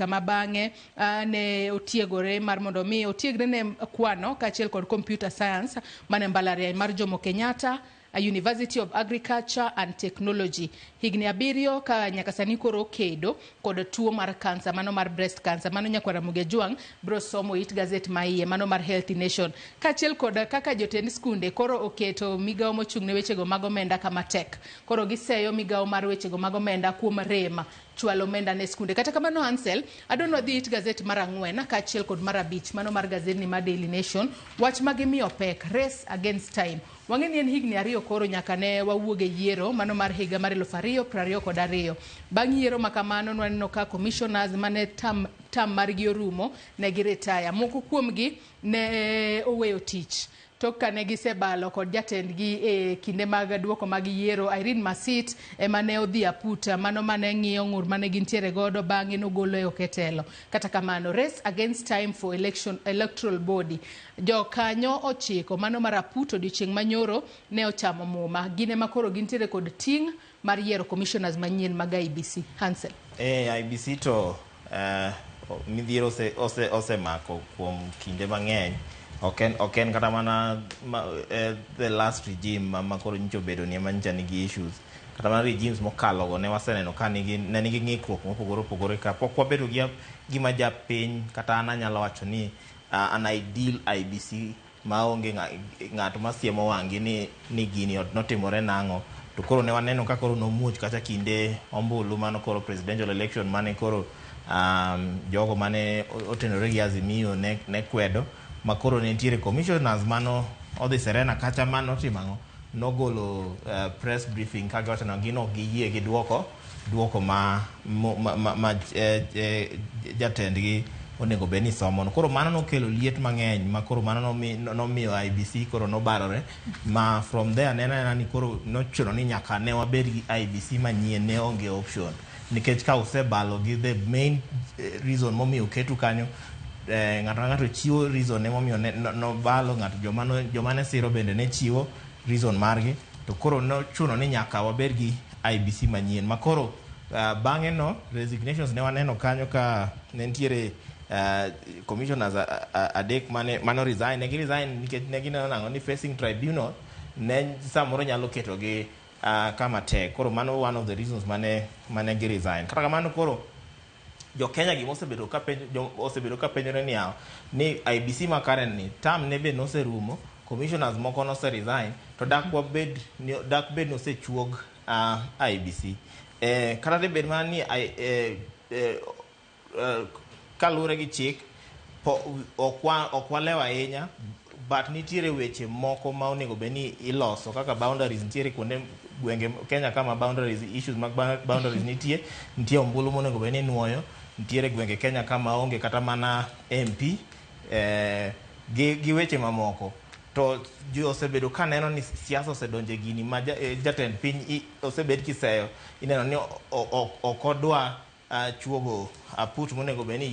kama bang'e ne otiegore mar mondo mi otiegre ne kwano kaachiel kod computer science mane mbalariany mar Jomo Kenyatta University of Agriculture and Technology. Higni 7 ka nyaka sani koro okedo kod tuo mar kansa, mano mar breast cancer. Mano nyakwar Ramogi Ajwang' biro somo it gazet ma iye, mano mar Healthy Nation. Kaachiel kod kaka jotend skunde koro oketo migawo mochung' ne wechego mag omenda kama tek. Koro giseyo migawo mar wechego mag omenda kuom rem chwalo omenda ne skunde. Kata kamano Ansel, adwa wadhi it gazet mar 4 kaachiel kod mar 5, mano mar gazetni mar Daily Nation. Wach ma gimiyo pek, race against time. Wang'e ni en higni 2 koro nyaka ne wawuog e yiero mano mar higa mar 2022. Bang' yiero ma kamano nwaneno ka commissioners mane tam margi orumo ne gi retire. Moko kuomgi ne oweyo tich. Tok kane gisebalo kod jatendgi e kinde mag duoko mag yiero, Irene Masit ema ne odhi aputa, mano mane ng'iyo ng'ur mane gintiere godo, bang'e nogolo e oketelo. Kata kamano, race against time for election, electoral body. Jokanyo 9 mano mar aput odiochieng' manyoro ne ochamo muma. Gin ema koro gintiere kod ting' mar yiero commissioners manyien mag IEBC. Hansel. IEBC to midhiero osemako kuom kinde mang'eny. Ok en kata mana the last regime ma koro nyocha obedo ni ema nyocha nigi issues. Kata mana regimes mokalo go ne waseneno ka ne nigi ng'ikruok mopogore opogore ka pok wabedo gi gima japiny kata an anyalo wacho ni an ideal IEBC maonge ng'ato masiemo wang'gi ni gini notimore nang'o. To koro ne waneno ka koro nomuoch kacha kinde ombulu mano koro presidential election mane koro jogo mane otenore gi Azimio ne kwedo ma koro ne nitiere commissioners mano odhi Serena kacha mano otimo ang'o nogolo press briefing ka giwacho ni gin ok giyie gi duoko ma jatendgi onego bed ni somo. Koro mano nokelo liet mang'eny ma koro mano nomiyo IEBC koro nobarore ma from there ne anena ni koro nochuno ni nyaka ne wabed gi IEBC manyien, ne onge option nikech ka usebalo gi the main reason momiyo oketu kanyo, ng'ato ka ng'ato chiwo reason ne momiyo nobalo ng'ato, joma ne siro bende ne chiwo reason margi, to koro nochuno ni nyaka wabed gi IEBC manyien ma koro bang'e no resignations ne waneno kanyo ka ne nitiere commissioners 3 mane resign. Ne gi resign nikech ne gineno nang'o ni facing tribunal ne samoro nyalo keto gi kama tek. Koro mano one of the reasons mane gi resign. Kata kamano koro jo Kenya gima osebedo ka penjo osebedo ka penjore ni yawa ni IEBC ma current ni term ne be noserumo, commissioners moko nose resign, to dak wabed ni dak bed ni osechuog IEBC kata de bed mana ni kaluwore gi chik ok walew ahinya, but nitiere weche moko ma onego bed ni iloso kaka boundaries. Nitiere kuonde gwenge Kenya kama boundaries issues mag boundaries nitie, nitie ombulu monego bed ni inuoyo, nitiere gwenge Kenya kama onge kata mana MP gi weche mamoko. To ji osebedo ka neno ni siasa osedonjo e gini ma jatend piny osebed kiseyo ineno ni ok odwa chuogo aput monego bed ni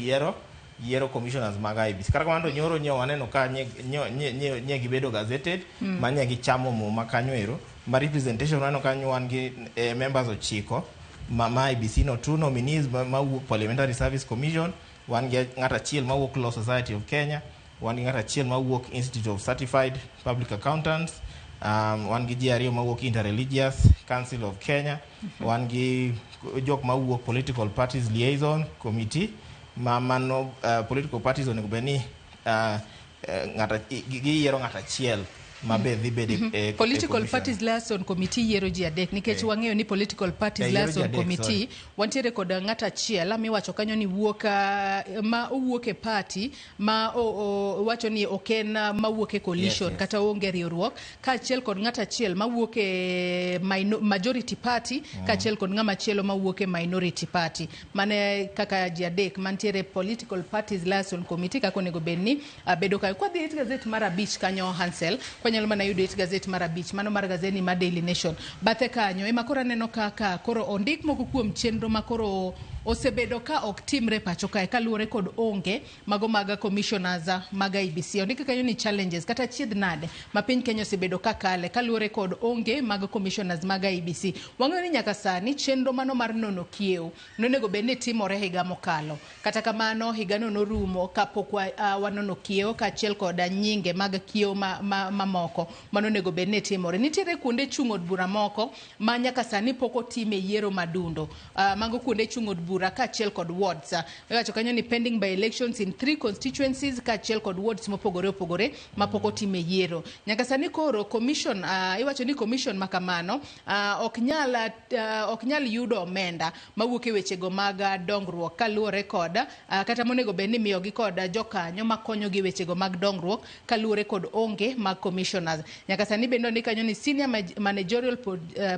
yiero commissioners mag IEBC. Kata kamano to nyoro nyo waneno ka nye gibedo gazetted ma nye gichamo muma kanyo ero ma representation waneno kanyo wan gi members 9 ma IEBC no, two nominees mawuok Parliamentary Service Commission, wan gi ng'at achiel mawuok Law Society of Kenya, wan gi ng'at achiel mawuok Institute of Certified Public Accountants, wan gi ji 2 mawuok Interreligious Council of Kenya, wan gi jok mawuok Political Parties Liaison Committee ma mano political parties onego bed ni giyiero ng'at achiel ma be dhi bedo e Political commission. Parties Liaison Committee yiero ji 3 nikech wang'eyo ni Political Parties Yiero ji Liaison 3, Committee sorry. wantiere kod ng'at achiel miwacho kanyo ni wuok ma owuok e party ma wacho ni ok en mawuok e coalition kata onge riwruok, kaachiel kod ng'at achiel mawuok e majority party, kaachiel kod ng'ama chielo mawuok e minority party. Mane kaka ji 3 mantiere Political Parties Liaison Committee kaka onego bed ni bedo kanyo. Kwadhi it gazet mar 5 kanyo Hansel, kwanyalo mana yudo it gazet mar 5 mano mar gazeti mar Daily Nation. Bathe kanyo ema koro aneno kaka koro ondik moko kuom chenro ma koro osebedo ka ok timre pacho kae kaluwore kod onge mago mag commissioners mag IEBC. Ondiki kanyo ni challenges kata chiedh nade ma piny Kenya osebedo ka kale kaluwore kod onge mag commissioners mag IEBC. Wang'eyo ni nyaka sani chenro mano mar nono kiew nonego bed ni timore higa mokalo. Kata kamano higano norumo kapok wanono kiew kaachiel kod nyinge mag kiew mamoko manonego bed ni timore. Nitiere kuonde chung' od bura moko ma nyaka sani pok otime yiero madundo. Mago kuonde chung' od bura kaachiel kod wards. Iwacho kanyo ni pending by elections in 3 constituencies kaachiel kod wards mopogore opogore mapok otime yiero. Nyaka sani koro commission, iwacho ni commission makamano ok nyal yudo omenda mawuok e wechego mag dongruok kaluwore kod kata monego bed ni miyogi kod jokanyo makonyogi e wechego mag dongruok kaluwore kod onge mag commissioners. Nyaka sani bende ondik kanyo ni senior managerial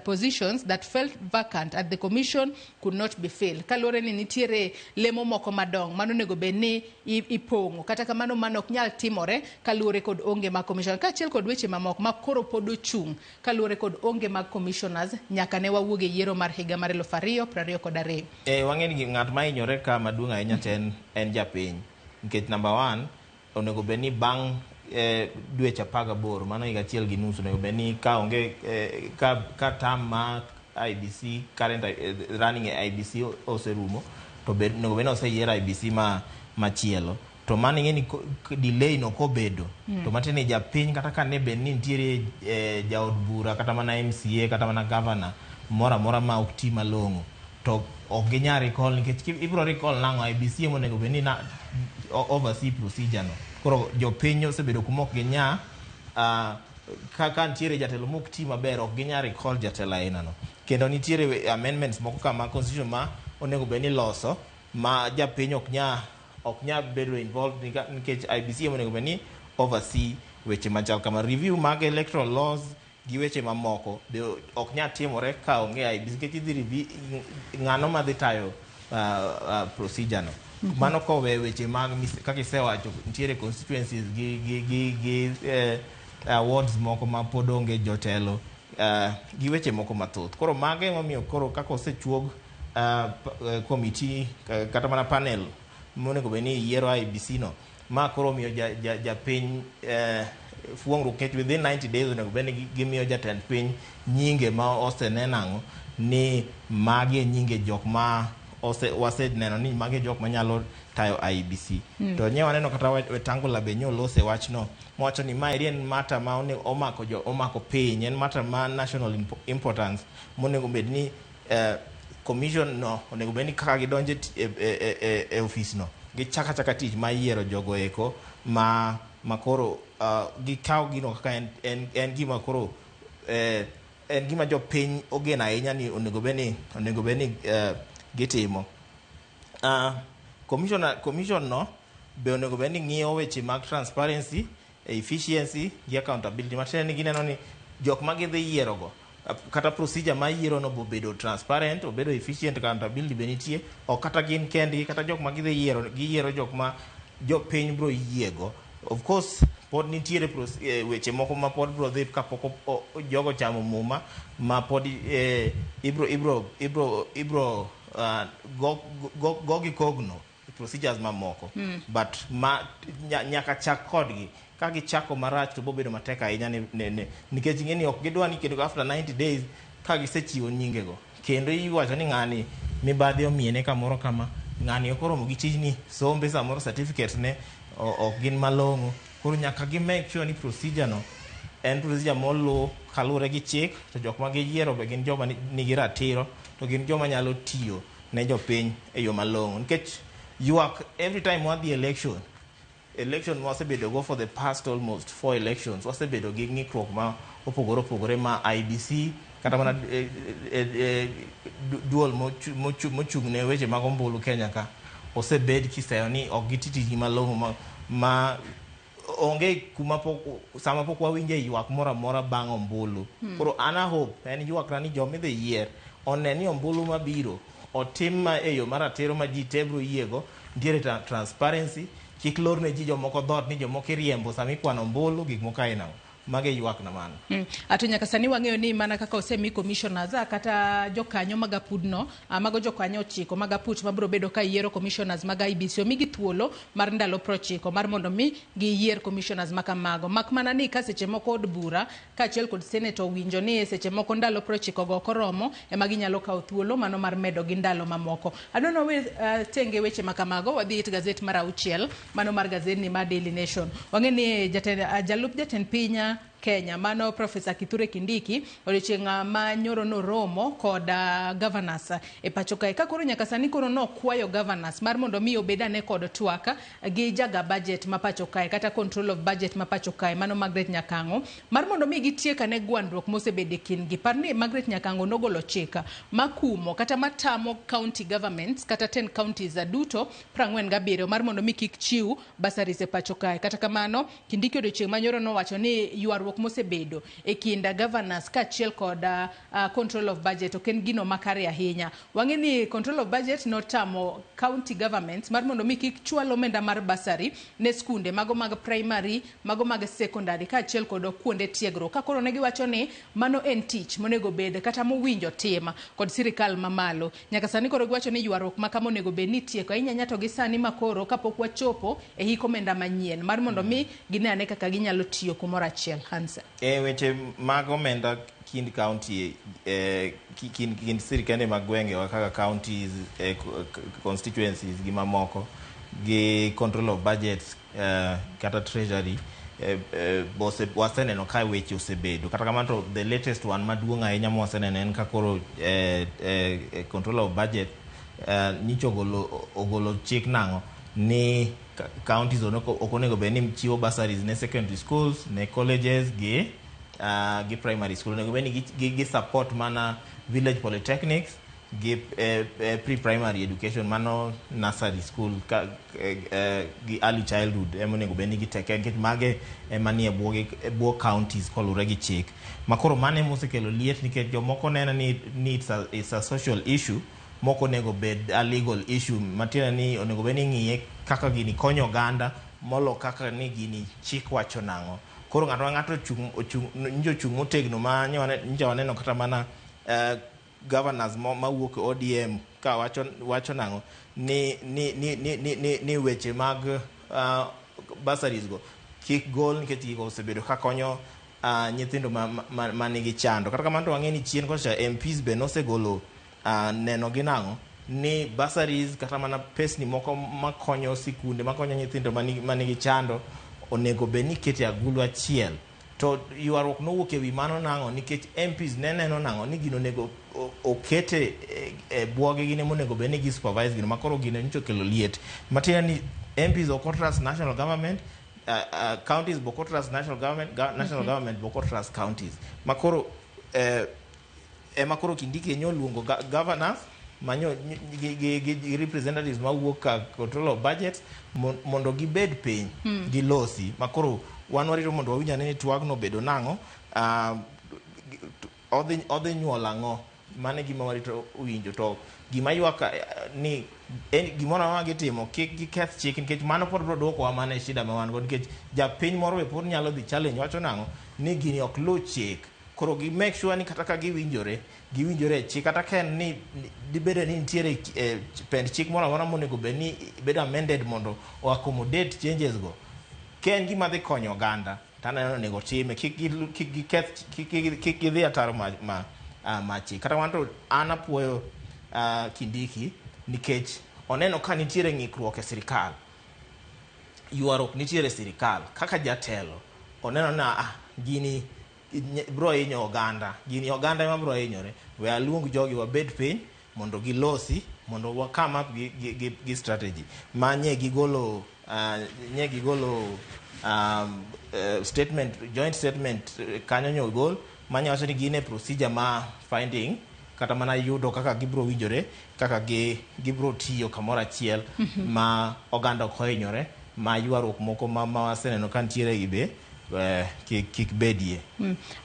positions that felt vacant at the commission could not be filled. Kaluwore ni nitiere lemo moko madongo mano onego bed ni ipong'o. Kata kamano mano ok nyal timore kaluwore kod onge mag commissioners. Kaachiel kod weche mamoko ma koro pod ochung' kaluwore kod onge mag commissioners nyaka ne wawuog e yiero mar higa mar 2022. Wang'e ni ng'at ma hinyore ka maduong' ahinya to en japiny. Nikech number 1 onego bed ni bang' dweche 18, mano higa achiel gi nus, onego bed ni ka onge ka term ma IEBC current running e IEBC oserumo, to onego bed ni oseyier IEBC machielo. To mano ing'e ni delay no kobedo, to matiende ni japiny kata ka ne bed ni nitiere jaod bura kata mana MCA kata mana governor moro amora ma ok ti malong'o, to ok ginyal recall nikech ibiro recall nang'o? IEBC ema onego bed ni oversee procedure no. Koro jopiny osebedo kuma ok ginya, ka nitiere jatelo mok ti maber, ok ginyal recall jatelo aina no. Kendo nitiere amendments moko kama constitution ma onego bed ni loso ma japiny ok nya bedo involved nikech IEBC ema onego bed ni oversee weche machal kama. Review mag electoral laws gi weche mamoko be ok nyal timore ka onge IEBC nikech idhi review ng'ano madhi tayo procedure no. Mano kowe weche mag kaka isewacho, nitiere constituencies gi wards moko ma pod onge jotelo, gi weche moko mathoth. Koro mago emomiyo koro kaka osechuog committee kata mana panel monego bed ni yiero IEBC no, ma koro omiyo japiny fuong'ruok nikech within 90 days onego bed ni gimiyo jatend piny nyinge ma osene nang'o ni magi e nyinge jok ma waseneno ni magi e jok manyalo tayo IEBC. To nye waneno kata Wetangula be nyolose wachno mowacho ni maeri en matter ma omako piny, en matter ma national importance monego bed ni commission no onego bed ni kaka gidonjo e ofis no gichako achaka tich mar yiero jogo eko ma koro gikaw gino kaka en gima koro en gima jopiny ogeno ahinya ni onego bed ni gitimo. Commission no be onego bed ni ng'iyo weche mag transparency, efficiency gi accountability. Matiende ni gineno ni jok ma gidhi yiero go kata procedure mar yiero no bobedo transparent, obedo efficient, accountability be nitie, ok kata gin kendgi kata jok ma gidhi yiero giyiero jok ma jopiny bro yiego. Of course pod nitiere weche moko ma pod bro dhi kapok jogo chamo muma ma pod ibro go gi kogno procedures mamoko, but ma nyaka chak kodgi. Ka gichako marach to bobedo matek ahinya ne nikech ing'e ni ok gidwa ni kendo after 90 days ka gisechiwo nyingego kendo iwacho ni ng'ani mibadhi omiene kamoro kama, ng'ani ok oromo gi tijni, sombe samoro certificates ne ok gin malong'o. Koro nyaka gi make sure ni procedure no en procedure moluw kaluwore gi chik, to jok ma giyiero be gin joma nigi ratiro, to gin joma nyalo tiyo ne jopiny e yo malong'o, nikech ywak every time wadhi election wasebedo go for the past almost 4 elections, wasebedo gi ng'ikruok ma opogore opogore ma IEBC kata mana duol mochung' ne weche mag ombulu Kenya ka osebed kiseyo ni ok giti tijgi malong'o ma onge kuma pok sama pok wawinje ywak moro amora bang' ombulu. Koro an a hope en ywakna ni joma idhi yier one ni ombulu mabiro otim ma e yo maratiro ma ji te biro yiego, nitiere transparency, kik lor ne ji jomoko dhoot ni jomoko iriembo sama ikwano ombulu, gik moko aina go. Mage ywak na mano. Ato nyaka sani wang'eyo ni mana kaka osemi commissioners kata jokanyo mag apudno, mago jokanyo 9 mag aput mabiro bedo ka yiero commissioners mag IEBC, omigi thuolo mar ndalo 90 mar mondo mi giyier commissioners makamago. Mak mana ni ka seche moko od bura kaachiel kod senate owinjo ni seche moko ndalo 90 go ok oromo, ema ginyalo kawo thuolo mano mar medo gi ndalo mamoko. Adwa we tenge weche makamago, wadhi it gazet mar 6 mano mar gazetni mar Daily Nation. Wang'e ni jalup jatend piny Kenya mano Professor Kithure Kindiki odiochieng' ma nyoro noromo kod governors e pacho kae. Ka koro nyaka sani koro nokwayo governors mar mondo mi obed ane kod twak gi jaga budget ma pacho kae kata control of budget ma pacho kae mano Margaret Nyakang'o mar mondo mi gitiek ane gwandruok mosebedo e kindgi. Par ni Margaret Nyakang'o nogolo chik makumo kata matamo county governments kata 10 counties duto 47 mar mondo mi kik chiw bursaries e pacho kae. Kata kamano Kindiki odiochieng' ma nyoro nowacho ni ywaruok mosebedo e kind governors kaachiel kod control of budget ok en gino makare ahinya. Wang'e ni control of budget notamo county governments mar mondo mi kik chwal omenda mar bursary ne skunde mago mag primary, mago mag secondary kaachiel kod kuonde tiegruok. Ka koro ne giwacho ni mano en tich monego bed kata mowinjo tim kod sirikal mamalo. Nyaka sani koro giwacho ni ywaruok ma kama onego bed ni itieko ahinya ahinya to gi sani makoro kapok wachopo e hik omenda manyien mar mondo mi gine ane kaka ginyalo tiyo kumoro achiel. Hansa. E weche mag omenda kind county, kind sirikende mag gwengewa kaka counties, constituencies gi mamoko gi control of budgets, kata treasury, waseneno ka weche osebedo. Kata kamano to the latest one maduong' ahinya mwaseneno en ka koro control of budget nyicha ogolo chik nang'o ni counties ok onego bed ni chiwo bursaries ne secondary schools, ne colleges gi primary school. Onego bed ni gi support mana village polytechnics gi pre-primary education, mano nursery school ka, gi early childhood ema onego bed ni giteke, nikech mage ema nie bwo counties koluwore gi chik. Makoro mano ema osekelo liet, nikech jomoko neno ni it's a social issue, moko onego bed a legal issue, matiende ni onego bed ni ing'iye kaka gini konyo oganda molo kaka ni gini chik wacho nang'o. Koro ng'ato ka ng'ato ochung' nyicha ochung' motegno ma nyicha waneno kata mana governors mawuok e ODM ka wacho nang'o ni weche mag bursaries go kik gol, nikech gigo osebedo ka konyo nyithindo ma nigi chando. Kata kamano to wang'e ni chien kocha MPs be nosegolo neno gi nang'o ni bursaries kata mana pesni moko makonyo sikunde, makonyo nyithindo manigi chando onego bed ni ikete agulu achiel. To ywaruok nowuok ewi mano nang'o? Nikech MPs ne neno nang'o ni gino onego okete e bwogi, gin ema onego bed ni gi supervise gino. Makoro gino nyocha okelo liet, matiende ni MPs ok trust national government, counties be ok trust national government, national government be ok trust counties. Makoro ema koro Kindiki nyo luongo governors manyo gi representatives mawuok ka control of budget mondo gibed piny gilosi. Makoro wan warito mondo wawinj ane ni twagno obedo nang'o, odhi nyuolo ang'o. Mano e gima warito winjo. To gima ywak ni en gimoro amora gitimo kik giketh chik, nikech mano pod biro duokowa mana e shida ma wan go, nikech japiny moro be pod nyalo dhi challenge wacho nang'o ni gini ok luw chik. Koro gi make sure ni kata ka giwinjore, giwinjore e chik, kata ka en ni dibedo ni nitiere pend chik moro amora monego bed ni bedo amended mondo o accommodate changes go, ka en gima dhi konyo oganda to aneno ni onego time, kik giketh, kik gidhi ataro ma chik. Kata kamano to an apuoyo Kindiki nikech oneno ka nitiere ng'ikruok e sirikal, ywaruok nitiere e sirikal. Kaka jatelo oneno ni gini bro hinyo oganda, gini oganda ema bro hinyore, we aluong jogi wabed piny mondo gilosi, mondo wa come up gi strategy ma nye gigolo statement, joint statement kanyo nyo gol manya wacho ni gin e procedure ma finding kata mana yudo kaka gibro winjore, kaka gibro tiyo kamoro achiel ma oganda ok ohinyore, ma ywaruok moko ma waseneno ka nitiere gi be. kik bedie.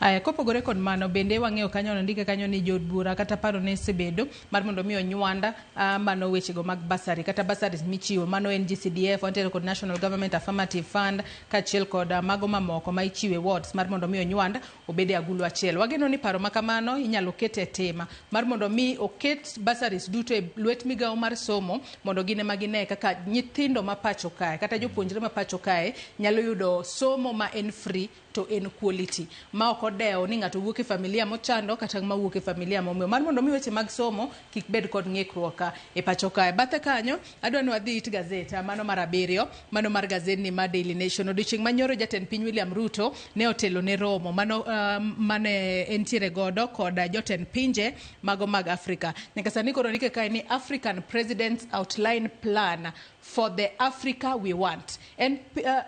Aya, kopogore kod mano bende wang'eyo kanyo nondike kanyo ni jood bura kata paro ne osebedo mar mondo mi onywanda mano wechego mag bursary kata bursaries michiwo mano NGCDF wantiere kod National Government Affirmative Fund kaachiel kod mago mamoko ma ichiwe wards mar mondo mi onywand obed e agulu achiel. Wageno ni paro makamano inyalo ket e tema mar mondo mi oket bursaries duto e lwet migawo mar somo mondo gin ema gine kaka nyithindo ma pacho kae kata jopuonjre ma pacho kae nyalo yudo somo ma en free to en quality ma ok odewo ni ng'ato wuok e familia mochando kata mawuok e familia momewo mar mondo mi weche mag somo kik bed kod ng'ikruok e pacho kae. Bathe kanyo adwa ni wadhi it gazet mano mar abiriyo mano mar gazet ni mar Daily Nation. Odiochieng' manyoro jatend piny William Ruto ne otelo ne romo mano mane entiere godo kod jotend pinje mago mag Afrika. Nyaka sani koro ndike kae ni African Presidents Outline Plan for the Africa we want. En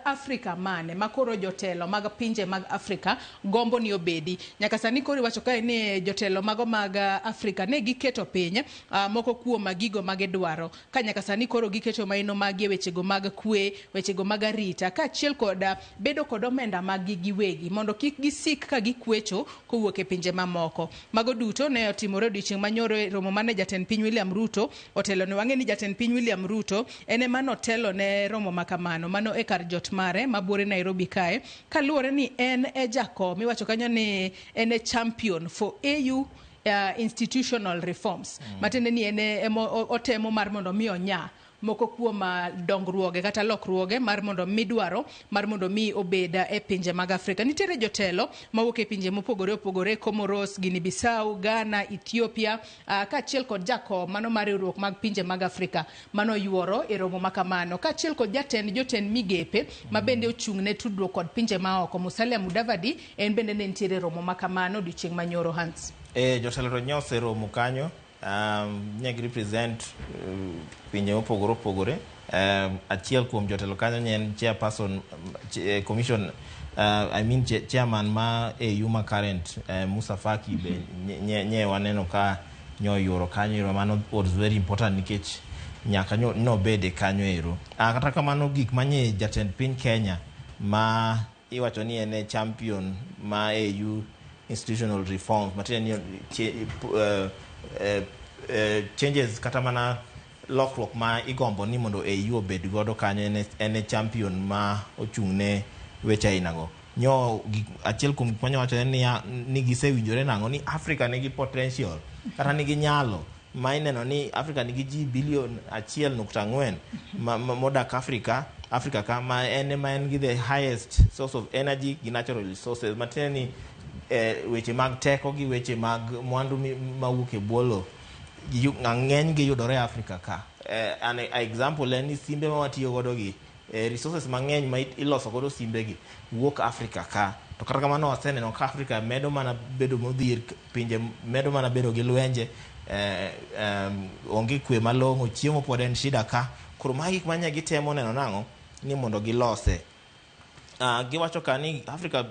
Africa mane makoro jotelo mag pinje mag Afrika gombo ni obedi. Nyaka sani koro iwacho kae ni jotelo mago mag Afrika ne giketo piny moko kuom gigo magidwaro. Ka nyaka sani koro giketo maino magi e wechego mag kwe, wechego mag arita, kaachiel kod bedo kod omenda mag gi giwegi mondo kik gisik ka gikwecho kowuok e pinje mamoko. Mago duto ne otimore odiochieng' manyoro e romo mane jatend piny William Ruto otelo ne. Wang'e ni jatend piny William Ruto en ema notelo ne romo makamano mano e kar jot mare mabuore Nairobi kae kaluwore ni en e jakom iwacho kanyo ni en e champion for AU institutional reforms. Matiende ni en ema otemo mar mondo mi onya moko kuom dongruoge kata lokruoge mar mondo midwaro mar mondo mi obed e pinje mag Afrika. Nitiere jotelo mawuok e pinje mopogore opogore, Comoros, Guinea Bissau, Ghana, Ethiopia, kaachiel kod jakom mano mar riwruok mag pinje mag Afrika mano yuoro e romo makamano, kaachiel kod jatend jotend migepe ma bende ochung' ne tudruok kod pinje maoko Musalia Mudavadi, en bende ne nitiere e romo makamano odiochieng' manyoro Hans. Jotelo to nyoseromo kanyo ne gi represent pinje mopogore opogore. Achiel kuom jotelo kanyo ne en chairperson commission, I mean chairman ma AU ma current, Musa Faki be nye waneno ka nyoyuoro kanyo ero. Mano was very important nikech nyaka nobede kanyo ero. Kata kamano gik manye jatend piny Kenya ma iwacho ni en e champion ma AU institutional reforms, matiende ni changes kata mana lokruok ma igombo ni mondo AU obed godo kanyo, en e champion ma ochung' ne weche ainago. Nyo achiel kuom gik manyo wacho en niya ni gisewinjore nang'o ni Africa nigi potential kata nigi nyalo ma ineno ni Africa nigi ji bilion 1.4 modak Africa ka ma en ema en gi the highest source of energy gi natural resources, matiende ni weche mag teko gi weche mag mwandu mawuok e bwo lowo ng'eny gi yudore Africa ka. An example en ni simbe ma watiyo godo gi resources mang'eny ma iloso godo simbe gi wuok Africa ka. To kata kamano waseneno ka Africa medo mana bedo modhier, pinje medo mana bedo gi lwenje, onge kwe malong'o, chiemo pod en shida ka. Koro magi gik manya gitemo neno nang'o ni mondo gilose. Giwacho ka ni Africa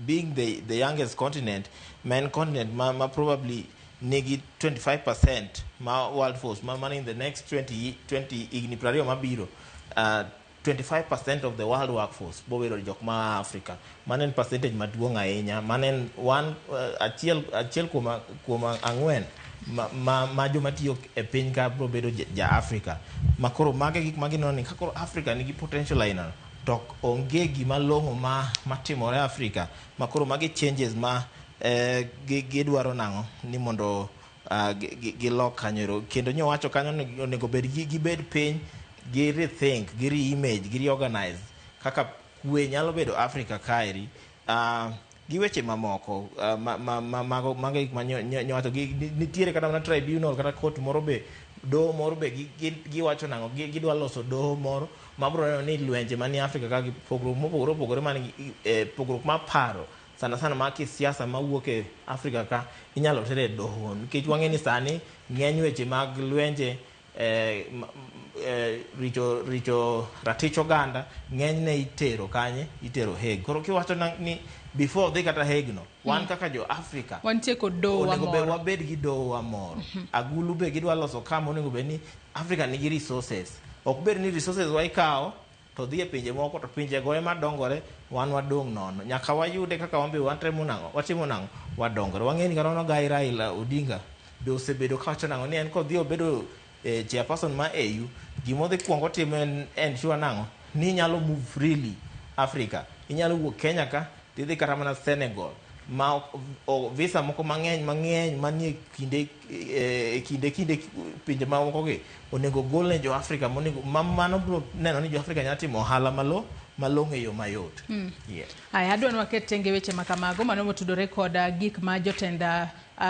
being the youngest continent, ma en continent ma probably nigi 25% ma world force ma in the next 20 higni 20 mabiro, 25% of the world workforce bobedo jok ma Africa. Mano en percentage maduong' ahinya. Mano en one, achiel kuom ang'wen ma joma tiyo e piny ka biro bedo ja Africa. Ma koro mago e gik ma gineno ni ka koro Africa nigi potential aina to onge gima long'o ma matimore Africa, ma koro magi changes ma gidwaro nang'o ni mondo gilok kanyo ero. Kendo nyowacho kanyo ni onego bed gibed piny gi rethink, gi re-image, gi reorganize kaka kwe nyalo bedo Africa kaeri, gi weche mamoko, mago gik ma nyowacho. Nitiere kata mana tribunal kata court moro be, doho moro be giwacho nang'o gidwa loso doho moro mabiro neno ni lwenje manie Africa ka gi pogruok mopogore opogore man gi pogruok mar paro sana sana mar kisiasa mawuok e Africa ka inyalo ter e doho, nikech wang'e ni sani ng'eny weche mag lwenje, richo ratich oganda ng'enyne itero kanye, itero Hague. Koro kiwacho ni before dhi kata Hague no, wan kaka jo Africa wantie kod doho onego bed wabed gi dohowa moro. Agulu be gidwa loso kama onego bed ni Africa nigi resources, ok bed ni resources wa ikawo. to dhi e pinje moko to pinje go ema dongore, wan wadong' nono. Nyaka wayude kaka wan be watemo nang'o, watimo nang'o, wadongore. Wang'e ni kata mana Gai Raila Odinga be osebedo kawacho nang'o ni en kodhi obedo chairperson ma AU, gima odhi kuongo timo en ensure nang'o ni inyalo move freely Africa. Inyalo wuok Kenya ka tidhi kata mana Senegal ma visa moko mang'eny mang'eny manie kinde kinde pinje mamoko gi onego gol ne jo Africa monego ma mano biro neno ni jo Africa nyalo timo ohala malong'o e yo mayot. Yeah. Aya, adwa ni waket tenge weche ma kamago mano motudore kod gik ma jotend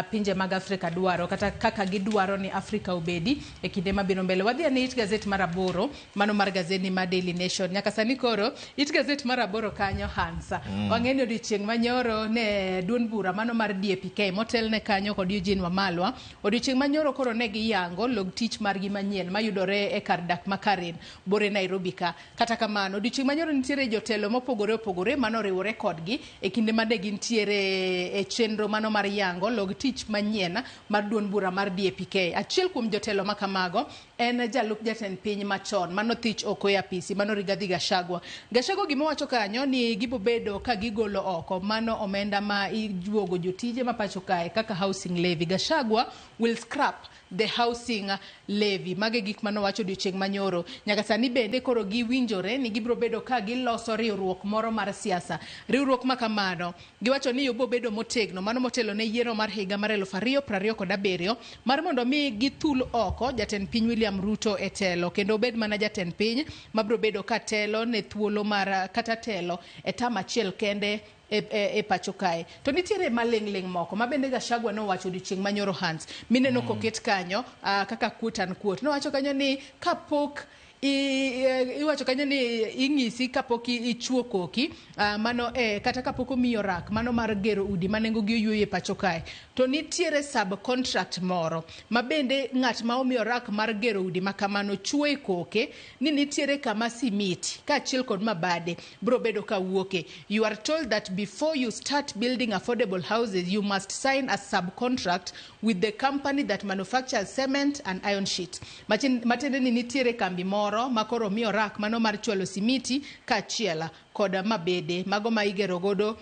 pinje mag Afrika dwaro kata kaka gidwaro ni Afrika obedi e kinde mabiro mbele. Wadhi ane it gazet mar 8, mano mar gazeti mar Daily Nation. Nyaka sani koro it gazet mar 8 kanyo Hansa. Wang'e ni odiochieng' manyoro ne duond bura mano mar DAPK motelne kanyo kod Eugene Wamalwa. Odiochieng' manyoro koro ne giyango log tich margi manyien mayudore e kar dak ma Karen bore Nairobi ka. Kata kamano, odiochieng' manyoro nitiere jotelo mopogore opogore manoriwore kodgi e kinde mane gintiere e chenro mano mar yango log tich manyien mar duond bura mar DAPK. Achiel kuom jotelo ma kamago en jalup jatend piny machon mano thich oko e apisi mano Rigathi Gachagua. Gachagua gima wacho kanyo ni gibobedo ka gigolo oko mano omenda ma ijuogo jotije ma pacho kae kaka housing levy. Gachagua will scrap the housing levy. Mage gik manowacho odiochieng' manyoro. Nyaka sani bende koro giwinjore ni gibiro bedo ka giloso riwruok moro mar siasa. Riwruok ma kamano giwacho ni obo bedo motegno mano motelo ne yiero mar higa mar 2027 mar mondo mi githul oko jatend piny William Ruto e telo kendo obed mana jatend piny mabiro bedo ka telo ne thuolo mar kata telo e tam achiel kende e pacho kae. To nitiere maling'ling' moko ma bende Gachagua nowacho odiochieng' manyoro Hans mineno koket kanyo kaka quote and quote. Nowacho kanyo ni kapok iwacho kanyo ni ing'isi kapok ichuo koki mano kata kapok omiyo rak mano mar gero udi ma nengo gi oyueyo e pacho kae. To nitiere subcontract moro ma bende ng'at ma omiyo rak mar gero udi ma kamano chuo e koke ni nitiere kama simiti kaachiel kod mabade biro bedo ka wuoke. You are told that before you start building affordable houses you must sign a subcontract with the company that manufactures cement and iron sheet. Matiende ni nitiere kambi moro ma koro miyo rak mano mar chwalo simiti kaachiel kod mabede mago ma igero godo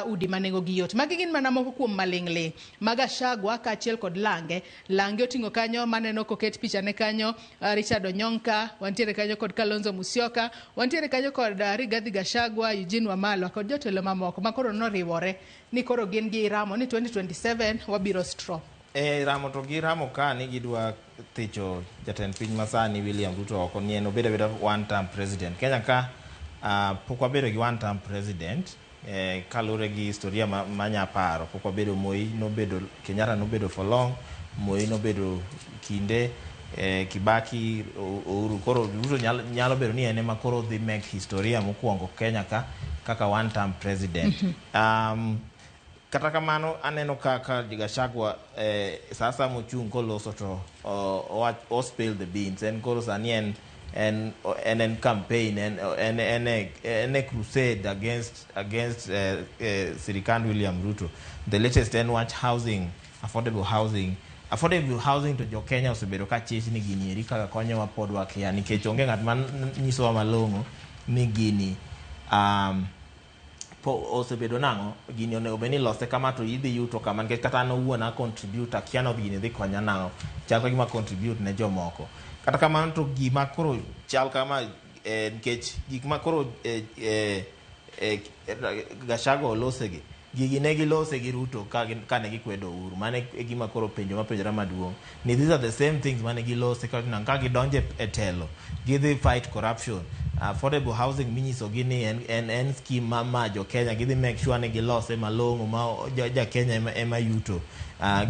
udi ma nengo gi yot. Magi gin mana moko kuom maling'ling' mag Gachagua kaachiel kod Lange. Lange oting'o kanyo maneno koket pichane kanyo Richard Onyonka, wantiere kanyo kod Kalonzo Musyoka, wantiere kanyo kod Rigathi Gachagua, Eugene Wamalwa kod jotelo mamoko ma koro noriwore ni koro gin gi ramo ni 2027 wabiro straw. Ramo to giramo ka ni gidwa thicho jatend piny masani William Ruto oko ni en obedo abeda one term president. Kenya ka pok wabedo gi one term president kaluwore gi historia manya paro. Pok wabedo. Moi nobedo, Kenyatta nobedo for long, Moi nobedo kinde, Kibaki, Uhuru. Koro Ruto nyalo bedo ni en ema koro dhi make historia mokwongo Kenya ka kaka one term president. Kata kamano aneno kaka Gachagua sasa mochung' koloso to o spill the beans. En koro sani en campaign en e crusade against sirikand William Ruto. The latest en wach housing, affordable housing. Affordable housing to jo Kenya osebedo ka chich ni gini eri kaka konyowa pod wakia nikech onge ng'at ma nyisowa malong'o ni gini po osebedo nang'o, gini onego bed ni ilose kama to idhi yuto kama, nikech kata an owuon a contribute akia no gini dhi konya nang'o, chal ka gima contribute ne jomoko. Kata kamano to gima koro chal kama nikech gik ma koro Gachagua olosegi, gigi ne gilose gi Ruto kane gikwedo Uhuru. Mano e gima koro penjo mapenjora maduong' ni these are the same things mane gilose ka gidonjo e telo gidhi fight corruption. Affordable housing minyisogi ni en scheme ma jo Kenya gidhi make sure ni gilose malong'o ma ja Kenya ema yuto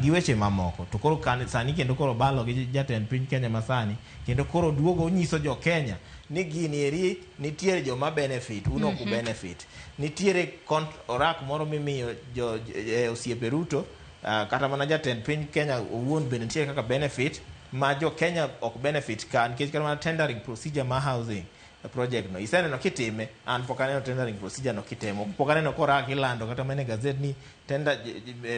gi weche mamoko. To koro sani kendo koro balo gi jatend piny Kenya masani kendo koro duogo nyiso jo Kenya ni gini eri nitiere joma benefit, un ok benefit. Nitiere orak moro mimiyo jo osiepe Ruto, kata mana jatend piny Kenya owuon bende nitiere kaka benefit ma jo Kenya ok benefit ka, nikech kata mana tendering procedure ma housing project no iseneno kitime, an pok aneno tendering procedure no kitimo, pok aneno korak ilando kata mana e gazet ni tender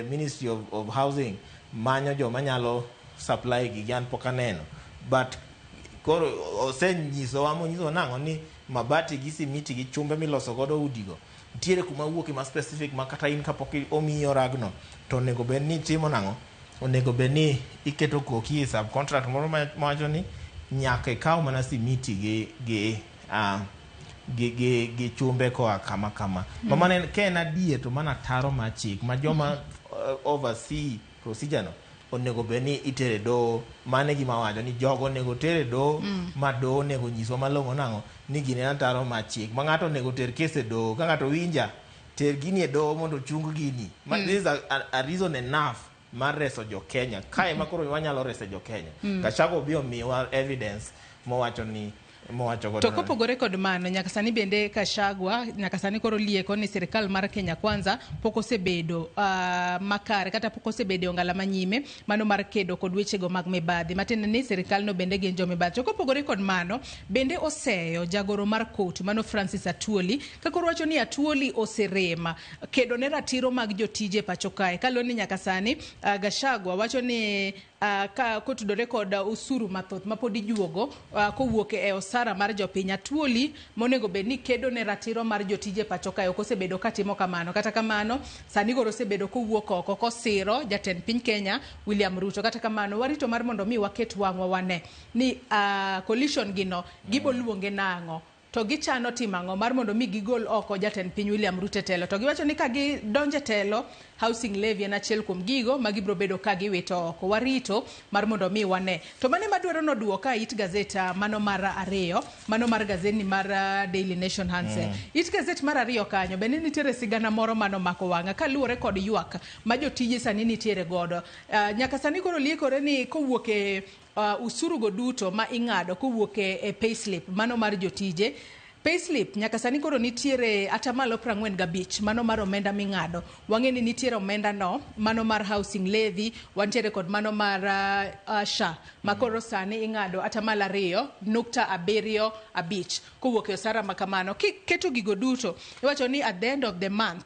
Ministry of Housing manyo joma nyalo supply gigi, an pok aneno. But Koro osenyisowa monyisowa nang'o ni mabati gi simiti gi chumbe miloso godo udigo nitiere kuma wuoke ma specific ma kata in kapok omiyi oragno to onego bed ni itimo nang'o? Onego bed ni iketo koki e subcontract moro mawacho ni nyaka ikaw mana simiti gi chumbe koa kama kama. Ma mano ka en adier to mano ataro mar chik ma joma oversee procedure no onego bed ni itere doho. Mano e gima awacho ni jogo onego ter e doho ma doho onego nyiswa malong'o nang'o ni gini en ataro mar chik ma ng'ato onego ter kes e doho. Ka ng'ato winja, ter gini e doho mondo ochung gini. Ma this is a reason enough mar reso jo Kenya. Kae ma koro wanyalo reso jo Kenya. Gachagua obi omiwa evidence mowacho ni mowacho godo. To kopogore kod mano, nyaka sani bende Gachagua nyaka sani koro lieko ni sirikal mar Kenya Kwanza pok osebedo makare kata pok osebedo e ongala manyime mano mar kedo kod wechego mag mibadhi, matiende ni sirikal no bende gin jomibadhi. To kopogore kod mano, bende oseyo jagoro mar COTU mano Francis Atwoli ka koro wacho ni Atwoli oserema kedo ne ratiro mag jotije pacho kae, kaluwore ni nyaka sani Gachagua wacho ni ka kotudore kod osuru mathoth ma pod ijuogo kowuok e osara mar jopiny, Atwoli monego bed ni kedo ne ratiro mar jotije pacho kae ok osebedo katimo kamano. Kata kamano sani koro osebedo kowuok oko kosiro jatend piny Kenya William Ruto. Kata kamano warito mar mondo mi waket wang'wa wane ni coalition gino gibo luonge nang'o, to gichano timo ang'o mar mondo mi gigol oko jatend piny William Ruto e telo. To giwacho ni ka gidonjo e telo, housing levy en achiel kuom gigo ma gibiro bedo ka giwito oko. Warito mar mondo mi wane. To mane madwaro noduoka it gazet mano mar ariyo, mano mar gazetni mar Daily Nation Hansel. It gazet mar ariyo kanyo bende nitiere sigana moro manomako wang'a kaluwore kod ywak ma jotije sani nitiere godo. Nyaka sani koro liekore ni kowuok e usuru go duto ma ing'ado kowuok e payslip mano mar jotije, payslip nyaka sani koro nitiere atamalo 45 mano mar omenda ming'ado. Wang'e ni nitiere omenda no mano mar housing levy, wantiere kod mano mar SHA ma koro sani ing'ado atamalo 2.75 kowuok e osara ma kamano. Kiketo gigo duto, iwacho ni at the end of the month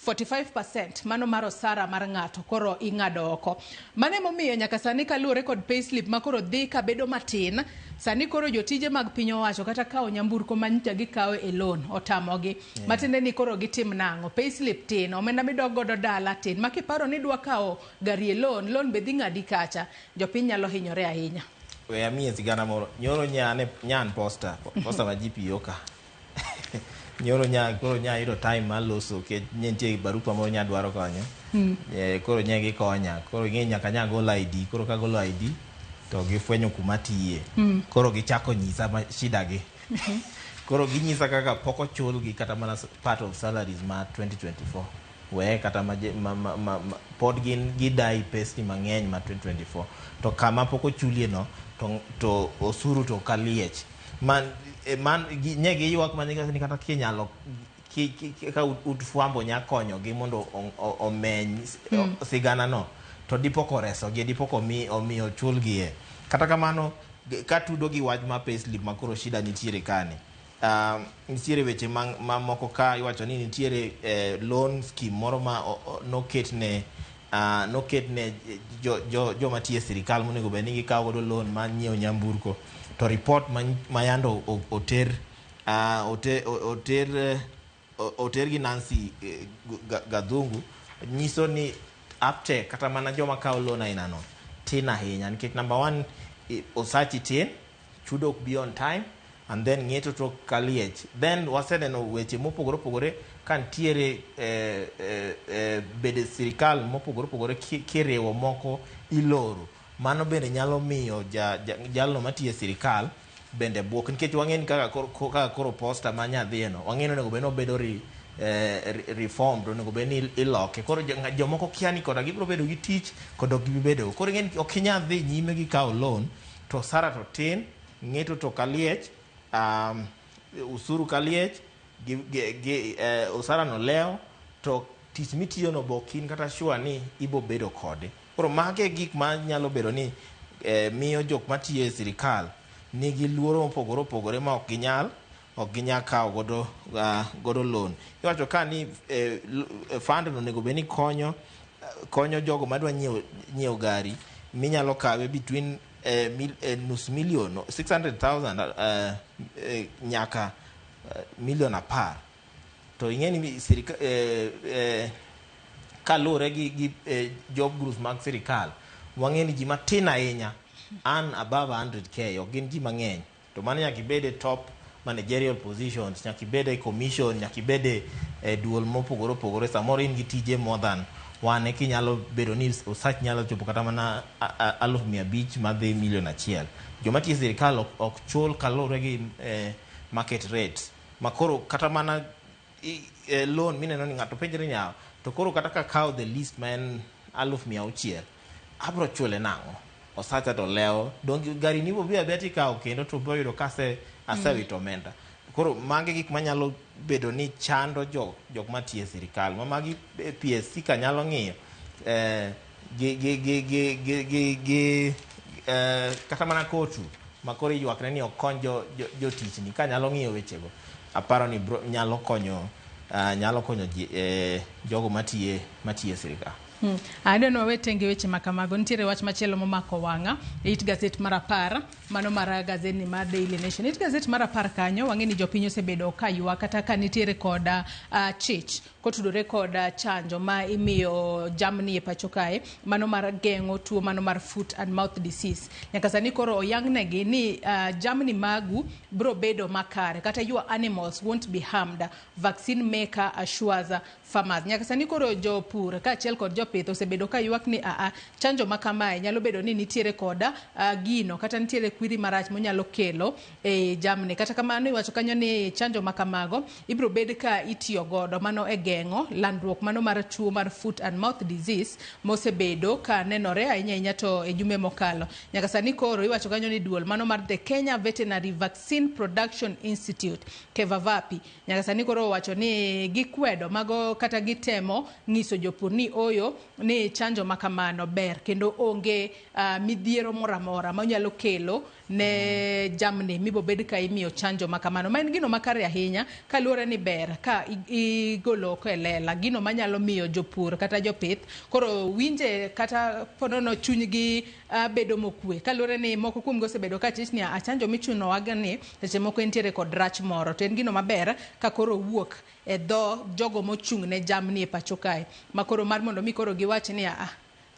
45% mano mar osara mar ng'ato koro ing'ado oko. Mano emomiyo nyaka sani kaluwore kod payslip ma koro dhi kabedo matin, sani koro jotije mag piny owacho kata kawo nyamburko manyocha gikawo e loan otamogi. Matiende ni koro gitim nang'o? Payslip tin, omenda midok godo dala tin. Ma kiparo ni idwa kawo gari e loan, loan be dhi ng'adi kacha. Jopiny nyalo hinyore ahinya. We amiye sigana moro. Nyoro nyane nyan posta, posta ma GPO ka. Nyoro nya koro nya yudo time mar loso nikech ne nitie barupa moro nya dwaro kanyo. Koro nye gikonya. Koro ing'e nyaka nya gol ID. Koro kagolo ID to gifwenyo kuma tiye. Koro gichako nyisa ma shida gi. Koro ginyisa kaka pok ochulgi kata mana part of salaries ma 2024. We kata ma pod gin gidai pesni mang'eny ma 2024. To kama pok ochulie no to osuru to kaliech. Man, man nye giywak ma ni kata kinyalo ka ut fwambo nya konyogi mondo omeny sigana no to dipo koresogi, dipo komi omiyo chulgie. Kata kamano katudo gi wach ma payslip ma koro shida nitiere kani, nitiere weche mamoko ka iwacho ni nitiere loan scheme moro ma noketne noketne joma tiyo e sirikal monego bed ni gikawo godo loan mar nyiewo nyamburko, to report ma yando oter oter oter gi Nancy Gathungu nyiso ni uptake kata mana joma kawo loan aina no tin ahinya, nikech number one, osachi tin, chudo ok bi on time, and then ng'eto to kaliech. Then waseneno weche mopogore opogore ka nitiere bede sirikal mopogore opogore kiriwo moko iloro. Mano bende nyalo miyo jalno matiyo e sirikal bende buok, nikech wang'e ni kaka koro posta ma nyadhiye no, wang'e ni onego bed ni obedo reformed, onego bed ni iloke. Koro jomoko kia ni koda gibiro bedo gi tich kod ok gibi bedo. Koro ing'e ni ok inyal dhi nyime gi kawo loan to osara to tin, ng'eto to kaliech, usuru kaliech, gi osara no lewo, to tich mitiyo no be ok in kata sure ni ibo bedo kode. Koro mage e gik ma nyalo bedo ni miyo jok matiyo e sirikal nigi luoro mopogore opogore ma ok ginyal kawo godo loan. Iwacho ka ni fund no onego bed ni konyo jogo madwa nyiewo gari minyalo kawe between nus million 600,000 nyaka million 10, to ing'e ni kaluwore gi job groups mag sirikal, wang'e ni ji matin ahinya earn above 100K, ok gin ji mang'eny. To mano nyaka ibed e top managerial positions, nyaka ibed e commission, nyaka ibed e duol mopogore opogore. Samoro in gi tije more than one, kinyalo bedo ni osach nyalo chopo kata mana 500,000 madhi 1,1 million. Joma tiyo e sirikal ok chul kaluwore gi market rates. Makoro kata mana loan mineno ni ng'ato penjre ni yawa, to koro kata kakawo the least ma en 600,000, abro chule nang'o? Osacha to lewo dong gari ni bobi abia tikawo kendo to biro yudo kase asewito omenda. Koro magi gik manyalo bedo ni chando jok matiyo e sirikal ma magi PSC ka nyalo ng'iyo gi kata mana kotu makoro ywakne ni ok kony jotichni ka nyalo ng'iyo wechego, aparo ni nyalo konyo ji, jogo matiye sirikal. Adwa wawe tenge weche ma kamago. Nitiere wach machielo momako wang'a e it gazet mar 10, mano mar gazetni mar Daily Nation. It gazet mar 10 kanyo, wang'e ni jopiny osebedo ka ywak kata ka nitiere kod chich kotudore kod chanjo ma imiyo jamni e pacho kae, mano mar geng'o tuo mano mar foot and mouth disease. Nyaka sani koro oyangnegi ni jamni magu bro bedo makare, kata your animals won't be harmed, vaccine maker assures farmers. Nyaka sani koro jopur kaachiel kod jopith osebedo ka ywak ni aa chanjo ma kamae nyalo bedo ni nitiere kod gino kata nitiere kwiri marach monyalo kelo e jamni. Kata kamano, iwacho kanyo ni chanjo ma kamago ibiro bed ka itiyo godo mano e geng'o landruok mano mar tuo mar foot and mouth disease mosebedo ka nenore ahinya ahinya to e jumbe mokalo. Nyaka sani koro iwacho kanyo ni duol mano mar the Kenya Veterinary Vaccine Production Institute, KEVAVAPI, nyaka sani koro owacho ni gikwedo mago kata gitemo ng'iso jopur ni oyo ni chanjo ma kamano ber kendo onge midhiero moro amora manyalo kelo ne jamni mibobed ka imiyo chanjo ma kamano, ma en gino makare ahinya kaluwore ni ber ka igolo oko e lela gino manyalo miyo jopur kata jopith koro winje kata ponono chunygi bedo mokwe, kaluwore ni moko kuomgi osebedo ka chich ni a chanjo michunowa ni seche moko entiere kod rach moro. To en gino maber ka koro wuok e dho jogo mochung' ne jamni e pacho kae, ma koro mar mondo mi koro giwach ni a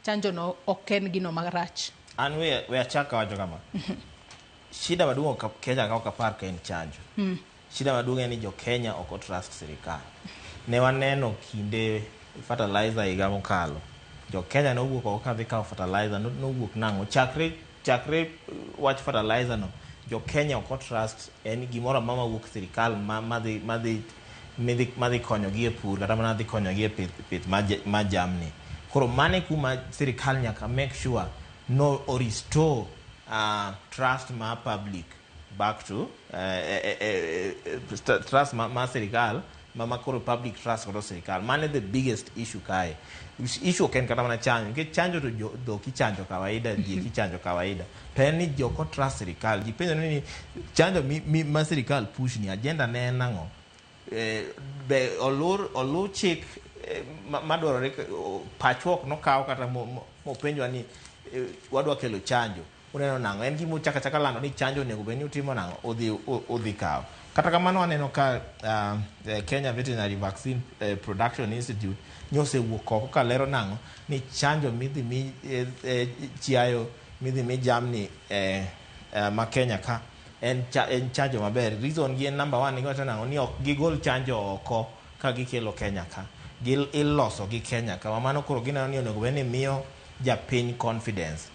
chanjo no ok en gino marach. An we achak awacho kama: shida maduong' Kenya ka ok apar ka en chanjo. Shida maduong' en ni jo Kenya ok otrust sirikal. Ne waneno kinde fertilizer higa mokalo, jo Kenya nowuok oko kadhi kawo fertilizer. Nowuok nang'o? Chakre wach fertilizer no, jo Kenya ok otrust en gimoro amora mawuok sirikal madhi konyogi e pur kata mana dhi konyogi e pith mar jamni. Koro mano e kuma sirikal nyaka make sure no o restore trust ma public back to trust ma sirikal ma koro public trust godo sirikal. Mano e the biggest issue kae. Issue ok en kata mana chanjo, nikech chanjo to dhok ichanjo kawaida, diek ichanjo kawaida, to en ni ji ok otrust sirikal. Ji penjo ni chanjo ma sirikal push ni, agenda ne en ang'o? Be oluw chik madwarore? Pachwa ok nokaw kata mopenjwa ni wadwa kelo chanjo, uneno nang'o? En gima uchako achaka lando ni chanjo onego bed ni utimo nang'o, udhi kawo. Kata kamano, aneno ka Kenya Veterinary Vaccine Production Institute nyosewuok oko kalero nang'o ni chanjo midhi mi chiayo, midhi mi jamni ma Kenya ka en chanjo maber. Reason gi en number one, giwacho nang'o ni ok gigol chanjo oko ka gikelo Kenya ka, iloso gi Kenya ka. Ma mano koro gineno ni onego bed ni miyo japiny confidence,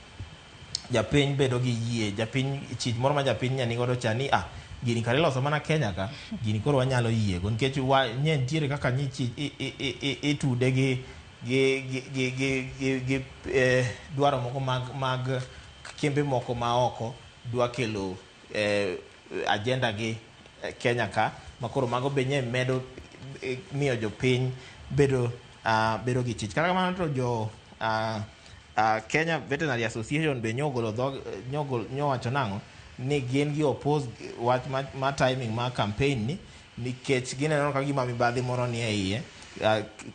japiny bedo gi yie, japiny chich moro ma japiny nya nigodo cha ni ah, gini kare iloso mana Kenya ka, gini koro wanyalo yiego, nikech wa nye nitiere kaka nyichi itude gi dwaro moko mag kembe moko ma oko dwa kelo agenda gi Kenya ka, ma koro mago be nye medo miyo jopiny bedo gi chich. Kata kamano to jo Kenya Veterinary Association be nyogolo dhog nyowacho nang'o ni gin gi oppose wach ma timing ma campaign ni, nikech gineno ka gima mibadhi moro ni e iye.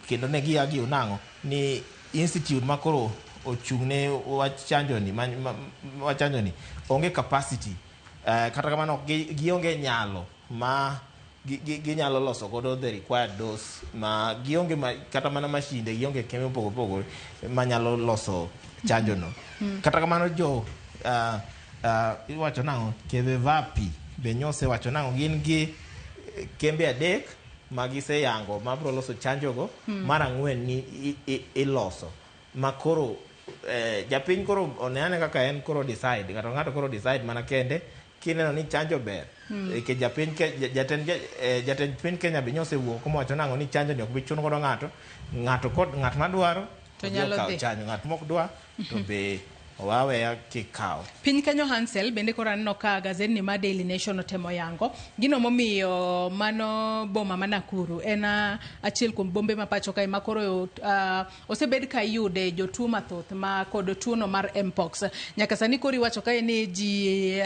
Kendo ne gi argue nang'o ni institute ma koro ochung' ne wach chanjo ni wach chanjo ni onge capacity. Kata kamano gionge nyalo ma ginyalo loso godo the required dose ma gionge ma, kata mana mashinde gionge kembe mopogore opogore manyalo loso chanjo no. Kata kamano jo iwacho nang'o Kevevapi be nyosewacho nang'o gin gi kembe 3 ma giseyango mabiro loso chanjo go. Mar 4 ni iloso ma koro japiny koro oneane kaka en koro decide kata ng'ato koro decide mana kende kineno ni chanjo ber. Nikech japiny jatend piny Kenya be nyosewuok mowacho nang'o ni chanjo ni ok bi chun godo ng'ato, ng'ato kod ng'at madwaro to nyalo dhi chanjo, ng'at mok dwa to be owaweya kik kaw. Piny Kenya Hansel bende koro aneno ka gazetni ma Daily Nation otemo yango gino momiyo mano boma ma Nakuru en achiel kuom bombe ma pacho kae ma koro osebed ka iyude jotuo mathoth ma kod tuono mar Mpox. Nyaka sani koro iwacho kae ni ji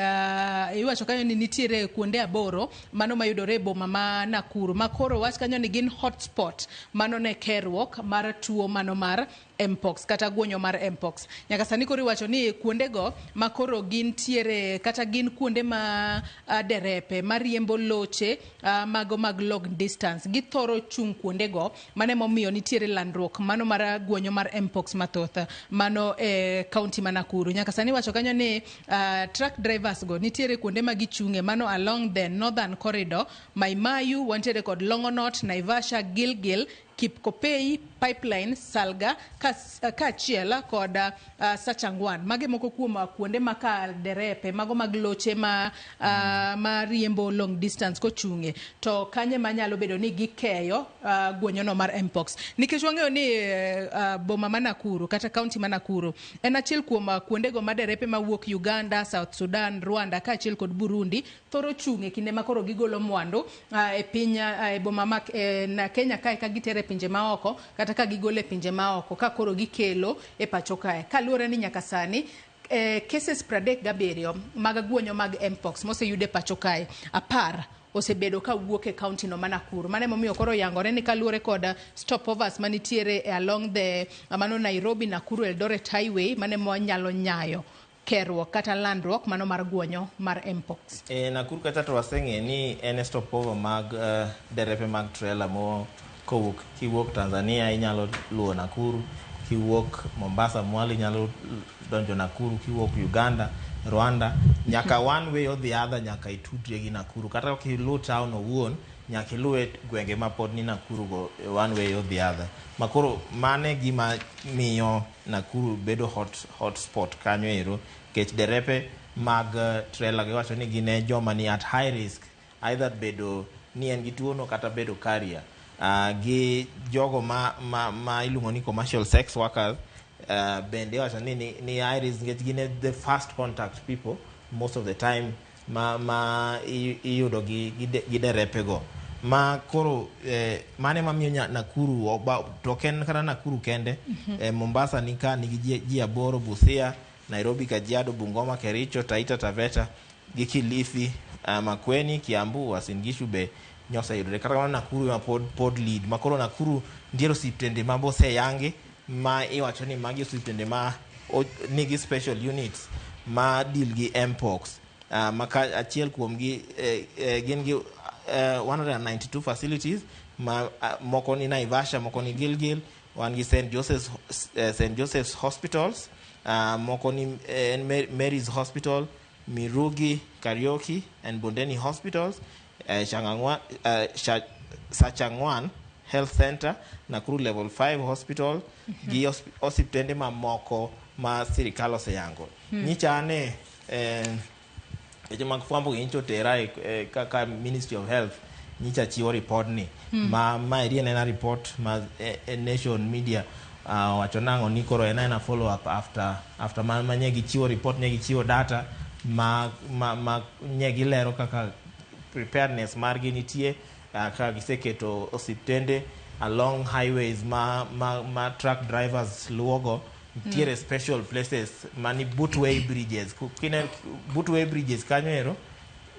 iwacho kae ni nitiere kuonde 8 mano mayudore e boma ma Nakuru ma koro wach kanyo ni gin hotspot mano ne kerruok mar tuo mano mar Mpox kata guonyo mar Mpox. Nyaka sani koro iwacho ni kuondego ma koro gintiere kata gin kuonde ma derepe mariembo loche mago mag long distance githoro chung' kuondego mane momiyo nitiere landruok mano mar guonyo mar Mpox mathoth mano e county ma Nakuru. Nyaka sani iwacho kanyo ni truck drivers go nitiere kuonde ma gichung'e mano along the northern corridor, Maimayu, wantiere kod Longonot, Naivasha, Gilgil, Kipkopei, Pipeline, Salga kaachiel kod Sachangwan. Mage moko kuom kuonde ma ka derepe mago mag loche ma riembo long distance kochung'e to kanye manyalo bedo ni gikeyo guonyono mar Mpox. Nikech wang'eyo ni boma ma Nakuru kata county ma Nakuru en achiel kuom kuondego ma derepe mawuok Uganda, South Sudan, Rwanda kaachiel kod Burundi thoro chung'e kinde ma koro gigolo mwandu e piny e boma ma na Kenya kae ka gitere pinje maoko kata ka gigolo e pinje maoko ka koro gikelo e pacho kae. Kaluwore ni nyaka sani cases 37 mag guonyo mag Mpox moseyud e pacho kae, 10 osebedo ka wuok e county no ma Nakuru. Mano emomiyo koro yangore ni kaluwore kod stopovers manitiere along the mano Nairobi Nakuru Eldoret Highway mano ema nyalo nyayo kerruok kata landruok mano mar guonyo mar Mpox. Nakuru kata to waseng'e ni en stopover mag derepe mag trailer mo kowuok kiwuok Tanzania inyalo luwo Nakuru, kiwuok Mombasa mwalo inyalo donjo Nakuru, kiwuok Uganda, Rwanda, nyaka one way or the other nyaka itudre gi Nakuru. Kata ok iluw town owuon, nyaka iluwe gwenge ma pod ni Nakuru go one way or the other. Makoro mane gima miyo Nakuru bedo hot spot kanyo ero, nikech derepe mag trailer giwacho ni gin e joma ni at high risk either bedo ni en gi tuono kata bedo carrier. Gi jogo ma iluongo ni commercial sex workers bende iwacho ni high risk nikech gin e the first contact people most of the time ma iyudo gi derepe go. Ma koro mane mamiyo Nakuru to ok en kata Nakuru kende. Mombasa ni ka nigi ji 8, Busia, Nairobi, Kajiado, Bungoma, Kericho, Taita Taveta gi Kilifi, Makueni, Kiambu, Uasin Gishu be nyoseyudore. Kata kamano Nakuru ema pod lead. Ma koro Nakuru nitiere osiptende ma boseyangi ma iwacho ni magi osiptende ma nigi special units ma deal gi Mpox. Ma ka achiel kuomgi gin gi 192 facilities ma moko ni Naivasha, moko ni Gilgil, wan gi St. Joseph's Hospitals, moko ni Mary's Hospital, Mirugi, Karaoke and Bondeni Hospitals, Sachangwan Health Center, Nakuru Level 5 Hospital, gi osiptende mamoko ma sirikal oseyango. Nyicha ane weche mag fwambo gi nyicha otera kaka Ministry of Health nyicha chiwo report ni. Ma eri en ena report ma Nation Media wacho nang'o ni koro en aena follow up after ma nye gichiwo report, nye gichiwo data ma nye gilero kaka preparedness margi nitie, kaka giseketo osiptende along highways ma truck drivers luwogo. Nitiere special places mani bootway bridges. Kine bootway bridges kanyo ero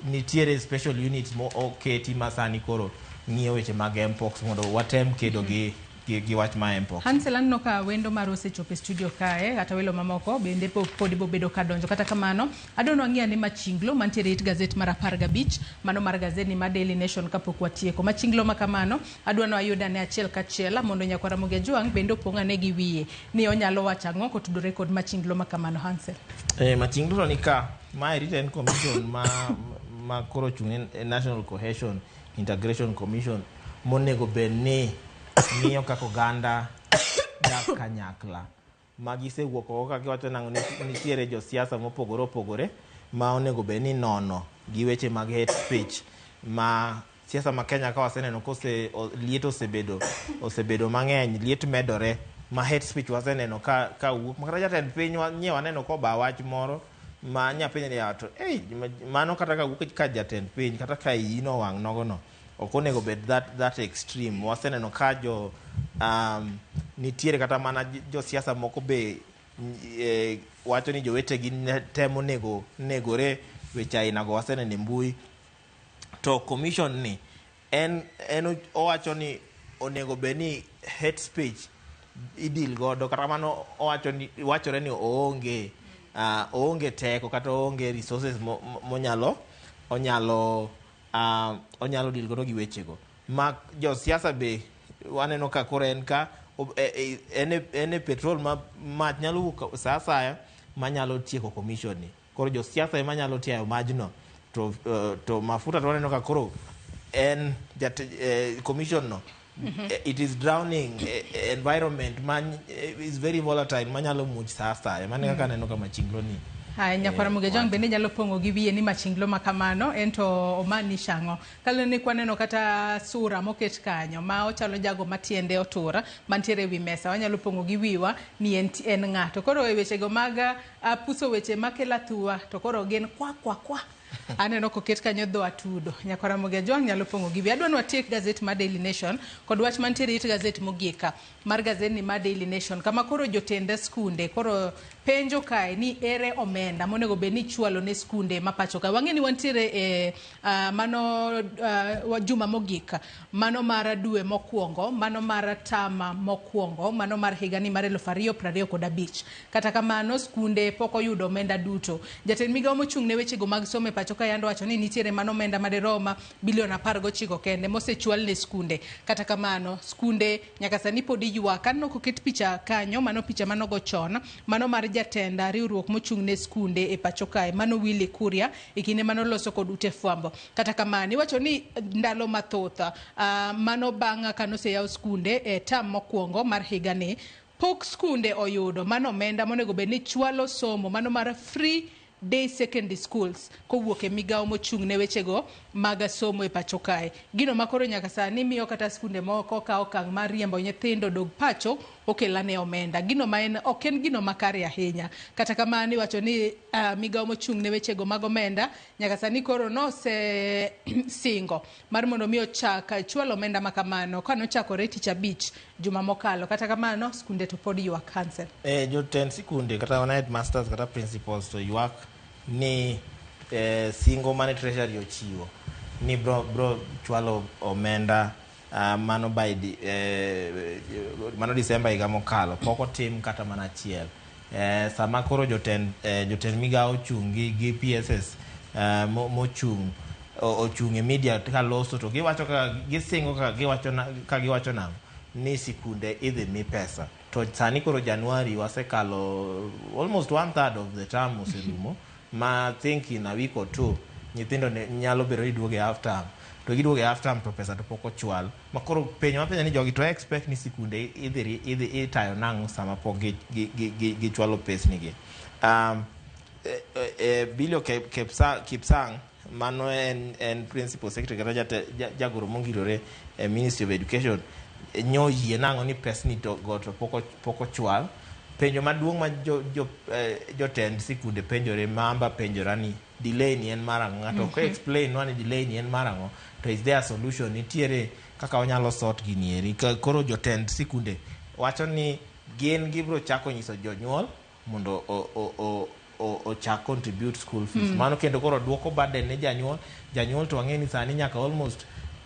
nitiere special units mo oketi ma sani koro ng'iyo weche mag Mpox mondo watem kedo gi gi wach ma mpox. Hansel, aneno ka wendo mar osechopo e studio kae, kata welo mamoko bende pod bobedo ka donjo. Kata kamano, adwa ni wang'i ane machinglo mantiere it gazet mar 15, mano mar gazet ni mar Daily Nation kapok watieko. Machinglo ma kamano, adwa ni wayud ane achiel kachiel mondo nyakwar Ramogi Ajwang' bende opong' ane gi wiye ni onyalo wacho ang'o kotudore kod machinglo ma kamano, Hansel. Machinglo to ni ka, mae written commission ma koro ochung' ne National Cohesion Integration Commission monego bed ni ng'iyo kaka oganda dak kanyakla. Ma gisewuok oko ka giwacho nang'o nitiere josiasa mopogore opogore ma onego bed ni nono gi weche mag hate speech ma siasa ma Kenya ka waseneno kose liet osebedo mang'eny, liet medore ma hate speech waseneno ka wuok makata jatend piny nyie waneno koba wach moro ma nyapenjo ni to ei mano kata ka wuok ka jatend piny kata ka iyi nowang' nogono ok onego bed that extreme. Waseneno ka jo nitiere kata mana josiasa moko be wacho ni jowetegi temo negore weche aina go waseneno e mbui. To commission ni en owacho ni onego bed ni hate speech idil godo, kata kamano owacho ni wachore ni oonge teko kata oonge resources monyalo onyalo deal godo gi wechego ma josiasa be waneno ka koro en ka en e petrol ma mach nyalo wuok sa asaya manyalo tieko commission ni. Koro josiasa ema nyalo tiayo majno to mafuta to waneno ka koro en commission no it is drowning environment man is very volatile manyalo muoch sa asaya. Mano kaka aneno ka machinglo ni. Haya, nyakwar Ramogi Ajwang' bende nyalo pong'o gi wiye ni machinglo ma kamano en to omaanisha ang'o? Kaluwore ni kwaneno kata sura moket kanyo ma ochalo jago matiende otur mantiere ewi mesa, wanyalo pong'o gi wiwa ni en ng'ato. Koro e wechego mag puso weche makelo athuwa to koro gin kwa kwa kwa. Aneno koket kanyo dho atudo. Nyakwar Ramogi Ajwang' nyalo pong'o gi wiye. Adwa ni watiek gazet mar Daily Nation kod wach mantiere it gazet mogik mar gazet ni mar Daily Nation kama koro jotend skunde koro penjo kae ni ere omenda monego bed ni ichwalo ne skunde ma pacho ka. Wang'e ni wantiere e mano juma mogik, mano mar dwe mokwongo, mano mar tama mokwongo, mano mar higani mar 2025. Kata kamano skunde pok oyudo omenda duto. Jatend migawo mochung' ne wechego mag somo e pacho ka yando wacho ni nitiere mano omenda madirom bilion 19 kende mosechwal ne skunde. Kata kamano skunde nyaka sani pod ywak. Aneno koket picha kanyo, mano picha manogo chon, mano mar jatend riwruok mochung' ne skunde e pacho kae, mano Willy Kuria e kinde manoloso kod ute fwambo. Kata kamano iwacho ni ndalo mathoth mano bang' kanoseyaw skunde e tam mokwongo mar higani, pok skunde oyudo mano omenda monego bed ni chwalo somo mano mar free day secondary schools kowuok e migawo mochung' ne wechego mag somo e pacho kae. Gino ma koro nyaka sani miyo kata skunde moko kawo okang' mar riembo nyithindo dog pacho okelane omenda. Gino ma en ok en gino makare ahinya. Kata kamano iwacho ni migawo mochung' ne wechego mag omenda nyaka sani koro nose singo mar mondo mi ochak chwalo omenda ma kamano kanochakore tich abich juma mokalo. Kata kamano skunde to pod ywak. Hansel. Jotend sikunde kata mana headmasters kata principals to ywak ni singo mane Treasury ochiwo ni bro chwalo omenda mano by mano December higa mokalo pok otim kata mana achiel. Sama koro jotend migawo ochung' gi PSS mochung' ochung' e media kaloso to giwacho ka gisingo ka giwacho ka giwacho nang'o ni sikunde idhi mi pesa to sani koro January wasekalo almost 1/3 of the term oserumo ma think in a week or two nyithindo nyalo bedo ni duogo e half term to giduogo e half term to pesa to pok ochwal ma koro penjo mapenjo ni jogi to expect ni sikunde idhi itayo nang'o sama pok gichwalo pesni gi. Bilio Kipsang mano en principal secretary kata jagoro mongirore e Ministry of Education nyo yie nang'o ni pesni to go to pok ochwal. Penjo maduong' ma jotend sikunde penjore mamba penjora ni delay ni en mar ang'o? Ng'ato ok explain nwa ni delay ni en mar ang'o, to is there a solution? Nitiere kaka wanyalo sort gini eri. Koro jotend sikunde wacho ni gin gibiro chako nyiso jonyuol mondo ochak contribute school fees. Mano kendo koro duoko burden ne janyuol. Janyuol to wang'e ni sani nyaka almost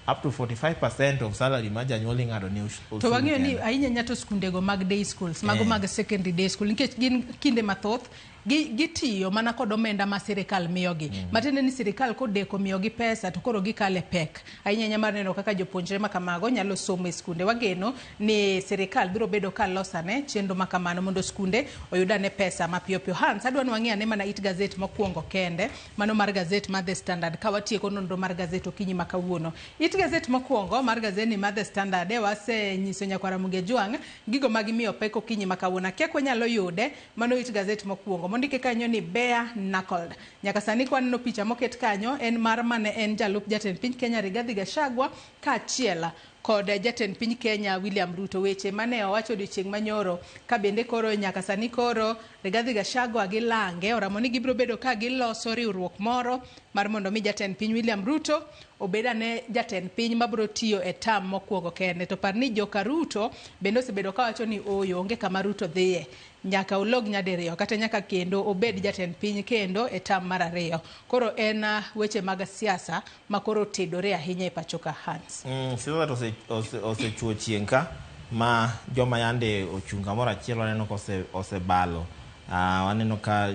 Up to 45% of salary ma janyuol ing'ado ni osuru. To wang'eyo ni kende. Ahinya ahinya to skundego mag day schools, mago Eh. mag secondary day school, nikech gin kinde mathoth gitiyo mana kod omenda ma sirikal miyogi. Matiende ni sirikal kodeko miyogi pesa to koro gikale pek. Ahinya ahinya mar neno kaka jopuonjre ma kamago nyalo somo e skunde. Wageno ni sirikal biro bedo ka losane chenro ma kamano mondo skunde oyud ane pesa mapiyo piyo. Hans, adwa ni wang'i ane mana it gazet mokwongo kende, mano mar gazet mar The Standard, ka watieko nonro mar gazet okinyi ma kawuono. It gazet mokwongo mar gazet ni mar The Standard, e wasenyiso nyakwar Ramogi Ajwang' gigo ma gimiyo pek okinyi ma kawuono. Akia kwanyalo yude, mano it gazet mokwongo. Mondike kanyo ni bare knuckled. Nyaka sani kwaneno picha moket kanyo en mar mane en jalup jatend piny Kenya Rigathi Gachagua kaachiel kod jatend piny Kenya William Ruto. Weche mane owacho odiochieng' manyoro ka bende koro nyaka sani koro Rigathi Gachagua gi lange oramo ni gibiro bedo ka giloso riwruok moro mar mondo mi jatend piny William Ruto obed ane jatend piny mabiro tiyo e term mokwongo kende. To par ni joka Ruto bende osebedo kawacho ni ooyo, onge kama Ruto dhiye, nyaka olog nyadiriyo kata nyaka kendo obed jatend piny kendo e term mar ariyo. Koro en weche mag siasa ma koro otedore ahinya e pacho ka, Hans. Siasa to osechuo chieng' ka ma joma yande ochung' kamoro achiel waneno ka osebalo. Waneno ka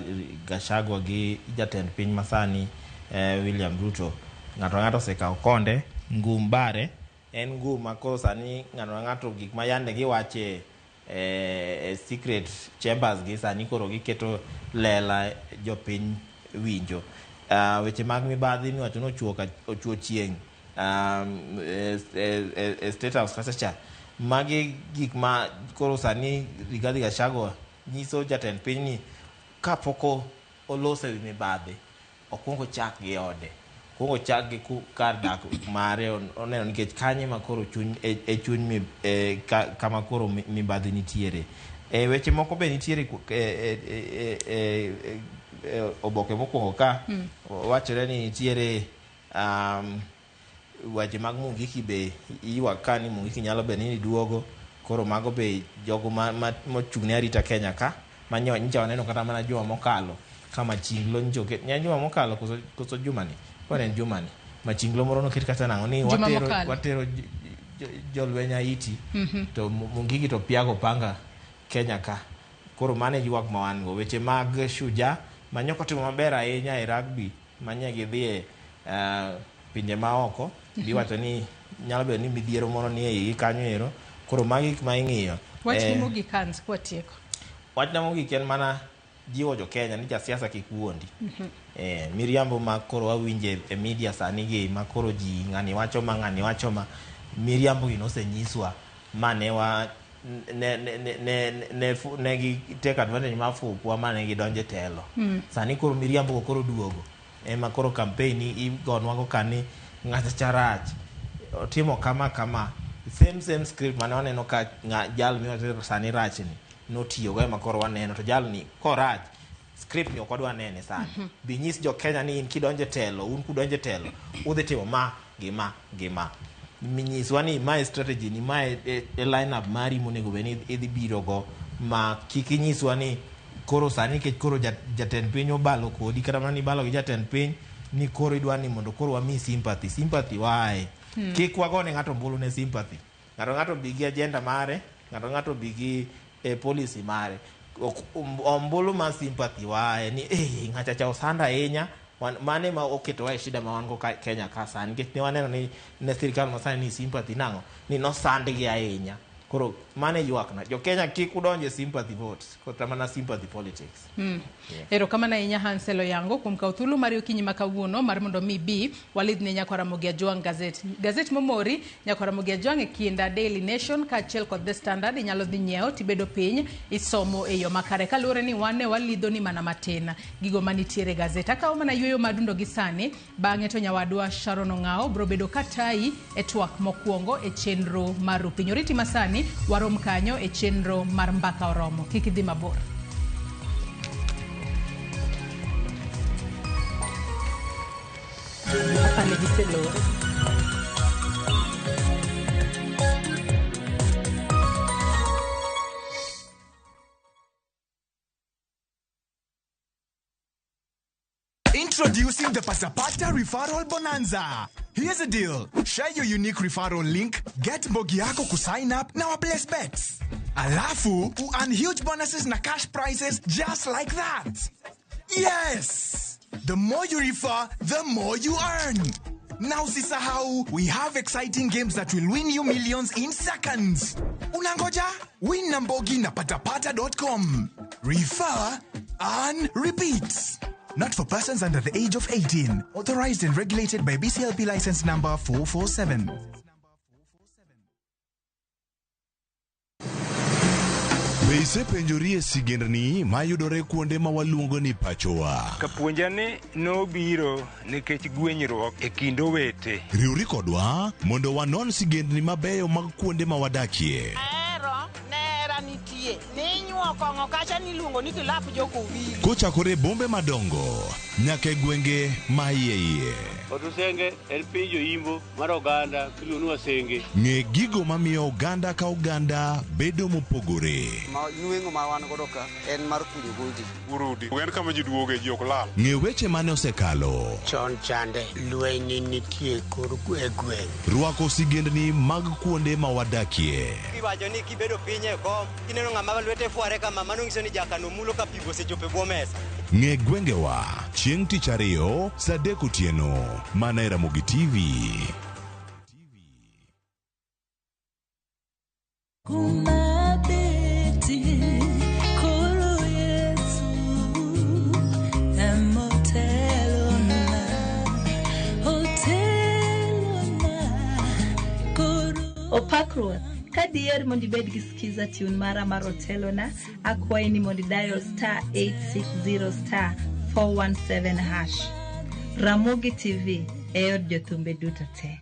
Gachagua gi jatend piny masani William Ruto, ng'ato ka ng'ato osekawo konde, ngum bare en ngum ma koro sani ng'ato ka ng'ato gik ma yande giwache e secret chambers gi sani koro giketo lela jopiny winjo. Weche mag mibadhi miwacho ni ochuo chieng' e State House kacha cha, magi gik ma koro sani Rigathi Gachagua nyiso jatend piny ni kapok oloso ewi mibadhi, okwongo chak gi ode, okwongo chak gi kar dak mare oneno nikech kanyo ema koro chuny e chuny mi, e, kama koro mibadhi nitiere. Weche moko be nitiere e oboke mokwongo ka wachore ni nitiere weche mag Mungiki be ywak ka ni Mungiki nyalo bedo ni duogo. Koro mago be jogo ma mochung' ne arita Kenya ka ma nyocha waneno kata mana juma mokalo ka machinglo nyocha oket ne juma mokalo koso juma ni koro en juma ni machinglo moro noket kata nang'o ni Juma mokalo. Watero jolweny Haiti to Mungiki to piago panga Kenya ka. Koro mano e ywak ma wan go. Weche mag Shujaa ma nyoko timo maber ahinya e rugby manye gidhiye pinje maoko, giwacho ni nyalo bedo ni midhiero moro ni e igi kanyo ero. Koro magi gik ma ing'iyo. Wach ni mogik, Hans, kwatieko. Wachna mogik en mana jiwo jo Kenya ni jasiasa kik wuondi. Miriambo ma koro wawinje e media sani gi ma koro ji ng'ani wacho ma ng'ani wacho ma miriambo gi nosenyiswa ma ne wa ne ne ne ne ne, ne gi take advantage mar fupwa ma ne gidonje telo. Sani koro miriambo go koro duogo. Ema koro campaign igonwa go kani ng'ato cha rach otimo kama kama, same same script mane waneno ka jal miwacho sani rach ni notiyogo ema koro waneno to jal ni korach script ni ok wadwa nene sani. Bi nyis jo Kenya ni in kidonje telo, un kudonje telo udhi timo ma gi ma gi ma, nyiswa ni mae strategy ni mae e line up mari monego bed ni idhi biro go, ma kik inyiswa ni koro sani nikech koro jatend piny obalo kodi kata mana nibalo gi jatend piny ni koro idwa ni mondo koro wami sympathy sympathy wae. Kik wagone ng'ato ombulu ne sympathy. Ng'ato ng'ato bi gi agenda mare, ng'ato ng'ato bi gi policy mare. Ombulu mar sympathy wae ni ng'acha cha osanda ahinya. Mane ma oketowa e shida ma wan go ka Kenya ka sani nikech ne waneno ni ne sirikal masani ni sympathy nang'o ni nosandgi ahinya. Koro mano e ywakna jo Kenya, kik udonje sympathy votes kata mana sympathy politics. Yeah. Erokamano ahinya Hansel Oyango kuom kawo thuolo mari okinyi ma kawuono mar mondo mi bi walidhne nyakwar Ramogi Ajwang' gazet. Gazet momori nyakwar Ramogi Ajwang' e kind Daily Nation kaachiel kod The Standard inyalo dhi nyiewo tibedo piny isomo e yo makare kaluwore ni wan ne walidho ni mana matin gigo manitiere e gazet. Akawo mana yueyo madundo gi sani, bang'e to nyawadwa Sharon Ong'awo biro bedo katayi e twak mokwongo e chenro mar Rupiny. Oriti masani warom kanyo e chenro mar Mbaka Oromo. Kik idhi mabor. Apani giselore. Introducing the Pasapata Referral Bonanza. Here's a deal. Share your unique referral link, get mbogi yako kusign up na wa place bets. Alafu, earn huge bonuses na cash prizes just like that. Yes! The more you refer, the more you earn. Now usisahau, we have exciting games that will win you millions in seconds. Unangoja? Win na mbogi na patapata.com. Refer, earn, repeat. Not for persons under the age of 18. Authorized and regulated by BCLP license number 447. Be isepenjori e sigendni mayudore kuonde ma waluongo ni pachowa? Kapuonja ni nobiro nikech gwenyruok e kind owete. Riwri kodwa mondo wanon sigendni mabeyo mag kuonde ma wadakie. Ahero nera nitie ninyuo kong'o kacha niluongo ni kilap jokowili. Kochakore e bombe madongo nyaka e gwenge ma iye iye. Otusenge en piny joimbo mar oganda miluongo ni Wasenge. Ng'e gigo mamiyo oganda ka oganda bedo mopogore. Nweng'o ma wan godo ka en mar kunyo goji. Urudi en kama ji duoge ji ok lal. Ng'e weche mane osekalo. Chon chande lweny nitie kor e gweng'. Rwako sigendni mag kuonde ma wadakie. Iwacho ni kibedo piny e kom kineno ng'ama lwete fware kama mano nyiso ni jakano mulo ka pi osechopo e bwo mesa. Ng'e gwengewa chieng' tich ariyo saa 3 otieno mana e Ramogi TV. Opak ruoth, ka diher mondo ibed gi skiza tune mara mar otelona, akwayi ni mondo dial star 860 star 417 hash. Ramogi TV e od jothumbe duto te.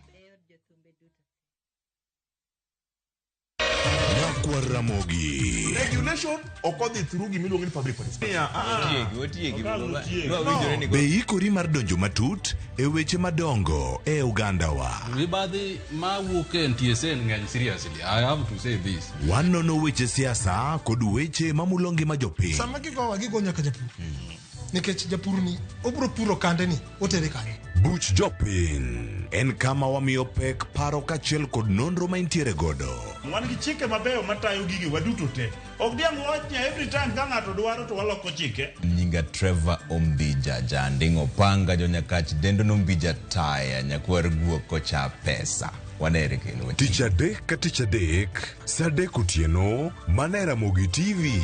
Nyakwar Ramogi. Regulation ok odhi through gimiluongo ni public participation. Be ikori mar donjo matut e weche madongo e ogandawa? Mibadhi mawuok e NTSA ng'eny seriously. I have to say this. Wanono weche siasa kod weche mamulo ngima jopiny. Sama gigowa gigo nyaka japur. Nikech japur ni obro puro kande ni otere kanye. Buch jopiny en kama wamiyo pek paro kaachiel kod nonro ma intiere godo. Wan gi chike mabeyo matayo gigi waduto te. Ok diang' wach ni every time ka ng'ato dwaro to waloko chike. Nyinga Trevor Ombija Janding'o Panga jonyakach dendo nombija taya nyakwar guok kocha pesa. Wanere kendo. Tich adek ka tich adek, saa 3 otieno, mana e Ramogi TV.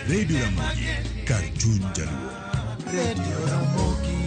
Radio Ramogi, kar chuny jaluo. Radio Ramogi.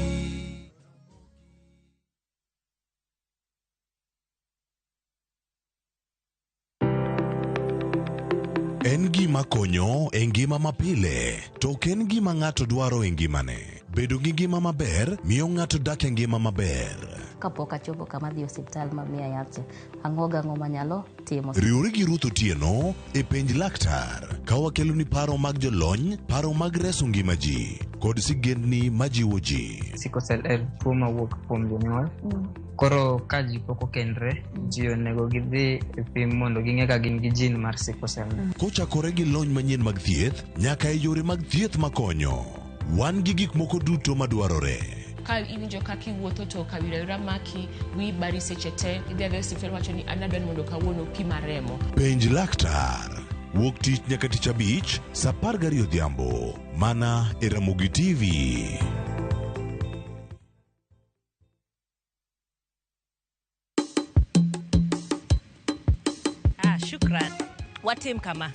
En gima konyo e ngima mapile, to ok en gima ng'ato dwaro e ngimane. Bedo gi ngima maber miyo ng'ato dak e ngima maber. Kapok achopo kama dhi osiptal mamiya yath, ang'o gang'o manyalo timo. Riwri gi Ruth Otieno e penj laktar ka wakeloni paro mag jolony, paro mag reso ngima ji kod sigendni majiwo ji. Sickle cell en tuo mawuok kuom jonyuol. Koro ka ji pok okendre, ji onego gidhi e pim mondo ging'e ka gin gi gene mar sickle cell. Kochakore gi lony manyien mag thieth nyaka e yore mag thieth makonyo, wan gi gik moko duto madwarore. Ka iwinjo kaka iwuotho to kawira maki, wiyi bari seche te, idhi adhiya e osiptal wacho ni an adwa ni mondo kawuono pima remo. Penj laktar wuok tich nyaka tich abich saa 12 odhiambo mana e Ramogi TV. Ah, shukran. Watim kama.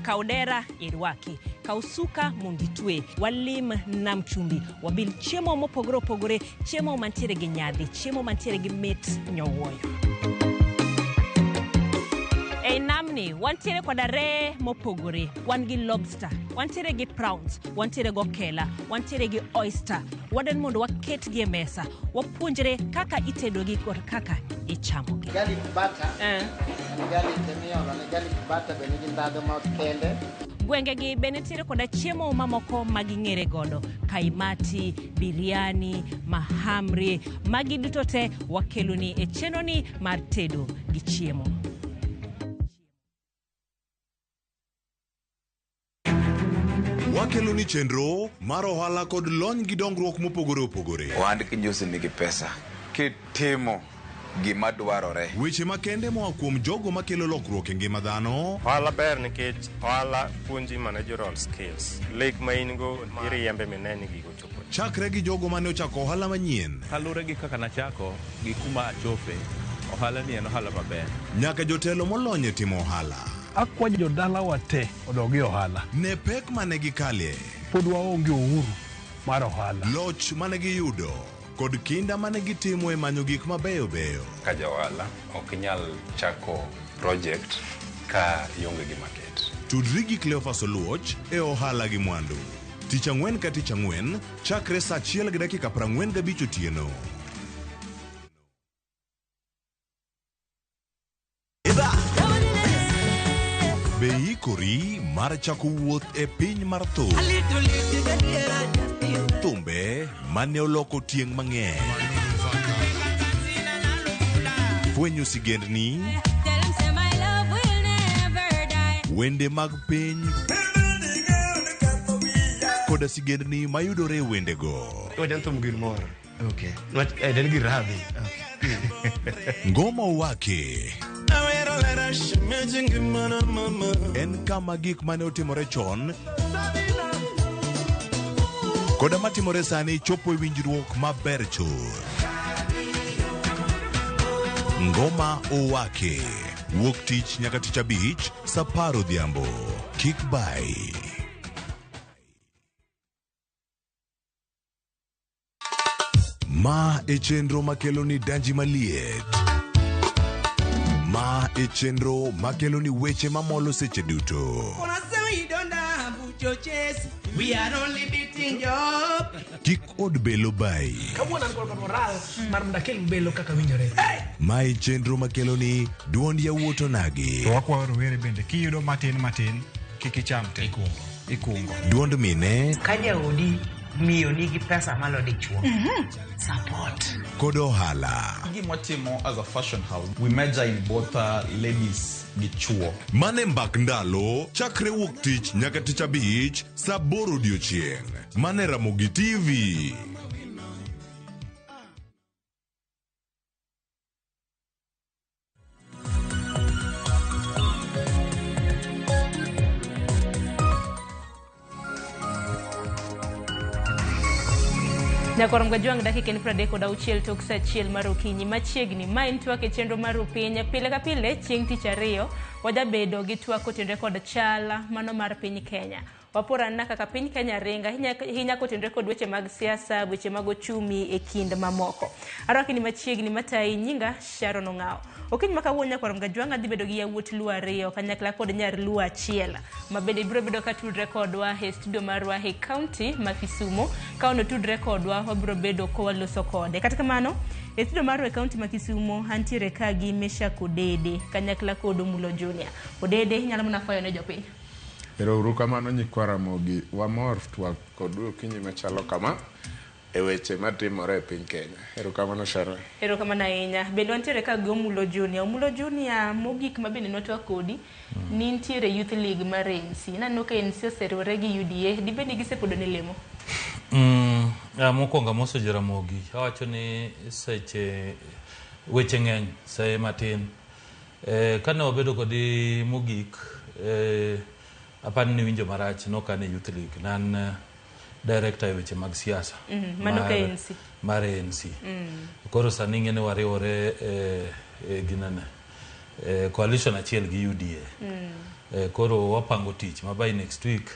Kaw dera irwaki. Kaw suka mondo itwe. Walim nam chumbi. Wabil chiemo mopogore opogore, chiemo mantiere gi nyadhi, chiemo mantiere gi mit nyowuoyo. Ei namni wantiere koda reye mopogore. Wan gi lobster, wantiere gi prawns, wantiere gi okela, wantiere gi oyster. Wadwaro mondo waketgi e mesa, wapuonjre kaka itedogi kod kaka ichamogi. Garlic butter. Garlic emiolo ne garlic butter be nigi ndhadhu ma kende. Gwengegi be nitiere koda chiemo mamoko ma ging'ere godo, kaimati, biryani, mahamri, magi duto te wakeloni e chenroni mar tedo gi chiemo. Wakelo ni chenro mar ohala kod lony gi dongruok mopogore opogore. Ohand kinyosi nigi pesa kitimo gima dwarore. Weche makende moa kuom jogo makelo lokruok e ngima dhano. Ohala ber nikech ohala puonji managerial skills. Lek ma in go iriembe mine ni gigo chopo. Chakre gi jogo mane ochako ohala manyien. Kaluwore gi kaka nachako gi kuma achope, ohala ni en ohala maber. Nyaka jotelo molony e timo ohala. Akwayo jodalawa te odog e ohala. Ne pek mane gikalie. Pod waonge uhuru mar ohala. Loch mane giyudo kod kinda mane gitimo e manyo gik mabeyo beyo. Ka ja ohala ok inyal chako project ka ionge gi market. Tudri gi Cleophas Oluoch e ohala gi mwandu. Tich ang'wen ka tich ang'wen chakre saa 1:45 otieno. Be ikori mar chako wuoth e piny mar thum. Thumbe mane oloko tieng' mang'eny. Fwenyo sigendni. Wende mag piny. Koda sigendni mayudore e wendego. Wajan thum gir mor. Okay. En gir radhi. Ngoma Owake. En kama gik mane otimore chon koda matimore sani chopo e winjruok maber chuth. Ngoma Owake. Wuok tich nyaka tich abich saa 10 odhiambo. Kik bai. Ma e chenro makelo ni danji maliet. Ma e chenro makelo ni weche mamolo seche duto. We are only beating job. Kik od belo bai. Kawuono an kod moral mar mondo akel belo kaka winjore. Ma e chenro makelo ni duond yawuot onagi. To wakwayo rowere bende kiyudo matin matin kik icham te. Ikungo. Duond mine. Ka jaodi miyo nigi pesa malo dichuo. Support. Kod ohala. Gima watimo as a fashion house, we major in both ladies gi chuo. Mane mbak ndalo chakre wuok tich nyaka tich abich saa 8 odiochieng'. Mane Ramogi TV. Nyakwar Mgajwang' dakika en 36 tok saa 1 mar okinyi machiegni. Ma en twak e chenro mar Rupiny. Pile ka pile chieng' tich ariyo wajabedo gi twak kotenore kod chal mano mar piny Kenya. Waporana kaka piny Kenya ringa hinya kotenore kod weche mag siasa, weche mag ochumi e kind mamoko. Arwaki ni machiegni matayi nyinga Sharon Ong'ao. Okinyi ma kawuono Nyakwar Mgajwang' adhi bedo gi yawuot Luo ariyo kanyakla kod nyar Luo achiel ma bende biro bedo ka tudre kodwa e studio marwa e county ma Kisumu. Ka ono tudre kodwa wabiro bedo ka waloso kode. Kata kamano e studio marwa e county ma Kisumu antiere ka gi Meshack Odede kanyakla kod Omulo Junior. Odede inyalo mana fwayo ne jopiny. Ero kamano nyikwa Ramogi, wamor twak kodu okinyi machalo kama e weche matimore e piny Kenya. Erokamano Sharon. Erokamano ahinya. Bende wantiere ka gi Omulo Junior. Omulo Junior mogik ma bende nwatwak kodi nintiere Youth League mar ANC. Naneno ka ANC oseriwore gi UDA. Dibed ni gisepodo ne lemo? Mokwongo amoso Jaramogi. Awacho ni seche weche ng'eny saye matin. Kane wabedo kodi mogik apani ni winjo marach nokane Youth League. Nan director e weche mag siasa. Mano ka ANC. Mar ANC. Koro sani ing'e ni wariwore ginene coalition achiel gi UDA. Koro wapango tich ma by next week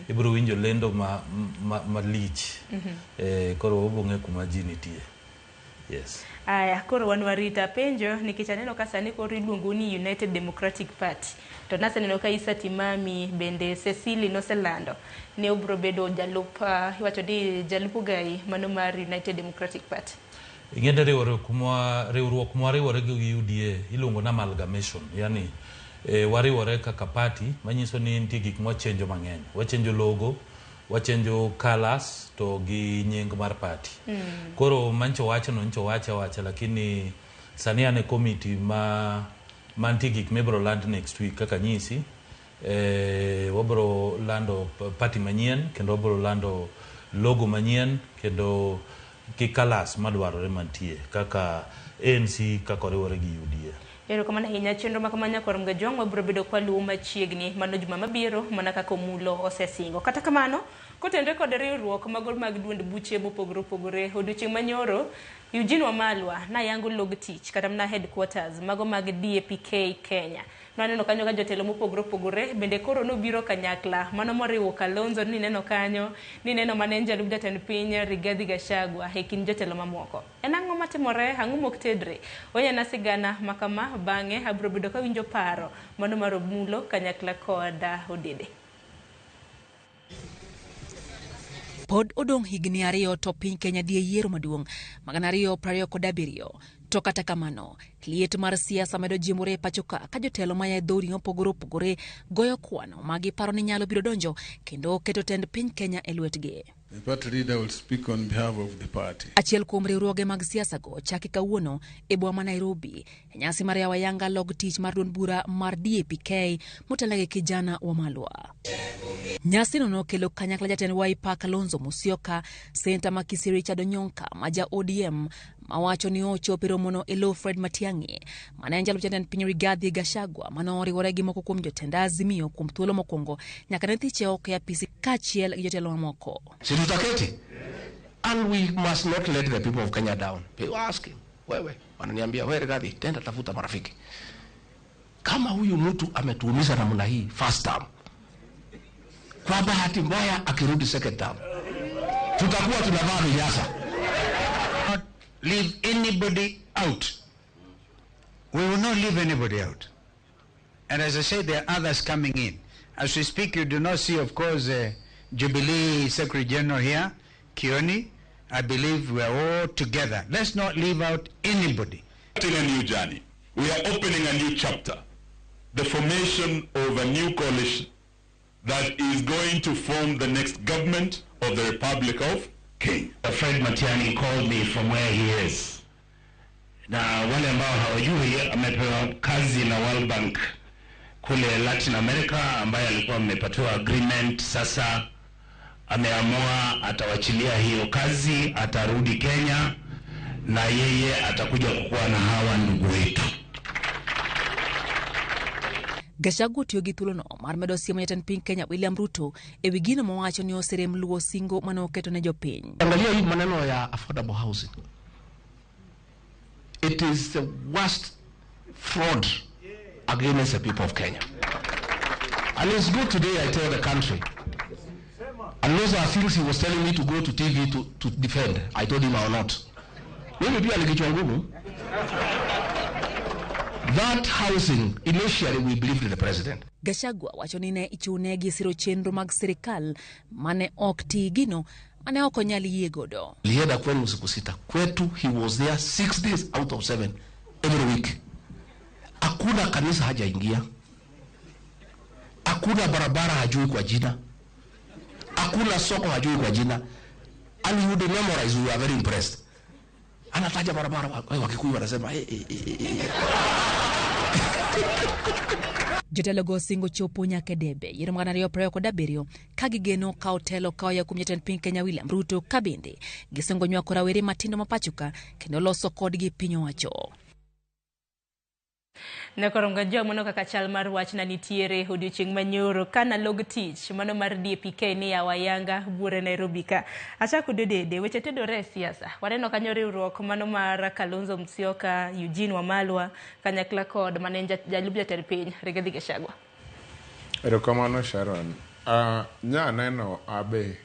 Ibiro winjo lendo malich. Koro wabiro ng'e kuma ji nitie. Yes. Aya, koro wan warita penjo nikech aneno ka sani koro iluongo ni United Democratic Party. To naseneno ka Issa Timami bende Cecily noselando ni obiro bedo jalup iwacho ni jalup ogai mano mar United Democratic Party. Ing'e riwruok mwariwore gi UDA iluongo ni amalgamation, yani wariwore kaka party manyiso ni nitie gik mwachenjo mang'eny. Wachenjo logo, wachenjo colors to gi nying mar party. Koro mancho wacho no ncho wacha wacha, lakini sani an e committee ma mantie gik mibiro land next week kaka nyisi. Wabiro lando party manyien kendo wabiro lando logo manyien kendo gi colors madwarore mantie kaka ANC kaka oriwore gi UDA. Erokamano ahinya. Chenro ma kama nyakwar Mgajwang' wabiro bedo kwaluwo machiegni mano juma mabiro mana kaka Omulo osesingo. Kata kamano, kotenore kod riwruok mago mag duond buche mopogore opogore, odiochieng' manyoro Eugene Wamalwa nayango log tich kata mana headquarters mago mag DAPK Kenya. Nwaneno kanyo ka jotelo mopogore opogore bende koro nobiro kanyakla mano moriwo Kalonzo nineno kanyo, nineno mane en jalup jatend piny Rigathi Gachagua e kind jotelo mamoko. En ang'o matimore? Ang'o mok tedre? Wanyana sigana makama bang'e abiro bedo kawinjo paro mano mar Omulo kanyakla kod Odede. Pod odong' higni 2 to piny Kenya dhi e yiero maduong' 2027. To kata kamano, liet mar siasa medo jimbore e pacho ka ka jotelo maya e dhoudi mopogore opogore goyo kwano ma giparo ni nyalo biro donjo kendo keto tend piny Kenya e lwetgi. The party leader will speak on behalf of the party. Achiel kuom riwruoge mag siasa go chaki kawuono e boma ma Nairobi e nyasi mar yawo ayanga log tich mar duond bura mar DAPK motelo gi Kijana Wamalwa. Nyasino nokelo kanyakla jatend Wiper Kalonzo Musyoka, Senta ma Kisii Richard Onyonka ma ja ODM mawacho ni ochopo e romono e lo Fred Matiang'i mane en jalup jatend piny Rigathi Gachagua manoriwore gi moko kuom jotend Azimio kuom thuolo mokwongo nyaka ne thiche oko e apisi kaachiel gi jotelo mamoko. Si tutaketi? And we must not let the people of Kenya down. They were asking, wewe, wananiambia wewe Rigathi, tenda tafuta marafiki. Kama huyu mtu ametuumiza namna hii first term, kwa bahati mbaya akirudi second term, tutakuwa tunavaa vinyasa. Not leave anybody out. We will not leave anybody out. And as I said, there are others coming in. As we speak, you do not see, of course, Jubilee Secretary General here, Kioni. I believe we are all together. Let's not leave out anybody. In a new journey, we are opening a new chapter, the formation of a new coalition that is going to form the next government of the Republic of Kenya. Fred Matiang'i called me from where he is. Na wale ambao hawajui, amepewa kazi na World Bank kule Latin America, ambaye alikuwa amepatiwa agreement. Sasa ameamua atawachilia hiyo kazi, atarudi Kenya na yeye atakuja kukuwa na hawa ndugu wetu. Gachagua otiyo gi thuolono mar medo siemo jatend piny Kenya William Ruto e wi gino mowacho ni oserem luwo singo mane oketo ne jopiny. Angalia hii maneno ya affordable housing. It is the worst fraud against the people of Kenya. And it's good today I tell the country. And those are things he was telling me to go to TV to defend. I told him I will not. Mimi pia ni kichwa ngumu. That housing, initially we believed in the president. Gachagua wacho ni ne ichune gi siro chenro mag sirikal mane ok ti gino mane ok onyal yie godo. Alienda kwenu siku 6. Kwetu he was there 6 days out of 7 every week. Hakuna kanisa hajaingia. Hakuna barabara hajui kwa jina. Hakuna soko hajui kwa jina. And he would memorize, we were very impressed. Anataja barabara, Wakikuyu wanasema, hey, hey, hey, hey. Jotelo go singo chopo nyaka e debe yiero mag 2027 ka gigeno kawo telo ka oya kuom jatend piny Kenya William Ruto ka bende gisingo nywako rawere matindo ma pacho ka kendo loso kodgi piny owacho. Nyakoronga jwa mano kaka chal mar wach na nitiere odiochieng' manyoro kana log tich mano mar DAPK ni yawa yanga buore Nairobi ka. Achako dodede weche tedore e siasa. Waneno kanyo riwruok mano mar Kalonzo Musyoka, Eugene Wamalwa kanyakla kod mane en jalup jatend piny Rigathi Gachagua. Erokamano Sharon. Nya neno abe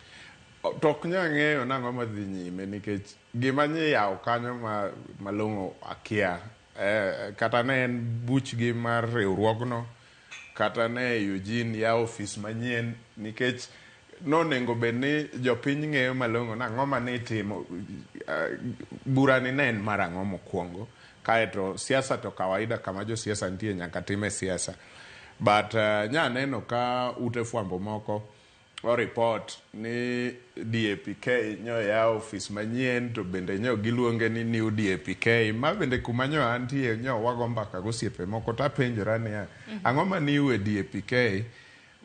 to ok nya ng'eyo nang'o madhi nyime nikech gima nyiyawo kanyo malong'o akia. Kata ne en buchgi mar riwruogno, kata ne Eugene yawo ofis manyien nikech nonego bed ni jopiny ng'eyo malong'o nang'o mane itimo. Burani ne en mar ang'o mokwongo, kaeto siasa to kawaida kama josiasa nitie nyaka time siasa. But nya neno ka ute fwambo moko o report ni DAPK nyo yawo ofis manyien to bende nyo giluonge ni new DAPK ma bende kuma nyo antie nyo wago mbaka gosiepe moko tapenjora niya ang'o ma new e DAPK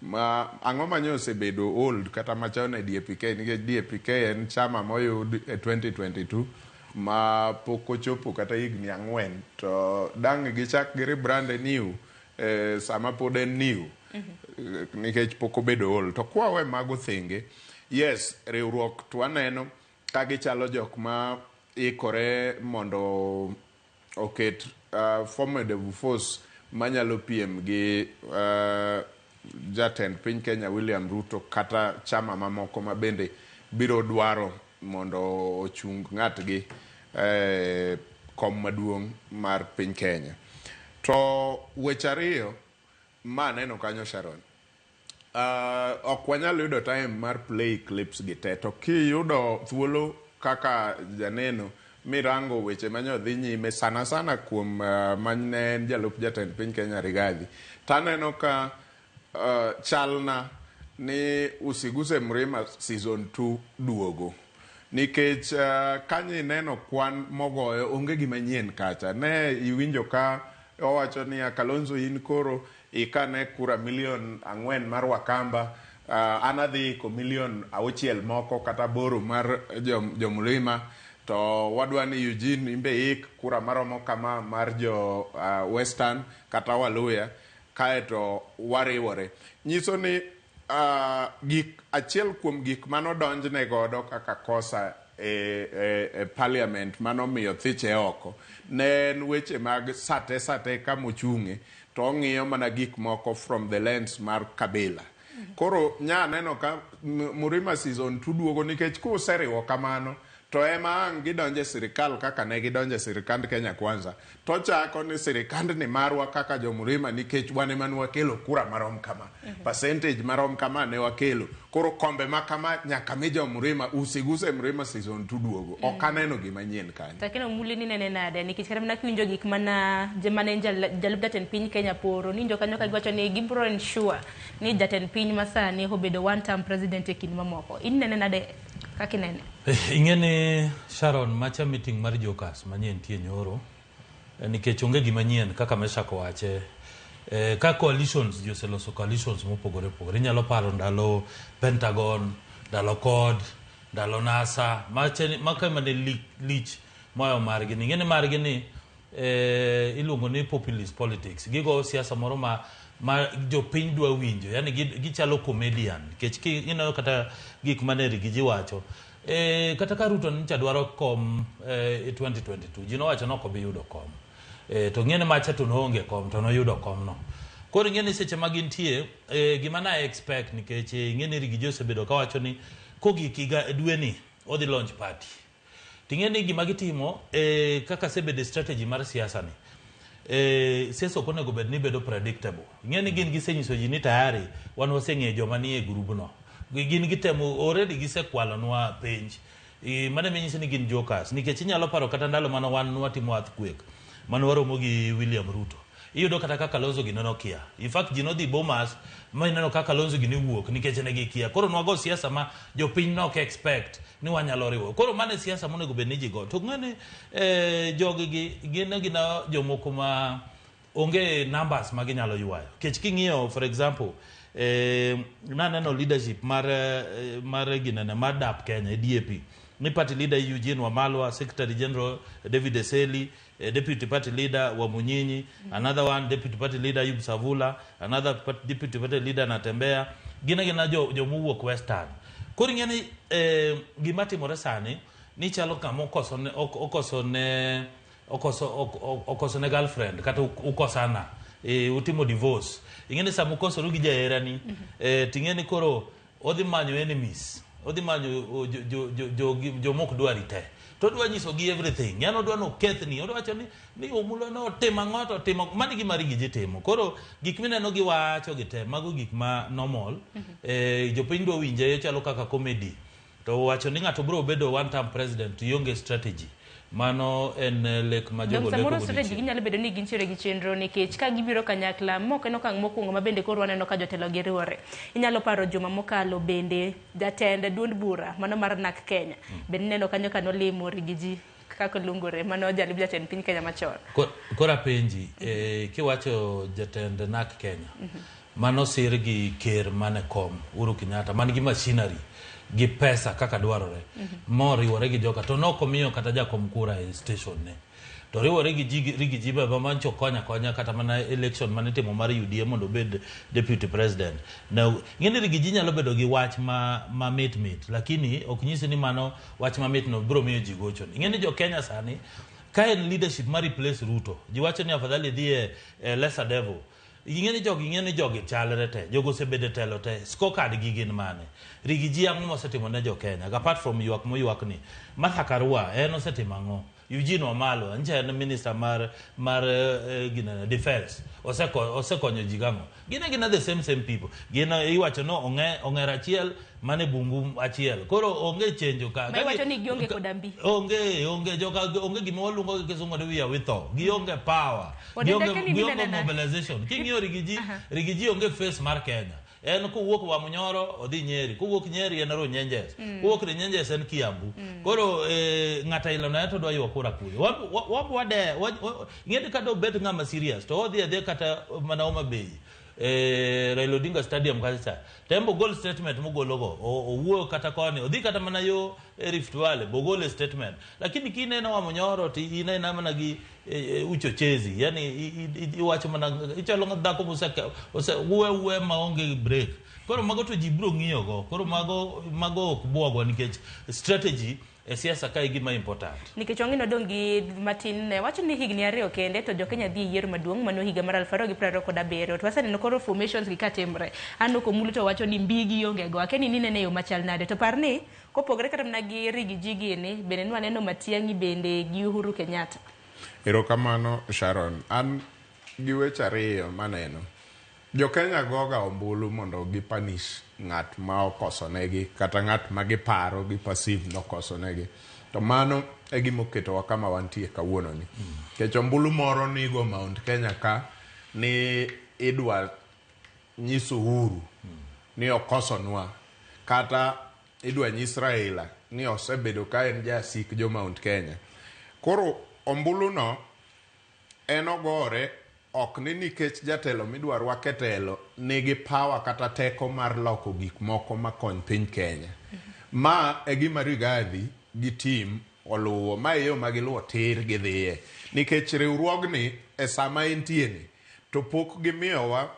ma ang'o ma nyo osebedo old kata machon e DAPK nikech DAPK en chama moyud e 2022 ma pok ochopo kata higni 4 to dang' gichak gi rebrand e new sama pod en new nikech pok obedo old. To kwawe mago thenge, yes, riwruok to waneno ka gichalo jok ma ikore mondo oket formidable force manyalo piem gi jatend piny Kenya William Ruto kata chama mamoko ma bende biro dwaro mondo ochung ng'atgi kom maduong' mar piny Kenya. To weche ariyo ma aneno kanyo Sharon, ok wanyal yudo time mar play clips gi te, to kiyudo thuolo kaka janeno mirango weche manyo dhi nyime sana sana kuom mane en jalup jatend piny Kenya Rigathi, taneno ka chalna ni Usiguse Mrima season 2 duogo. Nikech kanyo ineno kwan mogoyo onge gima nyien kacha. Ne iwinjo ka owacho niya Kalonzo in koro ikane kura milion 4 mar Wakamba, an adhi iko milion 6 moko kata 8 mar jomlima, to wadwa ni Eugene imbe ik kura maromo kama mar jo Western kata Waluya, kaeto wariwore. Nyiso ni gik achiel kuom gik manodonjne godo kaka kosa e parliament manomiyo thiche oko ne en weche mag sate kamochung'e to ong'iyo mana gik moko from the lens mar Kabila. Koro nya neno ka Murima season 2 duogo nikech kuseriwo kamano to ema ang' gidonje sirikal kaka ne gidonje sirikand Kenya Kwanza to chako ni sirikand ni marwa kaka jo Murima nikech wan ema ne wakelo kura marom kama, percentage marom kama ne wakelo, koro kombe ma kama nyaka mi jo Murima. Usiguse Murima season 2 duogo. Ok aneno gima nyien kanyo. Takeno muli ni nene nade nikech kata mana kiwinjo gik mana mane en jalup jatend piny Kenya poro ninjo kanyo ka giwacho ni gibiro ensure ni jatend piny masani obedo one term president e kind mamoko. In nene nade kaka inene? Ing'e ni Sharon, macha meeting mar Jokers manyien tie nyoro, nikech onge gima nyien kaka Meshak owache. Ka coalitions ji oseloso coalitions mopogore opogore, inyalo paro ndalo Pentagon, ndalo CORD, ndalo NASA, maka mane lich moyo margi ni. Ing'e ni margi ni iluongo ni populist politics. Gigo siasa moro ma jopiny dwa winjo, yani gichalo comedian nikech ineno kata gik mane Rigiji wacho. Kata ka Ruto nyicha dwaro kom 2022, ji nowacho ni ok obi yudo kom. To ng'e ni macha to noonge kom to noyudo kom no. Koro ing'e ni seche ma gintie, gima na expect nikech ing'e ni Rigiji osebedo kawacho ni kogik higa dwe ni odhi launch party. Ting'e ni gima gitimo kaka sebedo strategy mar siasa ni. Siasa ok onego bed ni bedo predictable. Ing'e ni gin gisenyiso ji ni tayari wan waseng'eyo joma nie grubno. Gin gitemo already gisekwalonwa penj. Mano ema ni gin jokers nikech inyalo paro kata ndalo mane wan watimo earthquake mane waromo gi William Ruto. Iyudo kata kaka Kalonzo gini nokia. In fact ji nodhi Bomas ma ineno kaka Kalonzo gini wuok nikech ne gikia. Koro nwago siasa ma jopiny nok expect ni wanyalo riwo. Koro mano e siasa monego bed ni ji go. To ng'e ni jogi gi gin gina jomoko ma onge numbers ma ginyalo ywayo. Nikech king'iyo for example naneno leadership mar ginene mar DAP Kenya DAP ni party leader Eugene Wamalwa, Secretary General David Eseli, Deputy Party Leader Wamunyinyi, another one Deputy Party Leader Ayub Savula, another Deputy Party Leader Natembea, gina jomowuok Western. Koro ing'e ni gima timore sani ni chalo kama okoso ne girlfriend kata ukosana. utimo divorce. Ing'e ni sama ukosoru gi jaherani, ting'e ni koro odhi manyo enemies, odhi manyo jomok dwari te. To odwa nyisogi everything. Yani odwa nokethni, odwa wacho ni Omulo notimo ang'o to otimo mano e gima Rigiji timo. Koro gik mineno giwacho gi te, mago gik ma normal. Jopiny dwa winje chalo kaka comedy. To wacho ni ng'ato biro bedo one term president to ionge strategy. Mano en lek ma jogo leko samoro strategy ginyalo bedo ni gintiere gi chenro nikech ka gibiro kanyakla mok en okang' mokwongo ma bende koro waneno ka jotelo gi riwore. Inyalo paro juma mokalo bende jatend duond bura mano mar NARC Kenya. Bende ineno kanyo ka nolimo Rigiji kaka luongore mano jalup jatend piny Kenya machon. Koro apenji, kiwacho jatend NARC Kenya, mano sir gi ker mane kom Uhuru Kenyatta man gi machinery gi pesa kaka dwarore moriwore gi joka to nok omiyo kata jakom kura e station ne to riwore gi Rigiji baba mancho konya konya kata mana election mane itimo mar UDA mondo obed deputy president. Now ing'e ni Rigiji nyalo bedo gi wach ma mit mit, lakini ok nyisi ni mano wach ma mit no biro miyo ji gocho. Ing'e ni jo Kenya sani ka en leadership mar replace Ruto, ji wacho ni afadhali dhi e lesser devil. Ing'e ni jogi, ing'e ni jogi chalre te, jogo osebedo e telo te, scorecard gi gin mane? Rigiji ang'o mosetimo ne jo Kenya? Apart from ywak moywak ni, Martha Karua en osetimo ang'o? Eugene Wamalwa ncha en minister mar ginene defense, osekonyo ji gang'o? Gin agina the same people. Gin iwacho no ong'er achiel mane bungu achiel. Koro onge chenjo ka. Ma iwacho ni gionge koda mbi. Onge joka, onge gima waluongo gi kisungu ni we are with all. Gionge power. Gionge mobilization. King'iyo Rigiji, Rigiji onge face mar Kenya. En kowuok Wamunyoro odhi Nyeri, kowuok Nyeri en Runyenjes, kowuok Runyenjes en Kiambu. Koro ng'ata ilo na to dwa ywa kura kuyo. Ng'eni kata obed ng'ama serious to odhi adhiya kata mana Homa Bay. Raila Odinga Stadium kacha cha. Tembo gol statement mogologo, owuoyo kata koni, odhi kata mana yo Rift Valley, bogole statement. Lakini kineno Wamunyoro to inena mana gi uchochezi, yani iwacho mana ichalo dhako mose wuwe maonge break. Koro mago to ji biro ng'iyo go. Koro mago ok bwogwa nikech strategy e siasa kae gima important. Nikech wang'e nodong' gi matin ne wacho ni higni 2 kende to jo Kenya dhi e yiero maduong' mano higa mar 2027. To waseneno koro formations gi katimre. Anno Komulo to wacho ni mbigi onge go. Akeni ni nene yo machal nade. To par ni kopogre kata mana gi Rigiji gini bende nwaneno Matiang'i bende gi Uhuru Kenyatta. Erokamano Sharon. An gi weche 2 maneno. Jo Kenya goga ombulu mondo gipanish ng'at ma okosonegi kata ng'at ma giparo gi perceive nokosonegi. To mano e gima oketowa kama wantie kawuononi. Nikech ombulu moro nigo Mount Kenya ka ni idwa nyiso Uhuru ni okosonwa, kata idwa nyis Raila ni osebedo ka en jasik jo Mount Kenya. Koro ombuluno en ogore ok ni nikech jatelo midwa rwak e telo nigi power kata teko mar loko gik moko makony piny Kenya. Ma e gima Rigathi gi team oluwo, ma e yo ma giluwo tir gidhiye. Nikech riwruogni e sama entie ni to pok gimiyowa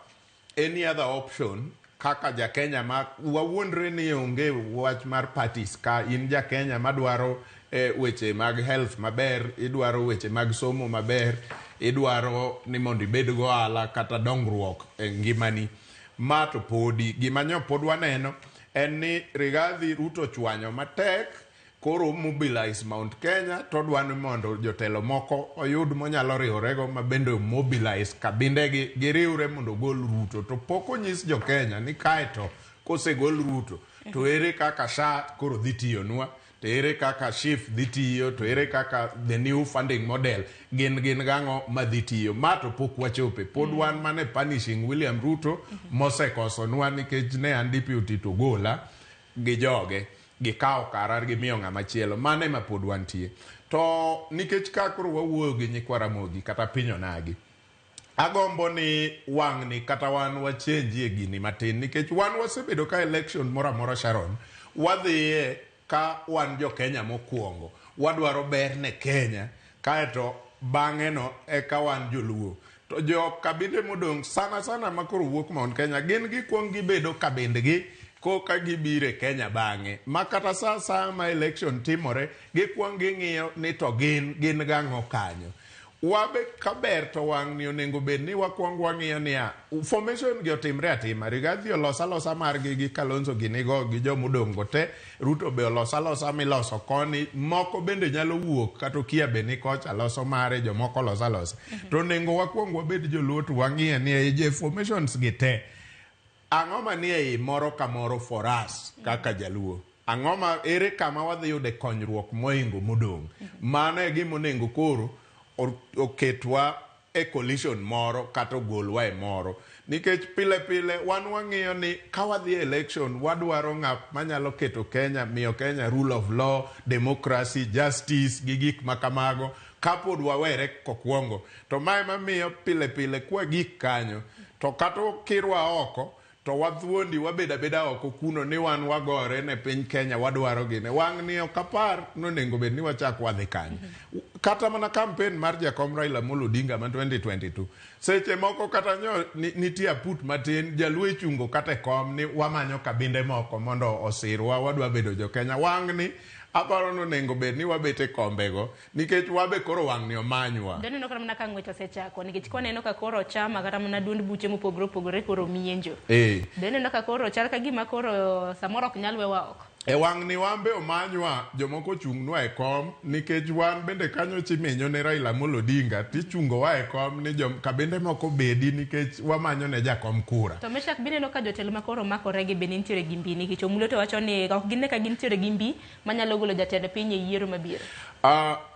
any other option kaka ja Kenya ma wawuondre ni onge wach mar parties ka in ja Kenya madwaro weche mag health maber, idwaro weche mag somo maber, idwaro ni mondo ibed go ohala kata dongruok e ngimani. Ma to podi gima nyo pod waneno en ni Rigathi Ruto chwanyo matek, koro mobilize Mount Kenya to odwa ni mondo jotelo moko oyud monyalo riworego ma bende mobilize kabindegi giriwre mondo ogol Ruto. To pok onyis jo Kenya ni kaeto kosegol Ruto to ere kaka SHA koro dhi tiyonwa, to ere kaka SHIF dhi tiyo, to ere kaka the new funding model gin gang'o madhi tiyo. Ma to pok wachope, pod wan mane punishing William Ruto mosekosonwa nikech ne an deputy to gola gi joge gikawo kara gimiyo ng'ama chielo. Mano ema pod wantie. To nikech ka koro wawuoyo gi nyikwa Ramogi kata piny onagi, agombo ni wang'ni kata wan wachenjie gini matin, nikech wan wasebedo ka election moro amora Sharon wadhiye ka wan jo Kenya mokwongo, wadwaro ber ne Kenya, kaeto bang'e no eka wan joluo. To jo kabinde modong' sana sana makoro wuok Mount Kenya gin gikuong gibedo kabindgi koka gibiro e Kenya bang'e. Ma kata sa ma election timore, gikuong ging'iyo ni to gin gang'o kanyo. Wabe kaber to wang'ni onego bed ni wakwong wang'iyo niya, formation gi otimre atima. Rigathi olos alosa margi gi Kalonzo ginigo gi jomodong' go te. Ruto be olos alosa miloso koni. Moko bende nyalo wuok kata Okia be ni kocha loso mare, jomoko loso alosa. To onego wakwong wabed joluo to wang'iye ni e formations gi te, ang'o manie i moro ka moro for us kaka jaluo? Ang'o ma ere kama wadhi yude konyruok moingo modong'? Mano e gima onego koro oketwa e coalition moro kata ogolwa e moro. Nikech pile pile wan wang'iyo ni ka wadhi e election wadwaro ng'at manyalo keto Kenya, miyo Kenya rule of law, democracy, justice gi gik ma kamago kapod wawere kokwongo. To mae mamiyo pile pile kwa gik kanyo to kata okirwa oko to wathuondi wabed abeda oko kuno ni wan wagore ne piny Kenya wadwaro gine. Wang' ni ok apar nonego bed ni wachak wadhi kanyo. Kata mana campaign mar jakom Raila Amolo Odinga ma 2022 seche moko kata nyo nitie aput matin jaluo ichungo kata e kom ni wamanyo kabinde moko mondo osirwa wadwa bedo jo Kenya. Wang' ni aparo ni onego bed ni wabet e kombego nikech wabe koro wang' ni omanywa. Doneno kata mana ka ng'wech osechako nikech kwaneno ka koro chama kata mana duond buche mopogore opogore koro mienjo. Doneno ka koro chal ka gima koro samoro ok nyal wewa oko. E wang' ni wan be omanywa jomoko ochung'nwa e kom nikech wan bende kanyo chiminyo ne Raila Amolo Odinga tichungowa e kom ni jom kabinde moko bedi nikech wamanyo ne jakom kura. To Meshak bineno ka jotelo ma koro makore gi be nitiere gi mbi nikech Omulo to wacho ni ok gine ka gintiere gi mbi manyalo golo jatend piny e yiero mabiro.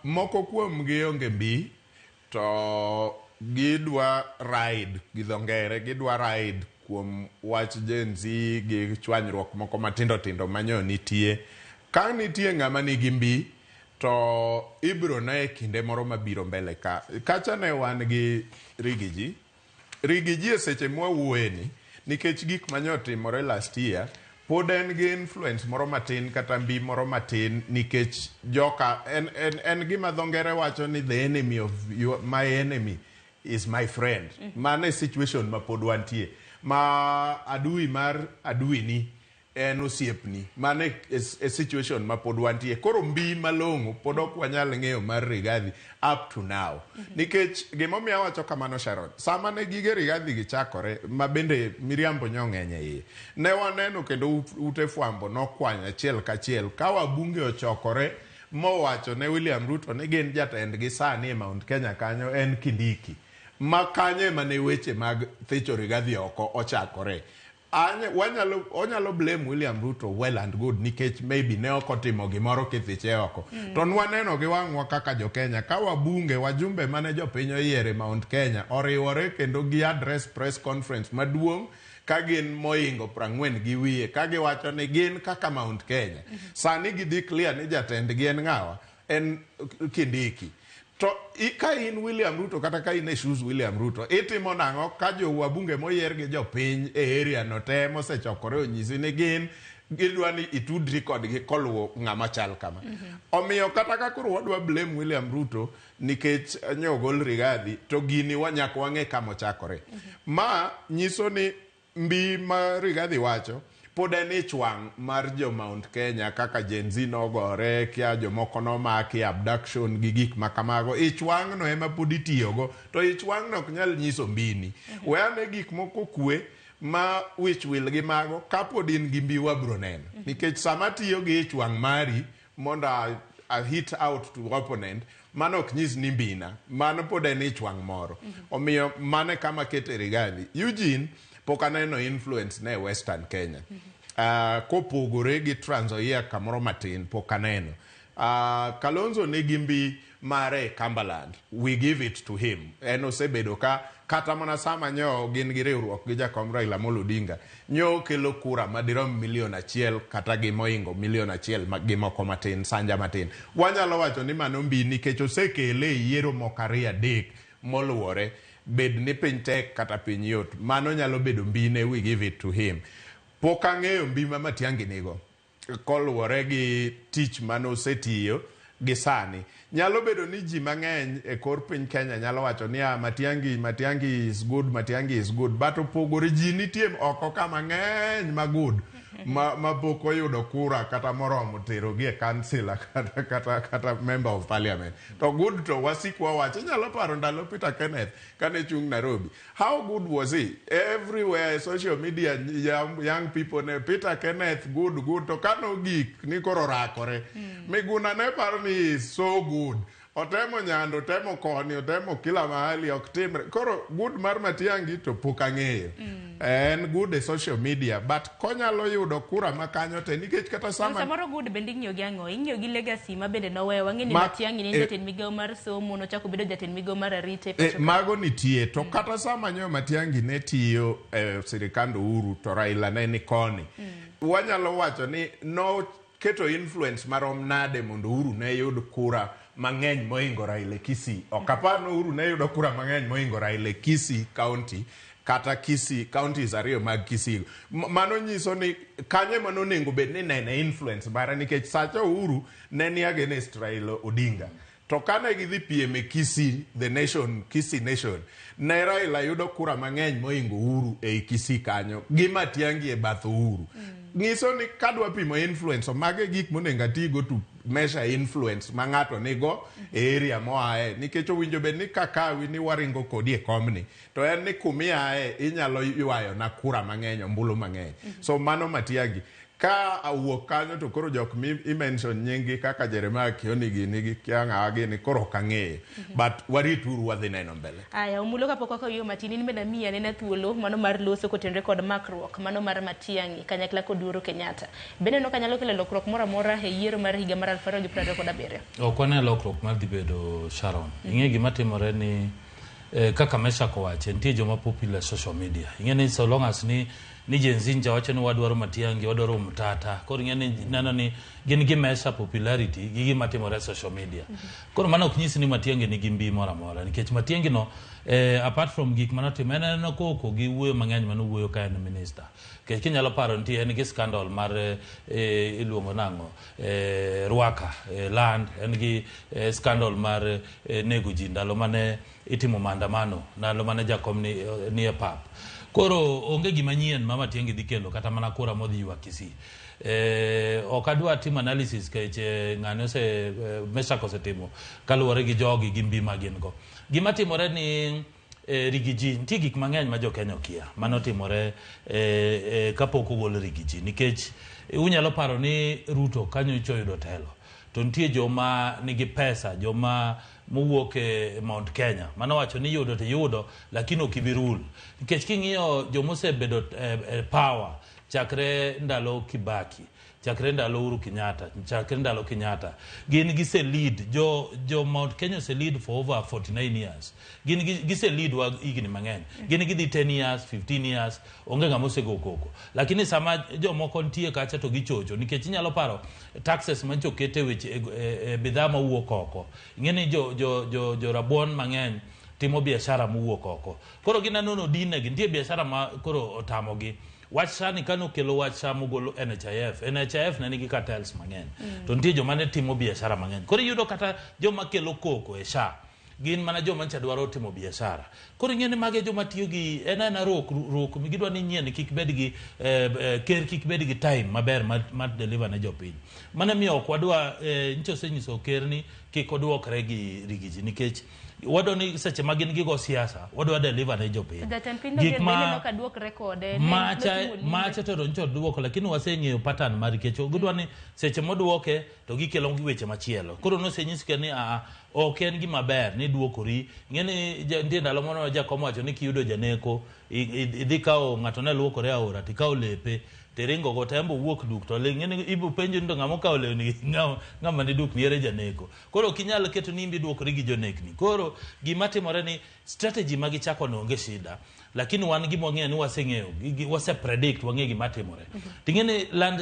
Moko kuomgi onge mbi to gidwa ride gi dho ngere gidwa ride kuom wach Gen Z gi chwanyruok moko matindo tindo manyo nitie. Ka nitie ng'ama nigi mbi to ibiro ne e kinde moro mabiro mbele ka. Kacha ne wan gi Rigiji. Rigiji e seche mwawuoyeni nikech gik mane otimore last year pod en gi influence moro matin kata mbi moro matin nikech joka en gima dho ngere wacho ni the enemy of your, my enemy is my friend. Mano e situation ma pod wantie. Ma adui mar adui ni en osiepni. Mano e situation ma pod wantie. Koro mbi malong'o pod ok wanyal ng'eyo mar Rigathi up to now. Nikech gimomiyo awacho kamano Sharon, sama ne gige Rigathi gi chakore, ma bende miriambo nyo ng'eny e iye, ne waneno kendo ute fwambo nokwanyo achiel kachiel ka wabunge ochokore mowacho ne William Ruto ni gin jatendgi sani e Mount Kenya kanyo en Kindiki. Ma kanyo ema ne weche mag thicho Rigathi oko ochakore. Onyalo blame William Ruto well and good nikech maybe ne ok otimo gimoro kithiche oko. To nwaneno gi wang'wa kaka jo Kenya ka wabunge wajumbe mane jopiny oyiero e Mount Kenya oriwore kendo gi address press conference maduong' ka gin moingo 40 gi wiye ka giwacho ni gin kaka Mount Kenya. Sani gi declare ni jatendgi en ng'awa? En Kindiki. To ka in William Ruto kata ka in e shoes William Ruto, itimo nang'o ka jo wabunge moyier gi jopiny e area no te mosechokore onyisi ni gin gidwa ni itudri kodgi koluwo ng'ama chal kama. Omiyo kata ka koro wadwa blame William Ruto nikech nyo ogol Rigathi, to gini nyaka wang'e kama ochakore. Ma nyiso ni mbi ma Rigathi wacho pod en ich wang' mar jo Mount Kenya kaka Gen Z nogore, kia jomoko nomaki, abduction gi gik ma kamago. Ich wang' no ema pod itiyogo, to ich wang' no ok nyal nyiso mbini. We ane gik moko kwe ma wich wil gi mago kapod in gi mbi wabro neno. Nikech sama tiyo gi ich wang' mari mondo a hit out to opponent, mano ok nyis ni mbina, mano pod en ich wang' moro. Omiyo mano e kama kete Rigathi. Eugene pok aneno influence ne Western Kenya. Kopogore gi Trans Nzoia kamoro matin pok aneno. Kalonzo nigi mbi mare e Cumberland. We give it to him. En osebedo ka kata mana sama nyo gin gi riwruok gi jakom Raila Amolo Odinga, nyo kelo kura madirom 1 million kata gi moingo 1 million gi moko matin, sanja matin. Wanyalo wacho ni mano mbi nikech osekele e yiero moko ariyo adek moluwore, bed ni piny tek kata piny yot. Mano nyalo bedo mbine, we give it to him. Pok ang'eyo mbi ma Matiang'i nigo koluwore gi tich mane osetiyo gi sani. Nyalo bedo ni ji mang'eny e kor piny Kenya nyalo wacho ni ah, Matiang'i, Matiang'i is good, Matiang'i is good, but opogore ji nitie oko ka mang'eny ma good. ma pok oyudo kura kata moromo tero gi e councillor kata member of parliament. To good to wasikwa wacho. Inyalo paro ndalo Peter Kenneth kane chung Nairobi. How good was he? Everywhere social media young people ne Peter Kenneth good good to kano gik ni koro rakore. Miguna ne paro ni is so good. Otemo Nyando, otemo koni, otemo kila mahali ok timre. Koro good mar Matiang'i to pok ang'eyo. En good e social media but konyalo yudo kura ma kanyo te nikech kata sama samoro good bende ing'iyo gi ang'o? Ing'iyo gi legacy ma bende noweyo. Wang'e ni Matiang'i ne en jatend migawo mar somo, nochako bedo jatend migawo mar arita e pacho ka. Mago nitie to kata sama nyo Matiang'i ne tiyo e sirikand Uhuru to Raila ne ni koni. Wanyalo wacho ni no keto influence marom nade mondo Uhuru ne yud kura mang'eny mohingo Raila e Kisii. Ok apar ni Uhuru ne yudo kura mang'eny mohingo Raila e Kisii County kata Kisii counties ariyo mag Kisii. Mano nyiso ni kanye mano onego bed ni nene influence mare nikech sacha Uhuru ne ni against Raila Odinga. To kane gidhi piem e Kisii, the nation, Kisii nation, ne Raila yudo kura mang'eny mohingo Uhuru ei Kisii kanyo gi Matiang'i e bath Uhuru. Nyiso ni kadwa pimo influence, mago e gik monego atigo to measure influence ma ng'ato nigo e area moaye. Nikech owinjo bed ni kakawi ni waringo kodi e komni, to en ni kumiaye inyalo ywayo na kura mang'eny, ombulu mang'eny. So mano Matiang'i. Ka awuok kanyo to koro jok mi i-mention nying-gi kaka Jeremiah Kioni gini gi kia ng'a gini koro ok ang'eyo. But warituru wadhi neno mbele. Aya, Omulo kapok wakawo yo matin, in bende amiyi anena thuolo mano mar loso kotenore kod makruok mano mar Matiang'i kanyakla kod Uhuru Kenyatta. Bende ineno ka nyalo kelo lokruok moro amora e yiero mar higa mar 2027? Ok wane lokruok mar dhi bedo Sharon. Ing'e gima timore ni kaka Meshak owacho, nitie joma popular social media. Ing'e ni so long as ni Gen Z ncha wacho ni wadwaro Matiang'i, wadwaro Omtata. Koro ing'e ni neno ni gin gi measure popularity gi gima timore e social media. Koro mano ok nyis ni Matiang'i nigi mbi moro amora nikech Matiang'i no apart from gik manotimo en aneno koko gi wuoyo mang'eny manowuoyo ka en minister. Nikech kinyalo paro nitie en gi scandal mar iluongo nang'o Ruaka land, en gi scandal mar nego ji ndalo mane itimo maandamano, ndalo mane jakom ni e pap. Koro onge gima nyien ma Matiang'i dhi kelo kata mana kura modhi ywak Kisii. Ok adwa timo analysis kech ng'ane ose Meshak osetimo kaluwore gi jogi gi mbi ma gin go. Gima timore ni Rigiji nitie gik mang'eny ma jo Kenya okia manotimore kapok ogol Rigiji nikech unyalo paro ni Ruto kanyocha oyudo telo to nitie joma nigi pesa, joma mowuok e Mount Kenya manowacho ni yudo to iyudo lakini ok ibi rule nikech king'iyo joma osebedo power chakre ndalo Kibaki, chakre ndalo Uhuru Kenyatta, chakre ndalo Kenyatta, gin gise lead jo Mount Kenya ose lead for over 49 years. Gin gise lead wa higni mang'eny. Gin gidhi 10 years, 15 years, onge ng'ama osego koko. Lakini sama jomoko nitie kacha to gichocho nikech inyalo paro taxes mancho oket e weche e bidhaa mawuok oko. Ing'e ni jo rabuon mang'eny timo biashara mowuok oko. Koro gineno ni odinegi, nitie biashara ma koro otamogi. Wach sani kane okelo wach sa mogolo NHIF, NHIF ne nigi cartels mang'eny. To nitie joma ne timo biashara mang'eny. Koro iyudo kata joma kelo koko e SHA gin mana joma ncha dwaro timo biashara. Koro ing'e ni mago e joma tiyo gi en aena rok rok gidwa ni nyien kik bed gi ker kik bed gi time maber mar deliver ne jopiny. Mano emiyo ok wadwa nyicha osenyiso ker ni kik oduokre gi Rigiji nikech wadwa ni seche ma gin gigo siasa wadwa deliver ne jopiny. Jatend piny no bende neno ka duokre kode. Macha to nyicha oduoko lakini waseng'eyo pattern mar nikech gidwa ni seche moduoke to gikelo weche machielo. Koro nosenyis ker ni ok en gima ber ni duokori. Ing'e ni nitie ndalo moro jakom wacho ni kiyudo janeko idhi kawo ng'ato ne luokore e aora tikawo lepe tiringo go tembo wuok duk to ing'e ni ibo penjo ni to ng'ama okawo lewni ng'ama ni duk ni ere janeko. Koro ok inyal keto ni imbi duokori gi jonekni. Koro gima timore ni strategy ma gichako no onge shida. Lakini wan gima wang'eyo ni waseng'eyo, wase predict wang'eyo gima timore. Ting'e ni land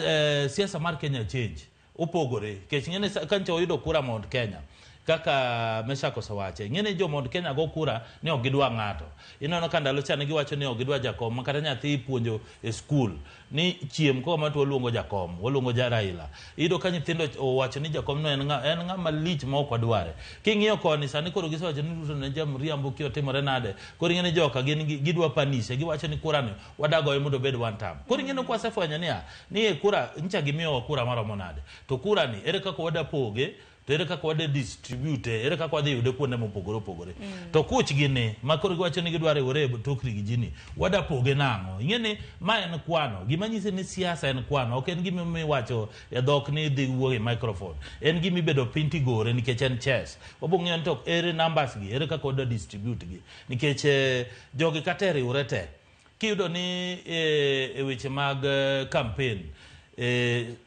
siasa mar Kenya change opogore. Nikech ing'e ni kancho oyudo kura Mount Kenya. Kaka Meshak osewache, ing'e ni jo Mount Kenya go kura ni ok gidwa ng'ato. Ineno ka ndalo cha ne giwacho ni ok gidwa jakom ma kata nyathi ipuonjo e skul ni chiem koma to waluongo jakom, waluongo ja Raila. Iyudo ka nyithindo owacho ni jakom no en ng'a, en ng'ama lich ma ok wadware. King'iyo koni sani koro gisewacho ni Ruto ne jamriambo ki otimore nade. Koro ing'e ni joka gin gidwa panishe, giwacho ni kura ni wadagoye mondo obed one term. Koro ing'e ni kwasefwenyo niya, ni e kura ncha gimiyowa kura maromo nade. To kura ni ere kaka wadapoge to ere kaka wadhi distribute, ere kaka wadhi yude kuonde mopogore opogore. To kuch gi ni ma koro giwacho ni gidwa riwore e tok Rigiji ni wada poge nang'o? Ing'e ni ma en kwano. Gima nyisi ni siasa en kwano, ok en gima miwacho e dhok ni dhi wuok e microphone. En gima ibedo piny tigore nikech en chess. Wabo ng'iyo ni to ere numbers gi, ere kaka wada distribute gi. Nikech jogi kata e riwre te, kiyudo ni e weche mag campaign,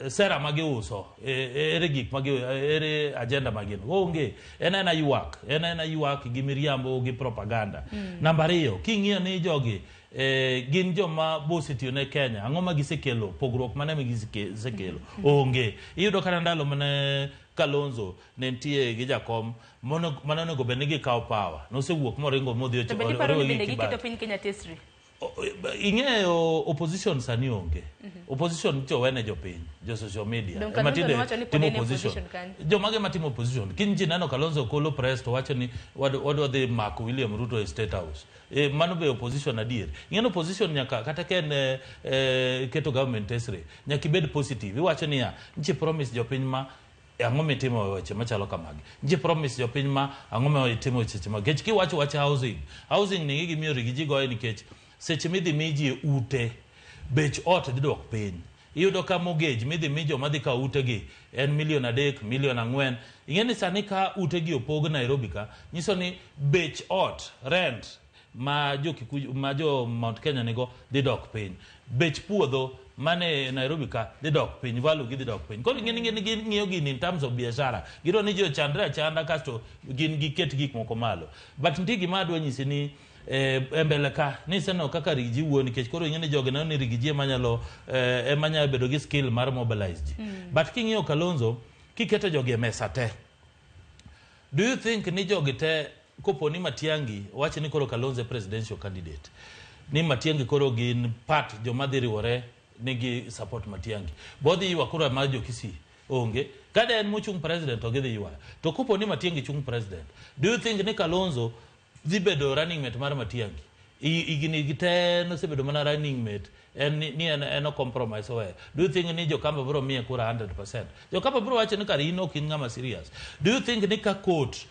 sera ma giuso, ere gik ma ere agenda ma gin onge, en aena ywak, en aena ywak gi miriambo gi propaganda. Namba ariyo, king'iyo ni jogi gin joma bosetiyo ne Kenya, ang'o ma gisekelo, pogruok mane ma gisekelo? Onge. Iyudo kata ndalo mane Kalonzo ne nitie gi jakom mane onego bed ni gikawo power, nosewuok moringo modhi To bende iparo ni oriwo gi bende giketo Kibaki. piny Kenya tesri? Ing'eyo opposition sani onge. Opposition ncho wene jopiny, jo social media. Dong' Ema Kalonzo tinde nowacho ni pod timo en e opposition. opposition kanyo. Jomage matimo opposition? Kiny ji neno Kalonzo kolo press to wacho ni wadwa dhi mako William Ruto e State House. Mano be opposition adier? Ing'e ni opposition nyaka kata ka en keto government tesre, nyaka ibed positive. Iwacho niya, nchi promise jopiny ma ang'o mitimo e weche machalo kamagi. Nchi promise jopiny ma ang'o ma itimo e weche ma. Nikech kiwacho wach housing, housing ni gimiyo Rigiji goye nikech seche midhi mi ji ute, bech ot dhi dok piny. Iyudo ka mortgage midhi mi joma dhi kawo utegi en milion 3, milion 4. Ing'e ni sani ka utegi opog Nairobi ka, nyiso ni bech ot, rent ma jo Kikuyu, ma jo Mount Kenya nigo dhi dok piny. Bech puodho mane Nairobi ka dhi dok piny, value gi dhi dok piny. Koro ing'e ni ging'iyo gini in terms of biashara. Gidwa ni ji ochandre achanda kasto gin giket gik moko malo. But nitie gima adwa nyisi ni e mbele ka ni iseneno kaka Rigiji wuoyo, nikech koro ing'e ni jogi neno ni Rigiji ema nyalo ema nyalo bedo gi skill mar mobilize ji. But king'iyo Kalonzo, kiketo jogi e mesa te, do you think ni jogi te kopo ni Matiang'i wacho ni koro Kalonzo e presidential candidate, ni Matiang'i koro gin part joma dhi riwore ni gi support Matiang'i, bodhi ywa kura mar jo Kisii? Onge. Kada en mochung' president to gidhi ywayo. To kopo ni Matiang'i chung' president, do you think ni Kalonzo dhi bedo running mate mar Matiang'i? Higni gi te nosebedo mana running mate, en ni en o compromise oweyo. Do you think ni jokamba biro miye kura 100%? Jokamba biro wacho ni kare in ok in ng'ama serious. Do you think ni ka court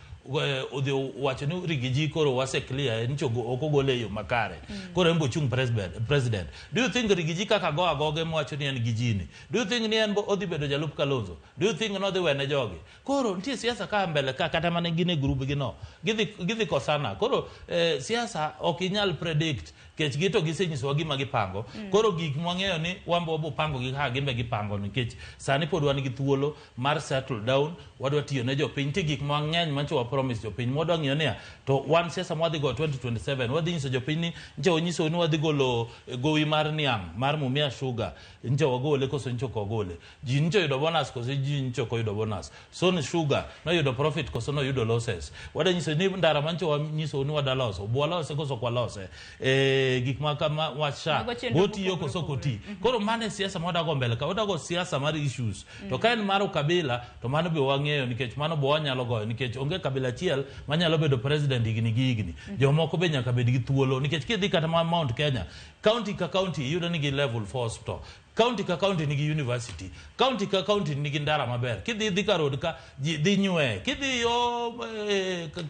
odhi wacho ni Rigiji koro wase clear en chogo ok ogole e yo makare, koro en bo chung president, do you think Rigiji kaka go agoge mowacho ni en gi jini, do you think ni en bo odhi bedo jalup Kalonzo? Do you think nodhi wene jogi? Koro nitie siasa ka mbele ka kata mana gin e group gi no gidhi kosana. Koro siasa ok inyal predict kech gi to gisenyisowa gima gipango. Koro gik mwang'eyo ni wambo wabo pango gi kaka gin be gipango, nikech sani pod wan gi thuolo mar settle down, wadwa tiyo ne jopiny. Nitie gik mang'eny mancho wa promise jopiny mwadwa ng'iyo niya to wan siasa mwadhi go 2027 wadhi nyiso jopiny ni nche wanyiso ni wadhi golo gowi mar niang' mar Mumia Sugar, nche wagole koso nche ok wagole? Ji nche oyudo bonus koso ji nche ok oyudo bonus? Son Sugar noyudo profit koso noyudo losses? Wadwa nyiso ni ndara mancho wanyiso ni wadwa loso, bwalose koso ok walose? Gik ma kama wacha Mago chenro botiyo koso ok oti? Koro mano e siasa ma wadago mbele ka, wadago siasa mar issues. To ka en mar ukabila to mano be wang'eyo, nikech mano be wanyalo goyo, nikech onge kabila achiel manyalo bedo president higni gi higni. Jomoko be nyaka bed gi thuolo, nikech kidhi kata ma Mount Kenya, county ka county iyudo ni gi level 4 hospital, county ka county nigi university, county ka county nigi ndara maber. Kidhi Thika Road ka ji dhi nywe, kidhi yo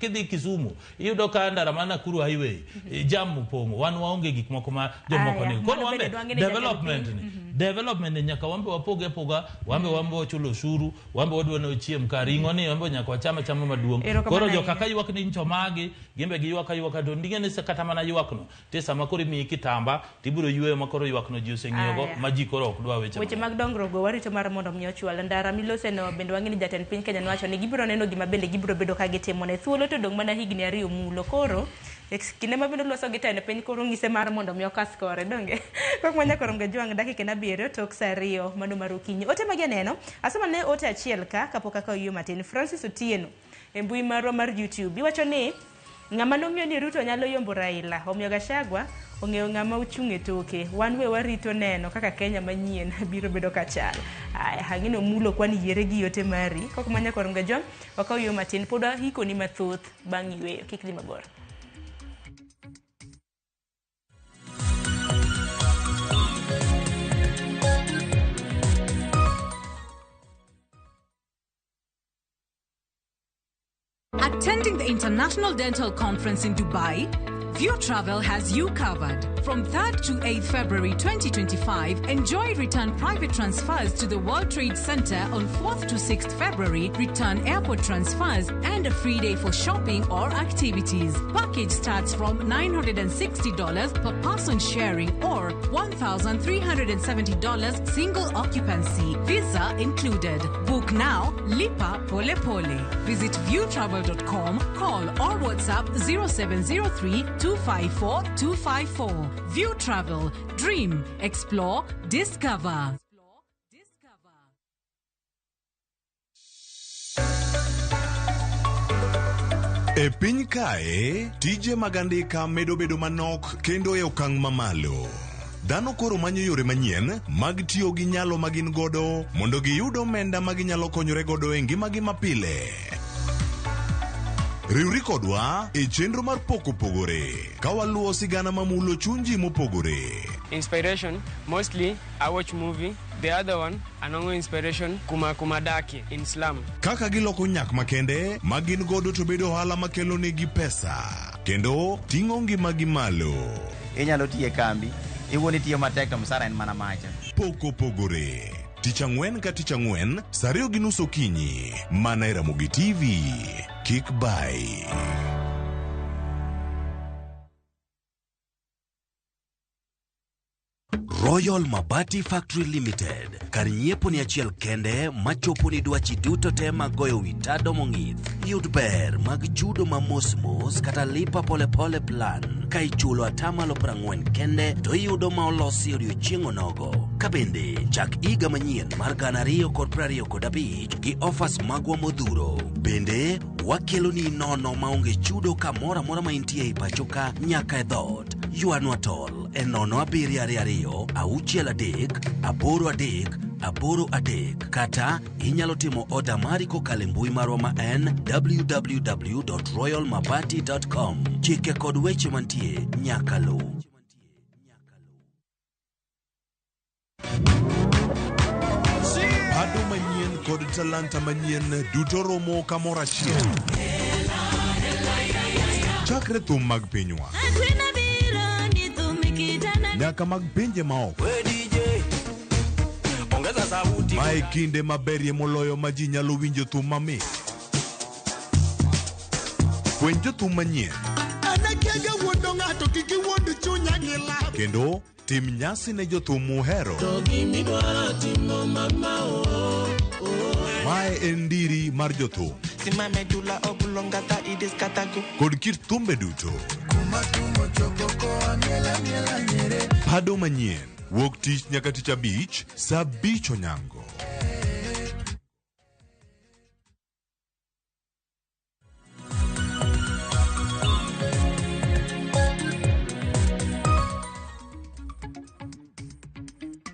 kidhi Kisumu iyudo ka ndara mar Nakuru Highway jam opong'o. Wan waonge gik moko ma jomoko Aya, nigo. Koro mano wambe bende dwang'e ni jatend development piny. ni development ni nyaka wambe wapoge apoga, wambe wachulo osuru, wambe wadwa ni ochiem ka ring'o ni wambe nyaka wacham achama maduong'. Erokamano Koro ahinya. joka ka ywak ni ncho magi, gimbe giywak aywaka, to nding'e ni kata mana ywak no te sama koro imiyi kitamba tibiro yweyo ma koro ywak no ji oseng'iyogo Aya. ma ji koro ok dwa weche Weche mag dongruok go warito mar mondo mi ochwal ndara milose no. Bende wang'e ni jatend piny Kenya nowacho ni gibiro neno gima bende gibiro bedo ka gitimo ne thuolo to dong' mana higni 2 mulo. Koro e kinde ma bende loso gi tend piny koro ng'ise mar mondo mi okas kore donge kok manya koro Jwang' dakika en 7 tok saa 2 mano mar okinyi. Ote magi aneno asoma ne ote achiel ka kapok akawo yie matin. Francis Otieno E mbui marwa mar YouTube iwacho ni ng'ama nong'eyo ni Ruto nyalo yombo Raila, omiyo Gachagua ong'eyo ng'ama ochung' e toke. Wan we warito neno kaka Kenya manyien biro bedo kachal. Aya, ang'e ni omulo kwani yiere gi yote mari. Kok manya kor Mgajwang', wakaw yo matin, pod wahikoni mathoth bang' yweyo. Kik dhi mabor. Attending the International Dental Conference in Dubai? View Travel has you covered. From 3rd to 8th February 2025, enjoy return private transfers to the World Trade Center on 4th to 6th February, return airport transfers, and a free day for shopping or activities. Package starts from $960 per person sharing or $1,370 single occupancy. Visa included. Book now, lipa pole pole. Visit viewtravel.com, call or WhatsApp 0703 254 254. View Travel. Dream, explore, discover. E piny kae, tije mag andika medo bedo manok kendo e okang' mamalo. Dhano koro manyo yore manyien mag tiyo gi nyalo ma gin godo mondo giyud omenda ma ginyalo konyore godo e ngimagi mapile. Riwri kodwa e chenro mar Pok Opogore ka waluwo sigana mamulo chuny ji mopogore. Inspiration, mostly I watch movie. The other one, anongo inspiration kuma kuma daki in slum. Kaka giloko nyak makende ma gin godo to bedo ohala makelo negi pesa kendo ting'o ngimagi malo. Inyalo tiyo e kambi, iwuon itiyo matek to msara en mana macha. Pok Opogore. Tich ang'wen ka tich ang'wen, saa 2:30 okinyi, mana e Ramogi TV. Kik bai. Royal Mabati Factory Limited, kar nyiepo ni achiel kende machopo ni dwachi duto te mag goyo wi tado mong'ith. Yud ber mag chudo ma mos mos kata lipa pole pole plan. Ka ichulo atamalo 40 kende to iyudo ma olosi odiochieng' onogo. Ka bende chak higa manyien mar 2025 gi offers magwa modhuro. Bende wakelo ni nono maonge chudo kamoro amora ma intie ei pacho ka nyaka e dhoot. Ywanwa tol e 0 7 2 6 3 8 3 8 3 kata inyalo timo oda mari kokalo e mbui marwa ma en www.royalmabati.com. Chike kod weche mantie nyaka luw. Pado manyien kod talanta manyien duto romo kamoro achiel. Chakre thum mag pinywa nyaka mag pinje maoko. Mae kinde maberie moloyo ma ji nyalo winjo thum mamit. Fweny jothum manyien kendo tim nyasi ne jothum muhero. Mae en ndiri mar jothum kod kit thumbe duto. Pado manyien wuok tich nyaka tich abich saa 5 onyango.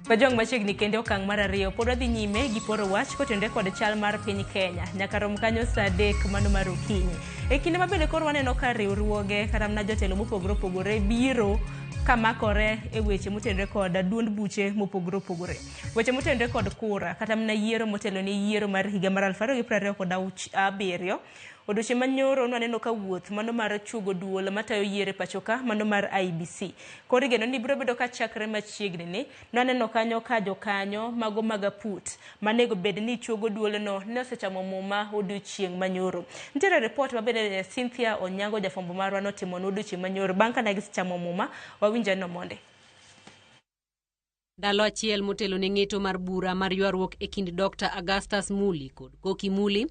Wajong' machiegni kende okang' mar ariyo pod wadhi nyime gi poro wach kotenore kod chal mar piny Kenya nyaka rom kanyo saa 3 mano mar okinyi. E kinde ma bende koro waneno ka riwruoge kata mana jotelo mopogore opogore biro kamakore e weche motenore kod duond buche mopogore opogore. Weche motenore kod kura kata mana yiero motelo ne yiero mar higa mar 2027. Odiochieng' manyoro nwaneno ka wuoth mano mar chuogo duol matayo yiero e pacho ka mano mar IEBC. Koro igeno ni biro bedo ka chakre machiegni ni nwaneno kanyo ka jokanyo mago mag aput manego bed ni chuogo duolno ne osechamo muma odiochieng' manyoro. Nitiere ripot ma bende Cynthia Onyango jafwambo marwa notimonwa odiochieng' manyoro bang' ka ne gisechamo muma. Wawinj aneno monde. Ndalo achiel motelo ne ng'eto mar bura mar ywaruok e kind Dr. Augustus Muli kod Koki Muli,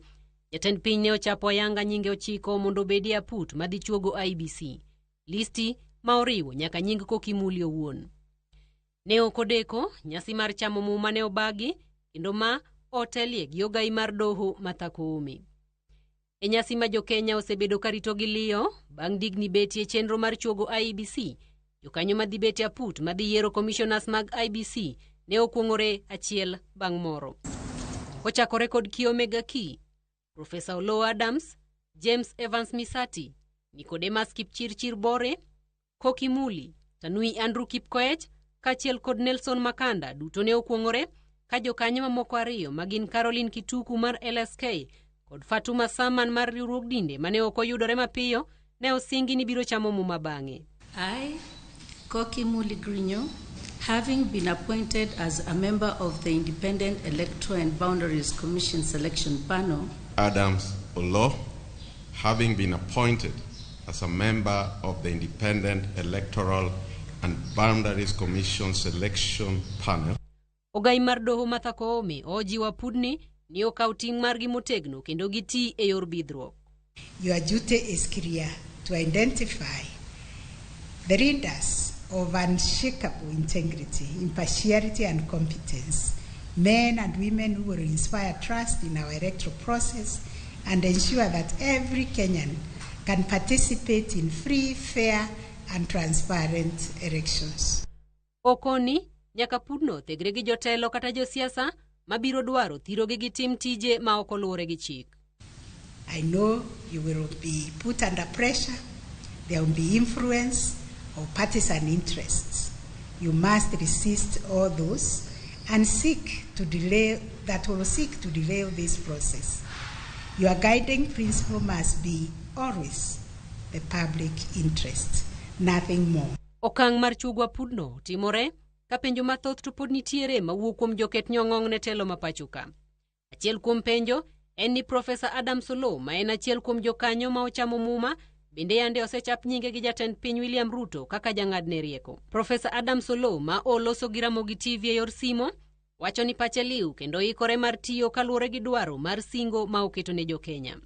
jatend piny ne ochapo ayanga nyinge 9 mondo obedi e aput madhi chuogo IEBC, listi ma oriwo nyaka nying Koki Muli owuon. Ne ok odeko, nyasi mar chamo muma ne obagi kendo ma otelie gi ogai mar doho Martha Koome. E nyasi ma jokenya osebedo karito gi liyo bang' digni betie chenro mar chuogo IEBC, jokanyo madhi bet e aput madhi yiero commissioners mag IEBC ne okuong'ore achiel bang' moro. Kochakore kod Kiome Gaki, Profesa Oloo Adams, James Evans Misati, Nicodemus Kipchirchir Bore, Koki Muli, Tanui Andrew Kipkoech, kaachiel kod Nelson Makanda duto ne okuong'ore ka jokanyo mamoko ariyo ma gin Caroline Kituku mar LSK kod Fatuma Saman mar riwruog dinde mane ok oyudore mapiyo ne osingi ni biro chamo muma bang'e. I, Koki Muli Grignon, having been appointed as a member of the Independent Electoral and Boundaries Commission Selection Panel, Adams Olo, having been appointed as a member of the Independent Electoral and Boundaries Commission Selection Panel. Ogai mar doho Martha Koome ojiwo apudni ni okaw ting' margi motegno kendo giti e yor bidhruok. Your duty is clear to identify the leaders of unshakable integrity, impartiality, and competence, men and women who will inspire trust in our electoral process and ensure that every Kenyan can participate in free, fair, and transparent elections. Okoni nyaka pudno thegre gi jotelo kata josiasa mabiro dwaro thirogi gi tim tije ma ok oluwore gi chik. I know you will be put under pressure, there will be influence of partisan interests. You must resist all those and seek to delay that will seek to derail this process. Your guiding principle must be always the public interest, nothing more. Okang' mar chuogo apudno timore ka penjo mathoth to pod nitiere mawuok kuom joket nyong'ong' ne telo ma pacho ka. Achiel kuom penjo en ni Profesa Adams Oloo ma en achiel kuom jokanyo ma ochamo muma bende yande osechap nyinge gi jatend piny William Ruto kaka jang'adne rieko. Profesa Adams Oloo ma oloso gi Ramogi TV e yor simo wacho ni pache liw kendo ikore mar tiyo kaluwore gi dwaro mar singo ma oketo ne jokenya.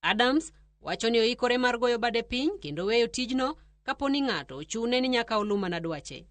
Adams wacho ni oikore mar goyo bade piny kendo weyo tijno kapo ni ng'ato ochune ni nyaka oluw mana dwache.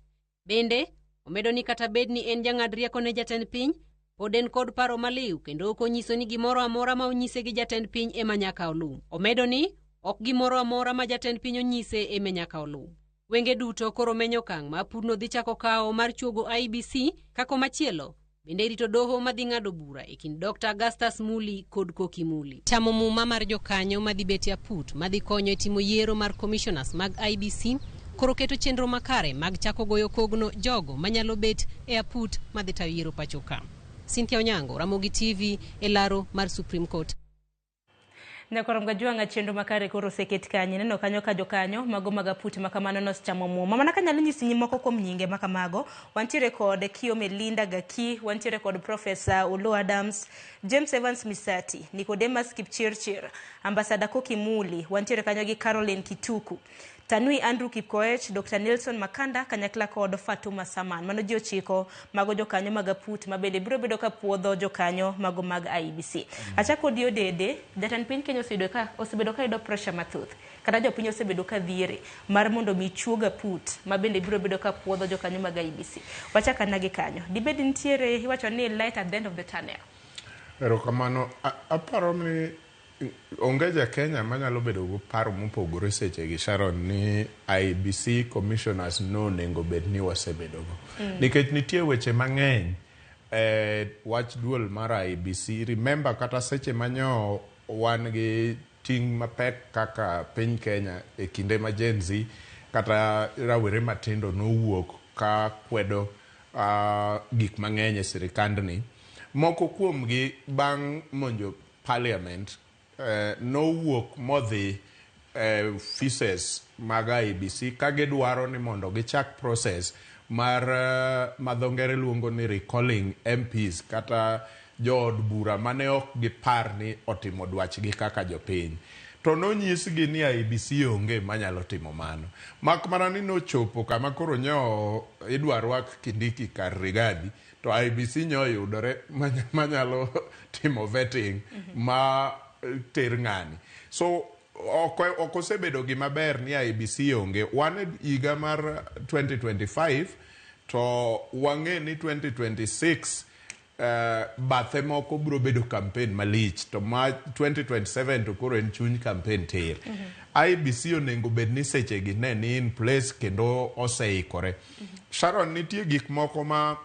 Bende, omedo ni kata bed ni en jang'ad rieko ne jatend piny, pod en kod paro maliw kendo ok onyiso ni gimoro amora ma onyise gi jatend piny ema nyaka oluw. Omedo ni ok gimoro amora ma jatend piny onyise ema nyaka oluw. Wenge duto koro menyo okang' ma apudno dhi chako kawo mar chuogo IEBC ka komachielo bende irito doho madhi ng'ado bura e kind Dr. Augustus Muli kod Koki Muli. Chamo muma mar jokanyo madhi bet e aput madhi konyo e timo yiero mar commissioners mag IEBC koro keto chenro makare mag chako goyo kogno jogo manyalo bet e aput madhi tayo yiero pacho ka. Cynthia Onyango, Ramogi TV e laro mar Supreme Court. Nyakorom Gajwang'a chenro makare koro oseket kanye neno kanyo ka jokanyo mago mag aput makamano nosechamo muma mana kanyalo nyisi moko kuom nyinge makamago wantiere kod Kiome Linda Gaki wantiere kod Professor Oloo Adams James Evans Misati Nicodemus Kipchirchir Ambassador Koki Muli wantiere kanyo gi Caroline Kituku Tanui Andrew Kipkoech, Dr. Nelson Makanda kanyakla kod Fatuma Saman. Mano ji ochiko mago jokanyo mag aput ma bende biro bedo ka puodho jokanyo mago mag IEBC. Achako dio dede, jatend piny Kenya osebedo ka yudo pressure mathoth. Kata jopiny osebedo ka dhiere mar mondo mi chuog aput ma bende biro bedo ka puodho jokanyo mag IEBC. Wachaka nagi kanyo. Dibed nitiere iwacho ni light at the end of the tunnel. Erokamano, aparo ni onge ja Kenya manyalo bedo gi paro mopogore seche gi Sharon ni IEBC commissioners no onego bed ni wasebedogo. Nikech nitie weche mang'eny wach duol mar IEBC. Remember kata seche manyo wan gi ting' mapek kaka piny Kenya e kinde ma Gen Z kata rawere matindo nowuok ka kwedo gik mang'eny e sirikandni. Moko kuomgi bang' monjo parliament nowuok modhi offices mag IEBC ka gidwaro ni mondo gichak process mar ma dho ngere luongo ni recalling MPs kata jood bura mane ok gipar ni otimo dwachgi kaka jopiny. To nonyisgi ni IEBC onge manyalo timo mano. Mak mana ni nochopo kama koro nyo idwa rwak Kindiki kar Rigathi to IEBC nyo yudore manyalo timo vetting ma ter ng'ani. So ok osebedo gima ber ni IEBC onge. Wan e higa mar 2025 to wang'e ni 2026 Bathe moko biro bedo campaign malich to ma 2027 to koro en chuny campaign tir. IEBC onego bed ni sechegi ne ni in place kendo oseikore. Sharon, nitie gik moko ma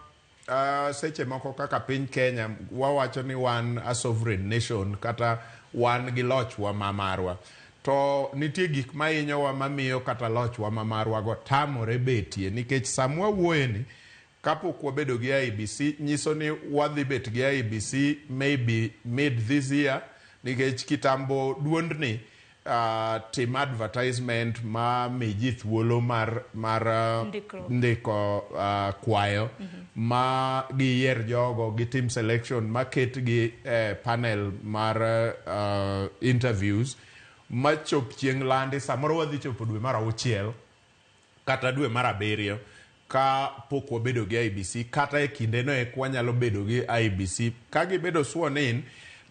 seche moko kaka piny Kenya wawacho ni wan a sovereign nation kata wan gi lochwa ma marwa. To nitie gik ma hinyowa mamiyo kata lochwa ma marwa go tamore betie nikech samwa wuoyeni kapok wabedo gi IEBC nyiso ni wadhi bet gi IEBC maybe mid this year nikech kitambo duondni tim advertisement ma mi ji thuolo mar Ndikruok. ndiko kwayo ma giyier jogo gitim selection ma ketgi e panel mar interviews machop chieng' landi samoro wadhi chopo dwe mar auchiel kata dwe mar abiriyo ka pok wabedo gi IEBC kata e kindeno ek wanyalo bedo gi IEBC ka gibedo sworn in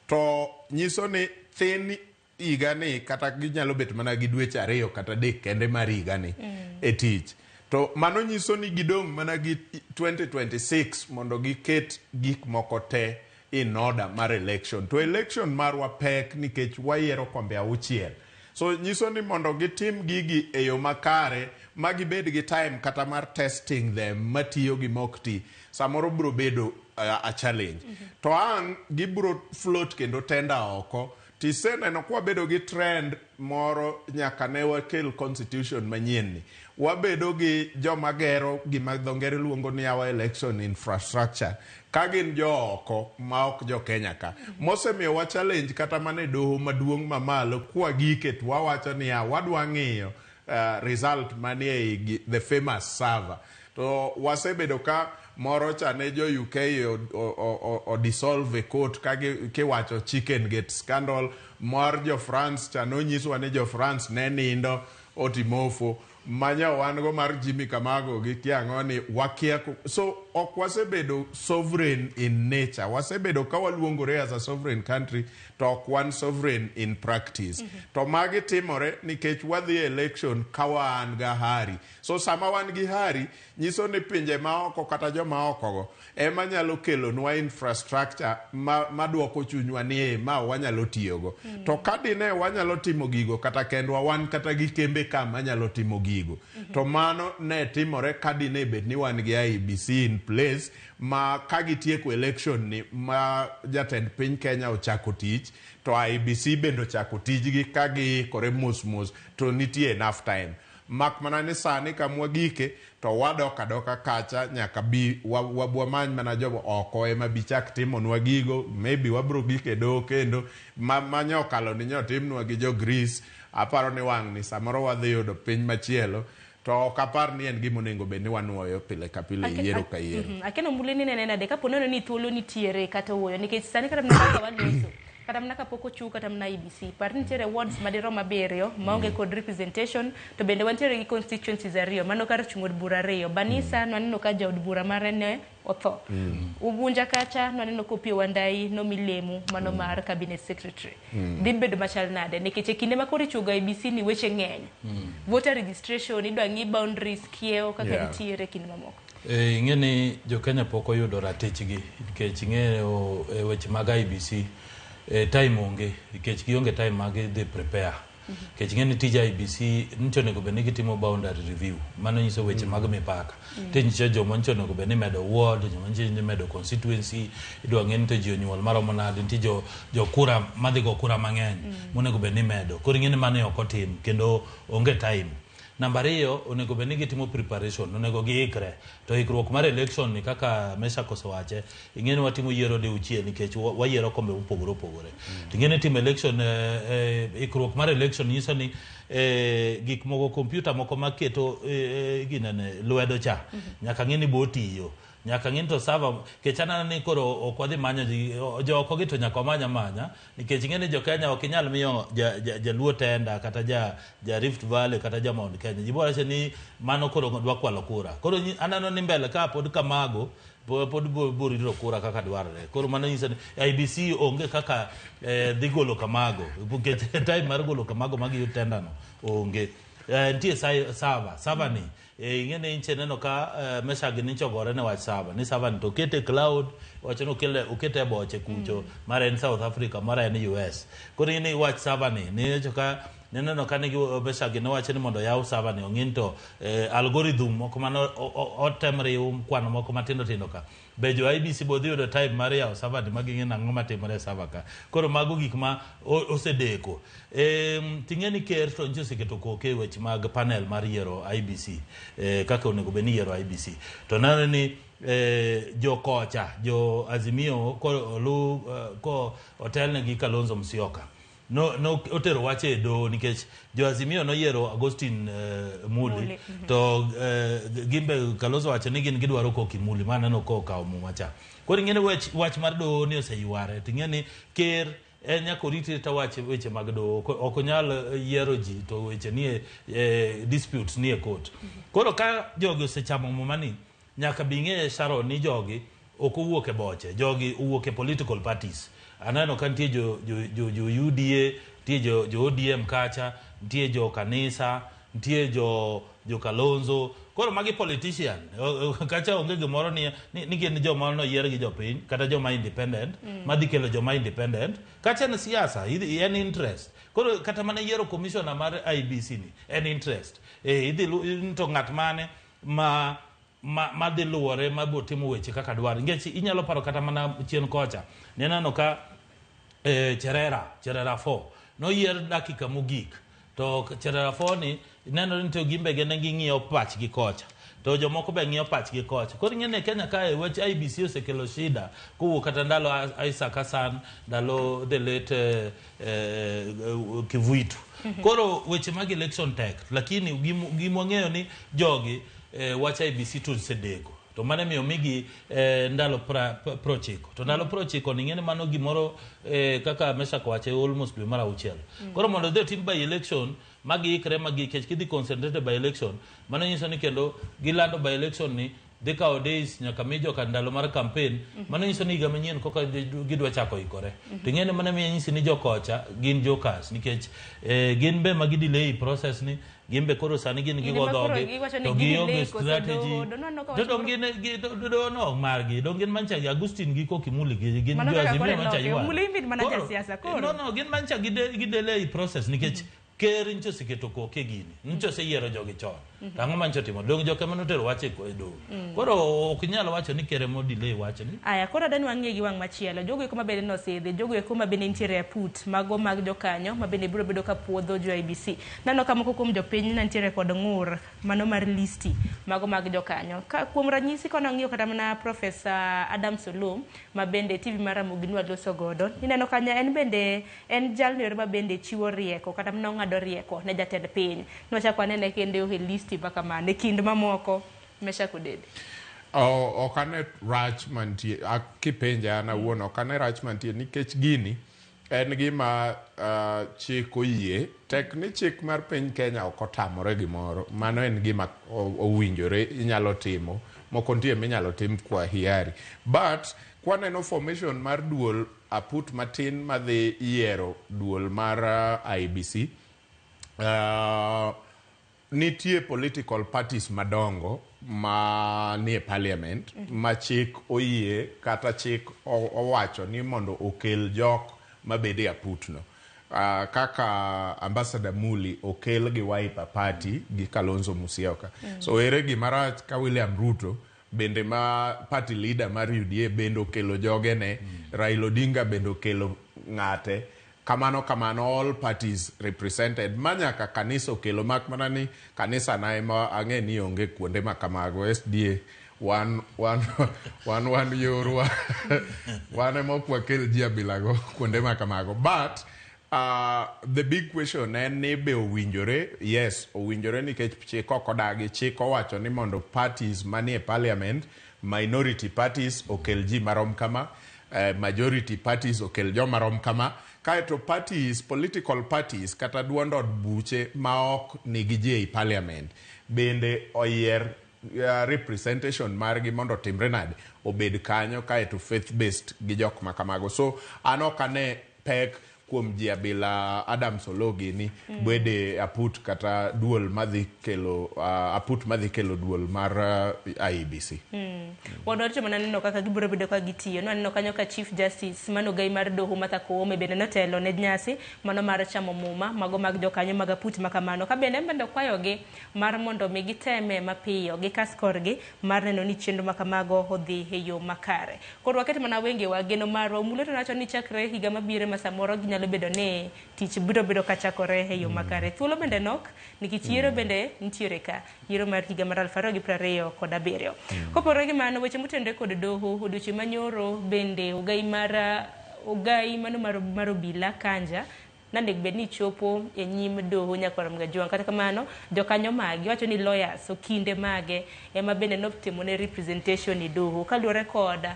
to nyiso ni thin higani kata ginyalo bet mana gi dweche 2 kata 3 kende mar higani e tich to mano nyiso ni gidong' mana gi 2026 mondo giket gik moko te in order mar election to election marwa pek nikech wayiero kombe 6 so nyiso ni mondo gitim gigi e yo makare ma gibed gi time kata mar testing them matiyo gi mok ti samoro biro bedo a challenge to ang' gibiro float kendo tender oko tiseneno kwabedo gi trend moro nyaka ne wakel constitution manyien ni wabedo gi joma gero gima dho ngere luongo ni our election infrastructure ka gin jo oko ma ok jo Kenya ka mosemiyo wa challenge kata mana e doho maduong' mamalo kwa gike to wawacho niya wadwa ng'iyo result manie ei the famous server to wasebedo ka moro cha ne jo UK o dissolve e court ka kiwacho chicken gate scandal mar jo France cha nonyiswa ni jo France ne nindo otimofo manya wan go mar Jimmy Kamago gi kiang'o ni wakia so ok wasebedo sovereign in nature wasebedo ka waluongore as a sovereign country to ok wan sovereign in practice to magi timore nikech wadhi e election ka wan ga hari so sama wan gi hari nyiso ni pinje maoko kata joma oko go ema nyalo kelonwa infrastructure ma maduoko chunywa ni e ma wanyalo tiyogo to ka dine wanyalo timo gigo kata kendwa wan kata gi kembe ka manyalo timo gigo to mano ne timore ka dine bed ni wan gi IEBC in place ma ka gitieko election ni ma jatend piny Kenya ochako tich to IEBC bende ochako tijgi ka giikore mos mos to nitie enough time mak mana ni sani kamwagike to wadok adoka kacha nyaka bi wamany mana jogo oko ema bi chak timonwa gigo maybe wabro gik e doho kendo ma nyokalo ni nyotimnwa gi jo Greece aparo ni wang' ni samoro wadhi yudo piny machielo to ok apar ni en gima onego bed ni wanuoyo pile ka pile yiero ka yiero. Akeno mbulu ni nene nade kapo neno ni thuolo nitiere kata wuoyo nikech sani kata mana kaka waloso kata mana kapok ochiw kata mana IEBC par ni nitiere wards madirom 7 maonge kod representation to bende wantiere gi constituencies 2 mano kar chung' od bura 2 Banisa nwaneno ka jaod bura mare ne otho Ugunja kacha nwaneno ka Opiyo Wandayi nomi lemo mano mar cabinet secretary dhi bedo machal nade nikech e kinde ma koro ichuogo IEBC ni weche ng'eny voter registration idwa ng'i boundaries kiewo kaka nitiere kinde mamoko. Ing'e ni jo Kenya pok oyudo ratichgi nikech ing'eyo e weche mag IEBC time onge nikech gionge time mag dhi prepare nikech ing'e ni tij IEBC nyicho onego bed ni gitimo boundary review mano nyiso weche mag mipaka to nyiso joma nyicho onego bed ni imedo ward joma nyicho ni imedo constituency idwa ng'e ni to ji onyuol maromo nade nitie jo kura madhi go kura mang'eny monego bed ni imedo koro ing'e ni mano ok otim kendo onge time. Namba 2 onego bed ni gitimo preparation onego giikre to ikruok mar election ni kaka Meshack osewache ing'e ni watimo yiero diuchiel nikech wayiero kombe mopogore opogore to ing'e ni timo election ikruok mar election nyiso ni gik moko kompyuta moko maketo ginene lwedo cha nyaka ng'e ni bo tiyo nyaka ng'e ni to server nikech aneno ni koro ok wadhi manyo ji jo oko gi to nyaka wamany amanya nikech ing'e ni jo Kenya ok inyal miyo jaluo tenda kata ja Rift Valley kata ja Mount Kenya ji biro wacho ni mano koro dwa kwalo kura koro aneno ni mbele ka pod kamago pod biro yudo kura kaka dwarore koro mano nyiso ni IEBC onge kaka dhi golo kamago nikech time mar golo kamago ma giyud tenda no onge. Nitie server, server ni ing'e ni inche neno ka Meshack ni ogore ne wach server ni server ni to okete cloud, wacho ni okele okete e boche kucho, mara en South Africa, mara en US. Koro ing'e ni wach server ni ni ka nineno ka nigi Meshack ne wacho ni mondo oyaw server ni ong'i ni to algorithm moko mane otem riw kwano moko matindo tindo ka be jo IEBC bo dhi yudo time mar yawo server ni ma ging'e nang'o matimore e server ka. Koro mago gik ma osedeko. Ting'e ni ker to nyicha oseketo koke e weche mag panel mar yiero IEBC, kaka onego bed ni yiero IEBC. To neno ni jo kocha jo Azimio ko olu ko otelne gi Kalonzo Musyoka no otero wach e doho nikech jo Azimio noyiero Agustin Muli, Muli. To gimbe Kalonzo wacho ni gin gidwaro Koki Muli ma aneno ko okawo muma cha. Koro ing'e ni wach mar doho ni oseyware to ing'e ni ker en nyaka orit arita wach weche mag doho, ok onyal yiero ji to weche nie disputes nie court. Koro ka jogi osechamo muma ni nyaka bi ng'e Sharon ni jogi ok owuok e boche, jogi owuok e political parties. Aneno ka nitie jo UDA, nitie jo ODM kacha, nitie jo kanisa, nitie jo Kalonzo. Koro magi politician. Kacha onge gimoro ni gin joma noyier gi jopiny kata joma independent madhi kelo joma independent. Kacha en siasa, en interest. Koro kata mana yiero commissioner mar IEBC ni en interest. Idhi to ng'at mane ma madhi luwore ma bo timo weche kaka dwaro. Nikech inyalo paro kata mana chien kocha. Nineno ka Cherera 4 noyier dakika mogik. To Cherera 4 ni nenore ni to gimbe ne ging'iyo pachgi kocha. To jomoko be ng'iyo pachgi kocha. Koro ing'e ni Kenya kae wach IEBC osekelo shida kowuok kata ndalo Isaac Hassan, ndalo the late Kivuitu. Koro weche mag election tek, lakini gima wang'eyo ni jogi wach IEBC to osedeko. To mano emiyo omigi ndalo 90. To ndalo 90 ni ing'e ni mano gimoro kaka Meshack owacho almost dwe mar auchiel. Koro mondo odhi otim by election ma giikre ma nikech kidhi concentrate by election mano nyiso ni kendo gilando by election ni dhi kawo days nyaka mi joka ndalo mar campaign, mano nyiso ni higa manyien koka gidwa chako ikore. To ing'e ni mano miyo nyisi ni jokocha gin jokers nikech gin be ma gidelay process ni gin be koro sani gin Gin gigo ema koro dhogi giwacho ni to gidelay gionge koso strategy. doho, no, To dong gin doho no margi dong gin mancha gi Agustin gi Koki Muli gi gin Mano jo kaka Azimio koro mancha iloke. ywak. Muli in mana Koro, jasiasa koro. No, gin mancha gidelay process nikech ker nyicha oseketo koke gini nyicha oseyiero jogi chon. To ang'o manyicha otimo? Dong joka ema notero wach e doho. Koro ok inyal wacho ni ker ema delay wachni. Aya, koro adani wang'iye gi wang' machielo. Jogo eko mabende nosidhi, jogo eko mabende nitiere e aput, mago mag jokanyo mabende biro bedo ka puodho jo IEBC. Neno ka moko kuom jopiny ne nitiere kod ng'ur mano mar listi mago mag jokanyo. Ka kuom ranyisi kono ng'iyo kata mana Professor Adams Oloo mabende TV mar Ramogi nwa loso godo. Ineno kanyo en bende en jalno ero mabende chiwo rieko kata mana ong'ado rieko ne jatend piny. Nwachako wanene kendo e listi makamano e kind mamoko Meshack Odede. Ok ane rach mantie kipenja an awuon ok ane rach mantie nikech gini en gima chik oyie tek ni chik mar piny Kenya ok otamore gimoro mano en gima owinjore inyalo timo moko nitie minyalo tim kwa hiari but kwaneno formation mar duol aput matin madhi yiero duol mar IEBC nitie political parties madongo ma nie parliament ma chik oyie kata chik owacho ni mondo okel jok mabede aputno kaka Ambassador Muli okel gi Wiper Party gi Kalonzo Musyoka. So ere gima rach ka William Ruto bende ma party leader mar UDA bende okelo jogene, Raila Odinga bende okelo ng'ate kamano kamano all parties represented ma nyaka kanisa okelo mak mana ni kanisa na ema ang'e ni onge kuonde ma kamago SDA wan yorwa wan ema ok wakel ji abilago kuonde ma kamago but the big question en ni be owinjore yes owinjore nikech chik ok odagi chik owacho ni mondo parties manie parliament minority parties okel ji marom kama majority parties okel joma rom kama kaeto parties political parties kata duond od buche ma ok nigi ji ei parliament bende oyier representation margi mondo otimre nade obed kanyo kaeto faith based gi jok ma kamago so an ok ane pek kuom ji abila Adams Oloo gini bede aput kata duol madhi kelo aput madhi kelo duol mar IEBC. Wadwaro mana neno kaka gibiro bedo ka gitiyo. Nwaneno kanyo ka Chief Justice mano gai mar doho Martha Koome bende notelo ne nyasi mano mar chamo muma mago mag jokanyo mag aput makamano. Ka bende en bende okwayogi mar mondo mi giteme mapiyo gikas korgi mar neno ni chenro makamago odhi e yo makare. Koro waket mana wengewa geno marwa. Omulo to wacho ni chakre higa mabiro ma samoro ginyalo bedo ni tich biro bedo kachakore e yo makare. Thuolo bende nok nikech yiero bende nitiere ka, yiero mar higa mar 2027. Kopogore gi mano, weche motenore kod doho odiochieng' manyoro bende ogai mar ogai mano mar obila Kanja nanego bed ni chopo e nyim doho nyakwar Mgajwang'. Kata kamano, jokanyo mage wacho ni lawyers okinde mage ema bende notimone representation e doho kaluwore kod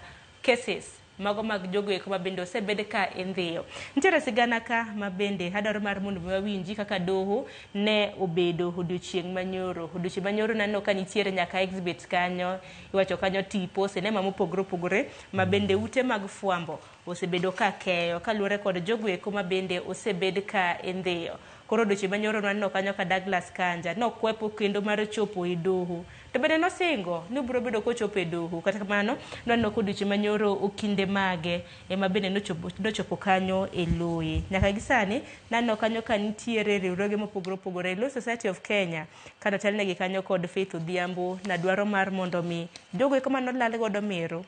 cases mago mag jogo eko ma bende osebed ka indhiyo. Nitiere sigana ka ma bende adwaro mar mondo mi wawinji kaka doho ne obedo odiochieng' manyoro. Odiochieng' manyoro naneno ka nitiere nyaka exhibit kanyo, iwacho kanyo tipo, sinema mopogore opogore ma bende ute mag fwambo osebedo ka keyo kaluwore kod jogo eko ma bende osebed ka indhiyo. Koro odiochieng' manyoro naneno kanyo ka Douglas Kanja nokwepo kendo mar chopo e doho. To bende nosingo ni obiro bedo kochopo e doho. Kata kamano, nwaneno ka odiochieng' manyoro okinde mage ema bende nochopo kanyo e loye. Nyaka gi sani, naneno kanyo ka nitiere riwruoge mopogore opogore. Law Society of Kenya kanotelnegi kanyo kod Faith Odhiambo na dwaro mar mondo mi jogo eko manolal godo miru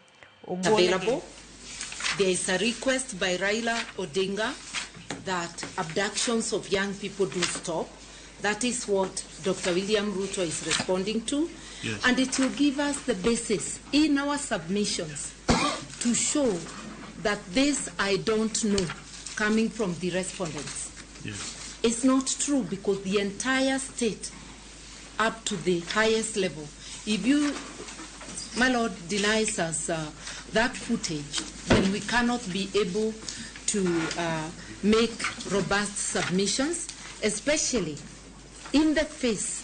ogolgi. Available. There is a request by Raila Odinga that abductions of young people do stop. That is what Dr. William Ruto is responding to. Yes. And it will give us the basis in our submissions to show that this I don't know coming from the respondents Yes. is not true, because the entire state up to the highest level, if you, my lord, denies us that footage, then we cannot be able to make robust submissions, especially in the face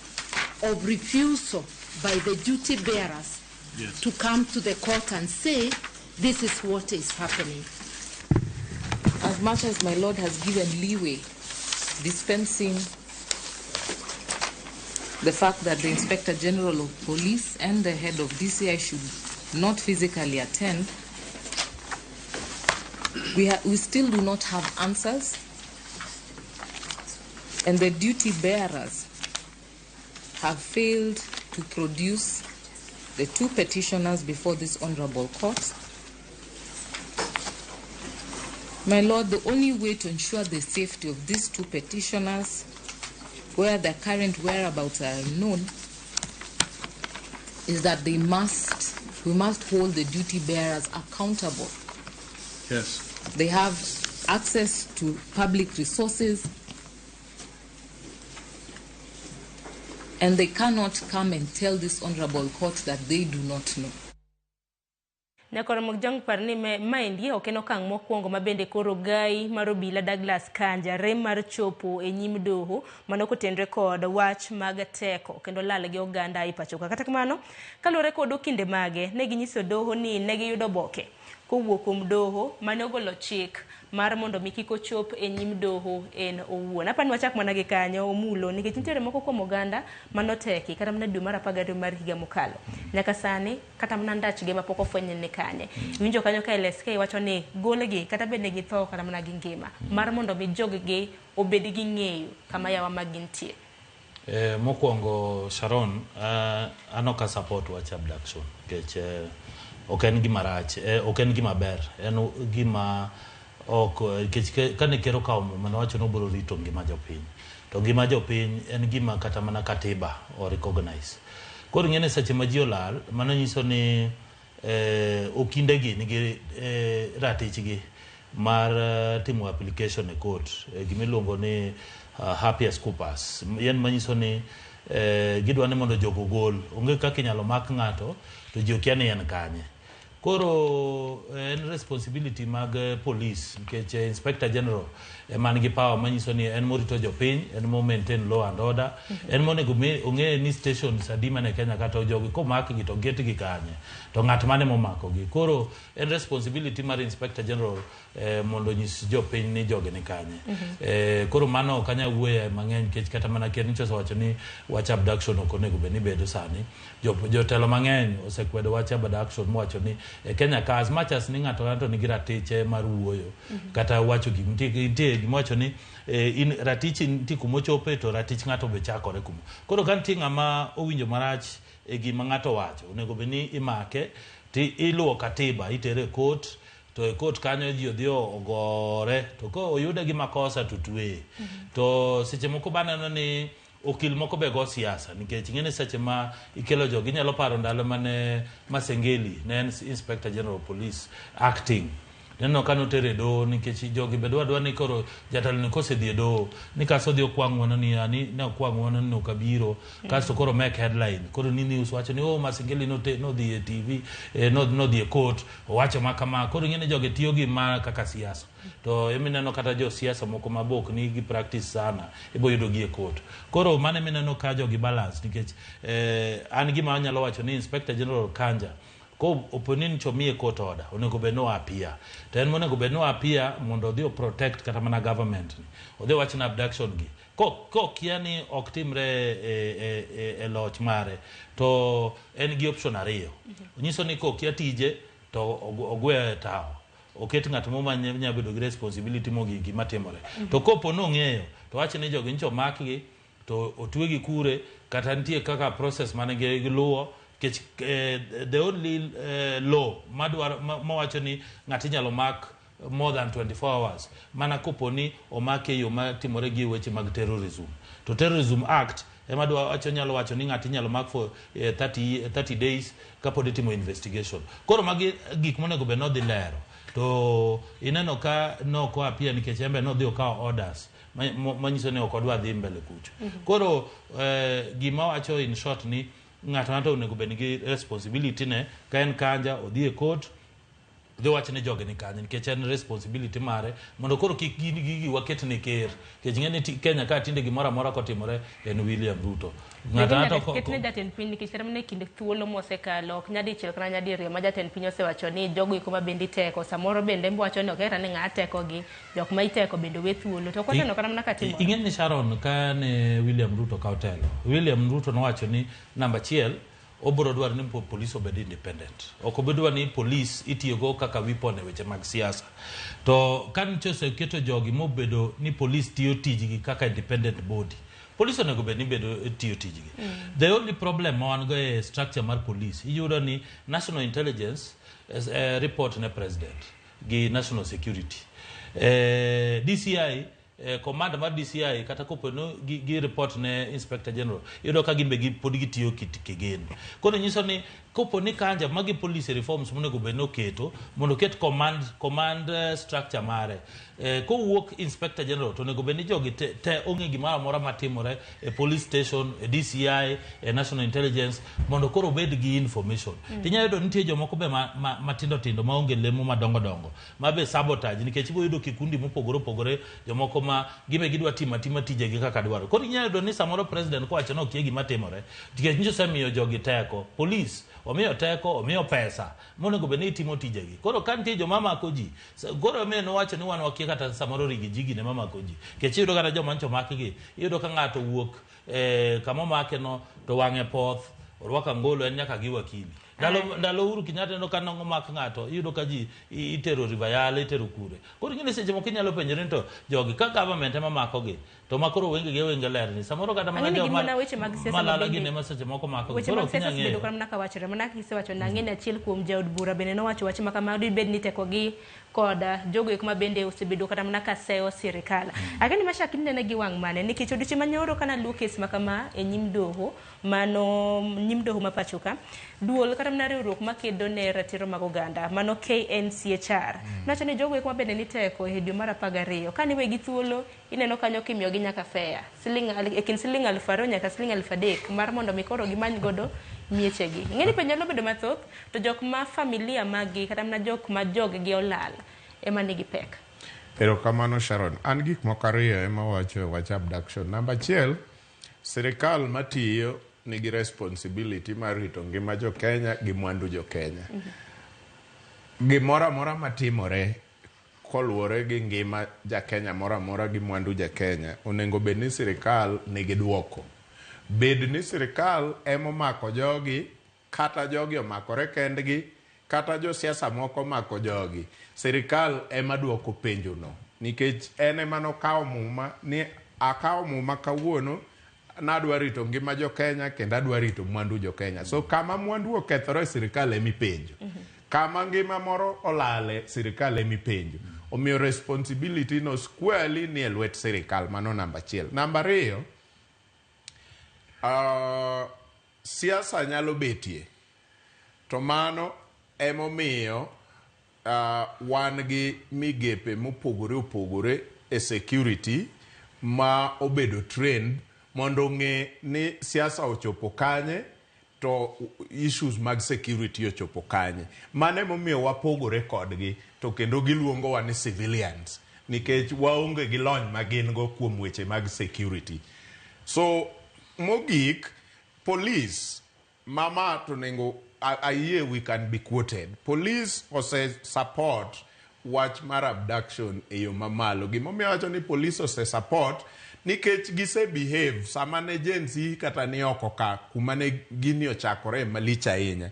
of refusal by the duty bearers Yes. to come to the court and say, this is what is happening. As much as my lord has given leeway, dispensing the fact that the Inspector General of Police and the head of DCI should not physically attend, we still do not have answers, and the duty bearers have failed to produce the two petitioners before this honorable court. My lord, the only way to ensure the safety of these two petitioners, where their current whereabouts are unknown, is that we must hold the duty bearers accountable. Yes. They have access to public resources, and they cannot come and tell this honorable court that they do not know. Nyakoro Mojang par ni maendi ok en okang' mokwongo ma bende koro gai mar obila Douglas Kanja rem mar chopo e nyim doho mano kotenre kod wach mag teko kendo lal gi oganda e pacho ka. Kata kamano, kaluwore kod okinde mage, ne ginyiso doho ni ne giyudo oboke kowuok kuom doho mane ogolo chik mar mondo mi kik ochop e nyim doho en owuon. Apani wachak mana gi kanyo Omulo, nikech nitiere moko kuom oganda manoteki kata mana dwe mar 12 mar higa mokalo. Nyaka sani kata mana ndachgi ma pok ofweny ni kanye. Iwinjo kanyo ka LSK wacho ni golgi kata bed ni githo kata mana gi ngima mar mondo mi jog-gi obed gi ng'eyo kama yawa mag gintie. Mokwongo Sharon, an ok a support wach abduction nikech ok en gima rach, ok en gima ber, en gima ok, nikech kane ker okawo muma nowacho ni obiro rito ngima jopiny, to ngima jopiny en gima kata mana katiba o recognize. Koro ing'e ni seche ma ji olal, mano nyiso ni okindegi nigi ratichgi mar timo application e court, gimiluongo ni habeas corpus, en manyiso ni gidwa ni mondo jogo ogol. Onge kaka inyalo mak ng'ato to ji okia ni en kanye. Koro en responsibility mag police nikech Inspector General ema nigi power manyiso ni en morito jopiny, en mo maintain law and order, en monego ong'e ni stations adi mane Kenya kata jogi komakgi to getgi kanye, to ng'at mane momakogi. Koro en responsibility mar Inspector General mondo onyis jopiny ni jogi ni kanye. Koro mano ok anyal wuoye mang'eny nikech kata mana ker nyicha osewacho ni wach abduction ok onego bed ni bedo sani. Jotelo mang'eny osekwedo wach abduction mowacho ni e Kenya ka as much as ni ng'ato ng'ato nigi ratiche mar wuoyo kata wacho gik nitie gima wacho ni in ratichi nitie kumochope to ratich ng'ato be chakore kumo. Koro ka nitie ng'ama owinjo marach e gima ng'ato owacho, onego bed ni imake ti iluwo katiba itere e court to e court kanyo ji odhi ogore to ko oyude gi makosa to tweye. To seche moko baneno ni okil moko be go siasa nikech ing'e ni seche ma ikelo jogi inyalo paro ndalo mane Masengeli ne en Inspector General of Police acting neno ka notere e doho nikech jogi be dwa ni koro jatelo ni kosedhi e doho ni kasto odhi okwa ng'uono niya ni ne okwa ng'uono ni ok abiro kasto koro make headline koro ni news wacho ni oh Masengeli nodhi e TV nodhi e court owacho ma kama. Koro ing'e ni jogi tiyo gi ma kaka siasa to emineno kata josiasa moko mabok ni gi practice sana ibo yudo gi e court. Koro mano emineno ka jogi balance nikech an gima anyalo wacho ni Inspector General Kanja ko opo ni nyicha omiye court order onego bed ni o appear to en monego bed ni o appear mondo odhi o protect kata mana government ni odhi owach ni abduction gi kokia ni ok timre e loch mare to en gi option ariyo. Onyiso ni kokia tije to ogwe e tawo oket ng'at mo ma nyalo bedo gi responsibility mogik gima timore. To kopo nong'eyo to wach ni jogi nyicha omakgi to otwegi kure kata nitie kaka process mane giluwo nikech the only law madwaro mawacho ni ng'ato inyalo mak more than 24 hours mana kopo ni omake e yo matimore gi weche mag terrorism to Terrorism Act ema dwa wacho nyalo wacho ni ng'ato inyalo mak for 30 days kapod itimo investigation. Koro magi gik monego bed nodhi lero to ineno ka nok o appear nikech en be nodhi okawo orders manyiso ni ok odwa dhi mbele kucho. Koro gima wacho in short ni ng'ato ng'ato onego bed gi responsibility ne ka en Kanja odhi e court dhi wach ni jogi ni kanye nikech en responsibility mare mondo koro kik gin gigi waket ne ker nikech ing'e ni Kenya ka tinde gimoro amora kotimore en William Ruto ng'ato ng'ato Ket ne jatend piny nikech kata mana e kinde thuolo mosekalo ok nyadichiel kata nyadiriyo ma jatend piny osewacho ni jogo eko ma bende iteko samoro bende wacho ni ok kata ni ng'a tekogi jok ma iteko bende owe thuolo to ok waseneno kata mana ka timore. Ing'e ni Sharon ka ne William Ruto kawo telo, William Ruto nowacho ni namba achiel obiro dwaro ni police obed independent. Ok obi dwaro ni police itiyogo kaka weapon e weche mag siasa. To ka nitie oseketo jogi mobedo ni police tiyo tijgi kaka independent body. Police onego bed ni bedo tiyo tijgi. The only problem ma wan go e structure mar police iyudo ni National Intelligence report ne president gi national security. DCI command mar DCI kata kopo no gi report ne Inspector General iyudo ka gin be pod gitiyo kit kigin. Koro nyiso ni kopo ni Kanja magi police reforms monego bed ni oketo mondo oket command structure mare kowuok Inspector General to onego bed ni jogi te ong'e gimoro amora matimore e police station, e DCI, e National Intelligence mondo koro obed gi information. Tinyalo yudo nitie jomoko be matindo tindo maonge lemo madongo dongo ma be sabotage nikech ibiro yudo kikundi mopogore opogore jomoko ma gibe gidwa timo atima tijegi kaka dwaro. Koro inyalo yudo ni samoro president kowacho ni okia gima timore nikech nyiso osemiyo jogi teko police omiyo teko omiyo pesa monego bed ni itimo tijegi. Koro ka nitie joma mako ji koro omiyo nowacho ni wan wakia kata samoro Riggy G gine mamako ji nikech iyudo kata joma nyocha omakgi iyudo ka ng'ato wuok kama omake no to wang'e poth orwako angolo en nyaka gi wakili. Ndalo Uhuru Kenyatta ineno ka nomak ng'ato iyudo ka ji itero River Yala itero kure. Koro ing'e ni seche moko inyalo penjori ni to jogi ka government ema makogi to ma koro wengegi wenge ler ni samoro kata mana Ang'e ni gin joma mana weche mag siasa malala ma bende- gin ema seche moko makogi. Weche Koro mag ok inyal siasa osebedo ng'eyo. kata mana kawachore mana kaka isewacho ni ang'e ni achiel kuom jaod bura bende nowacho wach ma kama dibed ni tekogi kod jogo eko ma bende osebedo kata mana ka seyo sirikal. Akia ni Mashak inene gi wang' mane nikech odiochieng' manyoro kana luwo kes ma kama e nyim doho mano nyim doho ma pacho ka duol kata kata mana riwruok makedo ne ratiro mag oganda mano KNCHR nowacho ni jogo eko ma bende ni teko e dwe mar 12 kane wegi thuolo ineno kanyo kimiyogi nyaka fare siling e kind siling 2000 nyaka siling 3000 mar mondo mi koro gimany godo miechegi. Ing'e ni penjo nyalo bedo mathoth to jok ma familia mag gi kata mana jok ma jog gi olal ema nigi pek. Erokamano Sharon. An gik moko ariyo ema wacho e wach abduction. Namba achiel, sirikal matiyo nigi responsibility mar rito ngima jo Kenya gi mwandu jo Kenya. Gimoro amora matimore koluwore gi ngima ja Kenya moro amora gi mwandu ja Kenya, onego bed ni sirikal nigi duoko. Bed ni sirikal emomako jogi, kata jogi omakore kendgi, kata josiasa moko omako jogi, sirikal ema duoko penjo no. Nikech en ema nokawo muma ni akawo muma kawuono nadwa rito ngima jo Kenya kendo adwa rito mwandu jo Kenya. So kama mwandu okethore sirikal emipenjo. Kama ngima moro olale sirikal emipenjo. Omiyo responsibility no squarely ni e lwet sirikal. Mano namba achiel. Namba ariyo, siasa nyalo betie to mano emomiyo wan gi migepe mopogore opogore e security ma obedo trained mondo ong'e ni siasa ochopo kanye to issues mag security ochopo kanye. Mano emomiyo wapogore kodgi to kendo giluongowa ni civilians nikech waonge gi lony ma gin go kuom weche mag security. So mogik, police mama to nengo ayie we can be quoted. Police ose support wach mar abduction e yo mamalo. Gimomiyo awacho ni police ose support nikech gise behave sama ne Gen Z kata ni oko ka kuma ne gini ochakore malich ahinya.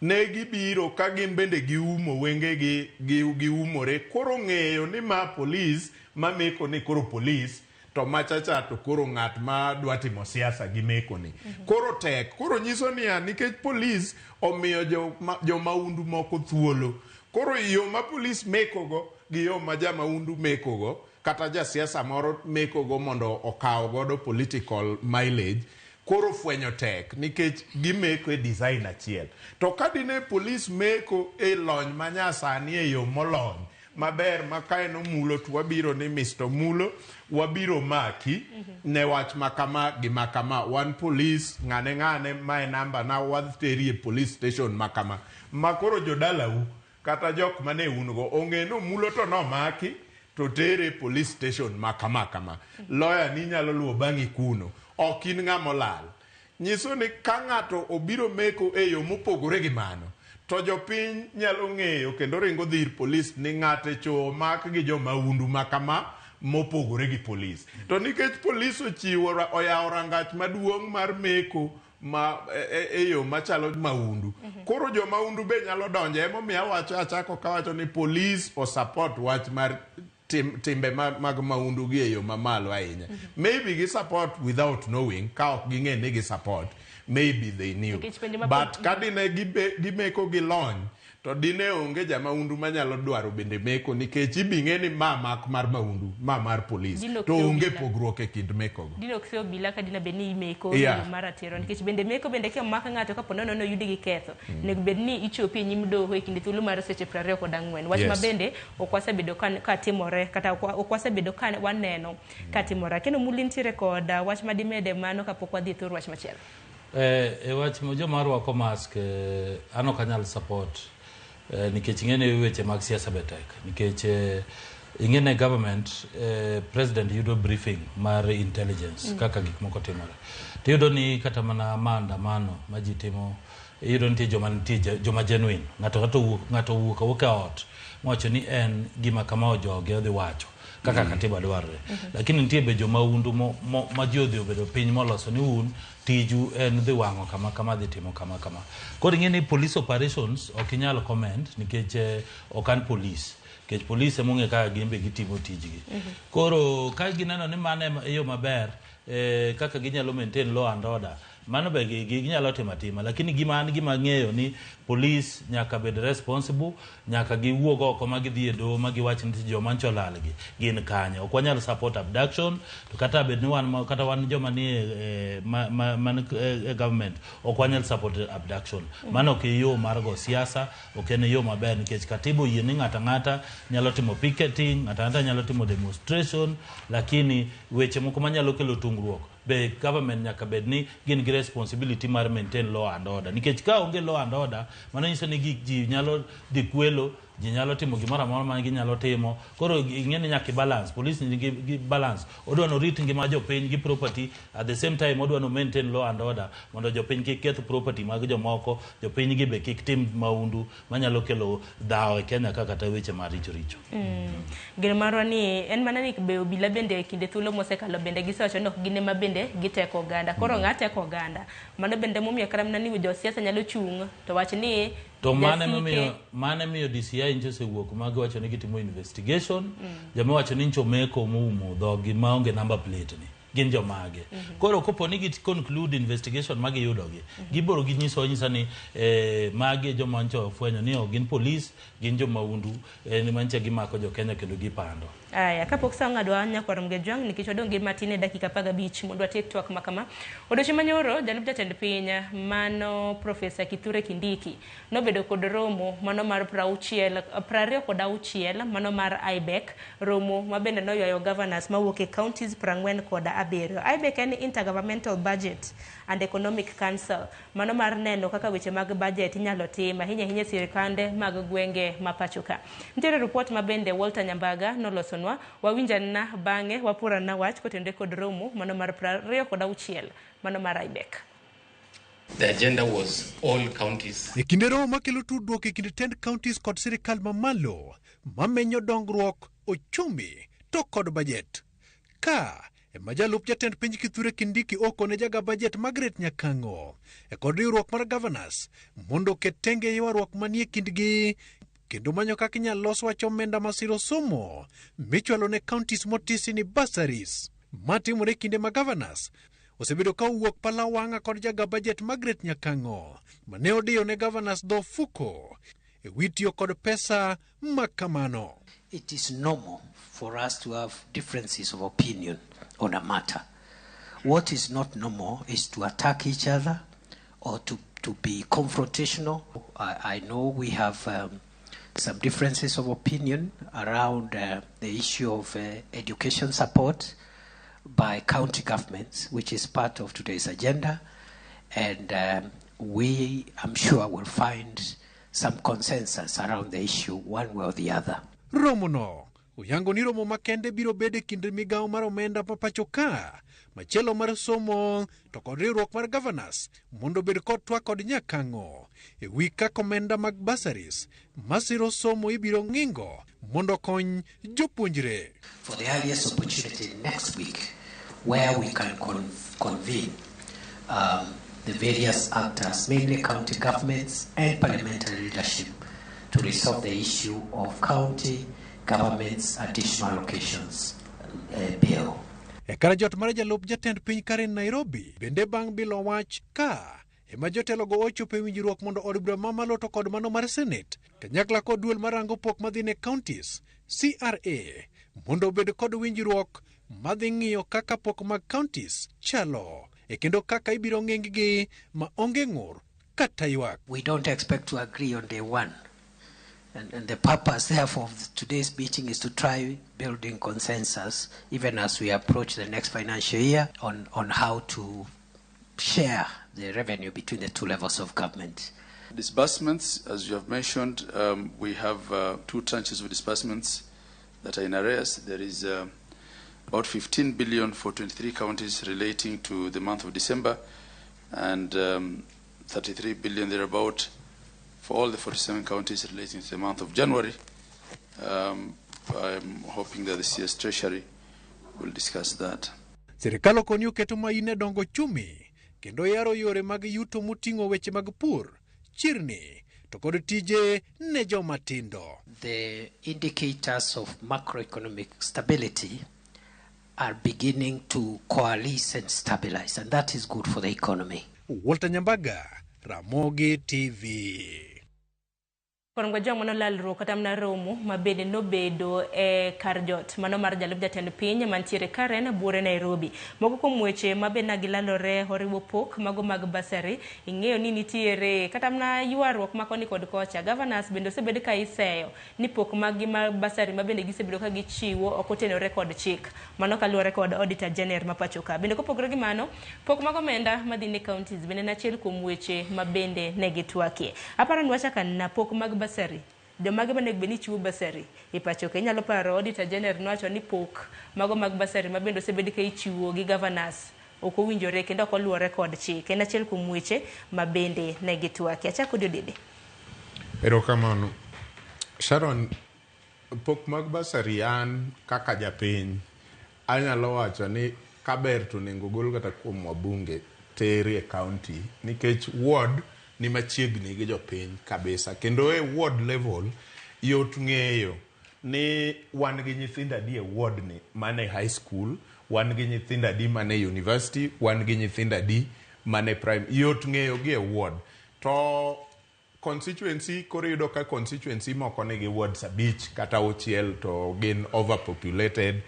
Ne gibiro ka gin bende giumo wengegi giumore koro ng'eyo ni ma police mameko ni koro police to machacha to koro ng'at ma dwa timo siasa gi meko ni. Koro tek, koro nyiso niya nikech police omiyo jo maundu moko thuolo. Koro yo ma police meko go gi yo ma jamaundu meko go kata jasiasa moro meko go mondo okaw godo political mileage koro fwenyo tek nikech gimeko e design achiel. To ka dine police meko e lony manyasani e yo molony maber ma ka en Omulo to wabiro ni Mr. Omulo wabiro maki ne wach makama gi makama wan police ng'ane ng'ane mae namba na wadhi e police station makama ma koro jodalau kata jok mane un go ong'e ni Omulo to nomaki to tere police station makama kama lawyer ni nyalo luwo bang'i kuno ok in ng'ama olal nyiso ni ka ng'ato obiro meko e yo mopogore gi mano to jopiny nyalo ng'eyo kendo ringo dhi ir polis ni ng'ate cho omak gi jomaundu makama mopogore gi polis to nikech polis ochiwo oyawo rangach maduong' mar meko ma e yo machalo maundu koro jomaundu be nyalo donje emomiyo awacho achako kawacho ni polis o support wach mar timbe mag maundu gi e yo mamalo ahinya maybe gi support without knowing ka ok ging'e ni gi support maybe they knew but ka dine gimeko gi lony to dine onge jamaundu manyalo dwaro bende meko nikech ibing'e ni ma mak mar maundu ma mar polis to onge pogruok e kind meko go dine ok se obila ka dine bed ni imeko yeah. Mar ratiro nikech bende meko bende kimak ng'ato kapo nono noyudi gi ketho onego bed ni ichopi e nyim doho e kinde thuolo mar seche 24 wach ma bende ok wasebedo ka timore kata ok wasebedo ka waneno ka timore kendo Muli nitiere kod wach madimede mano kapok wadhi e thor wach machielo e wach joma rwako mask an ok anyal support nikech ing'e ni weche mag siasa be tek nikech ing'e ni government president yudo briefing mar intelligence kaka gik moko timore tiyudo ni kata mana maandamano ma ji timo iyudo nitie joma nitie joma genuine ng'ato ng'ato owuok awuoka e ot mowacho ni en gima kama ojoge odhi wacho kaka katiba dwarore lakini nitie be jomaundu ma ji odhi obedo piny moloso ni un tiju en dhi wang'o kama kama dhi timo kama kama koro ing'e ni police operations ok inyal comment nikech ok an police nikech police ema ong'e kaka gin be gitimo tijgi koro ka gineno ni mano e yo maber kaka ginyalo maintain law and order Mano be ginyalo timo atima, lakini gima an gima ang'eyo ni police nyaka bed responsible, nyaka giwuog oko ma gidhi e doho ma giwach ni joma ncho olal gi gin kanye. Ok wanyal support abduction, to kata bed ni wan kata wan joma ni e, ma, ma, man e government, ok wanyal support abduction. Mano ok e yo mar go siasa, ok en yo maber, nikech katiba oyie ni ng'ato ang'ata nyalo timo picketing, ng'ato ang'ata nyalo timo demonstration, lakini weche moko manyalo kelo tungruok be government nyaka bed ni gin gi responsibility mar maintain law and order, nikech ka onge law and order, mano nyiso ni gik ji nyalo dhi kwelo, ji nyalo timo gimoro amora ma ginyalo timo. Koro ing'e ni nyaka balance, police nigi gi balance, odwa norit ngima jopiny gi property, at the same time odwa no maintain law and order mondo jopiny kik keth property mag jomoko, jopiny gi be kik tim maundu manyalo kelo dhawo e Kenya ka kata weche maricho richo. Geno marwa ni en mana ni be obila bende e kinde thuolo mosekalo bende gisewacho ni ok gin ema bende giteko oganda. Koro ng'a teko oganda? Mano bende momiyo kata mana ni josiasa nyalo chung' to wach ni to mane jasike momiyo mane miyo DCI ncho osewuok ma giwacho ni gitimo investigation. Joma wacho ni ncho meko moumo dhogi maonge number plate ni gin jomage? Koro kopo ni gi conclude investigation ma giyudogi, gibiro ginyiso nyisa ni magi e joma ncho ofwenyo ni ok gin police, gin jomaundu manche gimako jo Kenya kendo gipando. Aya, kapok sa ong'adwa nyakwar Mgejwang', nikech wadong' gi matin e dakika 15 mondo watiek twak ma kama. Odiochieng' manyoro, jalup jatend piny mano Profesa Kithure Kindiki nobedo kod romo mano mar 26 mano mar IBEC, romo ma bende noywayo governors mawuok e counties 47. IBEC en Intergovernmental Budget and Economic Council, mano mar neno kaka weche mag budget inyalo tim ahinya ahinya e sirikande mag gwenge ma pacho ka. Nitiere report ma bende Walter Nyambaga nolosonwa, wawinjana bang'e wapurana wach kotenore kod romo mano mar 26 mano mar IBEC. The agenda was all counties. E kinde romo makelo tudruok e kind tend counties kod sirikal mamalo mamenyo dongruok, ochumi to kod bajet. Ka ema jalup jatend piny Kithure Kindiki okone jaga bajet Margaret Nyakang'o e kod riwruok mar governors mondo oket tenge ywaruok manie kindgi kendo manyo kaka inyalo los wach omenda masiro somo michwalo ne counties motisi ni bursaries. Matimore e kinde ma governors osebedo ka owuok pala wang'a kod jaga bajet Margaret Nyakang'o mane odiyo ne governors dho ofuko e wi tiyo kod pesa ma kamano. It is normal for us to have differences of opinion on a matter. What is not normal is to attack each other or to be confrontational. I know we have some differences of opinion around the issue of education support by county governments, which is part of today's agenda. And we, I'm sure, will find some consensus around the issue one way or the other. Romono oyango ni romo makende biro bedo e kind migawo mar omenda ma pacho ka, machielo mar somo to kod riwruok mar governors mondo obed kod twak kod Nyakang'o e wi kaka omenda mag bursaries masiro somo ibiro ng'ingo mondo okony jopuonjre. For the earliest opportunity next week, where we can convene the various actors, mainly county governments and parliamentary leadership, to resolve the issue of county governments' additional allocations bill. E kar jot mar jalup jatend piny Karen Nairobi bende bang' bilo wach ka ema jotelogo ochopo e winjruok mondo od bura mamalo to kod mano mar Senate kanyakla kod duol marango pok madhi ne counties CRA mondo obed kod winjruok madhi ng'iyo kaka pok mag counties chalo e kendo kaka ibiro ng'ing-gi ma onge ng'ur kata ywak. We don't expect to agree on day one. And the purpose, therefore, of today's meeting is to try building consensus, even as we approach the next financial year, on how to share the revenue between the two levels of government. Disbursements, as you have mentioned, we have two tranches of disbursements that are in arrears. There is about 15 billion for 23 counties relating to the month of December, and 33 billion thereabout for all the 47 counties relating to the month of January. I'm hoping that the CS Treasury will discuss that. Sirikal okoni oketo main e dongo ochumi kendo yaro yore mag yuto moting'o weche mag pur, chirni to kod tije ne joma tindo. The indicators of macroeconomic stability are beginning to coalesce and stabilize, and that is good for the economy. Walter Nyambaga, Ramogi TV. Korongo jong mano lalruok kata mana romo ma bende nobedo e kar jot mano mar jalup jatend piny mantiere Karen buore Nairobi. Moko kuom weche ma bende gilalore oriwo pok mago mag basari, ing'eyo ni nitiere kata mana ywaruok ma koni kod kocha. Governors bende osebed ka iseyo ni pok mag gi mag basari ma bende gisebedo ka gichiwo ok otenore kod chik. Mano kaluwore kod Auditor General ma pacho ka. Bende kopogore gi mano, pok mag omenda madhi ne counties bende en achiel kuom weche ma bende ne gitwakie. Aparo ni wachaka na pok mag basari. Jomage monego bed ni chiwo basari e pacho ka? Inyalo paro Auditor General nowacho ni pok mago mag basari ma bende osebed ka ichiwo gi governors ok owinjore kendo ok oluwore kod chik. En achiel kuom weche ma bende ne gitwakie. Achako kodi Odede. Erokamano. Sharon, pok mag basari an kaka japiny anyalo wacho ni kaber to onego gol kata kuom wabunge teri e county nikech ward ni machiegni gi jopiny kabisa kendo e ward level yot ng'eyo ni wan gi nyithindo adi e ward ni mane high school, wan gi nyithindo adi mane university, wan gi nyithindo adi mane prime, yot ng'eyo gi e ward. To constituency koro iyudo ka constituency moko nigi wards 5 kata 6 to gin overpopulated.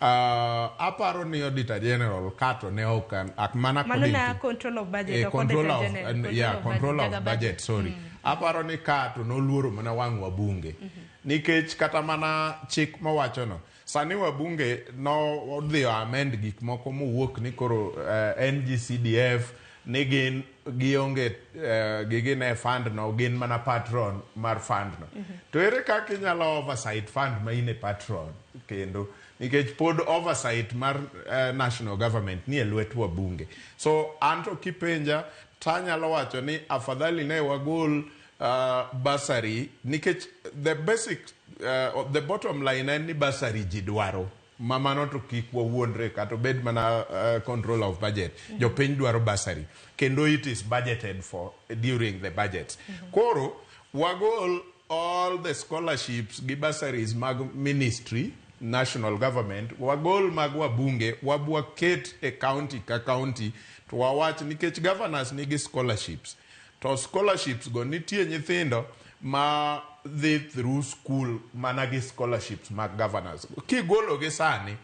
Aparo ni Auditor General kato ne ok mana mano na control of budget, control of, yeah, control of budget, sorry. Aparo ni kato noluoro mana wang' wabunge nikech kata mana chik mawacho no sani wabunge no odhi amend gik moko mowuok ni koro NGCDF ni gin gionge gigin e fund no, gin mana patron mar fund no. To ere kaka inyalo oversight fund ma in e patron kendo nikech pod oversight mar national government ni e lwet wabunge. So anto kipenja tanyalo wacho ni afadhali ne wagol basari nikech the basic the bottom line en ni basari ji dwaro. Mamano to kik wawuondre kata obed mana control of budget. Jopiny dwaro basari kendo it is budgeted for during the budget. Koro wagol all the scholarships gi bursaries mag ministry, national government, wagol mag wabunge, wabwaket e county ka county to wawach nikech governors nigi scholarships. To scholarships go nitie nyithindo ma dhi through school mana gi scholarships mag governors. Kigolo gi sani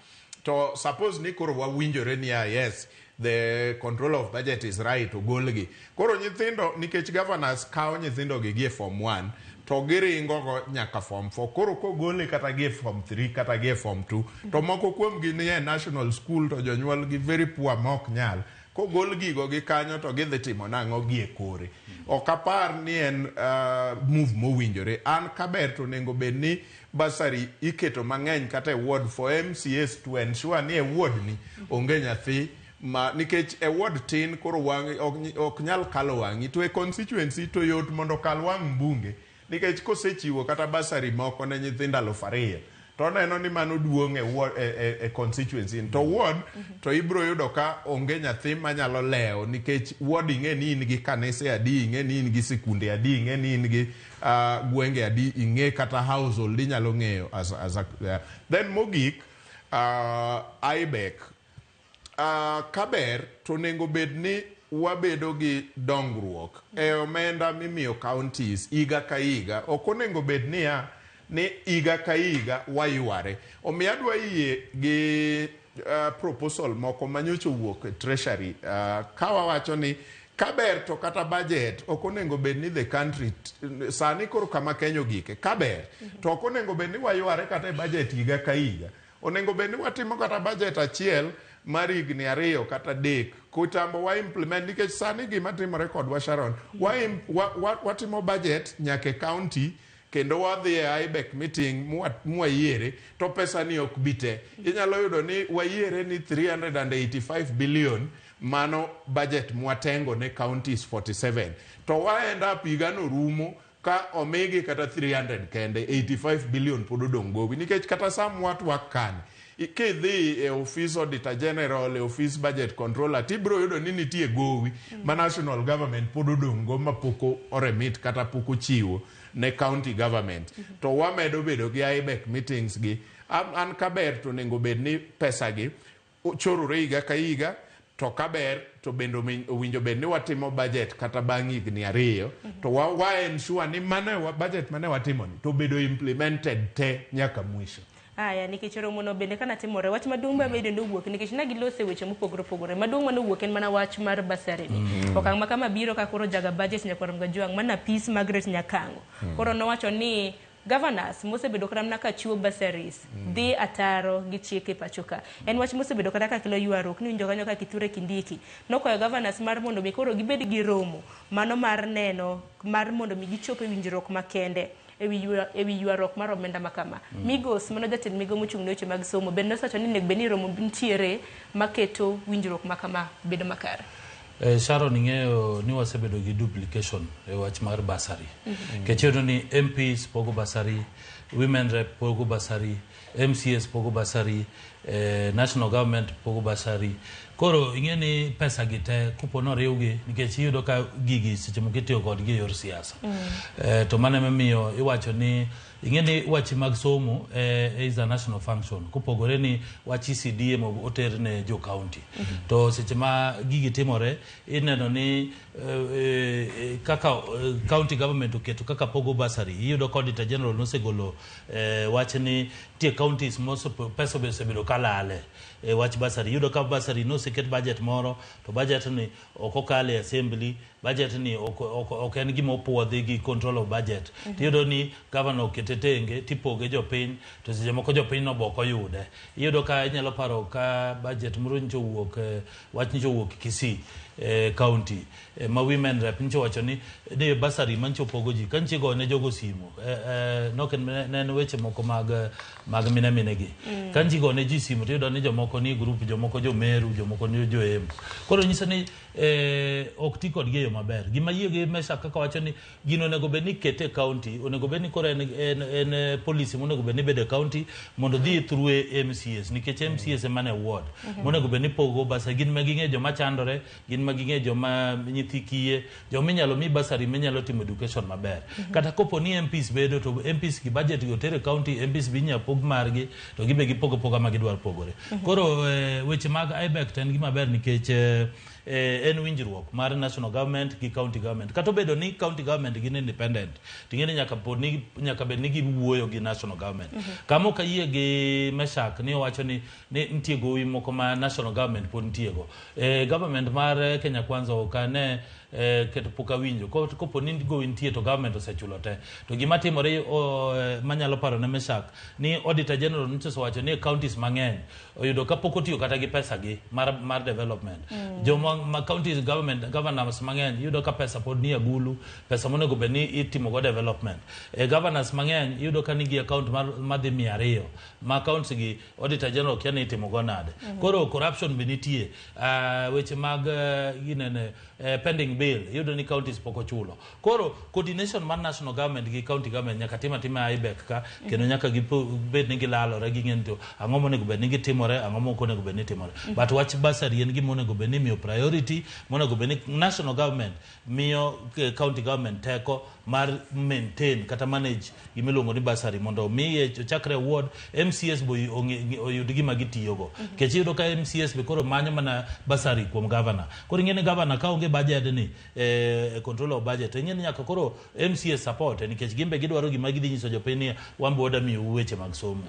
to suppose ni koro wawinjore ni yes, the control of budget is right, ogolgi. Koro nyithindo nikech governors kawo nyithindo gi e form 1 to giringo go nyaka form 4. Koro kogole kata gi e form 3 kata gi e form 2 to moko kuom gi ni e national school to jonyuol gi very poor mok nyal. Kogol gigo gi kanyo to gidhi timo nang'o gi e kore. Ok apar ni en move mowinjore. An kaber to onego bed ni basari iketo mang'eny kata e ward for MCAs to ensure ni e ward ni onge nyathi ma nikech e ward tin koro wang' ok nyal kalo wang'i to e constituency to yot mondo kal wang' mbunge nikech kosechiwo kata basari moko ne nyithindo 2,000 to neno ni mano duong' e constituency to ward to ibro yudo ka onge nyathi manyalo lewo nikech ward ing'e ni in gi kanise adi, ing'e ni in gi sikunde adi, ing'e ni in gi gwenge adi, ing'e kata household inyalo ng'eyo as a, Then mogik IBEC kaber to onego bed ni wabedo gi dongruok e omenda mimiyo counties higa ka higa. Ok onego bed niya ni higa ka higa wayware. Omiyo adwa yie gi proposal moko manyocha owuok e treasury ka wawacho ni kaber to kata budget ok onego bed ni the country sani koro kama Kenya ogike kaber to ok onego bed ni wayware kata e budget higa ka higa. Onego bed ni watimo kata budget achiel mar higni 2 kata 3 kutambo wa implement nikech sani gima timore kodwa Sharon watimo budget nyaka e county kendo wadhi e IBEC meeting mwayiere to pesa ni ok bite. Inyalo yudo ni wayiere ni 385 billion mano budget mwatengo ne counties 47 to wa end up higano rumo ka omigi kata 300 kende 85 billion pod odong' gowi nikech kata sam watwak kani kidhi e office auditor general, e office budget controller tibiro yudo ni nitie gowi ma national government pod odong' go mapok oremit kata pok ochiwo ne county government. To wamedo bedo gi IBEC meetings gi an kaber to onego bed ni pesa gi chorore higa ka higa To kaber to bende owinjo bed ni watimo budget kata bang' higni 2 to wa ensure ni mano budget mane watimo ni to bedo implemented te nyaka mwisho. Aya, nikech romono bende kana timore wach maduong' ma bende nowuok nikech ne gilose weche mopogore opogore. Maduong' manowuok en mana wach mar bursary ni. Okang' ma kama biro ka koro jaga budget Nyakwar Mgajwang' mana Peace Margaret Nyakango. Koro nowacho ni governors mosebedo kata mana ka chiwo bursaries dhi ataro gi chike pacho ka. En wach mosebedo kata ka kelo ywaruok ni winjo kanyo ka Kithure Kindiki nokwayo governors mar mondo mi koro gibed gi romo mano mar neno mar mondo mi gichop e winjruok makende ewi ywaruok mar omenda ma kama. Migos mano jatend migawo mochung' ne weche mag somo bende nosewacho ni onego bed ni romo nitiere maketo winjruok ma kama bedo makare. Sharon, ing'eyo ni wasebedo gi duplication e wach mar bursary. Nikech iyudo ni MPs pogo bursary, women rep pogo bursary, MCAs pogo bursary, national government pogo bursary. Koro ing'e ni pesa gi te kopo noriwgi nikech iyudo ka gigi seche moko itiyo kodgi e yor siasa. To mano emomiyo iwacho ni ing'e ni wach mag somo is a national function kopogore ni wach ECD ema oter ne jo county. To seche ma gigi timore ineno ni kaka county government oketo kaka pogo bursary, iyudo ka Auditor General nosegolo wach ni nitie counties pesa osebedo kalale e wach bursary. Iyudo ka bursary noseket budget moro to budget ni ok okal e assembly, budget ni ok en gima opuodhi gi control of budget. Tiyudo ni governor okete tenge tipoge jopiny to seche moko jopiny no be ok oyude. Iyudo ka inyalo paro ka budget moro nyocha owuok, wach nyocha owuok Kisii county ma women rep nyocha owacho ni bursary manyocha opogo ji ka nyocha igone jogo simu ne en weche moko mag mine mine gi. Ka nyocha igone ji simu tiyudo ni jomoko ni group, jomoko jo Meru, jomoko ni jo Embu. Koro nyiso ni ok ti kodgi e yo maber. Gima yie gi Meshack kaka wacho ni gino onego bed ni ikete e county, onego bed ni koro en policy monego bed ni bedo e county mondo dhi through MCAs nikech MCAs ema ne ward. Monego bed ni pogo bursary, gin ma ging'e joma chandore, gin ma ging'e joma nyithi kiye, joma inyalo mi bursary minyalo timo education maber. Kata kopo ni MPs bedo to MPs gi budget gi oter e county, MPs be inyalo pog margi to gibe gipogo poga ma gidwaro pogore. Koro weche mag IBEC to en gima ber nikech en winjruok mar national government gi county government. Kata obedo ni county government gin independent, ting'e ni nyaka bed ni giwuoyo gi national government. Kama ok ayie gi Meshack ni owacho ni nitie gowi moko ma national government pod nitiego. Government mar Kenya Kwanza ok ane keto pok awinjo. Kopo ni gowi nitie to government osechulo te. To gima timore manyalo paro ne Meshack ni Auditor General nyocha osewacho ni counties mang'eny oyudo ka pok otiyo kata gi pesa gi mar development. Joma ma counties government governors mang'eny yudo ka pesa pod ni agulu, pesa monego bed ni itimo go development. Governors mang'eny yudo ka nigi account madhi 200 ma accounts gi Auditor General kia ni itimo go nade. Koro corruption be nitie. Weche mag ginene pending bill yudo ni counties pok ochulo. Koro coordination mar national government gi county government nyaka tim atima IBEC ka kendo nyaka gibed ni gilalore ging'e ni to ang'o monego bed ni gitimore, ang'o mok onego bed ni timore. But wach bursary en gima onego bed ni imiyo priority, monego bed ni national government miyo county government teko mar maintain kata manage gima iluongo ni bursary mondo miye ochakre ward MCAs bo oyud gima gitiyogo. Nikech iyudo ka MCAs be koro manyo mana bursary kuom governor. Koro ing'e ni governor ka onge budget ni control of budget, ing'e ni nyaka koro MCAs support nikech gin be gidwaro gima gidhi nyiso jopiny ni wan be wadwa miyou weche mag somo.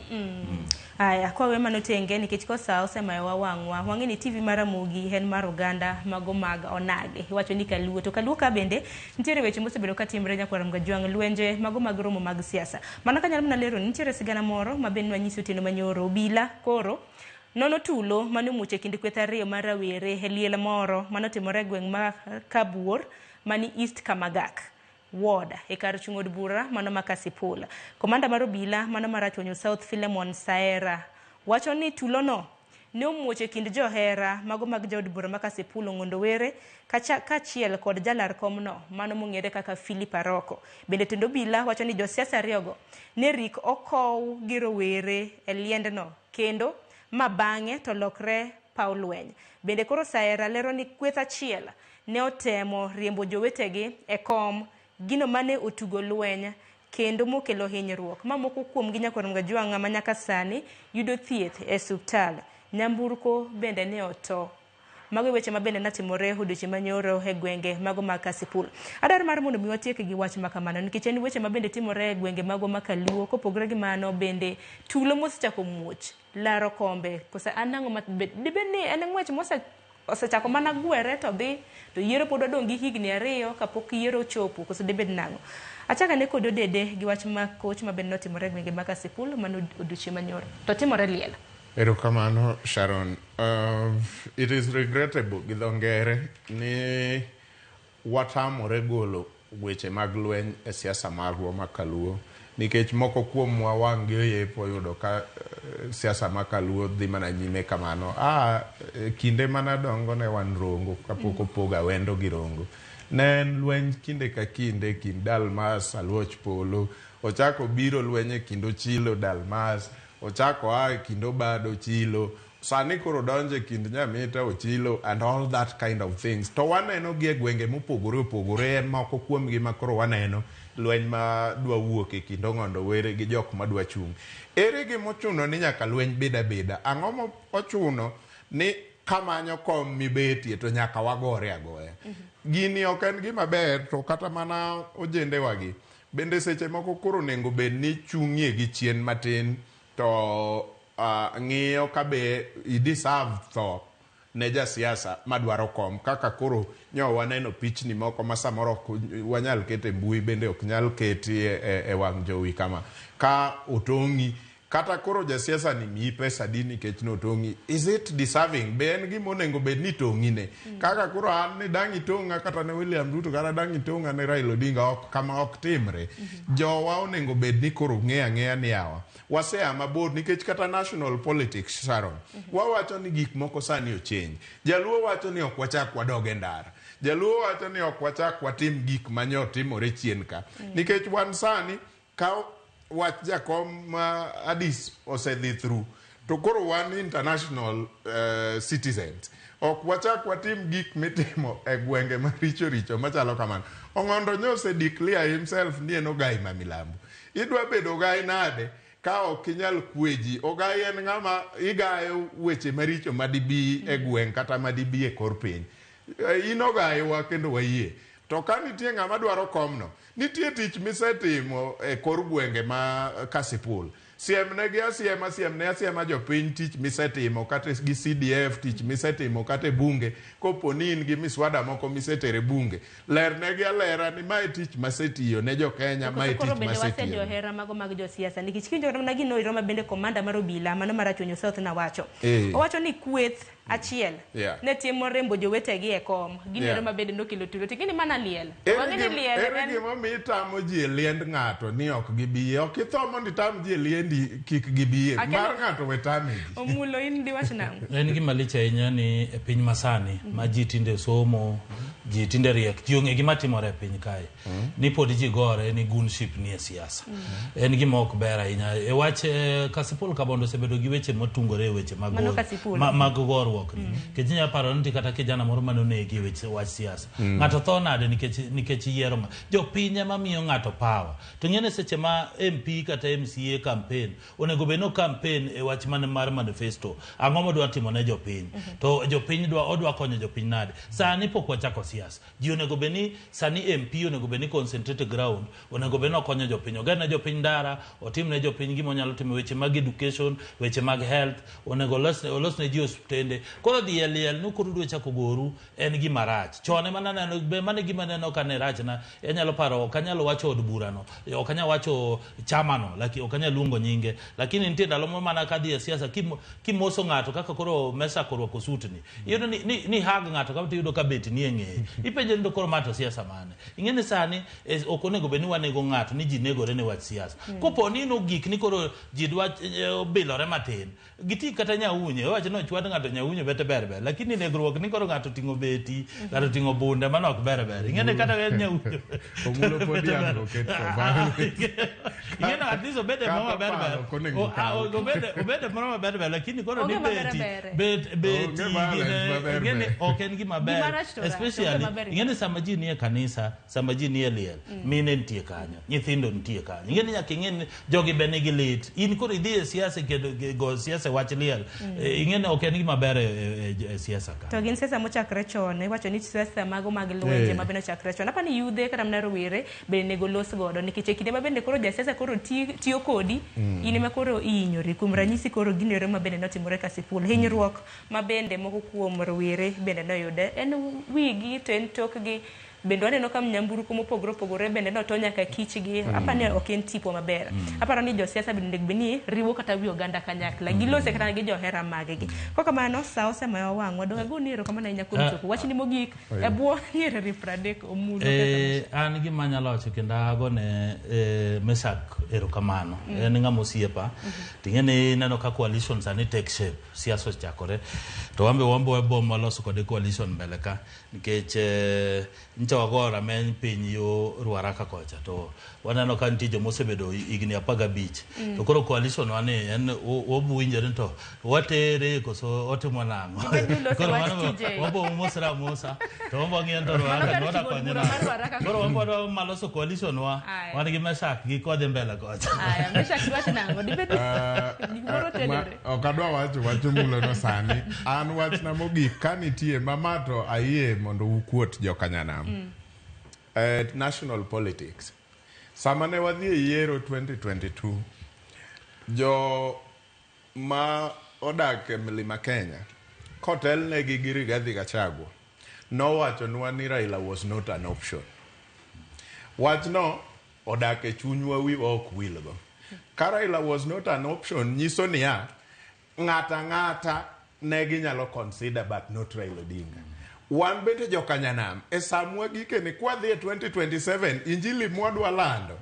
Aya, kwa we mano tenge nikech kosa osemayowa wang'wa. Wang'e ni TV mar Ramogi en mar oganda mago mag onagi. Iwacho ni Kaluo. To Kaluo ka bende nitiere weche mosebedo ka timre Nyakwar Mgajwang', lwenje mago mag romo mag siasa. Mana kanyalo mana lero ni nitiere sigana moro ma bende nwanyiso otieno manyoro. Obila koro nono tulo mane omuoch e kind kweth ariyo mar rawere e liel moro manotimore e gweng' ma Kabuor mani East Kamagak Ward e kar chung' od bura mano ma Kasipul. Komanda mar obila mano mar Rachuonyo South Philemon Saera wacho ni tulono ne omuoch e kind johera mago mag jaod bura ma Kasipul Ong'ondo Were kaachiel kod jalar komno mano mong'ere kaka Philip Aroko. Bende tend obila wacho ni josiasa ariyogo ne rik okow gi rowere e liendno kendo ma bang'e to lokre paw lweny. Bende koro Saera lero ni kweth achiel ne otemo riembo jowetegi e kom, gino mane otugo lweny kendo mokelo hinyruok. Ma moko kuomgi Nyakwar Mgajwang' ma nyaka sani yudo thieth e osiptal. Nyamburko bende ne oto Mago weche mabende natimore odiochieng' manyoro e gwenge mago mag Kasipul. Adwaro mar mondo mi watiek gi wach makamano nikech en weche mabende timore e gwenge mago ma Kaluo. Kopogore gi mano bende tulo mosechako muoch laro kombe koso an ang'o ma dibed ni en ng'wech osechako mana gwere to dhi to yiero pod odong' gi higni 2 kapok yiero ochopo koso dibed nang'o. Achako ane kod Odede gi wach ma koch mabende notimore e gwenge ma Kasipul mano odiochieng' manyoro to timore liel. Erokamano Sharon. It is regrettable gi dho ngere ni watamore golo weche mag lweny e siasa marwa ma Kaluo nikech moko kuomwa wang' gi oyepo oyudo ka siasa ma Kaluo dhi mana nyime kamano. Kinde manadongo ne wan Rongo kapok opog Awendo gi Rongo. Ne en lweny kinde ka kinde kind Dalmas, Aluoch Polo, ochako biro lweny e kind Ochilo Dalmas, ochako a e kind Obado Ochilo, sani koro donjo e kind Nyamita Ochilo and all that kind of things. To waneno gi e gwenge mopogore opogore, moko kuomgi ma koro waneno lweny ma dwa wuok e kind Ong'ondo Were gi jok madwa chung'. Ere gima ochuno ni nyaka lweny bed abeda? Ang'o mochuno ni kamanyo kom mibetie to nyaka wagore agoya? Gini ok en gima ber, to kata mana ojendewagi bende seche moko koro onego bed ni chung'ie gi chien matin to ng'iyo ka be i deserve tho ne jasiasa madwaro kom kaka koro nyo waneno pichni moko ma samoro ok wanyal keto e mbui bende ok nyal keti e wang' jowi kama ka otong'i kata koro jasiasa ni miyi pesa di nikech notong'i, is it deserving? Be en gima onego bed ni tong'i ne kaka koro an ni dang' itong'a kata ne William Ruto kata dang' itong'a ne Raila Odinga, ok kama ok timre. Jowa onego bed ni koro ng'eyo ang'eya ni yawa wasea mabor nikech kata national politics Sharon wawacho ni gik moko sani ochange. Jaluo wacho ni ok wachak wadog e ndara, Jaluo wacho ni ok wachak watim gik manyo timore chien ka nikech wan sani ka wach jakom ma Addis osedhi through to koro wan international citizens ok wachak watim gik mitimo e gwenge maricho richo machalo kamano. Ong'ondo nyo ose declare himself ni en ogai ma milambo. Idwa bedo ogai nade ka ok inyal kwe ji? Ogai en ng'ama igayo weche maricho madibi e gweng' kata madibi e kor piny. In ogaiwa kendo wayie. To ka nitie ng'ama dwaro komno, nitie tich misetimo e kor gwenge ma Kasipul. Siemnegi asiema, siemne asiema jopiny tich misetimo kata gi CDF, tich misetimo kata e bunge, kopo ni in gi miswada moko misetere bunge. Lernegi alera ni mae tich masetiyo ne jo Kenya, mae Koro tich bende masetiyo. Wasejohera mago mag josiasa nikech kiwinjo kata mana gino iro ma bende komanda mar obila mano mar Rachuonyo South nawacho. Owacho ni kweth achiel ne timo rembo jowetegi e kom. Gino ero ma bende nokelo tulo. To gini mana liel. Wang'e ni liel Ere en gimomiyo itamo ji e liend ng'ato ni ok gibiye? Ok itho mondo itam ji e liendi kik gibiye. Mar ng'ato we tame ji. Omulo in diwach nang'o? En gima lich ahinya ni e piny masani ma ji tinde somo, ji tinde riek, ji ong'e gima timore e piny kae. Ni pod ji gore ni gunship ni e siasa. En gima ok ber ahinya. E wach Kasipul Kabondo osebedo gi weche motungore e weche mag Mano Kasipul. Mag goruok ni. Nikech inyalo paro ni kata kijana moro mane onegi e weche wach siasa. Ng'ato tho nade nikech yiero ng'a. Jopiny ema miyo ng'ato power. To ing'e ni seche ma MP kata MCA campaign, onego bed ni o campaign e wach mane mar manifesto. Ang'o modwa timo ne jopiny? To jopiny odwa konyo jopiny nade? Sani pok wachako siasa. Ji onego bed ni sani MP onego bed ni concentrate ground, onego bed ni okonyo jopiny. Oger ne jopiny ndara, otim ne jopiny gima onyalo timo weche mag education, weche mag health, onego olos ne ji osiptende. Koro dhi e liel ni koro udwa chako goru en gima rach. Chon ema naneno, be mano e gima aneno ka ne rachna, anyalo paro, ok anyal wacho od burano, ok anyal wacho chamano, lakini ok anyal luongo nyinge. Lakini nitie ndalo moro mana kadhi e siasa, kimoso ng'ato kaka koro Mesa korwako sutni, iyudo ni hug ng'ato kama tiyudo ka bet ni e ng'eye. Ipenjo ni to koro ma to siasa mane? Ing'e ni sani ok onego bed ni wanego ng'ato ni ji negore ne wach siasa. Kopo ni nogik ni koro ji dwa bilore matin, giti kata nyaunye, owacho ni ochwad ng'ato nyaunye bete ber ber, lakini negruok ni koro ng'ato oting'o beti, ng'ato oting'o bunde, mano ok ber ber. Ing'e ni kata en nyaunye. Omulo pod Bete ber. advocate for violence. Ing'e ni at least obede Kata moro maber ber. paro ok onego kaw. Obede moro maber ber, lakini koro ni Onge maber beti, ber. bet, beti Onge violence gine, maber ing'e ni ber. ok en gima ber. Gima rach to rach, Especially Especially maber. Ing'e ni sama ji nie kanisa, sama ji nie liel, mine nitie kanyo, nyithindo nitie kanyo. Ing'e ni nyaka ing'e ni jogi be nigi lit. In koro idhi e siasa kendo go siasa e wach liel. Ing'e ni ok en gima ber e siasa ka. To gin siasa mochakre chon, iwacho ni siasa mago mag lwenje ma bende ochakre chon. Apani yudhe kata mana rowere bende onego los godo nikech e kinde ma bende koro jasiasa koro tiyo kodi, in ema koro ihinyori. Kuom ranyisi koro gino ero ma bende notimore Kasipul. Hinyruok ma bende moko kuom rowere bende noyude en wigi to en tokgi. Bende waneno ka nyamburko mopogore opogore bende noto nyaka kichgi. Apani ok en tipo maber. Aparo ni josiasa bende onego bed ni riwo kata wi oganda kanyakla. Gilose kata gi johera maggi. Kokamano sa osemayo wang'wa. Dong agoni erokamano ahinya kuom chopo. Wachni mogik e bwo nyiriri 30 omulo kaka An gima anyalo wacho kendo agone Meshack erokamano. En ng'ama osiepa. Ting'e ni ineno ka coalition sani take shape, siasa osechakore. To wan be wan be wabom waloso kode coalition mbele ka nikech ncha wago rameny piny yo Ruaraka kocha to waneno ka nitie joma osebedo higni 15. To koro coalition wa ni en wabuwinjore ni to watere koso otimo nang'o. Gibed ni uloso Koro wach mano TJ. wabo mosra amosa to wabo ng'iyo ni to Mano Ruaraka kar ni ting'o wadakonye bura mar nang'o. Ruaraka. Koro wan wadwa maloso coalition wa Aya. wan gi Meshack gi kodhi mbele kocha. Aya, Meshack iwacho nang'o? Dibed gimoro tenore. Ok adwa wacho wach omulono sani. An wachna mogik ka nitie mama to ayie mondo ukuot jokanyanam. National politics. Sama ne wadhi e yiero 2022, jo ma odak e Mlima Kenya kotelnegi gi Rigathi Gachagua nowachonwa ni Raila was not an option. Wachno odak e chunywa wiwa ok wilgo. Ka Raila was not an option nyiso niya ng'ata ng'ata ne ginyalo consider but not Raila Odinga. Wan bende jokanyanam e samwa gikeni kwadhi e 2027 injili mwadwa lando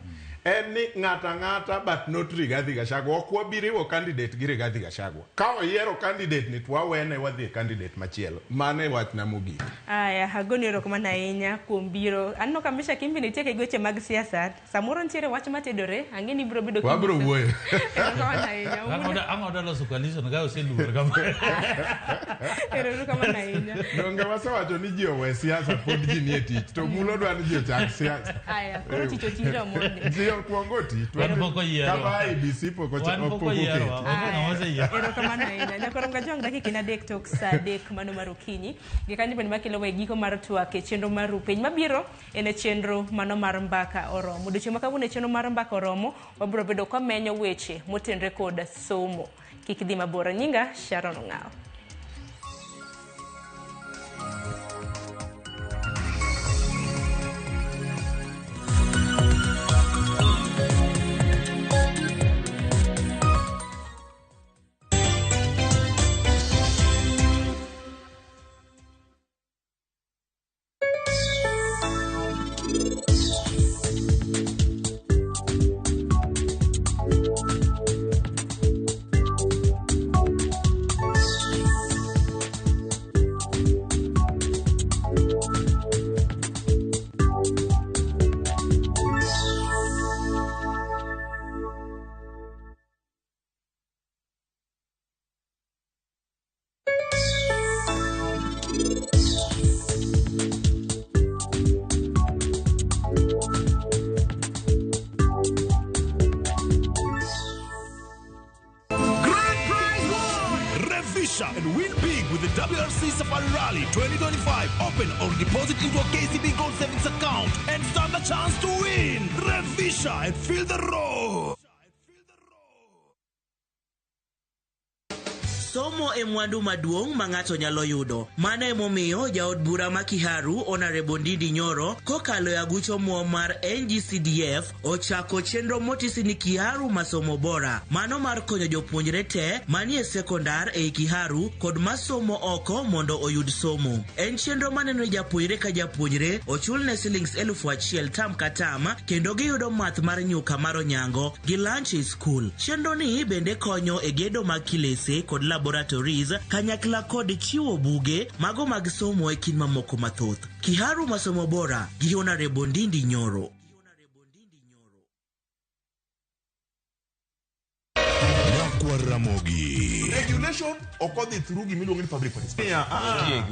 en ni ng'ata ng'ata but not Rigathi Gachagua. Ok wabi riwo candidate gi Rigathi Gachagua. Ka oyiero candidate ni to wawene wadhi e candidate machielo. Mano e wachna mogik. Aya, agoni erokamano ahinya kuom biro. Aneno ka Meshack in bende itieko gi weche mag siasa. Samoro nitiere wach matedore, ang'e ni ibiro bedo Wabiro kinyiso. wuoyo. Erokamano ahinya. Ang' oda loso coalition ka oseluor kama. Erokamano ahinya. Donge wasewacho ni ji owe siasa pod ji nie tich to mulo dwa ni ji ochak siasa. Aya, koro tich otire omondi. Ji okuongo oti. Wan pok oyierwa. Kama IEBC pok Wan pok pok oyierwa. oketo. Onge ng'ama oseyiero. Erokamano ahinya. Nyakoro Kajwang' dakika en 3 tok sa 3 mano mar okinyi. Gi kanyo bende makelo e giko mar twak e chenro mar Rupiny. Mabiro en e chenro mano mar Mbaka Oromo. Odiochieng' ma kawuono e chenro mar Mbaka Oromo, wabiro bedo kwamenyo weche motenre kod somo. Kik idhi mabor. Nyinga Sharon Ong'awo. Grand Prize One! Revisha and win big with the WRC Safari Rally 2025. Open or deposit into a KCB Gold Savings account and stand a chance to win. Revisha and feel the roar. Somo e mwandu maduong' ma ng'ato nyalo yudo. Mano emomiyo jaod bura ma Kiharu Honorable Ndindi Nyoro kokalo e aguch omuom mar NGCDF ochako chenro motisi ni Kiharu Masomo Bora. Mano mar konyo jopuonjre te manie sekondar ei Kiharu kod masomo oko mondo oyud somo. En chenro maneno ni japuonjre ka japuonjre ochulne silings 1000 tam ka tam kendo giyudo math mar nyuka mar onyango gi lunch e skul. Chenro ni bende konyo e gedo mag kilese kod laboratories kanyakla kod chiwo buge mago mag somo e kind mamoko mathoth. Kiharu Masomo Bora gi Honorable Ndindi Nyoro. Nyakwar Ramogi. Regulation ok odhi through gimiluongo ni public participation.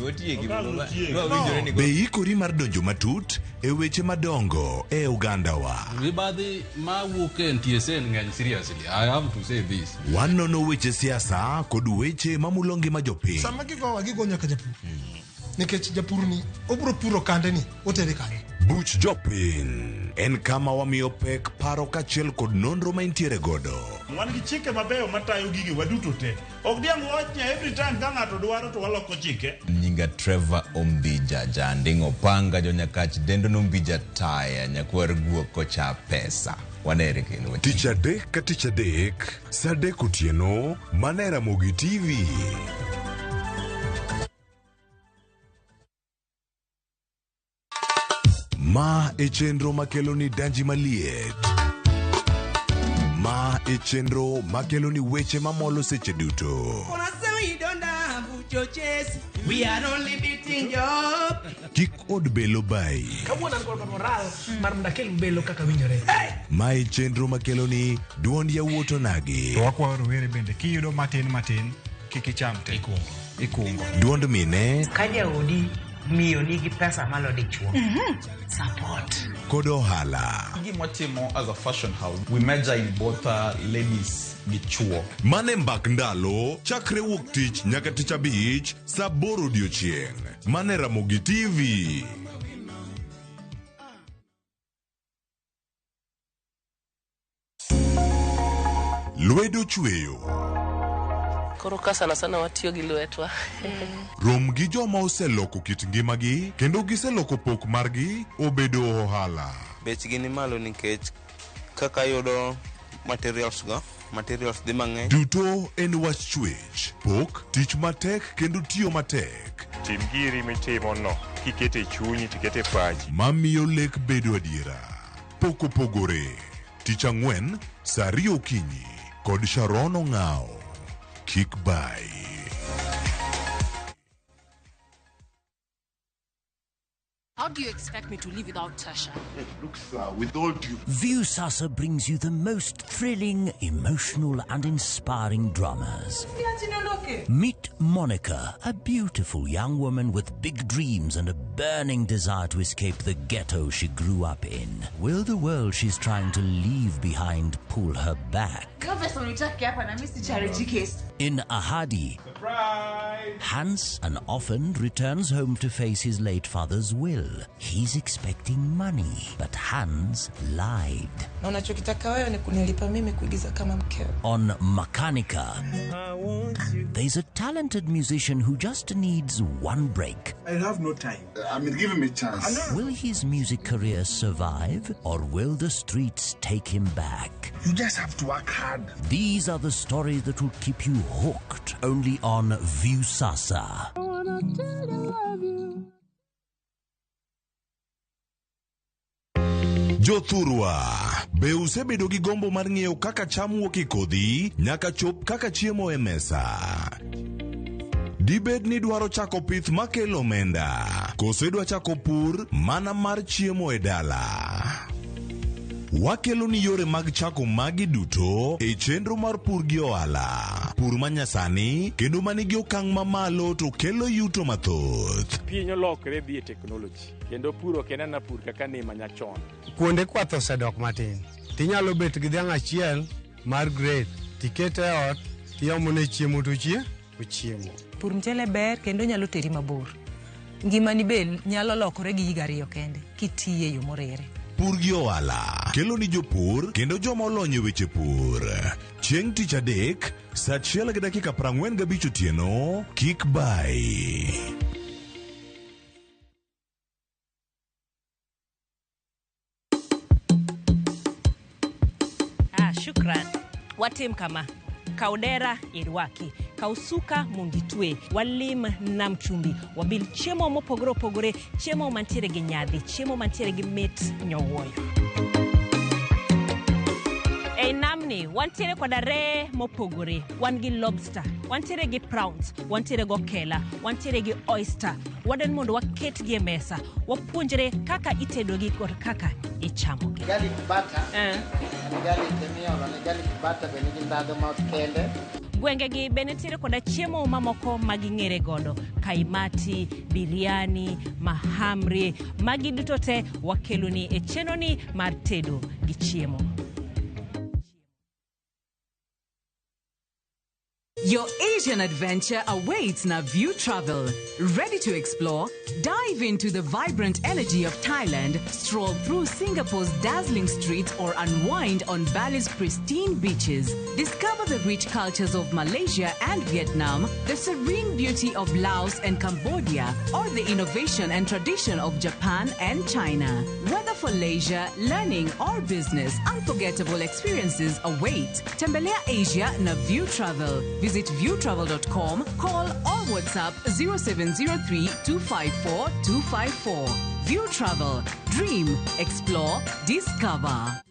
Otiegi, otiegi. No. Be ikori mar donjo matut e weche madongo e ogandawa? Mibadhi mawuok e NTSA ng'eny seriously. I have to say this. Wanono weche siasa kod weche mamulo ngima jopiny. Sama gigowa gigo nyaka japur. Nikech japur ni obiro puro kande ni otere kanye. Buch Jopiny en kama wamiyo pek paro kaachiel kod nonro ma intiere godo. Wan gi chike mabeyo matayo gige waduto te. Ok diang' wawach ni every time ka ng'ato dwaro to waloko chike. Nyinga Trevor Ombija Janding' Opanga jonyakach dendo nombija taya nyakwar guok kocha pesa. Wanere kendo. Tich adek ka tich adek, saa adek otieno, mana e Ramogi TV. Ma e chenro makelo ni danji maliet. Ma e chenro makelo ni weche mamolo seche duto. We are only beating job. Kik od belo bayi. Kawuono an kod moral mar mondo akel belo kaka winjore. Ma e chenro makelo ni duond yawuot onagi. To wakwayo rowere bende kiyudo matin matin kik icham te. Ikungo. Duond mine Ka jaodi miyo nigi pesa malo dichuo. Support. Kod ohala. Gima as a fashion house, we major in both ladies gi chuo. Mane mbak ndalo chakre wuok tich nyaka tich abich saa aboro odiochieng'. Mane Ramogi TV. Lwedo chweyo. Koro ka sana sana watiyo gi lwetwa. Rom gi joma oseloko kit ngimagi kendo giseloko pok margi obedo ohala. Bechgi ni malo nikech kaka yudo materials go, materials dhi mang'eny. Duto en wach chwech, pok, tich matek kendo tiyo matek. Tim giri mitimo no kikete chunyi tikete pachi. Mamiyo lek bedo adiera. Pok opogore. Tich ang'wen, saa ariyo okinyi kod Sharon Ong'ao. Kik bai. How do you expect me to live without Tasha? Look, sir, with all due Viusasa brings you the most thrilling, emotional, and inspiring dramas. Meet Monica, a beautiful young woman with big dreams and a burning desire to escape the ghetto she grew up in. Will the world she's trying to leave behind pull her back? In Ahadi, Hans, an orphan, returns home to face his late father's will. He's expecting money, but Hans lied. Na unachokitaka wewe ni kunilipa mimi kuigiza kama mkeo. On Makanika, there's a talented musician who just needs one break. I have no time. I mean, give him a chance. Will his music career survive, or will the streets take him back? You just have to work hard. These are the stories that will keep you hooked only on Viusasa. Jothurwa, be usebedo gi gombo mar ng'eyo kaka cham wuok e kodhi nyaka chop kaka chiemo e mesa? Dibed ni dwaro chako pith makelo omenda, koso idwa chako pur mana mar chiemo e dala? Wakelo ni yore mag chako magi duto e chenro mar pur gi ohala. Pur manyasani kendo manigi okang' mamalo to kelo yuto mathoth. Piny olokre dhi e teknoloji kendo pur ok en ana pur kaka ne manyachon. Kuonde kwath osedok matin. Tinyalo bet gi dhiang' achiel mar grade, tikete e ot, tiomone chiemo to ochiemo. Pur mchele ber kendo nyalo teri mabor. Ngimani be nyalo lokore gi higa ariyo kende kitiye yo morere. Pur gi ohala kelo ni jopur kendo joma olony e weche pur. Chieng' tich adek, saa 1:45 otieno, kik bai. Ah, shukran. Watim kama. Kaw dera irwaki, kaw suka mondo itwe, walim nam chumbi, wabil chiemo mopogore opogore, chiemo mantiere gi nyadhi, chiemo mantiere gi mit nyowuoyo. Ei namni wantiere koda reye mopogore, wan gi lobster, wantiere gi prawns, wantiere gi okela, wantiere gi oyster. Wadwani mondo waketgi e mesa, wapuonjre kaka itedogi kod kaka ichamogi. Garlic butter. En garlic emiolo ne garlic butter be nigi ndhadhu ma kende. Gwengegi be nitiere koda chiemo mamoko ma ging'ere godo, kaimati, biryani, mahamri, magi duto te wakeloni e chenroni mar tedo gi chiemo. Your Asian adventure awaits Naview Travel. Ready to explore? Dive into the vibrant energy of Thailand, stroll through Singapore's dazzling streets, or unwind on Bali's pristine beaches. Discover the rich cultures of Malaysia and Vietnam, the serene beauty of Laos and Cambodia, or the innovation and tradition of Japan and China. Whether for leisure, learning, or business, unforgettable experiences await. Tembelea Asia na View Travel. Visit viewtravel.com, call or WhatsApp 0703 254 254. View Travel. Dream, explore, discover.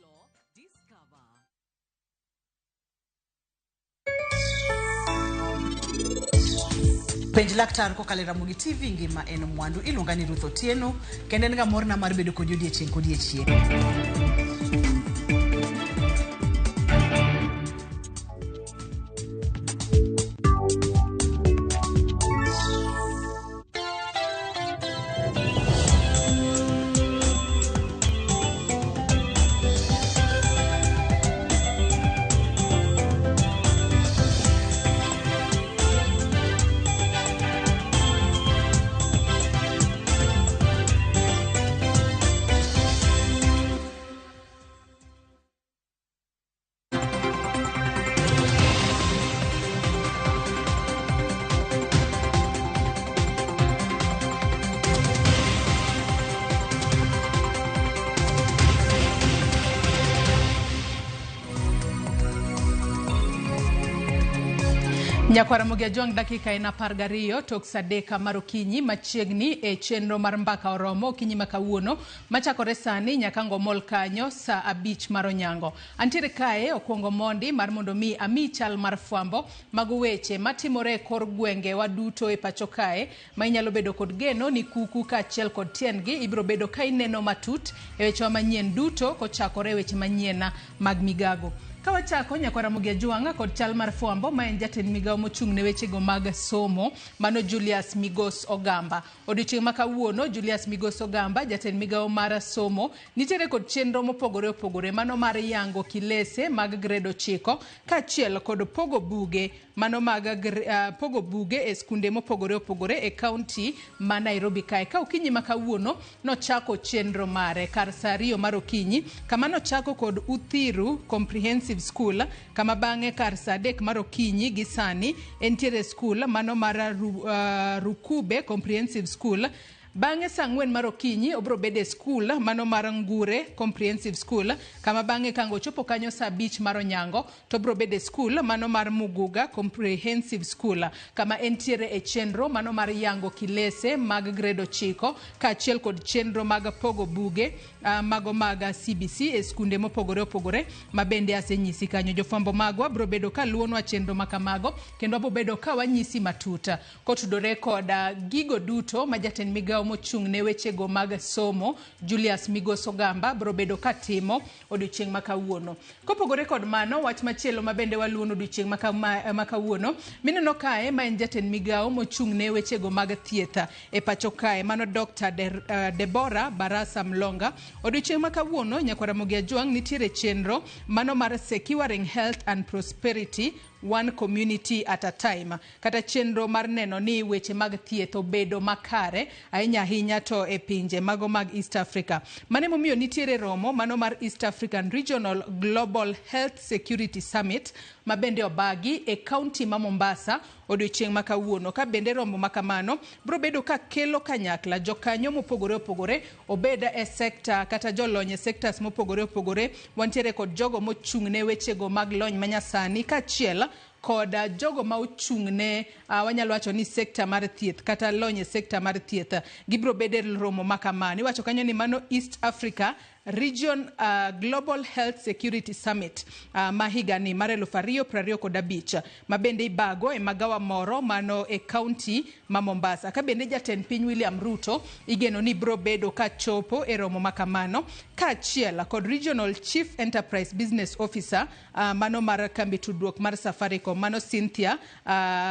Penj laktar kokalo e Ramogi TV ngima en mwandu. Iluonga ni Ruth Otieno kendo en ga morna mar bedo kodi odiechieng' kodiechieng'. Nyakwar Ramogi Ajwang' dakika en 12 tok sa 3 mar okinyi machiegni e chenro mar mbaka oromo okinyi ma kawuono machakore sani nyaka ngomol kanyo sa 5 mar onyango. Antiere kae okuongo mondi mar mondo mi ami chal mar fwambo mag weche matimore e kor gwenge waduto e pacho kae ma inyalo bedo kod geno ni kuku kaachiel kod tiendgi ibiro bedo ka ineno matut e wechewa manyien duto kochakore e weche manyien mag migago. Kawachako Nyakwar Ramogi Ajwang' kod chal mar fwambo ma en jatend migawo mochung' ne wechego mag somo mano Julius Migos Ogamba. Odiochieng' ma kawuono Julius Migos Ogamba jatend migawo mar somo nitiere kod chenro mopogore opogore mano mar yango kilese mag grade 9 kaachiel kod pogo buge mano mag pogo buge e skunde mopogore opogore e kaunti ma Nairobi kae. Ka okinyi ma kawuono nochako chenro mare kar sa 2 mar okinyi kama nochako kod Uthiru Comprehensive School kama bang'e kar sa 3 mar okinyi gi sani entiere school mano mar Rukube Comprehensive School. Bang'e sa 4 mar okinyi obro bedo e school mano mar Ngure Comprehensive School kama bang'e kango chopo kanyo sa 5 mar onyango to obro bedo e school mano mar Muguga Comprehensive School kama entiere e chenro mano mar yango kilese mag grade 9 kaachiel kod chenro mag pogo buge mago mag CBC e skunde mopogore opogore ma bende asenyisi kanyo. Jofwambo magwa bro bedo ka luwonwa chenro makamago kendo wabo bedo ka wanyisi matut kotudore kod gigo duto ma jatend migawo mochung' ne wechego mag somo Julius Migos Ogamba bro bedo katimo odiochieng' ma kawuono. Kopogore kod mano, wach machielo ma bende waluwono odiochieng' ma kawuono mineno kae ma en jatend migawo mochung' ne wechego mag thieth e pacho kae mano Dr. Deborah Barasa Mlonga. Odiochieng' ma kawuono Nyakwar Ramogi Ajwang' nitiere chenro mano mar Securing Health and Prosperity One Community at a Time kata chenro mar neno ni weche mag thieth obedo makare ahinya ahinya to e pinje mago mag East Africa. Mane momiyo nitiere romo mano mar East African Regional Global Health Security Summit ma bende obagi e kaunti ma Mombasa odiochieng' ma kawuono. Ka bende romo makamano bro bedo ka kelo kanyakla jokanyo mopogore opogore obed e sekta kata jolony e sectors mopogore opogore. Wantiere kod jogo mochung' ne wechego mag lony manyasani kaachiel kod jogo ma ochung' ne wanyalo wacho ni sekta mar thieth kata lony e sekta mar thieth. Gibiro bedo e romo makamano. Iwacho kanyo ni mano East Africa Region Global Health Security Summit ma higani mar 2025 ma bende ibago e magawa moro mano e kaunti ma Mombasa. Ka bende jatend piny William Ruto igeno ni biro bedo ka chopo e romo ma kamano kaachiel kod Regional Chief Enterprise Business Officer mano mar kambi tudruok mar Safaricom mano Cynthia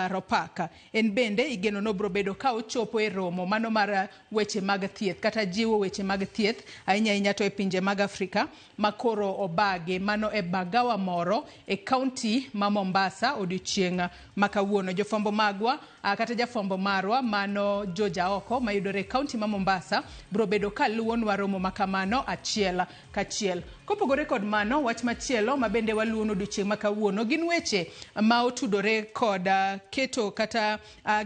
Ropaka. En bende igeno ni obiro bedo ka ochopo e romo mano mar weche mag thieth kata jiwo weche mag thieth ahinya ahinya to e pinje mag Afrika ma koro obagi mano e magawa moro e kaunti ma Mombasa odiochieng' ma kawuono. Jofwambo magwa kata jafwambo marwa mano George Aoko mayudore e kaunti ma Mombasa biro bedo ka luwonwa romo ma kamano achiel kachiel. Kopogore kod mano, wach machielo ma bende waluwono odiochieng' ma kawuono gin weche ma otudore kod keto kata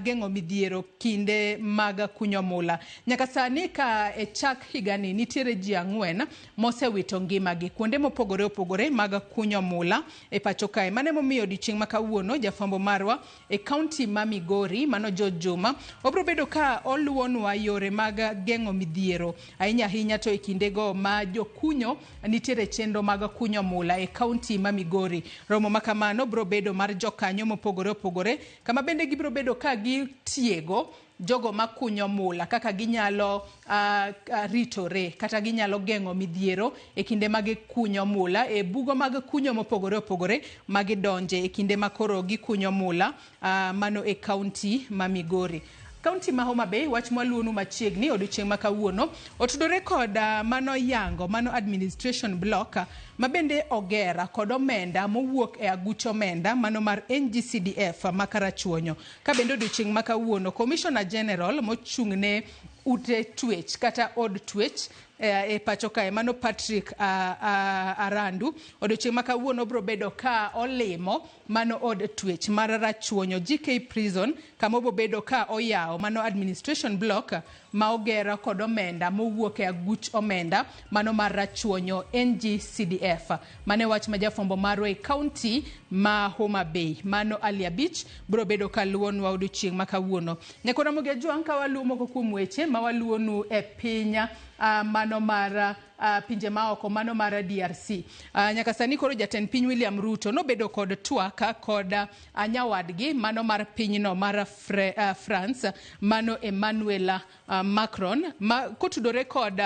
geng'o midhiero kinde mag kunyo mula. Nyaka sani ka e chak higani nitiere ji 4 mosewito ngimagi kuonde mopogore opogore mag kunyo mula e pacho kae. Mano emomiyo odiochieng' ma kawuono jafwambo marwa e kaunti ma Migori mano George Juma obiro bedo ka oluwonwa yore mag geng'o midhiero ahinya ahinya to e kindego ma jokunyo nitiere chenro mag kunyo mula e kaunti ma Migori. Romo ma kamano biro bedo mar jokanyo mopogore opogore kama bende gibiro bedo ka gitiego jogo makunyo mula kaka ginyalo ritore kata ginyalo geng'o midhiero e kinde ma gikunyo mula e bugo mag kunyo mopogore opogore ma gidonje e kinde ma koro gikunyo mula mano e kaunti ma Migori. Kaunti ma Homa Bay, wach mwaluonu machiegni odiochieng' ma kawuono otudore kod mano yango mano administration block ma bende ogera kod omenda mowuok e aguch omenda mano mar NGCDF ma Karachuonyo. Ka bende odiochieng' ma kawuono Commissioner General mochung'ne ute twech kata od twech e pacho kae mano Patrick Arandu odiochieng' ma kawuono biro bedo ka olimo mano od twech mar Rachuonyo GK Prison kama obiro bedo ka oyawo mano administration block ma ogera kod omenda mowuok e aguch omenda mano mar Rachuonyo NGCDF. Mane wach ma jafwambo marwa e kaunti ma Homa Bay mano Ali Abich biro bedo ka luwonwa odiochieng' ma kawuono. Nyakora Ramogi Ajwang' ka waluwo moko kuom weche ma waluwonu e piny mano mar pinje maoko mano mar DRC. Nyaka sani koro jatend piny William Ruto nobedo kod twak kod nyawadgi mano mar pinyno mar France mano Emmanuel Macron ma kotudore kod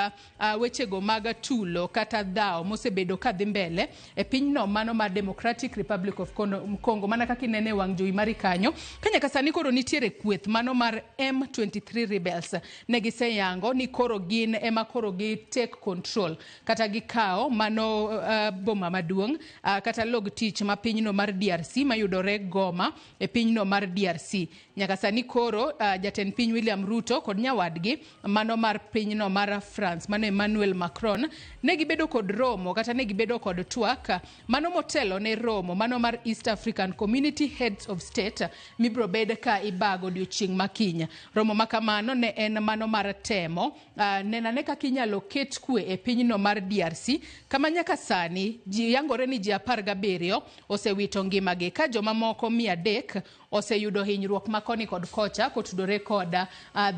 wechego mag tulo kata dhawo mosebedo kadhi mbele e pinyno mano mar Democratic Republic of Congo mana kaka inene e wang' jowi mari kanyo. Ka nyaka sani koro nitiere kweth mano mar M23 Rebels ne giseyango ni koro gin ema koro gi take control kata gikawo mano boma maduong' kata log tich ma pinyno mar DRC mayudore Goma e pinyno mar DRC. Nyaka sani koro jatend piny William Ruto kod nyawadgi mano mar pinyno mar France mano Emmanuel Macron ne gibedo kod romo kata ne gibedo kod twak mano motelo ne romo mano mar East African Community Heads of State mibiro bed ka ibago odiochieng' ma kiny. Romo ma kamano ne en mano mar temo nenane kaka inyalo ket kwe e pinyno mar DRC kama nyaka sani ji yangore ni ji 17 osewito ngimagi ka jomamoko 300 oseyudo hinyruok ma koni kod kocha kotudore kod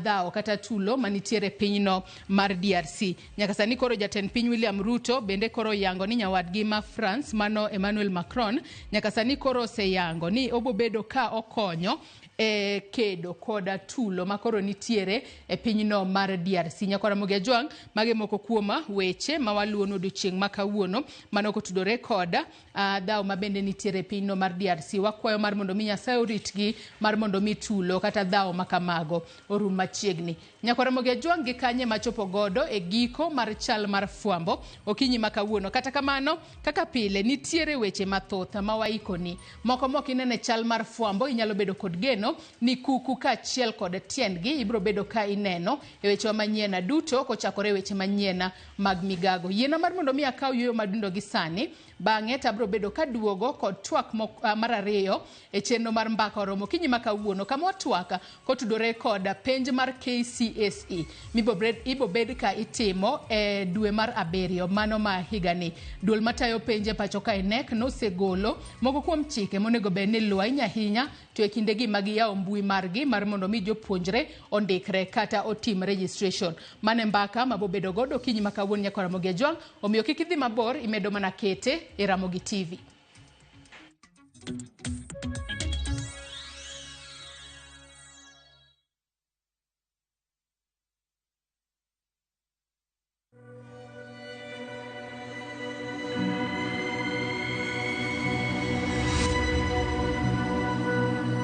dhawo kata tulo manitiere pinyno mar DRC. Nyaka sani koro jatend piny William Ruto bende koro yango ni nyawadgi ma France mano Emmanuel Macron nyaka sani koro oseyango ni obobedo ka okonyo e kedo koda tulo makoro nitiere e pinyno mar DRC. Nyakora Ramogi Ajwang' mage moko kuom weche ma waluwono odiochieng' ma kawuono mano kotudore kod dhawo ma bende nitiere e pinyno mar DRC. Wakwayo mar mondo mi Nyasaye oritgi mar mondo mi tulo kata dhawo ma kamago orum machiegni. Nyakora Ramogi Ajwang' gi kanye machopo godo e giko mar chal mar fwambo okinyi ma kawuono. Kata kamano kaka pile nitiere weche mathoth ma waikoni. Moko mok inene chal mar fwambo inyalo bedo kod geno ni kuku kaachiel kod tiendgi ibiro bedo ka ineno e weche manyien duto kochakore weche manyien mag migago. Yiena mar mondo mi akaw yueyo madundo gi sani, bang'e to abiro bedo kaduogo kod twak mar ariyo e chenro mar mbaka Mbaka Oromo okinyi ma kawuono kama watwak kotudore kod penj mar KCSE ibobed ka itimo e dwe mar 7 mano ma higani. Duol matayo penj e pacho kae KNEC nosegolo moko kuom chike monego bed ni luwo ahinya ahinya to e kindegi ma giyawo mbui margi mar mondo mi jopuonjre ondikre kata otim registration. Mano e mbaka mabobedo godo okinyi ma kawuono nyaka Ramogi Ajwang', omiyo kik idhi mabor, imedo mana kete e Ramogi TV.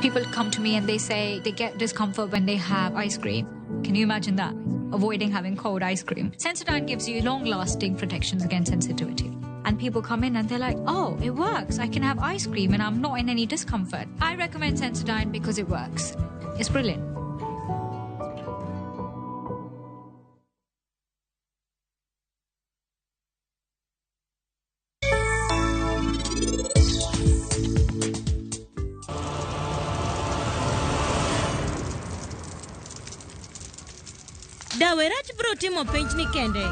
People come to me and they say they get discomfort when they have ice cream. Can you imagine that? Avoiding having cold ice cream. Sensodyne gives you long-lasting protections against sensitivity. And people come in and they're like, oh, it works. I can have ice cream and I'm not in any discomfort. I recommend Sensodyne because it works. It's brilliant. Dawe rach bro timo penj ni kende.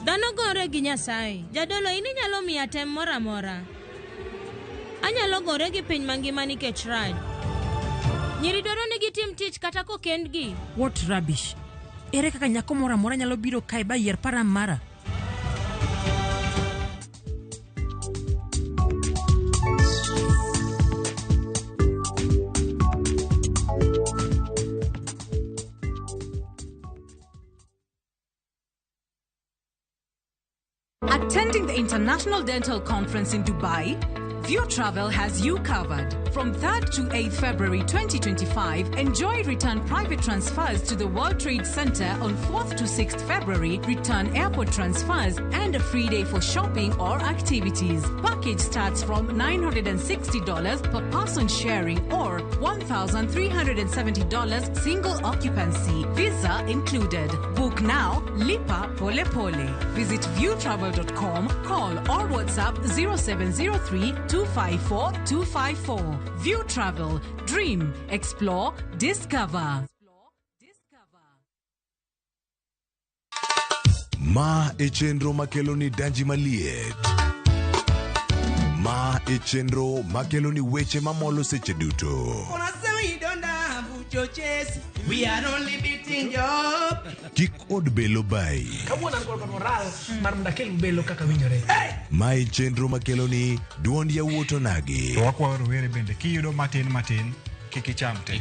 Dhano gore gi Nyasaye. Jadolo, in inyalo miya tem moro amora. Anyalo gore gi piny mangima nikech rach. Nyiri dwaro ni gitim tich kata kokendgi. What rubbish. Ere kaka nyako moro amora nyalo biro kae ba yier param mara? Attending the International Dental Conference in Dubai? View Travel has you covered. From 3rd to 8th February 2025, enjoy return private transfers to the World Trade Center on 4th to 6th February, return airport transfers, and a free day for shopping or activities. Package starts from $960 per person sharing or $1,370 single occupancy. Visa included. Book now, lipa pole pole. Visit viewtravel.com, call or WhatsApp 0703 254 254. View Travel. Dream, explore, discover. Ma e chenro makelo ni danji maliet. Ma e chenro makelo ni weche mamolo seche duto. We are only beating you up. Kik od belo bai. Kawuono an kod moral mar mondo akel belo kaka winjore. Ma e chenro makelo ni duond yawuot onagi. To wakwayo rowere bende kiyudo matin matin kik icham te.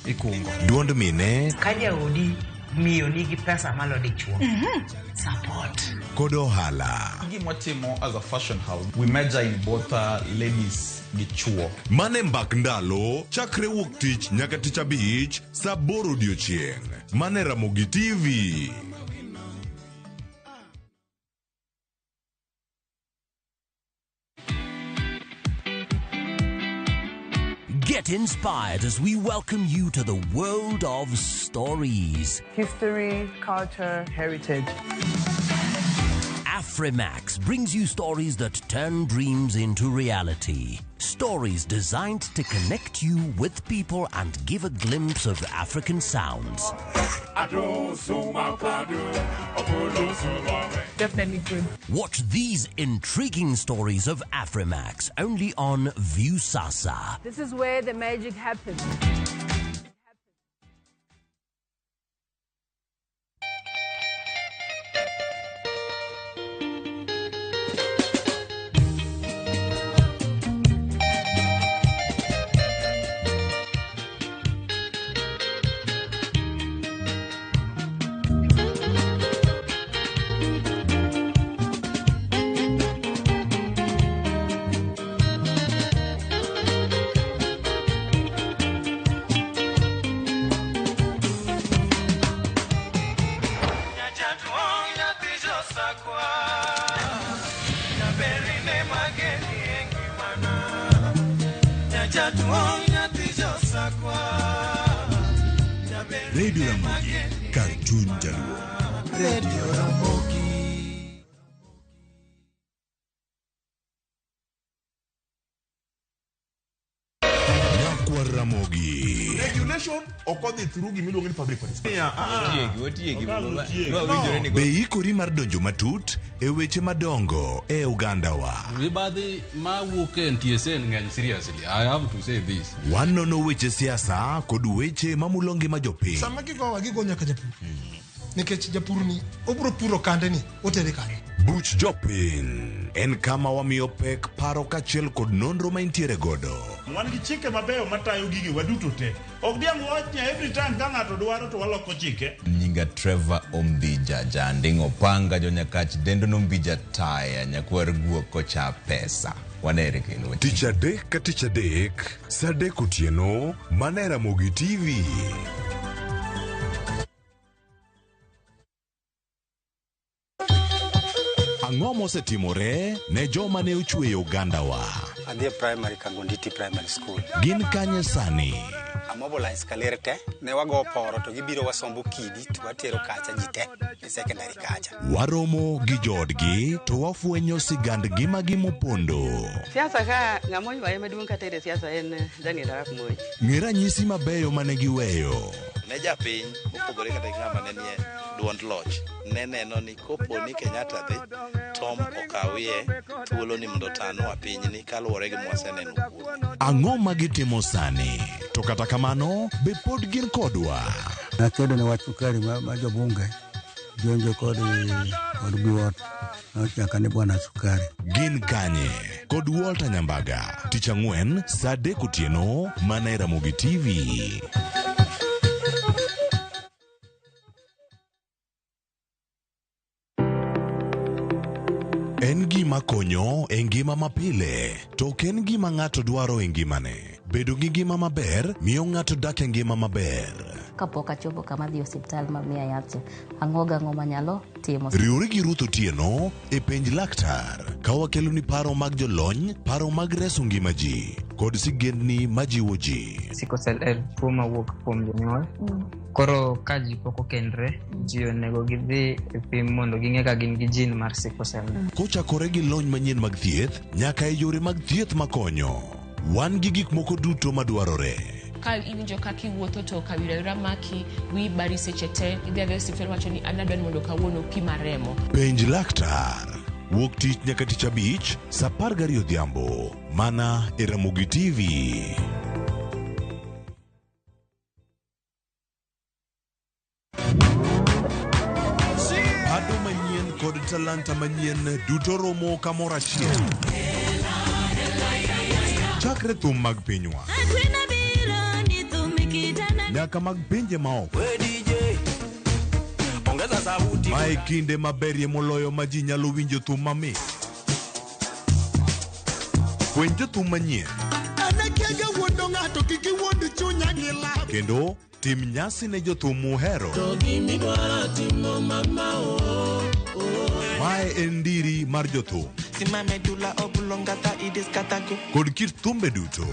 Ikungo. Duond mine. Ka jaodi miyo nigi pesa malo dichuo. Support. Kod ohala. Gima watimo as a fashion house, we major in both ladies gi chuo. Mane mbak ndalo chakre wuok tich nyaka tich abich saa 8 odiochieng'. Mane Ramogi TV. Get inspired as we welcome you to the world of stories. History, culture, heritage. Afrimax brings you stories that turn dreams into reality. Stories designed to connect you with people and give a glimpse of African sounds. Definitely good. Watch these intriguing stories of Afrimax only on Viusasa. This is where the magic happens. Radio Ramogi, kar chuny jaluo. Radio Ramogi. Nyakwar Ramogi. Regulation ok odhi through gimiluongo ni public participation. Otiegi, otiegi. No. Be ikori mar donjo matut e weche madongo e ogandawa? Mibadhi ma wuok e NTSA ng'eny seriously. I have to say this. Wanono weche siasa kod weche mamulo ngima jopiny. Sama gigowa gigo nyaka japur. Nikech japur ni obiro puro kande ni otere kanye. Buch Jopiny en kama wamiyo pek paro kaachiel kod nonro ma intiere godo. Wan gi chike mabeyo matayo gige waduto te. Ok diang' wach ni every time ka ng'ato dwaro to waloko chike. Nyinga Trevor Ombija Janding Opanga Jonyakach dendo nombija taya nyakwar guok kocha pesa. Wanere kendo. Tich adek ka tich adek, saa adek otieno, mana e Ramogi TV. Ang'o mosetimore ne joma ne ochweyo ogandawa? Adhi e primary Kangonditi Primary School. Gin kanye sani? Amobilize kaler te, ne wago poro to gibiro wasombo kidi to watero kacha ji te e secondary kacha. Waromo gi joodgi to wafwenyo sigand ngimagi mopondo. Siasa ka ng'ama oywaye maduong' kata e siasa en Daniel Arap Moi. Ng'e ranyisi mabeyo mane giweyo. Ne japiny mopogore kata gi ng'ama ne nie duond loch ne neno ni kopo ni Kenyatta dhi Tom okawie thuolo ni mondo otanwa pinyni kaluwore gi mwaseneno kuome. Ang'o ma gitimo sani? To kata kamano, be pod gin kodwa? Nakedo ne wach sukari ma, ma jobunge jonjo kod kod biwot nochaka ni bwana sukari. Gin kanye? Kod Walter Nyambaga. Tich ang'wen, saa adek otieno, mana e Ramogi TV. En gima konyo e ngima mapile, to ok en gima ng'ato dwaro e ngimane. Bedo gi ngima maber miyo ng'ato dak e ngima maber. Kapok achopo kama adhi e osiptal ma miya yath cha, ang'o gang'o manyalo timo. Riwri gi Ruth Otieno e penj laktar ka wakeloni paro mag jolony, paro mag reso ngima ji, kod sigendni majiwo ji. Sickle cell en tuo mawuok kuom jonyuol. Koro ka ji pok okendre, ji onego gidhi e pim mondo ging'e ka gin gi gene mar sickle cell. Kochakore gi lony manyien mag thieth nyaka e yore mag thieth makonyo. Wan gi gik moko duto madwarore. Ka iwinjo kaka iwuotho to kawira wira maki, wiyi bari seche te, idhi adhiya e osiptal iwacho ni an adwa ni mondo kawuono pima remo. Penj laktar. Wuok tich nyaka tich abich, saa 12 odhiambo. Mana e Ramogi TV. Ado manyien kod talanta manyien duto romo kamoro achiel. Chakre thum mag pinywa nyaka mag pinje maoko. Mae kinde maberie moloyo ma ji nyalo winjo thum mamit. Fweny jothum manyien Anekega wuondo ng'ato kik iwuond chunya gi lab. kendo tim nyasi ne jothum muhero. Mae en ndiri mar jothum kod kit thumbe duto.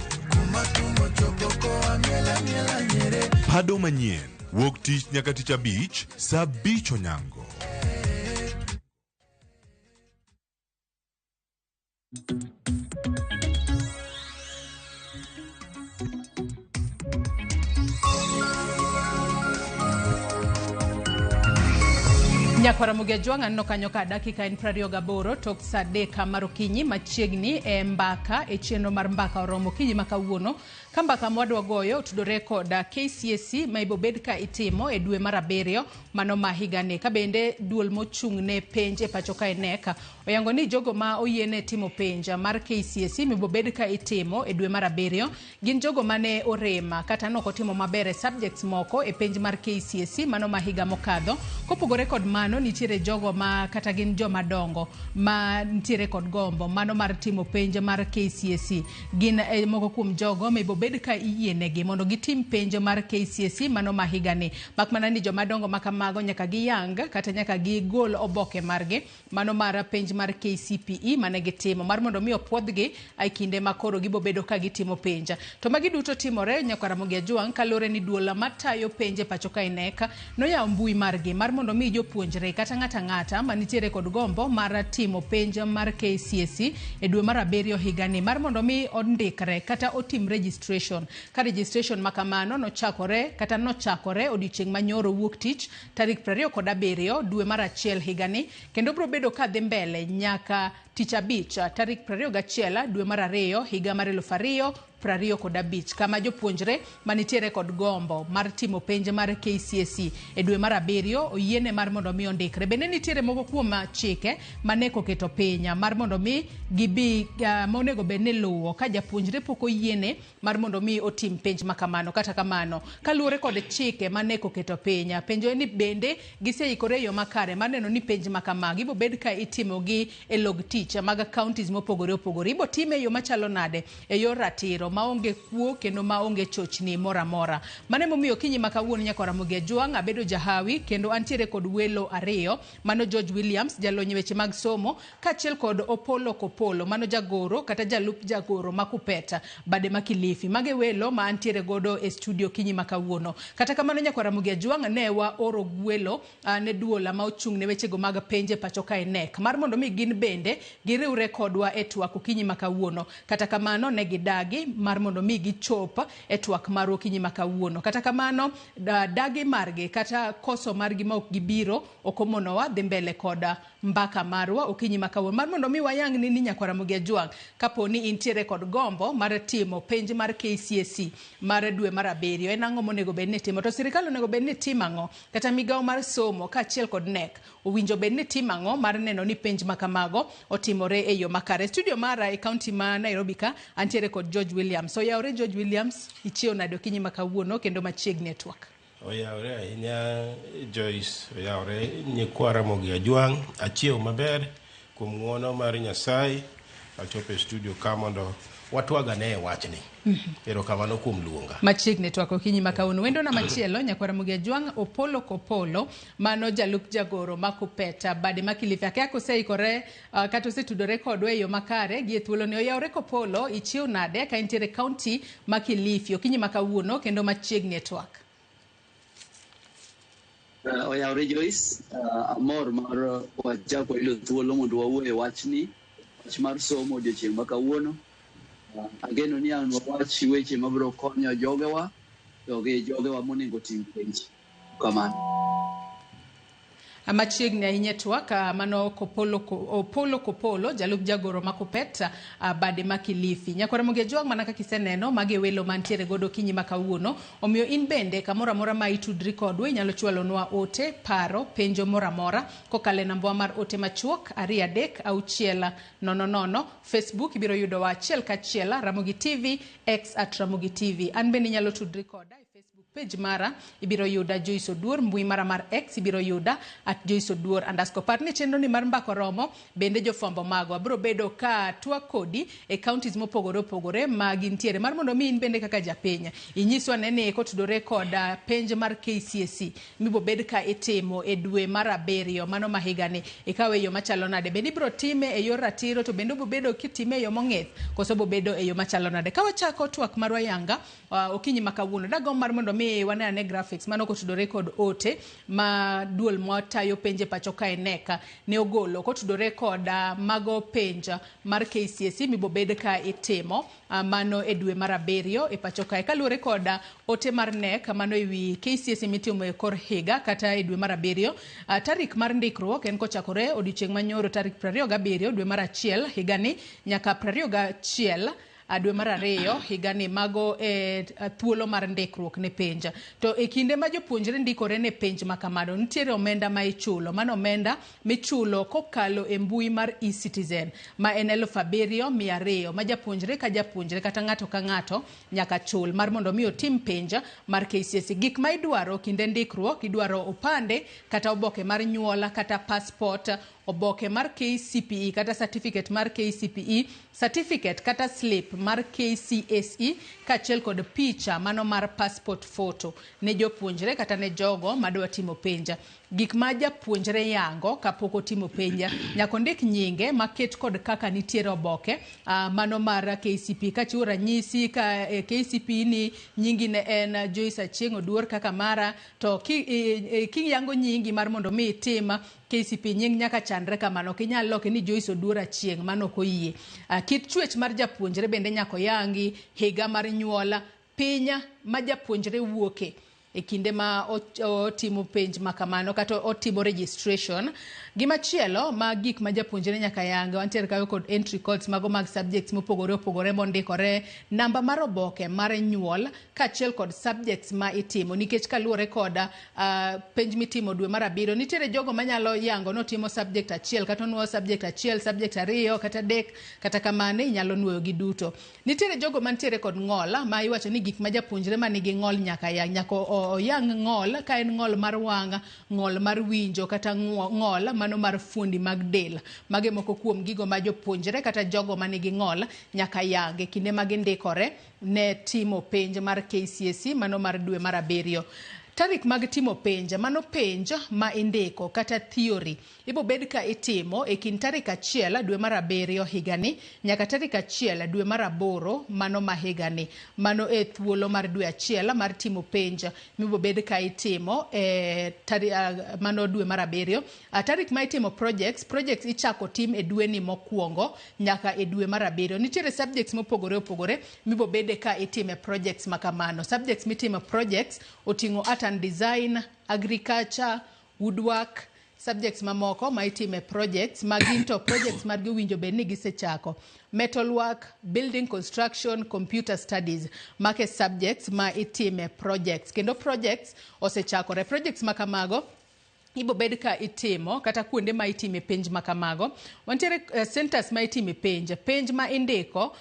Pado manyien wuok tich nyaka tich abich saa abich onyango. Nyakwara Ramogi Ajwang' aneno kanyo ka dakika en 28 tok saa adek mar okinyi machiegni e mbaka e chenro mar mbaka oromo okinyi ma kawuono ka mbaka mwadwa goyo otudore kod KCSE ma ibobed ka itimo e dwe mar abiriyo mano ma higani ka bende duol mochung' ne penj e pacho kae KNEC oyango ni jogo ma oyiene timo penj mar KCSE mibobed ka itimo e dwe mar abiriyo gin jogo mane orema kata nok otimo maber e subjects moko e penj mar KCSE mano ma higa mokadho. Kopogore kod mano nitiere jogo ma kata gin joma dongo ma nitiere kod gombo mano mar timo penj mar KCSE gin moko kuom jogo ma ibobed ka iyienegi mondo gitim penj mar KCSE mano ma higani. Mak mana ni joma dongo ma kamago nyaka giyang kata nyaka gigol oboke margi mano mar penj mar KCPE mane gitimo mar mondo mi opuodhgi e kinde ma koro gibobedo ka gitimo penj. To magi duto timore nyakwar Ramogi Ajwang' kaluwore ni duol matayo penj e pacho kae KNEC noyawo mbui margi mar mondo mi jopuonjre Jopuonjre kata ng'ato ang'ata manitiere kod gombo mar timo penj mar KCSE e dwe mar abiriyo higani mar mondo mi ondikre kata otim registration. Ka registration ma kamano nochakore kata nochakore odiochieng' manyoro wuok tich tarik 27 dwe mar achiel higani kendo biro bedo ka dhi mbele nyaka tich abich tarik 21 dwe mar ariyo higa mar 2025 kama jopuonjre manitiere kod gombo mar timo penj mar KCSE e dwe mar abiriyo oyiene mar mondo mi ondikre. Bende nitiere moko kuom chike ma KNEC oketo piny mar mondo mi gibi monego bed ni luwo ka japuonjre pok oyiene mar mondo mi otim penj ma kamano. Kata kamano, kaluwore kod chike ma KNEC oketo piny, penjo en ni bende giseikore e yo makare mar neno ni penj ma kamagi ibo bed ka itimogi e log tich mag counties mopogore opogore. Ibo time e yo machalo nade e yor ratiro maonge kuo kendo maonge chochni moro amora. Mano emomiyo okinyi ma kawuono nyaka Ramogi Ajwang' abedo jahawi kendo antiere kod welo ariyo, mano George Williams jalony e weche mag somo kaachiel kod Opolo Kopolo mano jagoro kata jalup jagoro ma Kupet bade ma Kilifi. Mago e welo ma antiere godo e studio okinyi ma kawuono. Kata kamano nyaka Ramogi Ajwang' ne waoro gwelo ne duola ma ochung' ne wechego mag penj e pacho kae KNEC mar mondo mi gin bende giriwre kodwa e twak okinyi ma kawuono. Kata kamano ne gidagi mar mondo mi gichop e twak marwa okinyi ma kawuono. Kata kamano dagi margi kata koso margi ma ok gibiro ok omonowa dhi mbele kod mbaka marwa okinyi ma kawuono mar mondo mi wayang ni nyakwa Ramogi Ajwang' kapo ni intiere kod gombo mar timo penj mar KCSE mar dwe mar abiriyo en ang'o monego bed ni itimo to sirikal onego bed ni timo ang'o kata migawo mar somo kaachiel kod KNEC owinjo bed ni timo ang'o mar neno ni penj ma kamago otimore e yo makare. Studio mara e kaunti ma Nairobi ka antiere kod George Williams. Oyawore George Williams, ichiew nade okinyi ma kawuono kendo machiegni e twak? Oyawore ahinya Joyce, oyawore nyikwa Ramogi Ajwang', achiew maber kuom ng'uono mar Nyasaye. Achopo e studio ka mondo watwag ane e wachni. Erokamano kuom luonga. Machiegni twak okinyi ma kawuono. Wendona machielo nyakwa Ramogi Ajwang' Opolo Kopolo mano jalup jagoro ma Kupet bade ma Kilifi. Akia koseikore kata osetudore kodwa e yo makare gi e thuoloni. Oyawore Kopolo, ichiew nade ka intiere kaunti ma Kilifi okinyi ma kawuono kendo machiegni e twak? Oyawore Joyce, amor mar wachako wayudo thuolo mondo wawuo e wachni, wach mar somo odiochieng' ma kawuono. Ageno ni ang' wawach weche mabiro konyo jogewa to gi jogewa monego otim penj. Kamano. Machiegni ahinya e twak mano Kopolo, Opolo Kopolo jalup jagoro ma Kupet bade ma Kilifi. Nyakwa Ramogi Ajwang' mana kaka iseneno magi e welo mantiere godo okinyi ma kawuono. Omiyo in bende kamoro amora ma itudri kodwa inyalo chwalonwa ote, paro, penjo moro amora kokalo e nambwa mar ote machuok 2 3 6 0 0. Facebook ibiro yudowa achiel kachiel Ramogi TV, X at Ramogi TV. An bende inyalo tudri koda e Facebook page mara ibiro yuda Joyce Oduor, mbui mara mar X ibiro yuda at Joyce Oduor underscore. Par ni chenro ni mar mbaka oromo bende jofwambo magwa biro bedo ka twak kodi e counties mopogore opogore ma gintiere mar mondo mi in bende kaka japiny inyiswa ne ni kotudore kod penj mar KCSE mibo bed ka itimo e dwe mar abiriyo mano ma higani ikawe e yo machalo nade, bende ibiro time e yor ratiro to bende obiro bedo kitime e yo mong'ith koso obiro bedo e yo machalo nade. Ka wachako twak marwa yanga okinyi ma kawuono dagombo mar mondo mi wane ane graphics mano kotudore kod ote ma duol matayo penj e pacho kae KNEC ne ogolo kotudore kod mago penj mar KCSE mibo bed ka itimo mano e dwe mar abiriyo e pacho kae kaluwore kod ote mar KNEC mano ewi KCSE mitimo e kor higa kata e dwe mar abiriyo. Tarik mar ndikruok en kochakore odiochieng' manyoro tarik 27 dwe mar achiel higani nyaka 21 dwe mar ariyo higani. Mago e thuolo mar ndikruok ne penj. To e kinde ma jopuonjre ndikore ne penj ma kamano nitiere omenda ma ichulo, mano omenda michulo kokalo e mbui mar eCitizen ma en 7,200 ma japuonjre ka japuonjre kata ng'ato ka ng'ato nyaka chul mar mondo mi otim penj mar KCSE. Gik ma idwaro kinde ndikruok, idwaro opande kata oboke mar nyuola kata passport, oboke mar KCPE kata certificate mar KCPE, certificate kata slip mar KCSE kaachiel kod picha mano mar passport photo ne jopuonjre kata ne jogo madwa timo penj. Gik ma japuonjre yango kapok otimo penj, nyaka ondik nyinge maket kod kaka nitiere oboke mano mar KCPE. Kachiwo ranyisi ka KCPE ni nyingi ne en Joyce Achieng' Oduor kaka mara, to kiyango nyingi mar mondo mi itim KCPE, nying nyaka chandre kamano, ok inyal loke ni Joyce Oduor Achieng', mano ok oyie. Kit chwech mar japuonjre bende nyaka oyangi, higa mar nyuol, piny ma japuonjre wuoke e kinde ma otimo penj ma kamano kata otimo registration. Gimachielo ma gik ma japuonjre nyaka yang, wantiere kanyo kod entry codes mago mag subjects mopogore opogore mondikore, namba mar oboke mar nyuol kaachiel kod subjects ma itimo, nikech kaluwore kod penj mitimo dwe mar 7, nitiere jogo manyalo yango notimo subject achiel kata onuoyo subject achiel, subject 2 kata 3, kata kamano inyalo nuoyo gi duto. Nitiere jogo mantiere kod ng'ol ma iwacho ni gik ma japuonjre manigi ng'ol nyaka yang, nyaka oyang ng'ol, ka en ng'ol mar wang', ng'ol mar winjo kata ng'ol mano mar fuondi mag del. Mage moko kuom gigo ma jopuonjre kata jogo manigi ng'ol nyaka yang e kinde ma gindikore ne timo penj mar KCSE mano mar dwe mar 7. Tarik mag timo penj, mano penj ma indiko kata theory ibo bed ka itimo e kind tarik 1 dwe mar 7 higani nyaka tarik 1 dwe mar 8 mano ma higani. Mano e thuolo mar dwe 1 mar timo penj mibo bed ka itimo e mano dwe mar 7. Tarik ma itimo projects, projects ichako tim e dweni mokwongo nyaka e dwe mar 7. Nitiere subjects mopogore opogore mibo bede ka itime projects makamano. Subjects mitimo projects oting'o art and design, agriculture, woodwork, subjects mamoko ma itime projects ma gin to projects margi owinjo bed ni gisechako. Metalwork, building construction, computer studies, make subjects ma itime projects. Kendo projects osechakore. Projects makamago ibo bed ka itimo kata kuonde ma itime penj makamago. Wantiere centers ma itime penj. Penj ma indiko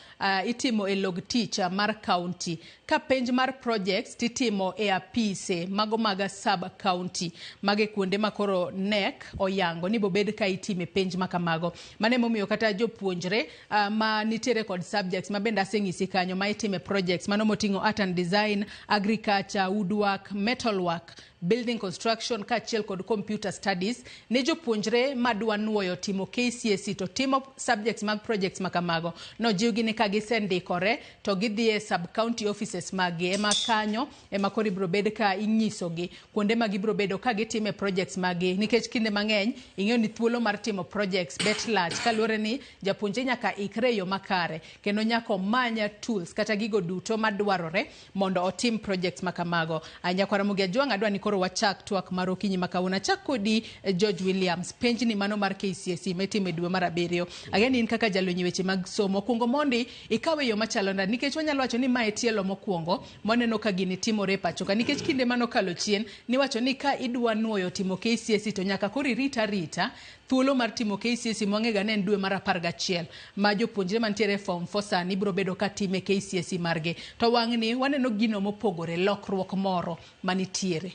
itimo e log tich mar county. Ka penj mar projects titimo e apise mago mag sub county. Mage kuonde ma koro NEC oyango ni bobed ka itime penj makamago. Mano emomiyo kata jopuonjre ma nitiere kod subjects ma bende aseng'isi kanyo ma itime projects mano moting'o art and design, agriculture, woodwork, metalwork, building construction kaachiel kod computer studies. Ne jopuonjre madwa nuoyo timo KCSE to timo subjects mag projects makamago, nojiwgi ni ka gisendikore to gidhi e sub county offices maggi, ema kanyo ema koro ibiro bed ka inyisogi kuonde ma gibiro bedo ka gitime projects maggi, nikech kinde mang'eny ing'eyo ni thuolo mar timo projects bet lach kaluwore ni japuonjre nyaka ikre e yo makare kendo nyaka omany tools kata gigo duto madwarore mondo otim projects makamago. Nyakwara Ramogi Ajwang', adwa ni koro wachak twak mar okinyi ma kawuono. Achak kodi George Williams, penjni mano mar KCSE mitimo e dwe mar 7. Ageni in kaka jalony e weche mag somo, okuongo mondi ikawe e yo machalo nade, nikech wanyalo wacho ni mae tielo mokwongo mwaneno ka gini timore e pacho ka, nikech kinde manokalo chien niwacho ni ka idwa nuoyo timo KCSE to nyaka koro irit arita thuolo mar timo KCSE mwang'ega ne en dwe mar 11 ma jopuonjre mantiere form 4 sani biro bedo ka time KCSE margi. To wang'ni waneno gino mopogore, lokruok moro manitiere.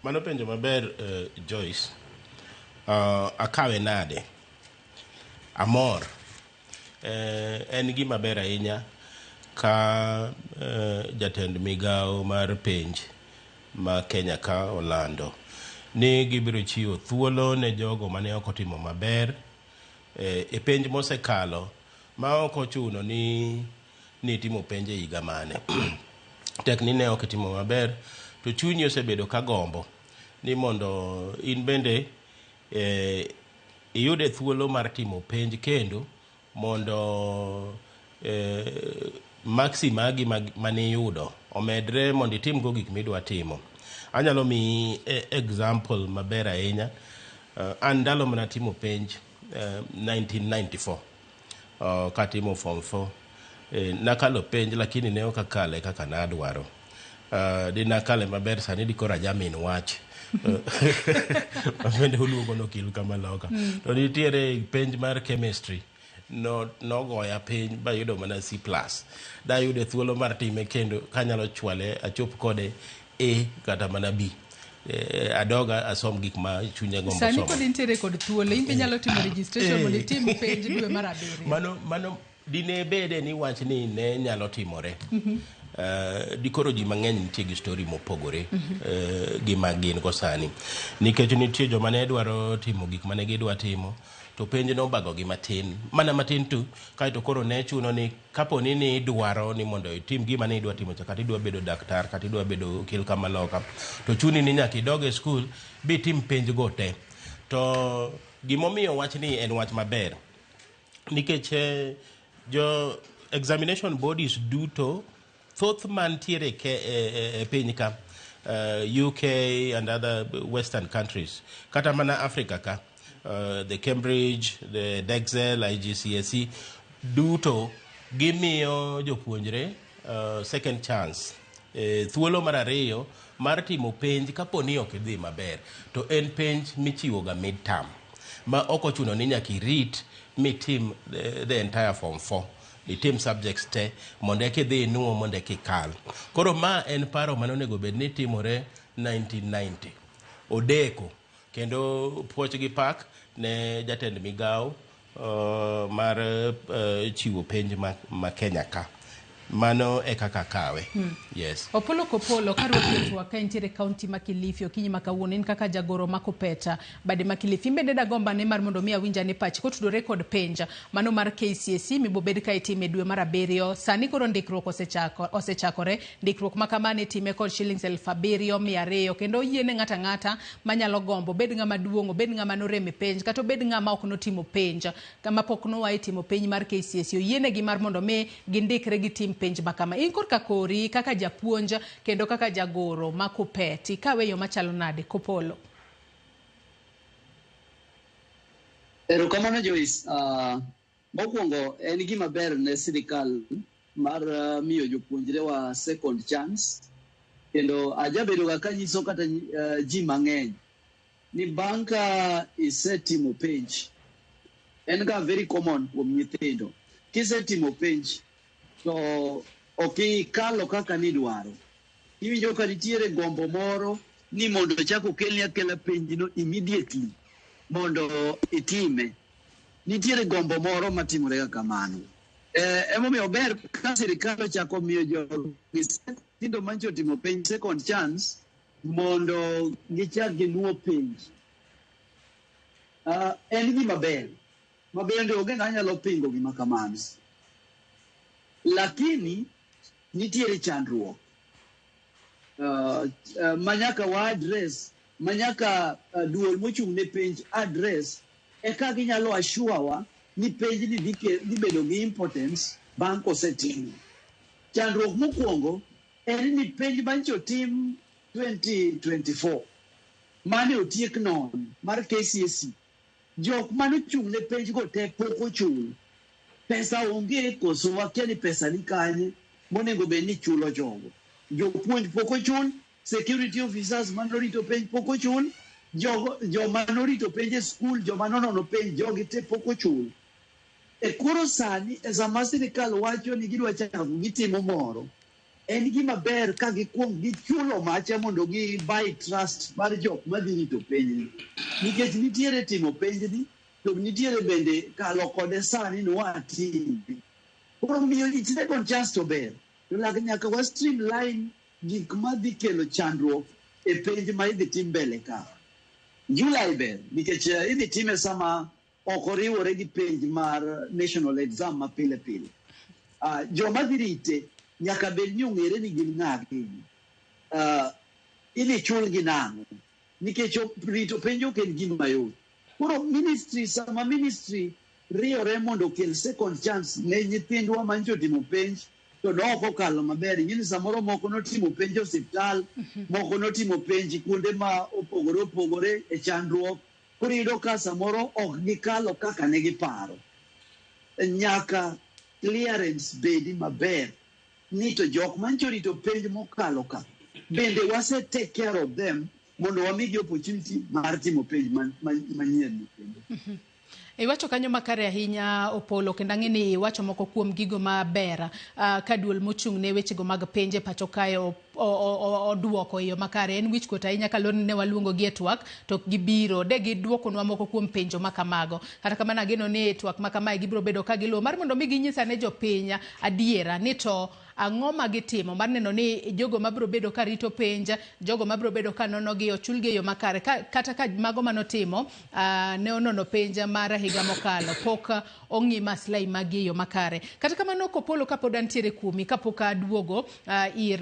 Mano penjo maber, Joyce. Akawe nade? Amor. En gima ber ahinya ka jatend migawo mar penj ma Kenya ka olando ni gibiro chiwo thuolo ne jogo mane ok otimo maber e penj mosekalo ma ok ochuno ni nitimo penj e higa mane. Tek ni ne ok itimo maber to chunyi osebedo ka gombo ni mondo in bende iyude thuolo mar timo penj kendo mondo maksi magi maniyudo omedre mondo itimgo gik midwa timo. Anyalo miyi example maber ahinya. An ndalo mana timo penj 1994 katimo form 4 nakalo penj lakini ne ok akale kaka nadwaro. Dinakale maber sani dikoro ajamin wach mabende uluongo nokil kama loka. To nitiere penj mar chemistry nogoya piny bayudo mana C+. Dayude thuolo mar time kendo kanyalo chwale achop kode A kata mana B. Adoga asom gik ma chunya gombo Sani somo. pod intiere kod thuolo, in be inyalo timo registration mondo itim penj dwe mar 7. Mano dine bede ni wach ni ne nyalo timore. Dikoro ji mang'eny nitie gi story mopogore gi ma gin go sani, nikech nitie joma ne dwaro timo gik mane gidwa timo to penj nobagogi matin, mana matin tu. Kaeto koro ne chuno ni kapo ni idwaro ni mondo itim gima ne idwa timo cha, kata idwa bedo daktar, kata idwa bedo okil kamaloka, to chuni ni nyaka idog e skul bitim penj go te. To gimomiyo wachni en wach maber, nikech jo examination bodies duto thoth mantiere e piny ka, UK and other western countries, kata mana Africa ka, the Cambridge, the Edexcel, IGCSE duto gimiyo jopuonjre second chance, thuolo mar ariyo mar timo penj kapo ni ok idhi maber. To en penj michiwo ga mid-term, ma ok ochuno ni nyaka irit mitim the entire form 4, itim subjects te mondo eka idhi inuo, mondo eka ikal. Koro ma en paro mane onego bed ni timore 1990 odeko, kendo puoch gi pak ne jatend migawo mar chiwo penj ma Kenya ka. Mano e kaka kawe. Yes. Opolo Kopolo, karwaki e twak ka intiere kaunti ma Kilifi okinyi ma kawuono, in kaka jagoro ma Kupeta bade ma Kilifi, in bende dagombane mar mondo mi awinj ane pachi kotudore kod penj mano mar KCSE mibobed ka itime dwe mar 7. Sani koro ndikruok osechakore. Ndikruok ma kamano itime kod shillings 7,200, kendo oyiene ng'ato ang'ata manyalo gombo, obed ng'ama duong', obed ng'ama norem e penj, kata obed ng'ama ok notimo penj, kama pok noa e timo penj mar KCSE, oyienegi mar mondo mi gindikre gitim penj ma kama. In korka kori kaka japuonj kendo kaka jagoro ma Kupet, ikawe e yo machalo nade, Kopolo? Erokamano, Joyce. Mokwongo en gima ber ne sirikal mar miyo jopuonjre wa second chance, kendo ajabedo ga kanyiso kata ji mang'eny ni bang' ka isetimo penj, en ga very common kuom nyithindo, kisetimo penj to ok ikalo kaka nidwaro, iwinjo ka nitiere gombo moro ni mondo ochak okelni akela penjno immediately mondo itime. Nitiere gombo moro matimore ga kamano. Emomiyo ber ka sirikal ochako miyo jogi, nyithindo mancho otimo penj, second chance mondo gichak ginuo penj. En gima ber ma bende onge ng'ama nyalo pingo gima kamano, lakini nitiere chandruok manyaka wa address, manyaka duol mochung' ne penj address, eka ginyalo assure wa ni penj ni dhi bedo gi importance bang' kosetim. Chandruok mokwongo en ni penj mancho tim 2024 mane otiek non mar KCSE, jok manochung' ne penj go te pok ochul pesa. Onge koso wakia ni pesa ni kanye monego bed ni chulo jogo. Jopuonj pok ochul, security officers manorito penj pok ochul, jogo joma norito penj e skul, joma nonono penj, jogi te pok ochul. E koro sani, e sama sirikal wacho ni gidwa chako gitimo moro, en gima ber ka gikuong gichulo macha mondo gi buy trust mar jok madhi rito penjni, nikech nitiere timo penjni to nitiere bende kalo kode sani ni watime. Koro miyo ji second chance to ber, to lak nyaka wa streamline gik madhi kelo chandruok e penj ma idhi tim mbele ka July. Ber nikech idhi time sama ok oriwore gi penj mar national exam ma pile pile. Joma dhi rite nyaka bed ni ong'ere ni gin ng'a gini, idhi chulgi nang'o, nikech rito penj ok en gima yot. Koro ministry, sama ministry riyore mondo okel second chance ne nyithindwa mancho otimo penj to ne ok okalo maber, ing'e ni samoro moko notimo penj e osiptal, moko notimo penj kuonde ma opogore opogore e chandruok, koro iyudo ka samoro ok gikalo kaka ne giparo. Nyaka clearance bedi maber ni to jok mancho rito penj mokalo ka bende wase take care of them mondo wamigi opportunity mar timo penj manyien ni kendo. Iwacho kanyo makare ahinya, Opolo, kendo ang'e ni iwacho moko kuom gigo maber ka duol mochung' ne wechego mag penje pacho kae oduoko e yo makare. En wichkuot ahinya kaluwore ni ne waluongo gi e twak to ok gibiro de giduokonwa moko kuom penjo ma kamago. Kata kamano, ageno ni e twak ma kamae gibiro bedo ka giluwo mar mondo mi ginyis ane jopiny adiera ni to Ang'o ma gitimo mar neno ni jogo mabiro bedo ka rito penj, jogo mabiro bedo ka nonogi ochulgi e yo makare, kata ka mago manotimo ne onono penj mar higa mokalo pok ong'i maslahi magi e yo makare. Kata kamano, Kopolo, kapod antiere kuomi, kapok aduogo ir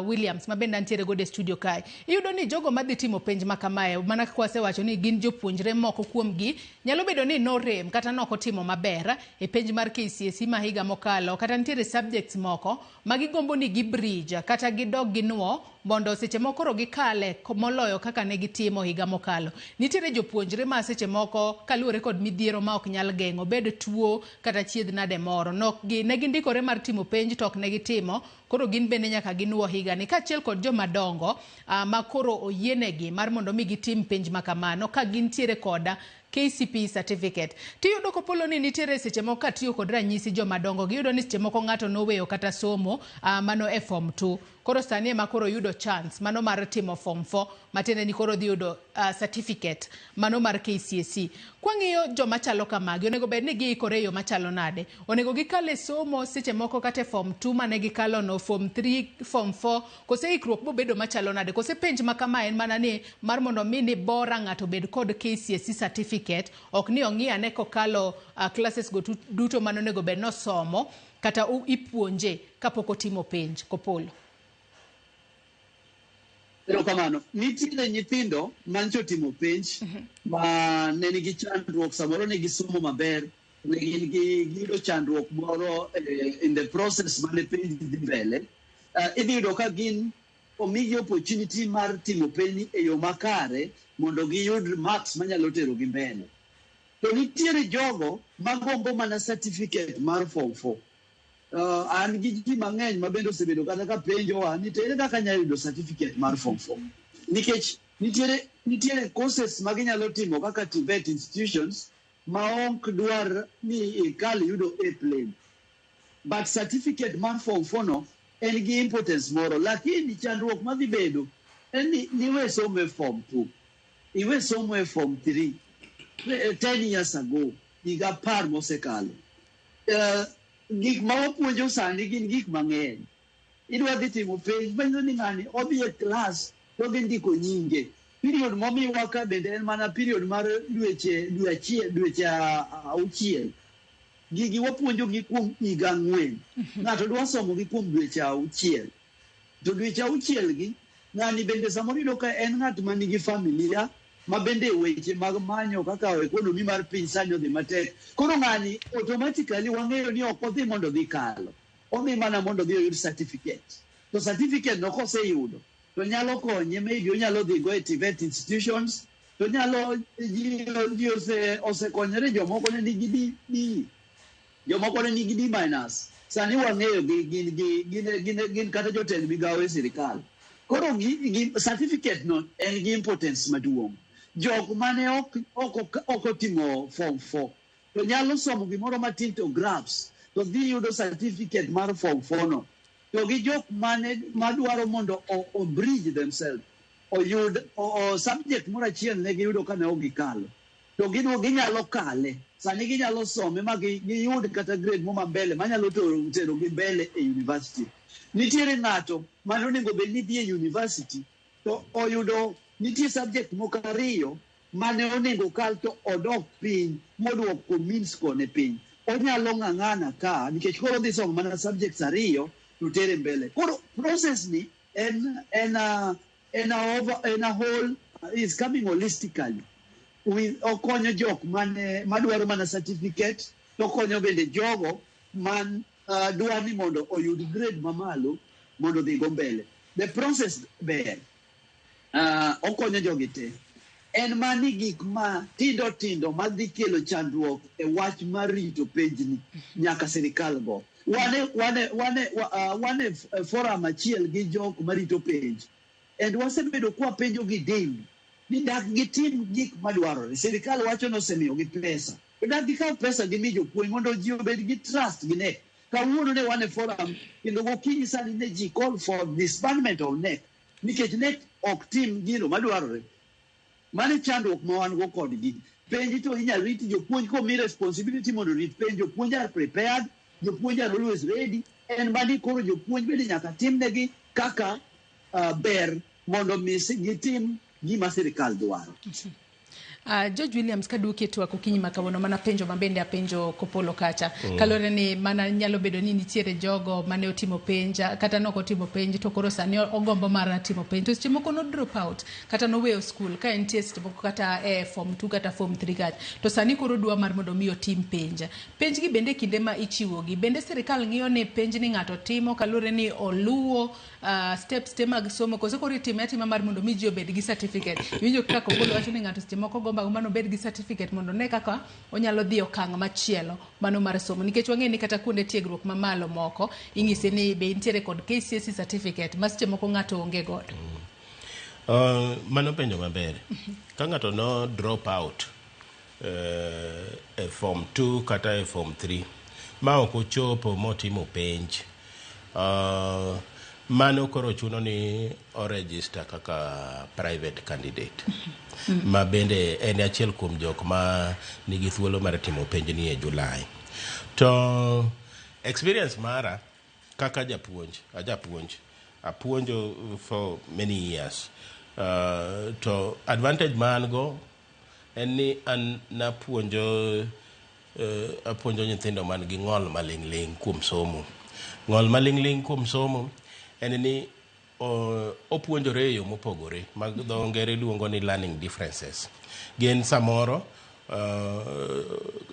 Williams ma bende antiere godo e studio kae, iyudo ni jogo madhi timo penj ma kamae, mana kaka wasewacho ni gin jopuonjre, moko kuomgi nyalo bedo ni norem kata nokotimo maber e penj mar KCSE ma higa mokalo, kata nitiere subjects moko ma gigombo ni gi bridge kata gidog ginuo mondo seche moko koro gikale moloyo kaka ne gitimo higa mokalo. Nitiere jopuonjre ma seche moko kaluwore kod midhiero ma ok nyal geng'o, obed tuo kata chiedh nade moro, ne gindikore mar timo penj to ok ne gitimo, koro gin bende nyaka ginuo higani, kaachiel kod joma dongo ma koro oyienegi mar mondo mi gitim penj ma kamano ka gintiere koda KCPE certificate. Tiyudo, Kopolo, ni nitiere seche moko katiyo kod ranyisi joma dongo, giyudo ni seche moko ng'ato noweyo kata somo mano e form 2, koro sani ema koro yudo chance mano mar timo form 4, matiende ni koro dhi yudo certificate mano mar KCSE. Kwang'iyo joma chalo kamagi, onego bed ni giikore e yo machalo nade? Onego gikal e somo seche moko kata e form 2 mane gikalo no, form 3, form 4, kose ikruok bobedo machalo nade? Kose penj ma kama en mana ni mar mondo mi ni bora ng'ato bed kod KCSE certificate, ok ni ong'i ane kokalo classes go duto mane onego bed nosomo kata ipuonje kapok otimo penj, Kopolo? Erokamano. Nitiere nyithindo mancho timo penj ma ne nigi chandruok, samoro ne gisomo maber, ne gin gi giyudo chandruok moro in the process mane penj dhi mbele. Idhi yudo ka gin omigi opportunity mar timo penj e yo makare mondo giyud marks manyalo terogi mbele. To nitiere jogo magombo mana certificate mar form 4. An gi ji mang'eny ma bende osebedo kata ka penjowa ni to ere kaka anyalo yudo certificate mar form 4, nikech nitiere courses ma ginyalo timo kaka TVET institutions ma ok dwar ni ikal yudo A plain, but certificate mar form 4 no en gi importance moro. Lakini chandruok madhi bedo en ni niwe somo e form 2, iwe somo e form 3 10 years ago, higa 10 mosekalo. Gik ma wapuonjo sani gin gik mang'eny. Idwa dhi timo penj manyiso ni ng'ani odhi e klas to odhi ndiko nyinge. Period momiwa ka bende en mana period mar dweche, dwe achiel, dweche 6. Gigi wapuonjo gi kuom higa 4. Ng'ato dwa somo gi kuom dweche 6, to dweche 6 gi ng'ani bende samoro iyudo ka en ng'at manigi familia ma bende weche mag manyo kaka economy mar piny sani odhi matek. Koro ng'ani automatically wang'eyo ni ok odhi mondo odhi kalo, odhi mana mondo odhi oyud certificate. To certificate no koseyudo to nyalo konye, maybe onyalo dhi go e TVET institutions, to nyalo ji osekonyore. Jomoko ne nigi D, D, jomoko ne nigi D minus, sani wang'eyo gi gin gi gin gin gin kata jotend migawo e sirikal. Koro gi certificate no en gi importance maduong'. Jok mane ok otimo form 4 to nyalo somo gimoro matin to grasp to dhi yudo certificate mar form 4 no, to gi jok mane madwaro mondo o bridge themselves, oyud o subject moro achiel ne giyudo ka ne ok gikalo, to gin ginyalo kale sani, ginyalo some ma giyud kata grade mo mambele manyalo tero gi mbele e university. Nitiere ng'ato mane onego bed ni dhi e university to oyudo nitie subject moko ariyo mane onego kal to odok piny moduoko means kone piny. Onyalo ng'ang'ana ka nikech koro odhi somo mana subjects ariyo to tere mbele. Koro process ni en a over, en a whole is coming holistically with okonyo jok mane madwaro mana certificate, to okonyo bende jogo man dwar ni mondo oyud grade mamalo mondo odhi go mbele. The process ber, okonyo jogi te. En mani gik ma tindo tindo madhi kelo chandruok e wach mar rito penjni nyaka sirikal go. Wane forum achiel gi jok marito penj and wasebedo kwapenjo gi daily ni dak gitim gik madwarore. Sirikal wacho ni osemiyogi pesa, to dak gikaw pesa gimi jopuonj mondo ji obed gi trust gi KNEC. Kawuono ne wan e forum kendo gokinyi sani ne ji call for disbandment of KNEC nikech KNEC ok tim gino madwarore. Mano e chandruok ma wan go kodgi. Penj to inyal rit jopuonj komi responsibility mondo orit penj. Jopuonj are prepared, jopuonj are always ready. En mani koro jopuonj bende nyaka timnegi kaka ber mondo mi gitim gima sirikal dwaro. George Williams, kaduoki e twak okinyi ma kawuono, mana penjo ma bende apenjo Kopolo kacha. Kaluwore ni mana nyalo bedo ni nitiere jogo mane otimo penj kata nok otimo penj, to koro sani ogombo mar timo penj, to seche moko no drop out kata noweyo skul ka entie seche moko kata e form 2 kata form 3 kacha, to sani koro dwa mar mondo mi otim penj. Penj gi bende kinde ma ichiwogi bende sirikal ng'iyo ni penj ni ng'ato timo kaluwore ni oluwo steps te mag somo, koso koro itime atima mar mondo mi ji obed gi certificate? Iwinjo kaka Kopolo wacho ni ng'ato seche moko gombo agomba obed gi certificate mondo one kaka onyalo dhi okang' machielo mano mar somo, nikech wang'eyo ni kata kuonde tiegruok mamalo moko inyisi ni be intiere kod KCSE certificate ma seche moko ng'ato onge godo. Mano penjo maber. Ka ng'ato no drop out e form 2 kata e form 3 ma ok ochopo motimo penj, mano koro chuno ni o register kaka private candidate, ma bende en achiel kuom jok ma nigi thuolo mar timo penj ni e July. To experience mara kaka japuonj, ajapuonj, apuonjo for many years, to advantage ma an go en ni an napuonjo apuonjo nyithindo man gi ng'ol maling'ling' kuom somo. Ng'ol maling'ling' kuom somo en ni opuonjore e yo mopogore mag dho ngere luongo ni learning differences. Gin samoro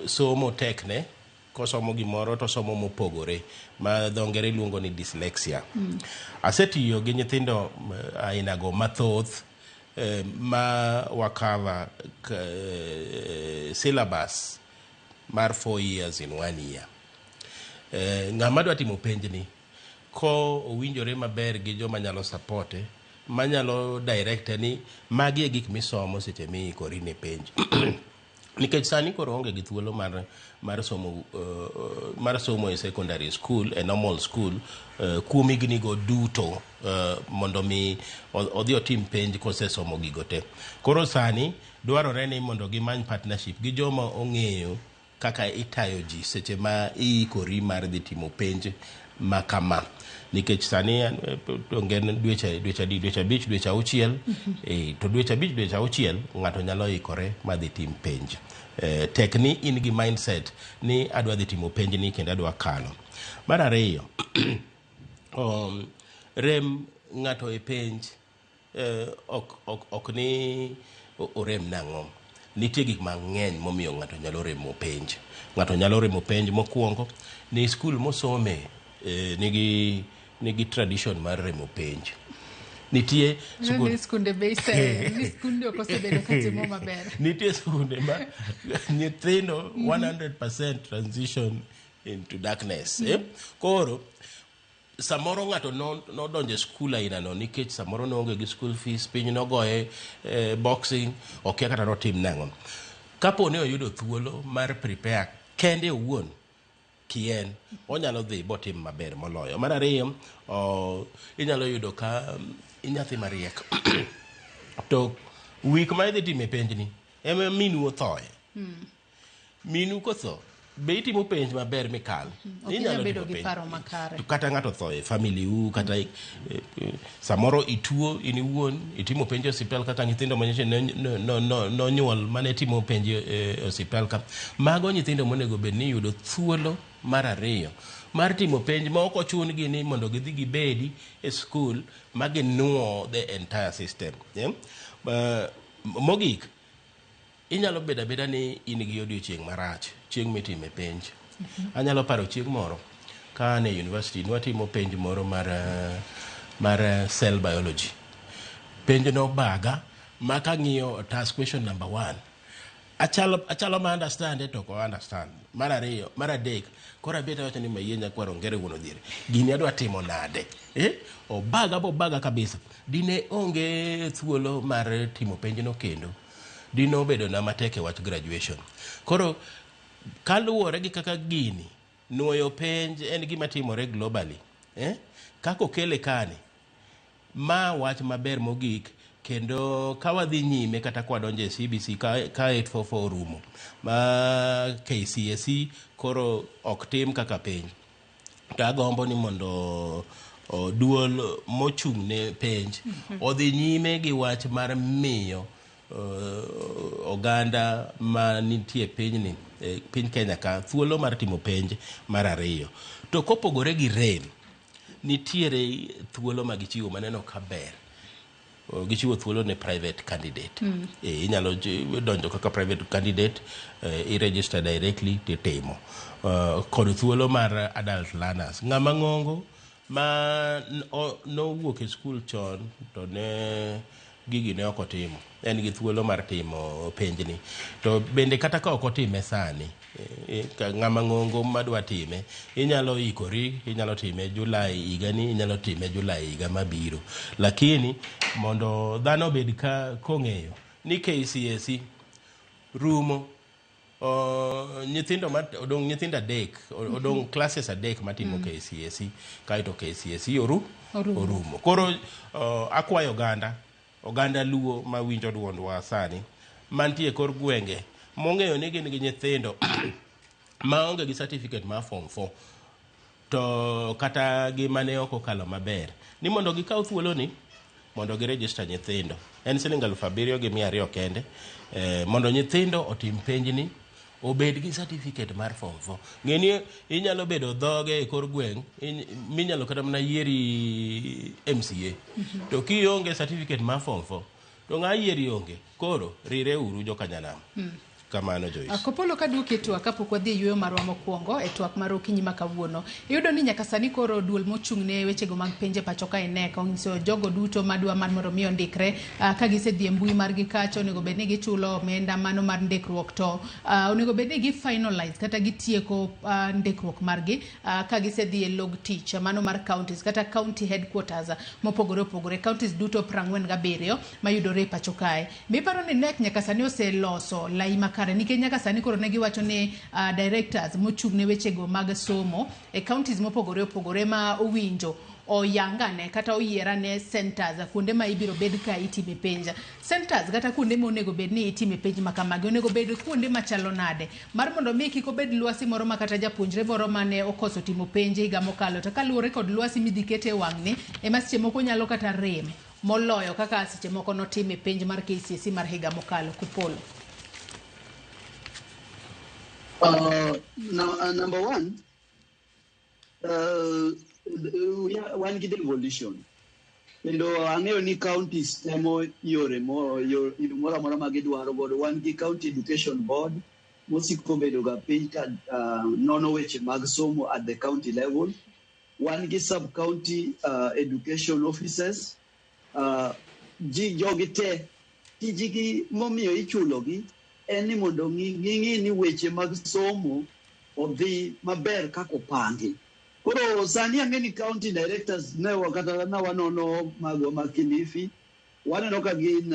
somo tekne, kosomo gimoro to somo mopogore, ma dho ngere luongo ni dyslexia. Asetiyo gi nyithindo ainago mathoth ma wakava syllabus mar 4 years in one year. Ng'ama dwa timo penjni ko owinjore maber gi joma nyalo supporte, manyalo directe ni magi e gik misomo seche miikori ne penj, nikech sani koro onge gi thuolo mar somo e secondary school, e normal school, kuom higni go duto, mondo mi odhi otim penj kosesomo gigo te. Koro sani dwarore ni mondo gimany partnership gi joma ong'eyo kaka itayo ji seche ma iikori mar dhi timo penj ma kama, nikech sani onge dweche adi, dweche 5, dweche 6. To dweche 5, dweche 6, ng'ato nyalo ikore madhi tim penj. Tek ni in gi mindset ni adwa dhi timo penj ni kendo adwa kalo. Mar ariyo, rem ng'ato e penj ok ni orem nang'o. Nitie gik mang'eny momiyo ng'ato nyalo remo penj. Ng'ato nyalo remo penj mokwongo ni skul mosome nigi tradition mar remo penj. Nitie ni skunde be ni skunde ok osebedo katimo maber. Nitie skunde ma nyithindo 100% transition into darkness. Koro samoro ng'ato nodonjo e skul ainano nikech samoro noonge gi school fees, piny nogoye boxing, okia kata notim nang'o. Kapo ni oyudo thuolo mar prepare kende owuon kien, onyalo dhi botim maber moloyo. Mar ariyo, inyalo yudo ka inyathi mariek to week ma idhi time penjni ema minu othoe. Minu kotho, be itimo penj maber mikal? Ok inyal bedo gi paro makare. Kata ng'ato otho e family u, kata samoro ituo in iwuon, itimo penj e osiptal kaka nyithindo manyocha nonyuol mane timo penj e osiptal ka. Mago nyithindo monego bed ni yudo thuolo mar ariyo mar timo penj ma ok ochun gi ni mondo gidhi gibedi e skul ma ginuo the entire system. Mogik, inyalo bedo abeda ni in gi odiochieng' marach chieng' mitime penj. Anyalo paro chieng' moro ka an e university nwatimo penj moro mar cell biology. Penj nobaga ma kang'iyo task question number 1 achalo ma understand to ok understand. Mar ariyo, mar adek, koro abet awacho ni mayie nyakwar Ongere wuon Odhiere, gini adwa timo nade? Obaga bobaga kabisa. Dine onge thuolo mar timo penjno kendo, dine obedo na matek e wach graduation. Koro kaluwore gi kaka gini nuoyo penj en gima timore globally, kaka okele kani, ma wach maber mogik. Kendo ka wadhi nyime kata kwadonjo e CBC ka 844 orumo ma KCSE koro ok tim kaka penj. To agombo ni mondo duol mochung' ne penj odhi nyime gi wach mar miyo oganda manitie pinyni, piny Kenya ka, thuolo mar timo penj mar ariyo. To kopogore gi rem, nitiere thuolo ma gichiwo maneno ka ber. Gichiwo thuolo ne private candidate. Inyalo donjo kaka private candidate, i-register directly titimo. Kod thuolo mar adult learners. Ng'ama ng'ongo ma nowuok e skul chon to ne gigi ne ok otimo, en gi thuolo mar timo penjni. To bende kata ka ok otime sani, ng'ama ng'ongo madwa time, inyalo ikori, inyalo time Julai higani, inyalo time Julai higa mabiro. Lakini mondo dhano obed ka kong'eyo ni KCSE rumo, nyithindo odong' nyithindo 3, odong' classes 3 matimo KCSE, kaeto KCSE orumo. Koro akwayo oganda Luo mawinjo duondwa sani, mantie kor gwenge, mong'eyo ni gin gi nyithindo maonge gi certificate mar form 4, to kata gi mane ok okalo maber, ni mondo gikaw thuoloni mondo giregister nyithindo. En siling 7,200 kende, mondo nyithindo otim penjni, obed gi certificate mar form 4. Ng'eni inyalo bedo dhoge e kor gweng', minyalo kata mana yieri MCA. To kionge certificate mar form 4, to ng'a yieri onge. Koro rire uru jokanyanam. Kamano, Joyce. Kopolo kaduoki e twak kapok wadhi e yueyo marwa mokwongo e twak mar okinyi ma kawuono. Iyudo ni nyaka sani koro duol mochung' ne wechego mag penj e pacho ka KNEC onyiso jogo duto madwa mar mondo mi ondikre, ka gisedhi e mbui margi kacha onego bed ni gichulo omenda mano mar ndikruok, to onego bed ni gi finalize kata gitieko ndikruok margi ka gisedhi e log tich mano mar counties kata county headquarters mopogore opogore, counties duto 47 mayudore e pacho kae. Miparo ni KNEC nyaka sani oseloso lai makare, nikech nyaka sani koro ne giwacho ni directors mochung' ne wechego mag somo e counties mopogore opogore ma owinjo oyangane kata oyierane centers kuonde ma ibiro bed ka itime penj. Centers kata kuonde ma onego bed ni itime penj ma kamagi onego bed kuonde machalo nade, mar mondo mi kik obed lwasi moro ma kata japuonjre moro mane okoso timo penj higa mokalo, to kaluwore kod lwasi midhi kete e wang'ni ema seche moko nyalo kata rem moloyo kaka seche moko notime penj mar KCSE mar higa mokalo. Kupolo. Number one, wan gi devolution. Kendo ang'eyo ni counties temo yore moro amora ma gidwaro godo. Wan gi county education board mosiko bedo ga piny ka nono weche mag somo at the county level. Wan gi sub-county education officers. Ji jogi te tijgi momiyo ichulogi en ni mondo ging'i ni weche mag somo odhi maber kaka opangi. Koro sani ang'e ni county directors ne kata na wanono magwa ma Kilifi, waneno ka gin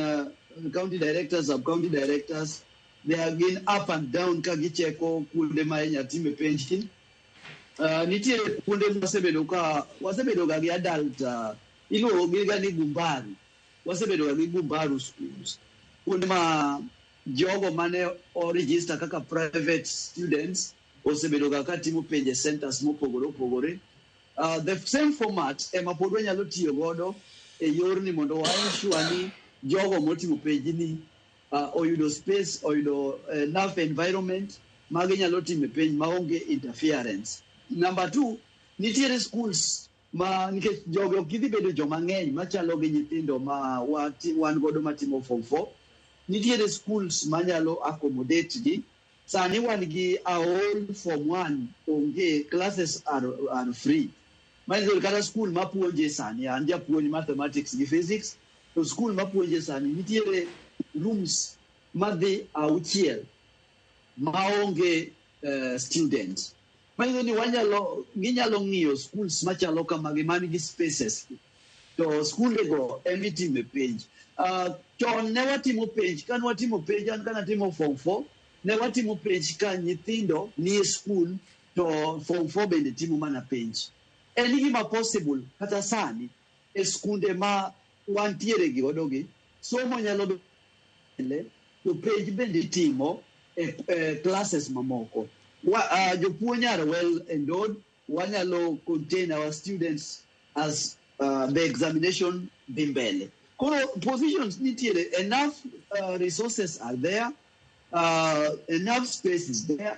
county directors, sub county directors, they are gin up and down ka gicheko kuonde ma inya time penj. Nitie kuonde wasebedo ka wasebedo ga gi adult, iluongo gi ga ni Gumbaru. Wasebedo ga gi Gumbaru schools. Kuonde ma jogo mane o register kaka private students osebedo ga katimo penj e centers mopogore opogore. The same format ema pod wanyalo tiyo godo e yorni mondo wa ensure ni jogo motimo penjni oyudo space, oyudo enough environment ma ginyalo time penj maonge interference. Number 2, nitiere schools ma nikech jogi ok gidhi bedo joma ng'eny machalo gi nyithindo ma wan godo matimo form 4. Nitiere schools manyalo accommodate gi. Sani wan gi a whole form 1 onge, classes are free. Manyiso kata school mapuonje sani, an japuonj mathematics gi physics, to school mapuonje sani nitiere rooms madhi 6 maonge students. Manyiso ni ginyalo ng'iyo schools machalo kamagi man gi spaces. To skundego ema itime penj. Chon ne watimo penj, kane watimo penj, an kane atimo form 4, ne watimo penj ka nyithindo nie school to form 4 bende timo mana penj. En gima possible kata sani e skunde ma wantiere gi godo gi, somo nyalo bende to penj bende itimo e classes mamoko. Jopuonj are well endowed, wanyalo contain our students as the examination dhi mbele. Koro positions nitiere, enough resources are there, enough space is there.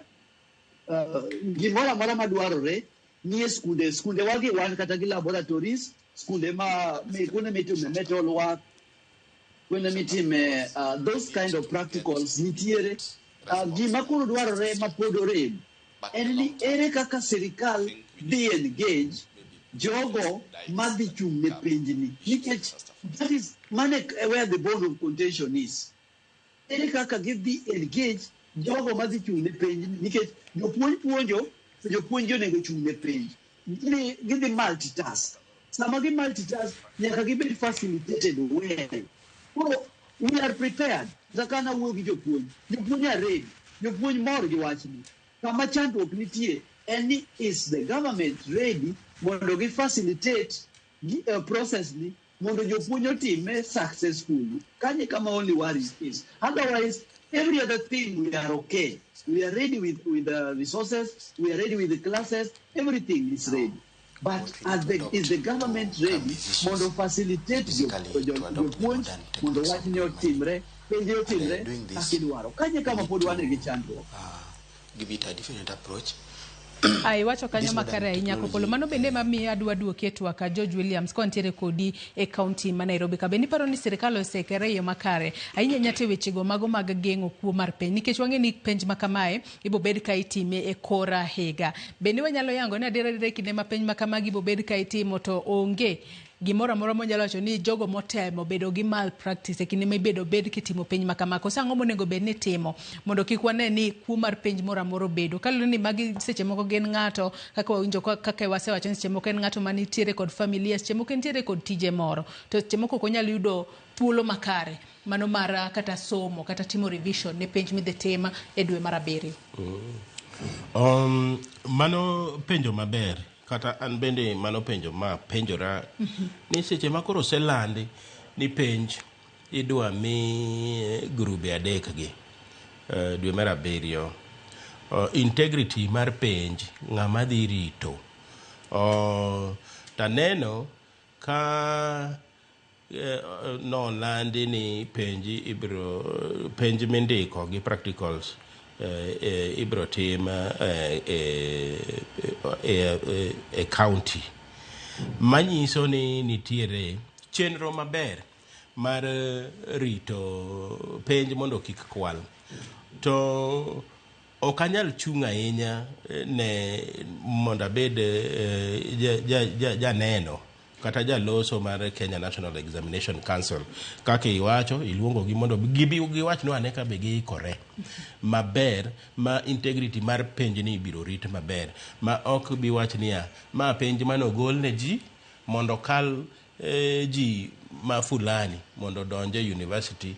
Gimoro amora madwarore nie skunde, skunde wagi wan kata gi laboratories, skunde ma kuonde mitime metal work, kuonde mitime those kind of practicals nitiere. Gima koro dwarore ma pod orem en ni ere kaka sirikal dhi engage jogo madhi chung' ne penjni, nikech that is mane where the bone of contention is. Ere kaka gidhi engage jogo madhi chung' ne penj, nikech jopuonj puonjo to jopuonj onego chung' ne penj. Gidhi multitask. Sama gi multitask nyaka gibed facilitated well. Koro we are prepared. Kata ka nawuoyo gi jopuonj, jopuonj are ready, jopuonj mor gi wachni. Kama chandruok nitie en ni is the government ready mondo gi facilitate gi, process ni mondo jopuonj otime successfully. Kanyo kama only worry is. Otherwise, every other thing we are okay. We are ready with the resources, we are ready with the classes, everything is ready. But is the government ready mondo facilitate jopuonj mondo wachni otimre, penj otimre kaka idwaro. Kanyo kama pod wan gi chandruok. Give it a different approach. Ai wacho kanyo makare ahinya Kopolo. Mano bende mamiyo adwa duoki e twak George Williams kontiere kodi e kaunti ma Nairobi. Ka bende iparo ni sirikal osekere e yo makare ahinya ahinya te wechego mago mag geng'o kuo mar penj, nikech wang'e ni penj ma kamae ibo bed ka itime e kora higa. Bende wanyalo yango ni adiera adiera e kinde ma penj ma kamagi ibo bed ka itimo to onge gimoro amora monyalo wacho ni jogo motemo bedo gi malpractice e kinde ma ibedo bed kitimo penj ma kama. Koso ang'o monego bed ni itimo mondo kik wane ni kuo mar penj moro amora obedo. Kaluwore ni magi seche moko gin ng'ato kaka wawinjo kaka wasewacho ni seche moko en ng'ato manitiere kod familia, seche moko entiere kod tije moro, to seche moko ok onyal yudo thuolo makare mano mar kata somo kata timo revision ne penj midhi tim e dwe mar 7. Mano penjo maber. Kata an bende mano penjo ma penjora ni seche ma koro oselandi ni penj idwa mi grube 3 gi dwe mar 7, integrity mar penj ng'ama dhi rito. Taneno ka nolandi ni penj ibiro penj mindiko gi practicals ibiro tim e county, manyiso ni nitiere chenro maber mar rito penj mondo kik kwal. To ok anyal chung' ahinya ne mondo abed janeno kata jaloso mar Kenya National Examination Council. Kaka iwacho, iluongo gi mondo gibi giwachnwa ane ka be giikore maber ma integrity mar penj ni ibiro rit maber, ma ok bi wach niya ma penj manogol ne ji mondo kal ji ma fulani mondo odonj e university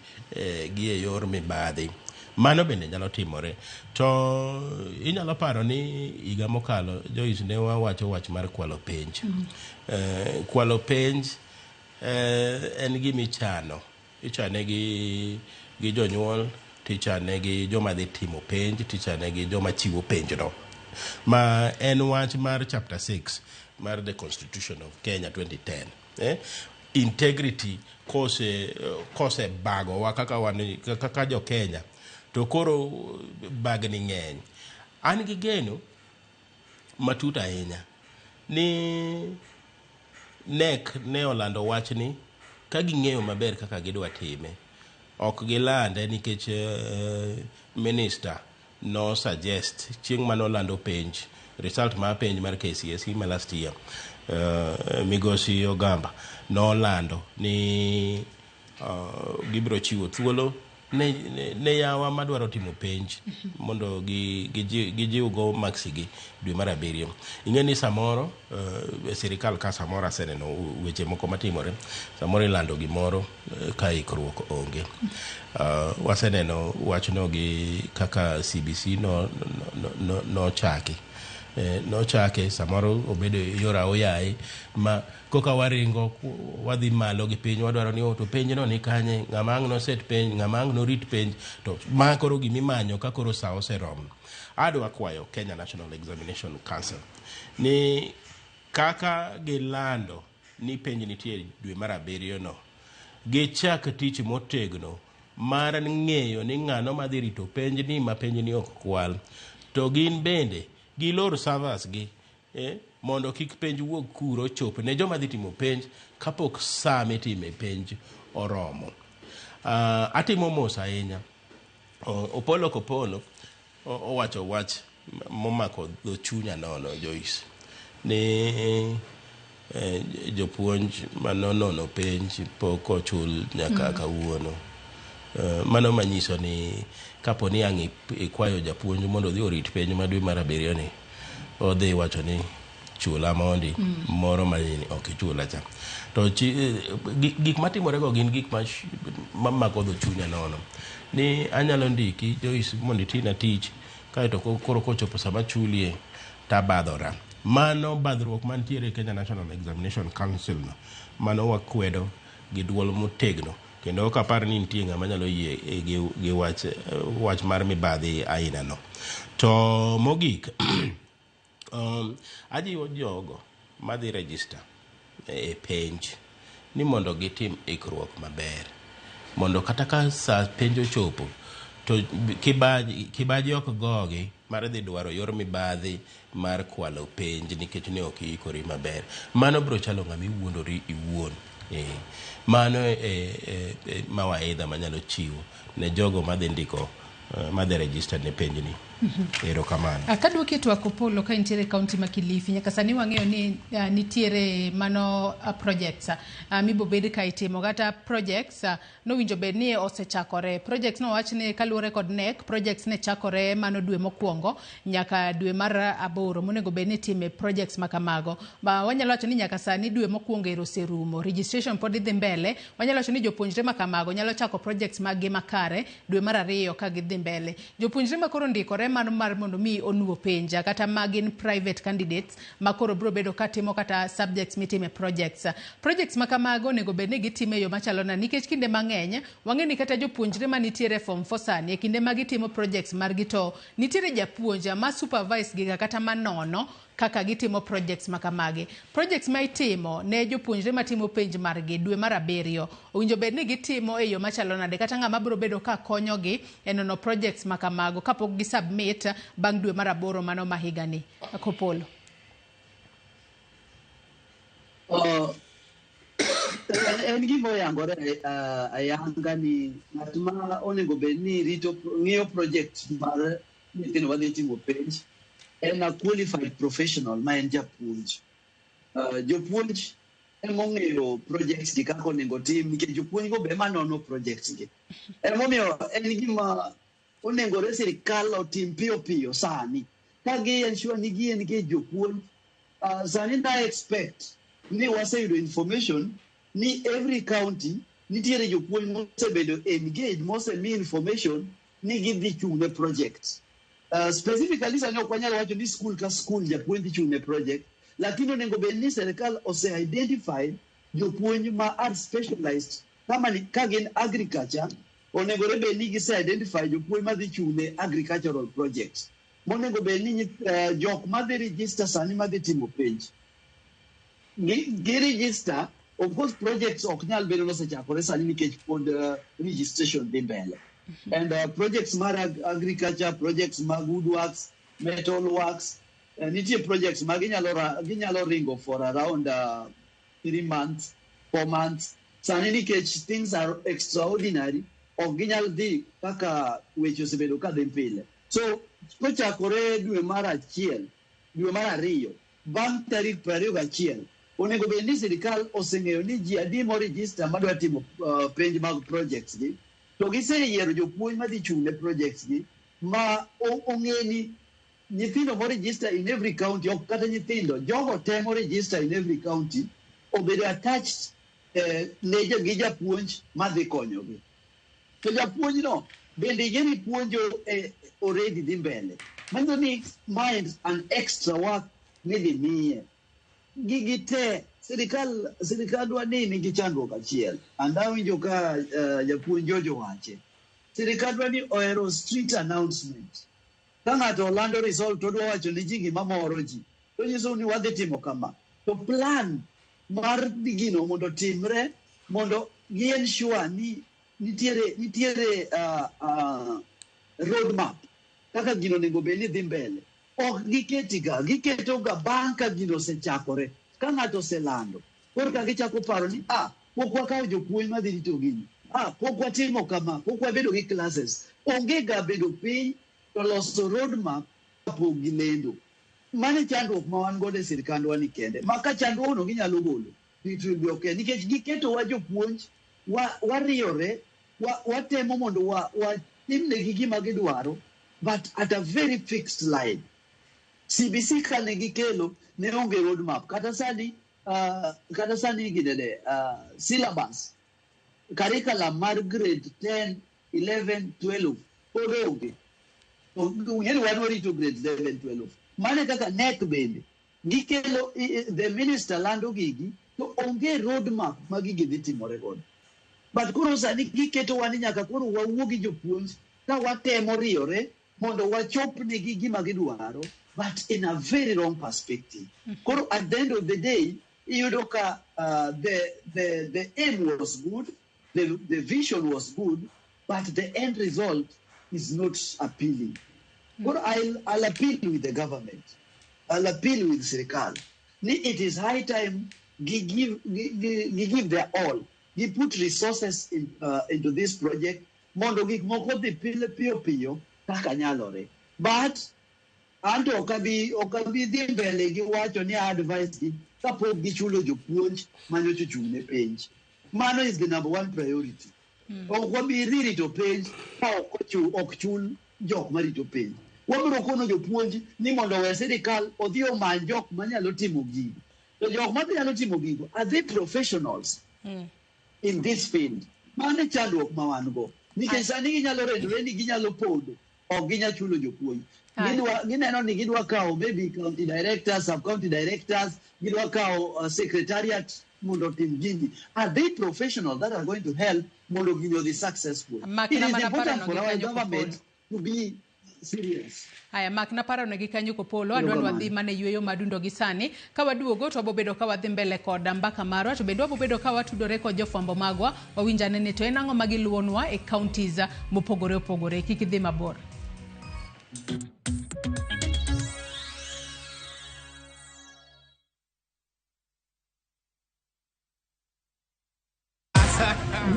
gi e yor mibadhi. Mano bende nyalo timore. To inyalo paro ni higa mokalo Joyce ne wawacho wach mar kwalo penj. Kwalo penj en gima ichano. Ichane gi jonyuol, tichane gi joma dhi timo penj, tichane gi joma chiwo penjno. Ma en wach mar chapter 6 mar the Constitution of Kenya 2010. Integrity kose bagowa kaka wan kaka jo Kenya, to koro bagni ng'eny. An gi geno matut ahinya ni NEC ne olando wachni ka ging'eyo maber kaka gidwa time. Ok gilande nikech minister no suggest chieng' mane olando penj, result mar penj mar KCSE ma last year, Migosi Ogamba nolando ni gibiro chiwo thuolo ne yawa madwaro timo penj mondo gijiwgo maksi gi dwe mar 7. Ing'e ni samoro e sirikal ka samoro aseneno weche moko matimore, samoro ilando gimoro ka ikruok onge. Waseneno wachno gi kaka CBC nochaki. Nochake samoro obedo yor aoyaye ma koka waringo wadhi malo gi piny, wadwaro ni to penj no ni kanye, ng'ama ang' noset penj, ng'ama ang' norit penj, to ma koro gimimanyo ka koro sa oseromo. Adwa kwayo Kenya National Examination Council ni kaka gilando ni penj nitie dwe mar abiriyo no, gichak tich motegno mar ng'eyo ni ng'ano madhi rito penjni ma penjni ok kwal, to gin bende gilor servers gi mondo kik penj wuog kuro chop ne joma dhi timo penj kapok sa mitime penj oromo. Atimo mos ahinya. Opolo Kopolo owacho wach momako dho chunya nono, Joyce, ni jopuonj manonono penj pok ochul nyaka kawuono. Mano manyiso ni kapo ni ang' ikwayo japuonj mondo odhi orit penj ma dwe mar abiriyo ni, odhi wacho ni chula mondi moro ma ok ichula cha. To gik matimore go gin gik mamako dho chunya nono. Ni anyalo ndiki, Joyce, mondo itina tich, kaeto koro kochopo sama chulie tabadhora. Mano badhruok mantiere e Kenya National Examination Council no, mano wakwedo gi duol motegno, kendo ok apar ni nitie ng'ama nyalo yie gi wach mar mibadhi aina no. To mogik, ajiwo jogo madhi register e penj ni mondo gitim ikruok maber, mondo kata ka sa penj ochopo to kibaji ok gogi mar dhi dwaro yor mibadhi mar kwalo penj nikech ne ok iikori maber. Mano biro chalo ng'ama iwuondori iwuon. Mano e mawaidha manyalo chiwo ne jogo madhi ndiko, madhi register ne penjni. Erokamano. Kaduoki e twak, Opolo, ka intiere e kaunti ma Kilifi, nyaka sani wang'eyo ni nitiere mano projects mibobed ka itimo, kata projects nowinjo bed ni osechakore. Projects nowach ni kaluwore kod KNEC, projects ne chakore mano dwe mokwongo nyaka dwe mar aboro monego bed ni itime projects ma kamago. Ma wanyalo wacho ni nyaka sani dwe mokwongo ero oserumo, registration pod dhi mbele. Wanyalo wacho ni jopuonjre ma kamago nyalo chako projects mag gi makare dwe mar ariyo ka gidhi mbele. Jopuonjre ma koro ndikore mar mondo mi onuo penj, kata ma gin private candidates ma koro biro bedo katimo kata subjects mitime projects. Projects ma kamago onego bed ni gitime e yo machalo nade? Nikech kinde mang'eny wang'e ni kata jopuonjre manitiere form 4 sani, e kinde ma gitimo projects margi, to nitiere japuonj ma supervise giga kata manono kaka gitimo projects ma kamagi. Projects ma itimo ne jopuonjre matimo penj margi dwe mar abiriyo owinjo bed ni gitimo e yo machalo nade, kata ng'ama biro bedo ka konyogi e nono projects ma kamago kapok gi submit bang' dwe mar aboro mano ma higani? Kopolo. En gima oyangore ayanga ni ng'at ma onego bed ni rito ng'iyo project mar nyithindo madhi timo penj en a qualified professional ma en japuonj. Jopuonj emong'eyo projects gi kaka onego tim, nikech jopuonj go be ema nono projects gi. Emomiyo en gima onegore sirikal otim piyo piyo sani ka gi ensure ni gi engage jopuonj. Sani na expect ni waseyudo information ni every county nitiere jopuonj mosebedo engaged, mosemi information ni gidhi chung' ne project. Specifically sani ok wanyal wacho ni school ka school japuonj dhi chung' ne project, lakini onego bed ni sirikal ose identify jopuonj ma are specialized kama ni, ka gin agriculture, onegore bed ni gise identify jopuonj madhi chung' ne agricultural projects. Monego bed ni jok madhi register sani madhi timo penj gi register. Of course, projects ok nyal bedo nosechakore sani nikech pod registration dhi mbele, and projects mar agriculture, projects mag woodworks, metal works, nitie projects ma ginyalo ringo for around 3 months, 4 months. Sani nikech things are extraordinary, ok ginyal dhi kaka weche osebedo ka dhi pile. So kochakore dwe mar achiel, dwe mar ariyo, bang' tarik 21, onego bed ni sirikal oseng'eyo ni ji adi moregister madwa timo penj mag projects gi, to giseyiero jopuonj madhi chung' ne projects gi, ma ong'e ni nyithindo moregister in every county, ok kata nyithindo, jogo te moregister in every county obedo attached ne gi japuonj madhi konyogi. To japuonjno Bende ing'e ni puonjo already dhi mbele. Manyiso ni mind an extra work midhi miye. Gigi te sirikal sirikandwa ni nigi chandruok achiel. And awinjo ka japuonj George owache. Sirikandwa ni ohero street announcement. Ka ng'ato olando result to odwa wacho ne ji gima moro ji. To nyiso ni wadhi timo kama. To plan mar gino mondo timre mondo gi ensure ni nitiere roadmap kaka gino onego bed ni dhi mbele. Ok giketiga, giketo ga bang' ka gino osechakore. Ka ng'ato oselando, korka gichako paro ni pok wakawo jopuonj madhi rito gini. Pok watimo kama, pok wabedo gi classes. Onge ga bedo piny to loso roadmap kapok gilendo. Mano e chandruok ma wan godo e sirikandwa ni kende. Ma ka chandruogno ginyalo golo, it will be okay. Nikech giketowa jopuonj, wariyore, watemo mondo watimnegi gima gidwaro, but at a very fixed line. CBC kane gikelo ne onge roadmap. Kata sani ginene, syllabus, curriculum mar grade 10, 11, 12 pod onge. Ung'eni wan warito grade 11, 12. Mano e kaka KNEC bende. Gikelo, the minister lando gigi, to onge roadmap ma gigi dhi timore godo. But koro sani giketowa ni nyaka koro wawuo gi jopuonj ka watemo riyore mondo wachopnegi gima gidwaro, but in a very wrong perspective. Koro at the end of the day, iyudo ka the aim was good, the vision was good, but the end result is not appealing. Koro I'll appeal with the government. I'll appeal with sirikal. Ni it is high time gi give their all. Gi put resources into this project mondo gik moko dhi pile piyo piyo kaka nyalore. But anto ok abi dhi mbele gi wacho ni advice gi kapok gichulo jopuonj manyocha ochung' ne penj. Mano is the number one priority. Ok wabi dhi rito penj ka ok chul jok marito penj. Wabiro kono jopuonj ni mondo owe sirikal odhi omany jok manyalo timo gigo. To jok manyalo timo gigo, are they professionals in this field? Mano e chandruok ma wan go. Nikech sani ginyalo rendore ni ginyalo pondo, ok ginyal chulo jopuonj. Gineno ni gidwa kawo maybe county directors, sub county directors, gidwa kawo secretariat mondo otim gini. Are they professional that are going to help mondo gini odhi successful? It is important for our government to be serious. Haya, mak na paro negi kanyo kopolo adwa ni wadhi mana e yueyo madundo gi sani ka waduogo to wabobedo ka wadhi mbele kod mbaka marwa, to bende wabobedo ka watudore kod jofwambo magwa wawinj ane ni to en ang'o ma giluwonwa e counties mopogore opogore. Kik idhi mabor.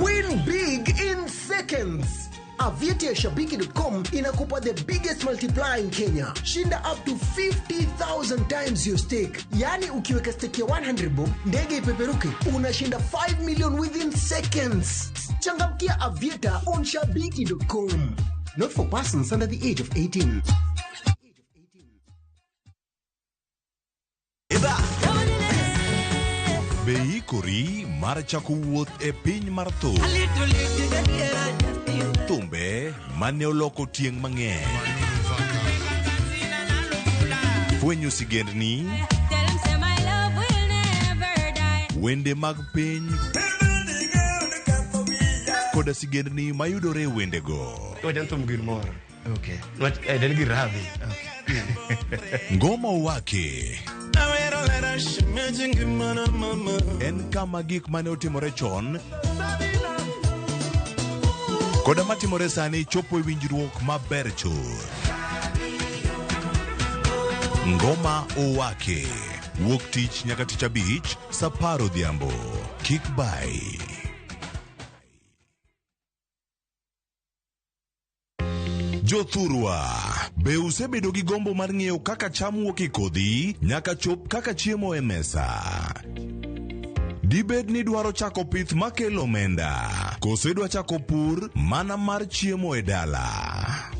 Win big in seconds. Aviator Shabiki.com inakupa the biggest multiplier in Kenya. Shinda up to 50,000 times your stake. Yani ukiweka stake ya 100 bob, ndege ipeperuke, unashinda 5 million within seconds. Changamkia Aviator on shabiki.com. Not for persons under the age of 18. Be ikori mar chako wuoth e piny mar thum? Thumbe mane oloko tieng' mang'eny. Fwenyo sigendni, wende mag piny koda sigendni mayudore e wendego. Wacha thum gir moro. Okay. Wach en gir ravi. Ngoma Owake en kama gik mane otimore chon koda matimore sani chopo e winjruok maber chuth. Ngoma Owake wuok tich nyaka tich abich sa 10 odhiambo. Kik bai. Jothurwa, be usebedo gi gombo mar ng'eyo kaka cham wuok e kodhi nyaka chop kaka chiemo e mesa? Dibed ni dwaro chako pith makelo omenda, koso idwa chako pur mana mar chiemo e dala?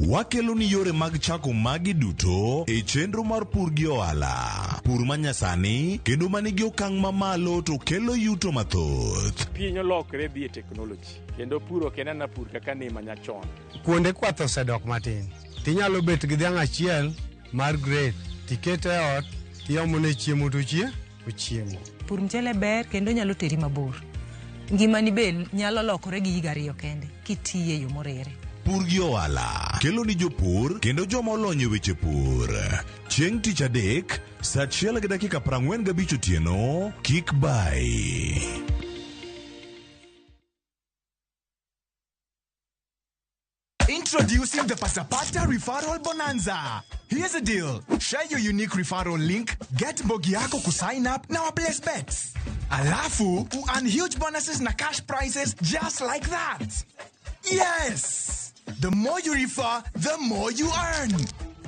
Wakelo ni yore mag chako magi duto e chenro mar pur gi ohala. Pur manyasani kendo manigi okang' mamalo to kelo yuto mathoth. Piny olokre dhi e teknoloji kendo pur ok en ana pur kaka ne manyachon. Kuonde kwath osedok matin. Tinyalo bet gi dhiang' achiel mar grade tikete e ot tiomone chiemo to ochiemo. Pur mchele ber kendo nyalo teri mabor. Ngimani be nyalo lokore gi higa ariyo kende kitiye e yo moriere. Pur gi ohala kelo ni jopur kendo joma olony e weche pur. Chieng' tich adek saa 1:45 otieno kik bai. Introducing the Pasapata Referral Bonanza. Here's a deal. Share your unique referral link, get mbogi yako kusign up na waplace bets. Alafu, earn huge bonuses na cash prizes just like that. Yes! The more you refer, the more you earn.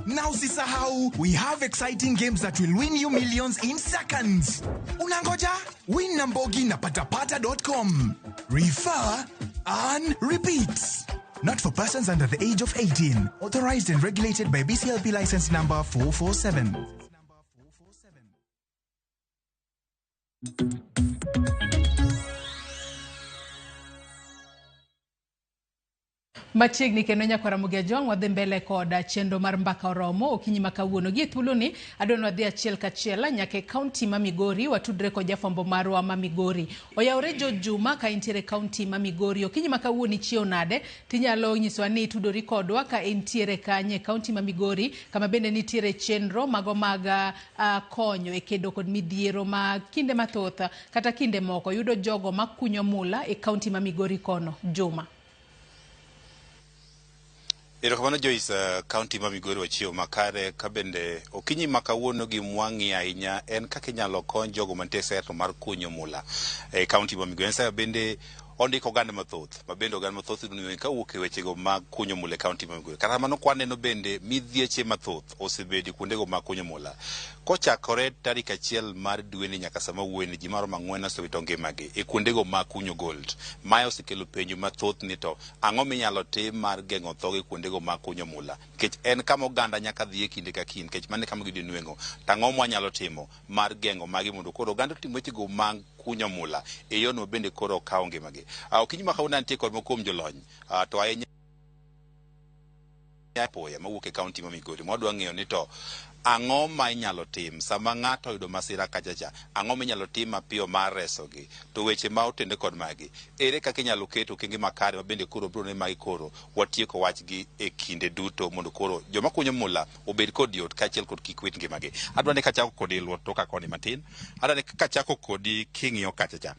Now usisahau, we have exciting games that will win you millions in seconds. Unangoja? Win na mbogi na patapata.com. Refer, earn, repeat. Not for persons under the age of 18. Authorized and regulated by BCLP license number 447. Machiegni kendo nyakwara Ramogi Ajwang' wadhi mbele kod chenro mar Mbaka Oromo okinyi ma kawuono. Gi e thuoloni adwa ni wadhi achiel kachiel nyaka e kaunti ma Migori watudre kod jafwambo marwa ma Migori. Oyawore George Juma ka intiere e kaunti ma Migori. Okinyi ma kawuono ichiew nade? Tinyalo nyisowa ni itudori kodwa ka intiere kanye e kaunti ma Migori kama bende nitiere chenro mago mag konyo e kedo kod midhiero ma kinde mathoth kata kinde moko yudo jogo makunyo mula e kaunti ma Migori kono. Juma. Erokamano Joyce, kaunti ma Migori wachiewo makare ka bende okinyi ma kawuono gima wang'iyo ahinya en kaka inyalo kony jogo mantie e sekta mar kunyo mula e kaunti ma Migori. En bende ondiko oganda mathoth, ma bende oganda mathoth yudo kawuok e wechego mag kunyo mula e kaunti ma Migori. Kata kamano kwaneno bende midhieche mathoth osebedo kuondego mag kunyo mula. Kochakore tarik 1 mar dweni nyaka sama wuoyeni ji maromo 4 osewito ngimagi e kuondego mag kunyo gold. Mae osekelo penjo mathoth ni to ang'o minyalo tim mar geng'o thoge kuondego mag kunyo mula? Nikech en kama oganda nyaka dhiye kinde ka kinde, nikech mano e kama giyudo nweng'o. To ang'o mwanyalo timo mar geng'o magi mondo koro oganda otim wechego mag kunyo mula e yono bende koro okawo ngimagi. Okinyi ma kawuono antie kod moko kuom jolony to ahinya apoya mawuok e kaunti ma Migori mwadwa ng'eyo ni to ang'o ma inyalo tim sama ng'ato oyudo masira kachacha, ang'o minyalo tim mapiyo mar resogi, to weche ma otende kod magi, ere kaka inyalo ket okenge makare ma bende koro biro ne magi koro watieko wachgi e kinde duto mondo koro joma kunyo mula obed kod yot kaachiel kod kik wit ngimagi. Adwa ni kachako kodi luor toka koni matin, adwa ni kachako kodi king'iyo kachacha.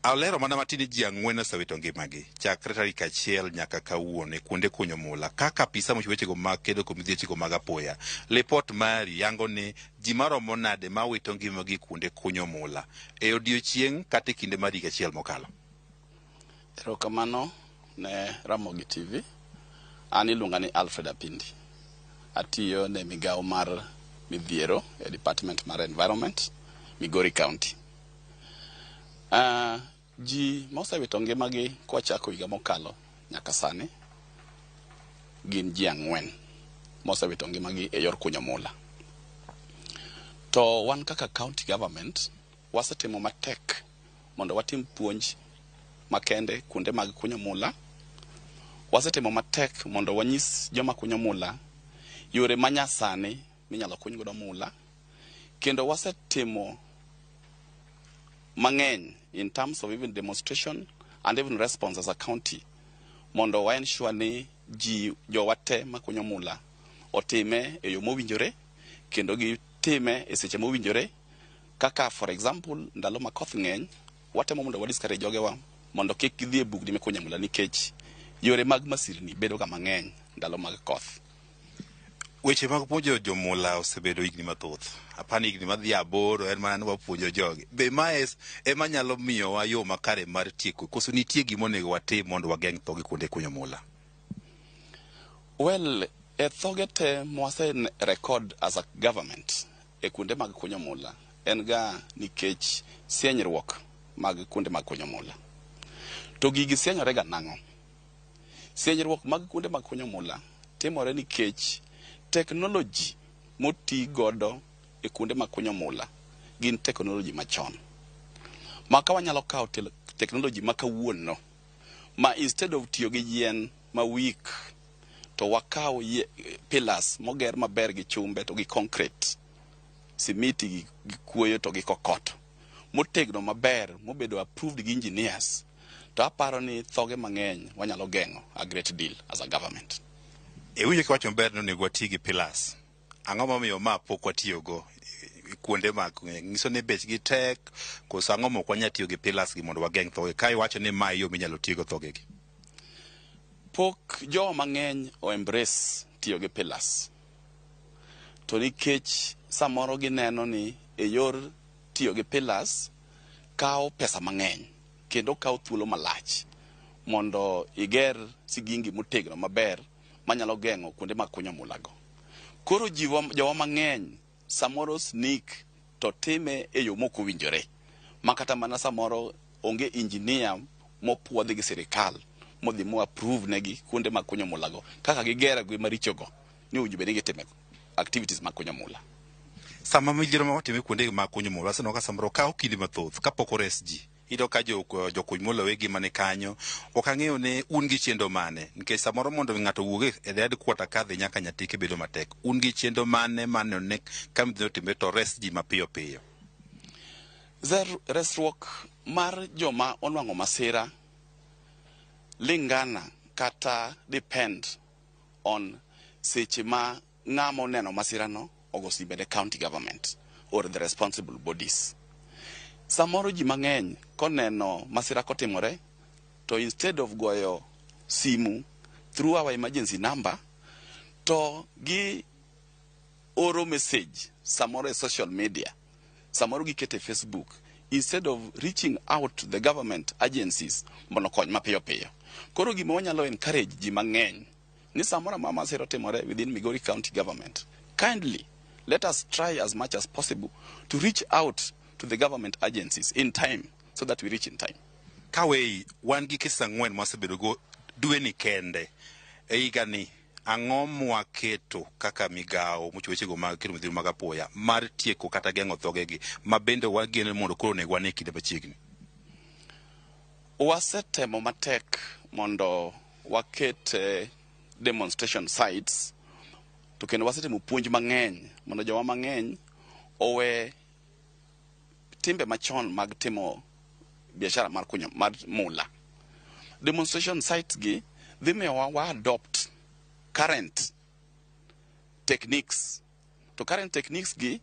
Alero mana matin ni ji 4 osewito ngimagi chakre tarik 1 nyaka kawuono e kuonde kunyo mula kaka apisa mochiwo wechego mag kedo kod midhiechego mag apoya. Lipot mari yango ni ji maromo nade ma wito ngimagi kuonde kunyo mula e odiochieng' kata e kinde mar higa achiel mokalo? Erokamano ne Ramogi TV. An iluonga ni Alfred Apindi. Atiyo ne migawo mar midhiero e Department mar Environment, Migori County. Ji mosewito ngimagi kwachako higa mokalo nyaka sani gin ji 4 mosewito ngimagi e yor kunyo mula. To wan kaka county government wasetimo matek mondo watim puonj makende kuonde mag kunyo mula. Wasetimo matek mondo wanyis joma kunyo mula yore manyasani minyalo kuny godo mula, kendo wasetimo mang'eny in terms of even demonstration and even response as a county mondo wa ensure ni ji jowa te makunyo mula otime e yo mowinjore kendo gitime e seche mowinjore. Kaka for example ndalo ma koth ng'eny watemo mondo wa discourage jogewa mondo kik gidhi e bugni mikunye mula nikech yore mag masirni bedo ga mang'eny ndalo mag koth. Weche mag puonjo jomula osebedo higni mathoth. Apani higni madhi 8 en mana ni wapuonjo jogi. Be mae ema nyalo miyowa yo makare mar tieko koso nitie gima onego watim mondo wageng' thoge kuonde kunyo mula? Well, e thoge te mwase record as a government e kuonde mag kunyo mula en ga nikech sienyruok mag kuonde mag kunyo mula. To gigi sienyore ga nang'o? Sienyruok mag kuonde mag kunyo mula Timore nikech technology moti godo e kuonde mag kunyo mula gin technology machon. Ma ka wanyalo kawo technology ma kawuono, ma instead of tiyo gi yien ma weak, to wakaw pillars moger maber gi chumbe to gi concrete, simiti gi kuoyo to gi kokoto motegno maber, mobedo approved gi engineers, to aparo ni thoge mang'eny wanyalo geng'o a great deal as a government. Iwinjo kiwacho maber ni onego wati gi pillars. Ang'o momiyo ma pok watiyogo kuonde mag nyiso ni bechgi tek, koso ang'o mok wanyal tiyo gi pillars gi mondo wageng' thoge ka iwacho ni ma e yo minyalo tigo thogegi? Pok jowa mang'eny o embrace tiyo gi pillars, to nikech samoro gineno ni e yor tiyo gi pillars kawo pesa mang'eny kendo kawo thuolo malach mondo iger sigingi motegno maber manyalo geng'o kuonde mag kunyo mula go. Koro jowa mang'eny samoro sneak to time e yo mok owinjore, ma kata mana samoro onge engineer mopuodhi gi sirikal modhi mo approve negi kuonde mag kunyo mula go kaka gigero gi maricho go ni owinjo bed ni gitime activities mag kunyo mula. Sama midhiero ma watime kuonde mag kunyo mula, waseneno ka samoro kawo kinde mathoth kapok ores ji. Iyudo ka jokuny mula wegi mani kanyo. Ok ang'eyo ni un gi chenro mane, nikech samoro mondo ng'ato owuog e headquarter kadhi nyaka Nyatike bedo matek. Un gi chenro mane mar neno ni ka midhiero otimore to ores ji mapiyo piyo? Resruok mar joma onwang'o masira lingana kata depend on seche ma ng'ama oneno masirano ogo simbe ne county government or the responsible bodies. Samoro ji mang'eny koneno masira kotimore, to instead of goyo simu through our emergency number, to gi oro message samoro e social media, samoro giketo e Facebook, instead of reaching out to the government agencies mondo okony mapiyo piyo. Koro gima wanyalo encourage ji mang'eny ni samoro amora masira otimore within Migori County Government, kindly let us try as much as possible to reach out to the government agencies in time so that we reach in time. Kawei, wan gi cases 4 mwasebedo go dwe ni kende. E higa ni, ang'o mwaketo kaka migawo mochiwo wechego mag kedo midhiero mag apoya mar tieko kata geng'o thogegi ma bende wageno mondo koro onego wane e kinde machiegni? Wasetemo matek mondo waket demonstration sites, to kendo wasetimo puonj mang'eny mondo jowa mang'eny owe timbe machon mag timo biashara mar kunyo mar mula. Demonstration sites gi dhi miyowa wa adopt current techniques, to current techniques gi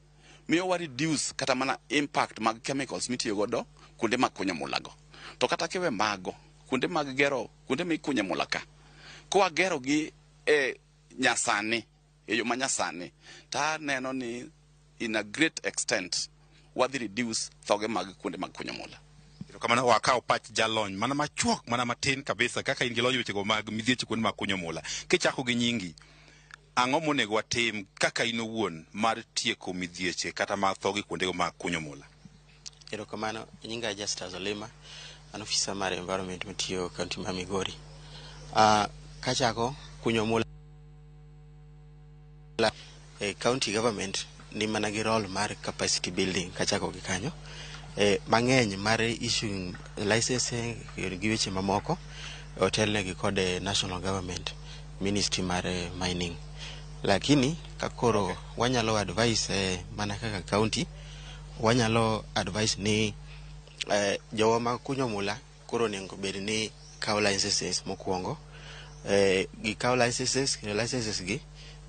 miyo wa reduce kata mana impact mag chemicals mitiyo godo kuonde mag kunyo mula go. To kata kiwe mago, kuonde mag gero, kuonde mikunye mula ka, kwagero gi e nyasani, e yo manyasani, ta neno ni in a great extent wadhi reduce thoge mag kuonde mag kunyo mula. Erokamano, wakaw pach jalony mana machuok, mana matin kabisa, kaka in gi lony wechego mag midhieche kuonde mag kunyo mula. Kichako gi nyingi, ang'o monego watim kaka in owuon mar tieko midhieche kata mag thoge kuondego mag kunyo mula? Erokamano, nyinga Justus Olima, an ofisa mar environment matiyo county ma Migori. Kachako kunyo mula e county government ni mana gi role mar capacity building kachako gi kanyo. Mang'eny mar issuing licensing gi weche mamoko otelnegi kod national government ministry mar mining. Lakini kakoro wanyalo advice mana kaka county, wanyalo advice ni jowa ma kunyo mula koro onego bed ni kawo licenses mokwongo. Gikawo licenses, kendo licenses gi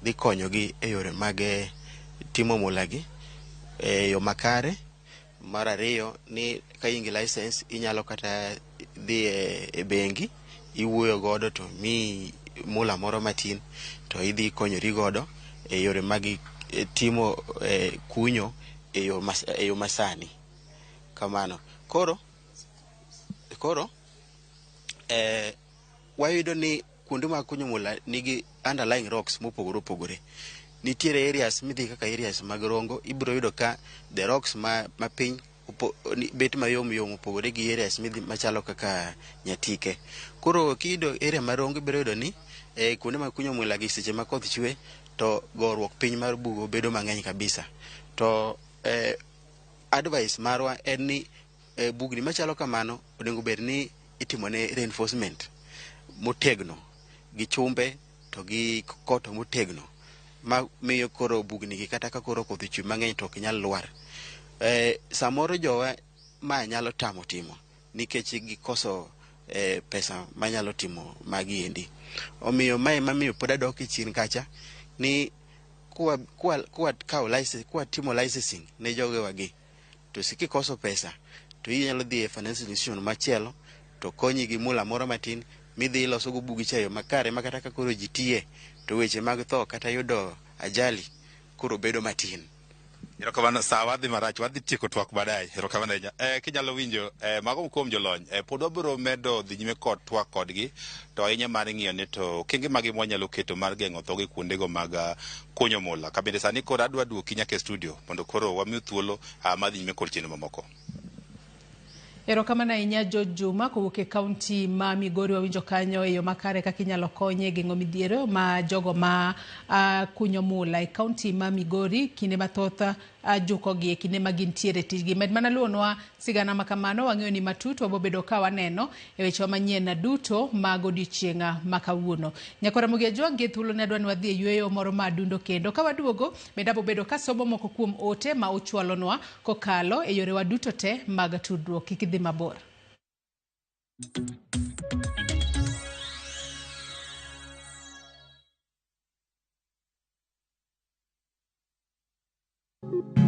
dhi konyogi e yore mag timo mula gi e yo makare. Mar ariyo ni ka in gi license inyalo kata dhi e bengi iwuoyo godo to miyi mula moro matin to idhi konyori godo e yore mag timo kunyo e yo masani. Kamano. Koro wayudo ni kuonde mag kunyo mula nigi underlying rocks mopogore opogore. Nitiere areas midhi kaka areas mag Rongo, ibiro yudo ka the rocks ma piny bet mayom yom opogore gi areas midhi machalo kaka Nyatike. Koro kiyudo area mar Rongo ibiro yudo ni Kuonde mag kunyo mula gi seche ma koth chwe to goruok piny mar bugo bedo mang'eny kabisa. To advice marwa en ni bugni machalo kamano onego bed ni itimone reinforcement motegno gi chumbe to gi koto motegno ma miyo koro bugni gi kata ka koro koth ochwe mang'eny to ok nyal lwar. Samoro jowa ma nyalo tamo timo nikech gikoso pesa manyalo timo magi endi. Omiyo mae mamiyo pod adok e chien kacha ni kuwa kawo license, kuwa timo licensing ne jogewa gi to kikoso pesa to inyalo dhi e financial institution machielo to konyi gi mula moro matin midhi iloso go bugi cha e yo makare ma kata ka koro ji tiye to weche mag tho kata yudo ajali koro bedo matin. Erokamano, sawa wadhi marach, wadhi tieko twak baadaye. Erokamano ahinya. Kinyalo winjo mago kuom jolony, pod wabiro medo dhi nyime kod twak kodgi, to ahinya mar ng'iyo ni to okenge mage mwanyalo keto mar geng'o thoge kuondego mag kunyo mula. Ka bende sani koro adwa duoki nyaka e studio mondo koro wamiu thuolo mar dhi nyime kod chenro mamoko. Erokamano ahinya George Juma kowuok e kaunti ma Migori. Wawinjo kanyo e yo makare kaka inyalo konye e geng'o midhiero ma jogo ma kunyo mula e kaunti ma Migori kinde mathoth jukogi e kinde ma gintiere e tijgi. Med mana luwonwa sigana ma kamano, wang'eyo ni matut wabobedo ka waneno e wechewa manyien duto mag odiochieng' ma kawuono. Nyakora Ramogi Ajwang' gi thuolo ne adwa ni wadhi e yueyo moro ma adundo kendo ka waduogo bende abobedo ka somo moko kuom ote ma uchwalonwa kokalo e yorewa duto te mag tudruok. Kik idhi mabor.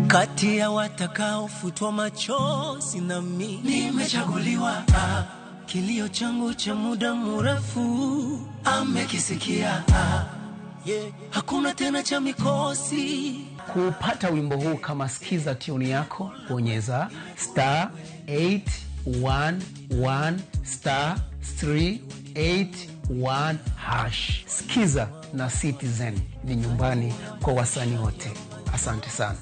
Kati ya watakaofutwa machozi nami nimechaguliwa. Kilio changu cha muda mrefu amekisikia. Yeah. Hakuna tena cha mikosi. Kupata wimbo huu kama skiza tune yako, bonyeza star 811 star 381 hash. Skiza na Citizen ni nyumbani kwa wasanii wote. Asante sana.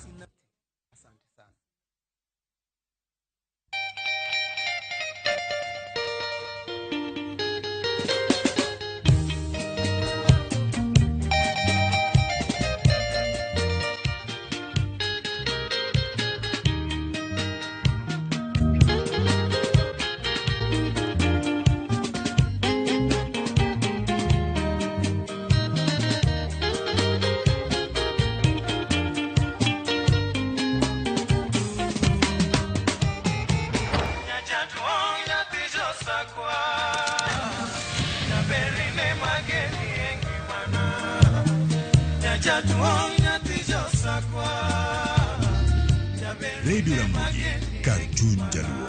Radio Ramogi, kar chuny jaluo.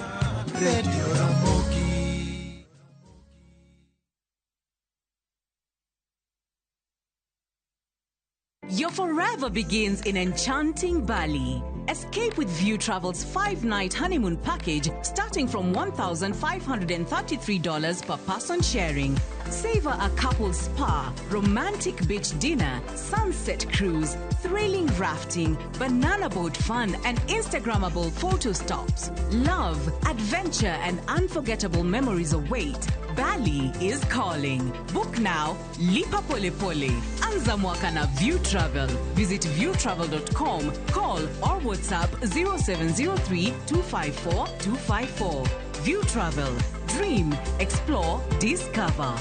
Radio Ramogi. Your forever begins in enchanting Bali. Escape with View Travel's 5-night honeymoon package starting from $1,533 per person sharing. Savor a couple's spa, romantic beach dinner, sunset cruise, thrilling rafting, banana boat fun, and Instagrammable photo stops. Love, adventure, and unforgettable memories await. Bali is calling. Book now. Lipa pole pole. Anza mwaka na View Travel. Visit viewtravel.com, call or WhatsApp 0703 254 254. View Travel. Dream, explore, discover.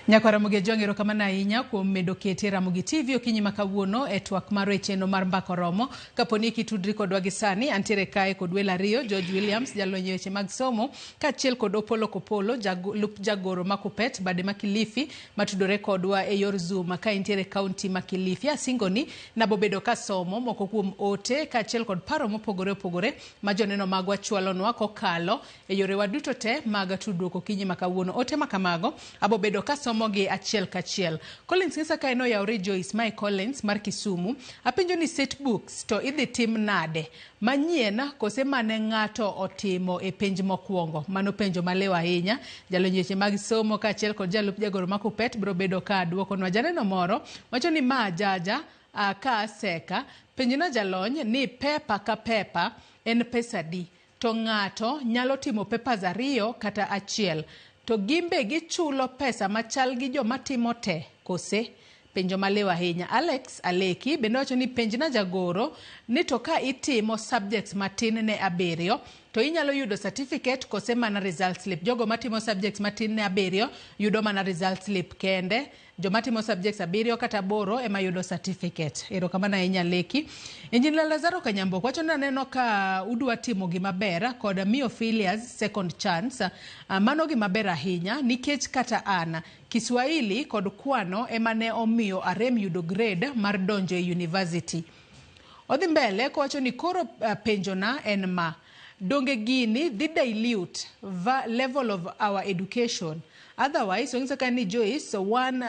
Nyakwar Ramogi Ajwang' erokamano ahinya kuom medo kete Ramogi TV okinyi ma kawuono e twak marwa e chenro mar Mbaka Oromo. Kapo ni kitudri kodwa gi sani, antiere kae kod welo ariyo, George Williams, jalony e weche mag somo, kaachiel kod Opolo Kopolo, jalup jagoro ma Kupet, bade ma Kilifi, matudore kodwa e yor Zoom ka entiere kaunti ma Kilifi. Asingoni nabobedo kasomo moko kuom ote kaachiel kod paro mopogore opogore ma joneno magwa chwalonwa kokalo e yorewa duto te mag tudruok okinyi ma kawuono. Ote ma kamago abobedo kasomo gi achiel kachiel. Collins ng'isa ka en oyawre Joyce Mae Collins mar Kisumu. Apenjo ni set books to idhi tim nade? Manyien kose mane ng'ato otimo e penj mokwongo? Mano penjo malew ahinya. Jalony weche mag somo kaachiel kod jalup jagoro ma Kupet biro bedo ka dwokonwa. Janeno moro wacho ni ma jaja ka aseka Penjna jalony ni paper ka paper en pesa adi to ng'ato nyalo timo papers 2 kata 1 to gimbe gichulo pesa machal gi joma timo te kose? Penjo maliw ahinya. Alex Aleki bende wacho ni penjna jagoro ni to ka itimo subjects matin ne 7 to inyalo yudo certificate kose mana result slip. Jogo matimo subjects matin ne 7 yudo mana result slip kende. Joma timo subjects 7 kata 8 ema yudo certificate. Erokamano ahinya Leki. Engineer Lazaro Kanyambok wacho ni aneno ka udwa timo gima ber kod miyo failures second chance. Mano gima ber ahinya nikech kata an Kiswahili kod kwano ema ne omiyo arem yudo grade mar donjo e university. Odhi mbele kowacho ni koro penjona en ma. Donge gini dhi dilute level of our education. Otherwise, ong'iso ka ni Joyce, wan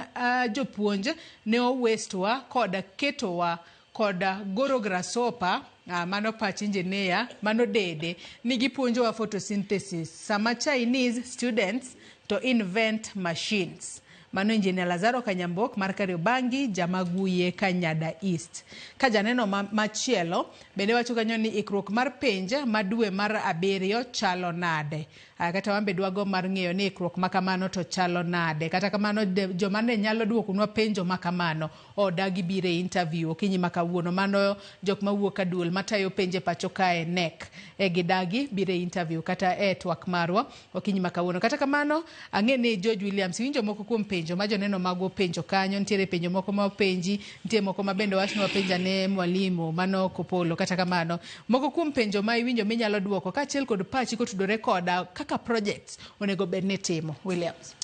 jopuonj ne owestwa kod ketowa kod goro grasshopper, mano pach engineer, mano dede, ni gipuonjowa photosynthesis. Sama Chinese students to invent machines. Mano Engineer Lazaro Kanyambok mar Kariobangi, Jamaguye, Kanyada East. Ka janeno machielo bende wacho kanyo ni ikruok mar penj ma dwe mar 7 chalo nade. Kata wan be dwago mar ng'eyo ni ikruok ma kamano to chalo nade. Kata kamano joma ne nyalo duokonwa penjo ma kamano odagi biro e interview okinyi ma kawuono. Mano jok mawuok ka duol matayo penje pacho kae NEC. Gidagi biro e interview kata e twak marwa okinyi ma kawuono. Kata kamano ang'e ni George Williams winjo moko kuom penjo ma joneno magwa openjo kanyo. Nitiere penjo moko ma openji, nitie moko ma bende wach ni wapenja ne mwalimu mano Kopolo. Kata kamano moko kuom penjo ma iwinjo minyalo duoko kaachiel kod pachi kotudore koda kaka projects onego bed ni timo. Williams.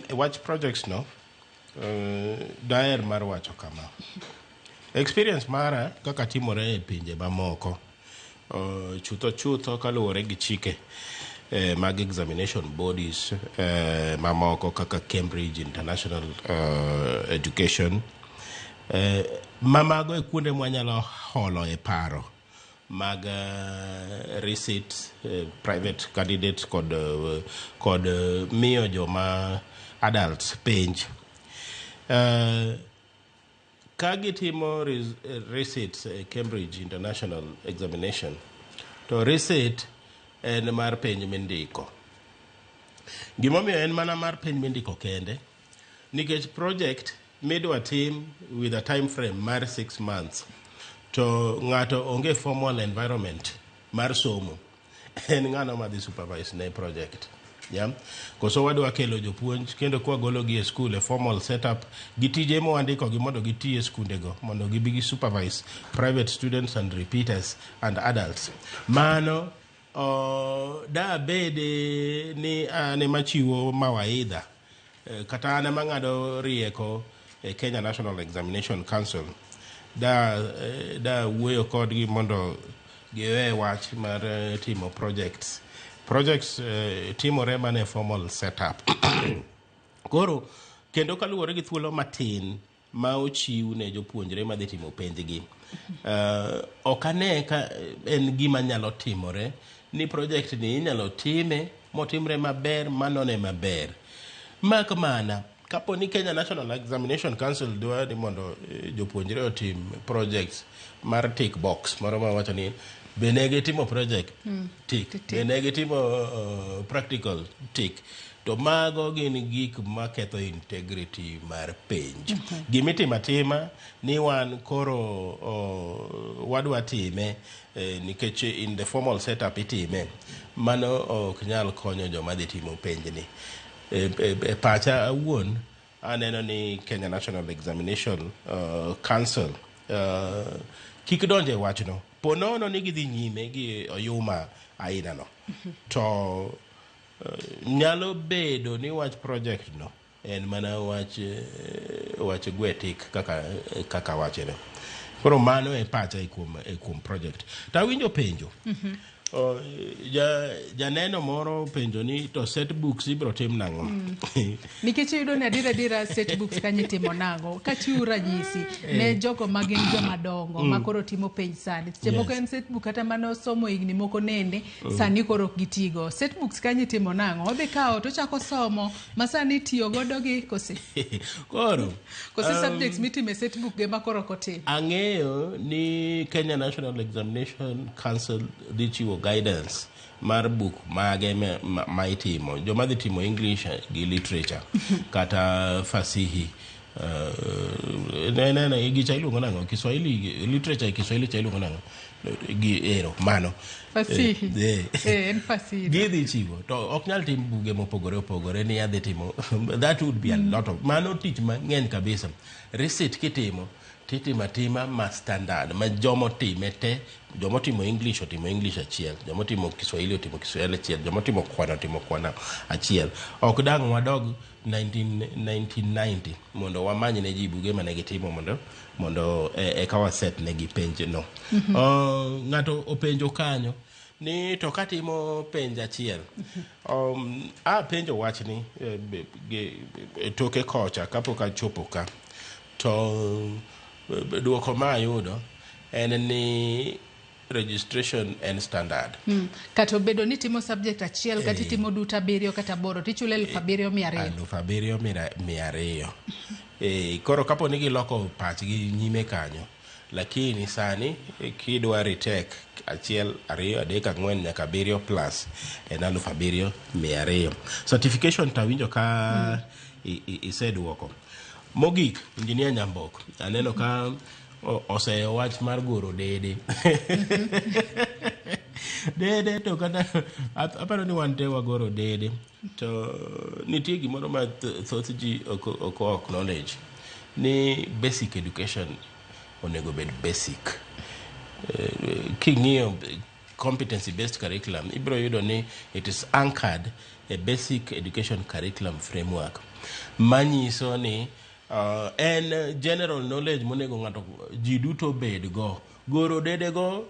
Wach projects no, daher mar wacho kama. Experience mara kaka timore e pinje mamoko, chutho kaluwore gi chike mag examination bodies mamoko kaka Cambridge International Education, mamago e kuonde mwanyalo holo e paro mag receipt, private candidate kod miyo joma adults penj. Ka gitimo receipts Cambridge International Examination, to receipt en mar penj mindiko. Gimomiyo en mana mar penj mindiko kende, nikech project midwa tim with a time frame mar 6 months, to ng'ato onge formal environment mar somo, en ng'ano madhi supervise ne project. Yeah? Koso wadwa kelo jopuonj kendo kwagolo gi e school e formal setup gi tije mwandiko gi mondo giti e skundego mondo gibi gi supervise private students and repeaters and adults. Mano da bede ni an ema chiwo mawaidha, kata an ema ng'ado rieko e Kenya National Examination Council, da wuoyo kodgi mondo giwe wach mar timo projects. Projects timore mana e formal setup. Koro kendo kaluwore gi thuolo matin ma ochiw ne jopuonjre madhi timo penjgi, ok ane ka en gima nyalo timore ni project ni inyalo time motimre maber manone maber. Mak mana kapo ni Kenya National Examination Council dwa ni mondo jopuonjre otim projects mar tick box moro ma wacho ni be ne gitimo project tick, be ne gitimo practical tick, to mago gin gik maketho integrity mar penj. Gimitimo atima ni wan koro wadwa time nikech in the formal setup itime, mano ok nyal konyo joma dhi timo penjni. E pacha awuon aneno ni Kenya National Examination Council kik donje wachno. Po nono ni gidhi nyime gi oyuma aina no, to nyalo bedo ni wach project no en mana wach gwe tik kaka wachene. Koro mano e pacha e kuom project. To awinjo penjo. O, janeno moro penjo ni to set books ibro tim nang'o? Nikech iyudo ni adier adiera set books kanyo itimo nang'o? Kachiwo ranyisi ne jogo ma gin joma dongo ma koro timo penj sani. Seche moko en set book kata mane osomo higni moko nende sani koro ok gitigo. Set books kanyo itimo nang'o? Odhi kawo to ochako somo ma sani itiyo godo gi kose Koro kose subjects mitimo e set book ge ma koro ok otim. Ang'eyo ni Kenya National Examination Council dhi chiwo guidance mar buk mage ma itimo. Joma dhi timo English gi literature kata fasihi. Ne gicha iluongo nang'o? Kiswahili literature e Kiswahili cha iluongo nang'o? Gi ero mano. Fasihi. En fasihi. Gidhi chiwo to ok nyal tim buge mopogore opogore ni adhi timo, that would be a lot of mano, tich mang'eny kabisa. Receipt kitimo titimo atima ma standard ma jomotime te, jomotimo English otimo English achiel, jomotimo Kiswahili otimo Kiswahili achiel, jomotimo kwano otimo kwano achiel. Ok dang' wadog 1990 mondo wamany ne ji buge mane gitimo mondo eka waset negi penj no. Ng'ato openjo kanyo ni to katimo penj achiel, apenjo wachni e toke kocha kapok achopo ka, to duoko ma ayudo en ni registration en standard. Kata obedo ni timo subject achiel kata itimo duto abiriyo kata aboro, tichulo 7,200. 7,200. Koro kapo ni giloko pachgi nyime kanyo, lakini sani kidwa retake achiel, ariyo, adek, ang'wen nyaka abiriyo plus en 7,200. Certification to awinjo ka iseduoko. Mogik, Engineer Nyambok, aneno ka oseyo wach mar goro dede. Dede to kata aparo ni wan te wagoro dede, to nitie gimoro ma thoth ji ok acknowledge ni basic education onego bed basic. King'iyo competency based curriculum, ibiro yudo ni it is anchored a basic education curriculum framework manyiso ni en general knowledge monego ng'ato ji duto bed go. Goro dede go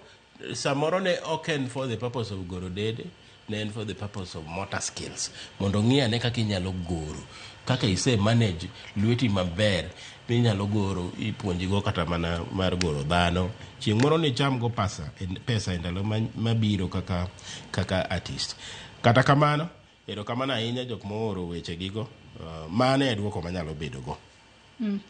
samoro ne ok en for the purpose of goro dede, ne en for the purpose of motor skills, mondo ng'i ane kaka inyalo goro, kaka ise manage lweti maber minyalo goro, ipuonjigo kata mana mar goro dhano chieng' moro nicham go pesa e ndalo mabiro kaka artist. Kata kamano, erokamano ahinya jok mooro wechegigo. Mano e duoko manyalo bedo go.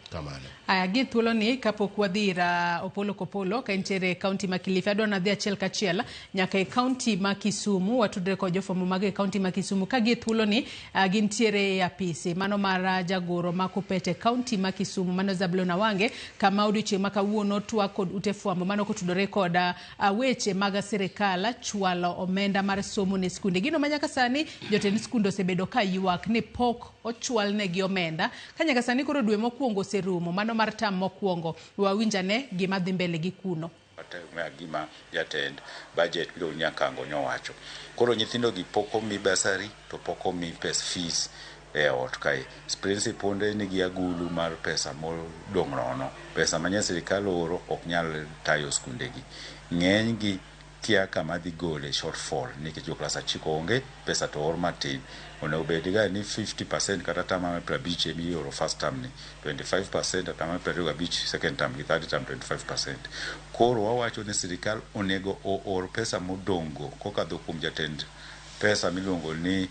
Kamano. Aya, gi thuolo ni kapok wadhi ir Opolo Kopolo ka entiere e kaunti ma Kilifi, adwa nadhi achiel kachiel nyaka e kaunti ma Kisumu, watudre kod jofwambo mag e kaunti ma Kisumu ka gi thuolo ni gintiere e apisi mano mar jagoro ma Kuppet e kaunti ma Kisumu, mano Zablon Awange, kama odiochieng' ma kawuono twak kod ute fwambo mano kotudore kod weche mag sirikal chwalo omenda mar somo ne skunde. Gino ma nyaka sani jotend skunde osebedo ka ywak ni pok ochwalnegi omenda ka nyaka sani koro dwe mokwongo oserumo, mano mar tam mokwongo. Wawinjane gima dhi mbele gi kuno. Gima jatend budget miluongo ni Nyakango nyowacho. Koro nyithindo gi pok omi bursary to pok omi pes fees e ot kae. Principal nigi agulu mar pesa modong' nono. Pesa ma sirikal ooro ok nyal tayo skunde gi. Ng'eny gi kia kama dhi gole shortfall nikech jo klas 9 onge pesa to oor matin. Onego bed ga ni 50% kata 50% ema ioro first term ni, 25% 25% second term gi third term 25%. Koro wawacho ni sirikal onego oor pesa modong' go kokadho kuom jatend pesa miluongo ni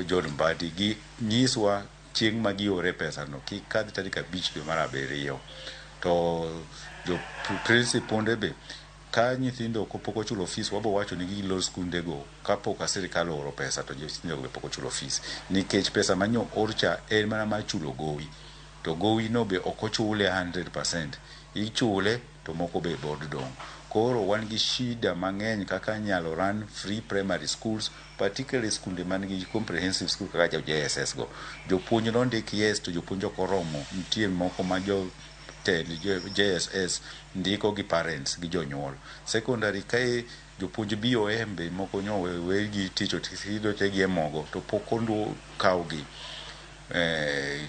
John Mbadi, gi nyiswa chieng' ma giore pesa no kik kadh tarik 5 dwe mar 7. To jo principal be ka nyithindo pok ochulo fees, wabo wacho ni gilor skunde go kapok sirikal ooro pesa to nyithindo be pok ochulo fees, nikech pesa manyo or cha en mana mar chulo gowi, to gowi no be ok ochule 100%, ichule to moko be pod dong'. Koro wan gi shida mang'eny kaka nyalo run free primary schools, particularly skunde man gi comprehensive school kaka jo JSS go. Jopuonj nondik, yes, to jopuonj ok oromo. Nitie moko ma jo tend JSS ndiko gi parents gi jonyuol. Secondary kae jopuonj BOM be moko nyo we gi tich otegi e mogo to pok okawgi.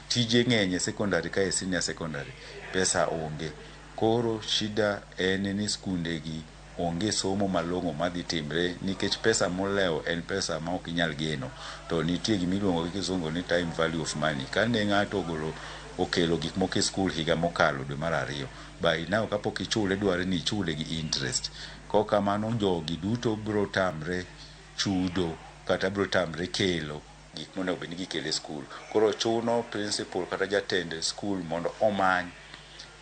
Tije ng'eny e secondary kae, senior secondary pesa onge. Koro shida en ni skunde gi Onge somo malong'o madhi timre nikech pesa molewo en pesa ma ok inyal geno. To nitie gima iluongo gi kisungu ni time value of money. Kane ng'ato ogolo okelo gik moko e skul higa mokalo dwe mar ariyo, by now kapok ichule dware ni ichule gi interest. Kok kamano jogi duto biro tamre chudo kata biro tamre kelo gik monego bed ni gikelo e skul. Koro chuno principal kata jatend skul mondo omany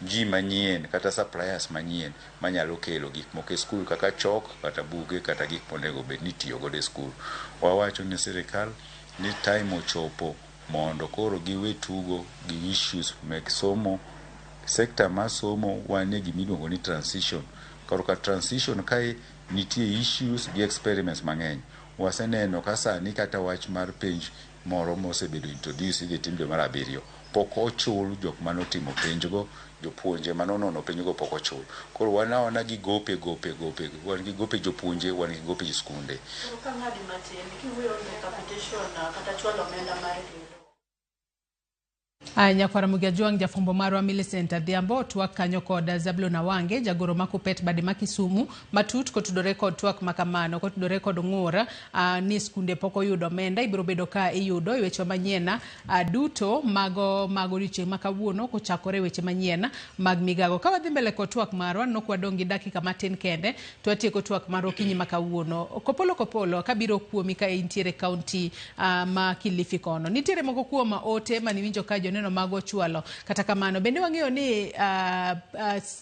ji manyien kata suppliers manyien manyalo kelo gik moko e skul kaka chok kata buge kata gik monego bed ni itiyo godo e skul. Wawacho ne sirikal ni time ochopo mondo koro giwe tugo gi issues mek somo. Sector mar somo wan e gima iluongo ni transition. Koro ka transition kae nitie issues gi experiments mang'eny. Waseneno ka sani kata wach mar penj moro mosebedo introduce idhi tim dwe mar abiriyo. Pok ochul jok manotimo penjgo, jopuonje manonono penjgo pok ochul. Koro wan awana gi gope gope gope, wan gi gope jopuonje, wan gi gope skunde. Koro ka ng'adi matin, kiwuoyo e capitation kata chwalo omenda mar gedo. Aya, nyakwara Ramogi Ajwang', jafwambo marwa Millicent Adhiambo twak kanyo kod Zablon Awange, jagoro ma Kuppet bade ma Kisumu, matut kotudore kod twak makamano, kotudore kod ng'ur ni skunde pok oyudo omenda, ibiro bedo ka iyudo e weche manyien duto mago mag odiochieng' ma kawuono kochakore e weche manyien mag migago. Ka wadhi mbele kod twak marwa, nok wadong' gi dakika matin kende to watieko twak mar okinyi ma kawuono. Kopolo kopolo kabiro kuomi ka intiere kaunti ma Kilifi kono. Nitiere moko kuom ote maniwinjo ka joneno mago chwalo. Kata kamano, bende wang'eyo ni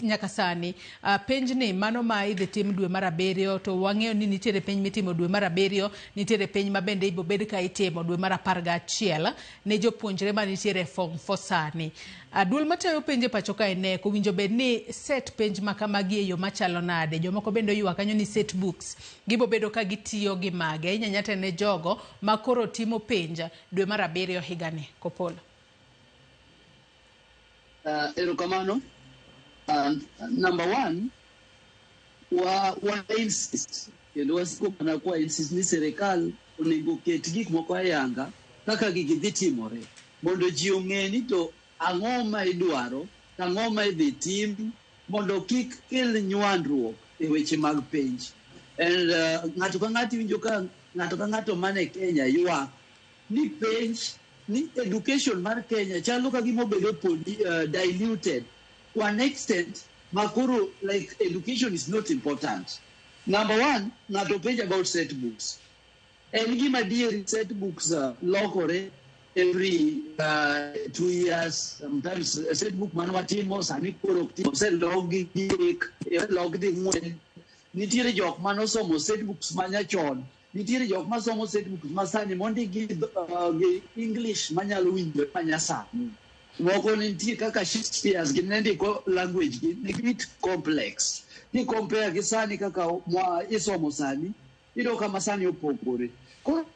nyaka sani penj ni mano ma idhi tim dwe mar abiriyo, to wang'eyo ni nitiere penj mitimo dwe mar abiriyo, nitiere penj ma bende ibo bed ka itimo dwe mar 11 ne jopuonjre manitiere form 4 sani. Duol matayo penj e pacho kae KNEC owinjo bed ni set penj ma kamagi e yo machalo nade? Jomoko bende oywak kanyo ni set books gibo bedo ka gitiyo gi mage. Inyanya ne jogo ma koro timo penj dwe mar abiriyo higani. Kopolo. Erokamano. Number one, wa insist kendo wasiko mana kwa insist ni sirikal onego ket gik moko ayanga kaka gigi dhi timore mondo ji ong'e ni to ang'o ma idwaro, ang'o ma idhi tim mondo kik kel nywandruok e weche mag penj. And ng'ato ka ng'ato iwinjo ka ng'ato ka ng'ato man e Kenya ywak ni penj ni education mar Kenya chalo ka gima obedo diluted to an extent ma koro like education is not important. Number one, ng'ato penjo about set books. En gima adier set books lokore every 2 years. Sometimes set book mane watimo sani koro ok timo, oselok gi dek, oselok di ng'wen. Nitiere jok manosomo set books manyachon, nitiere jok masomo set books masani mondik gi English manyalo winjore manyasani. Moko nitie kaka Shakespeare's gi ne ndiko language gi ni bit complex. Ni compare gi sani kaka mwa isomo sani, iyudo ka masani opogore. Koro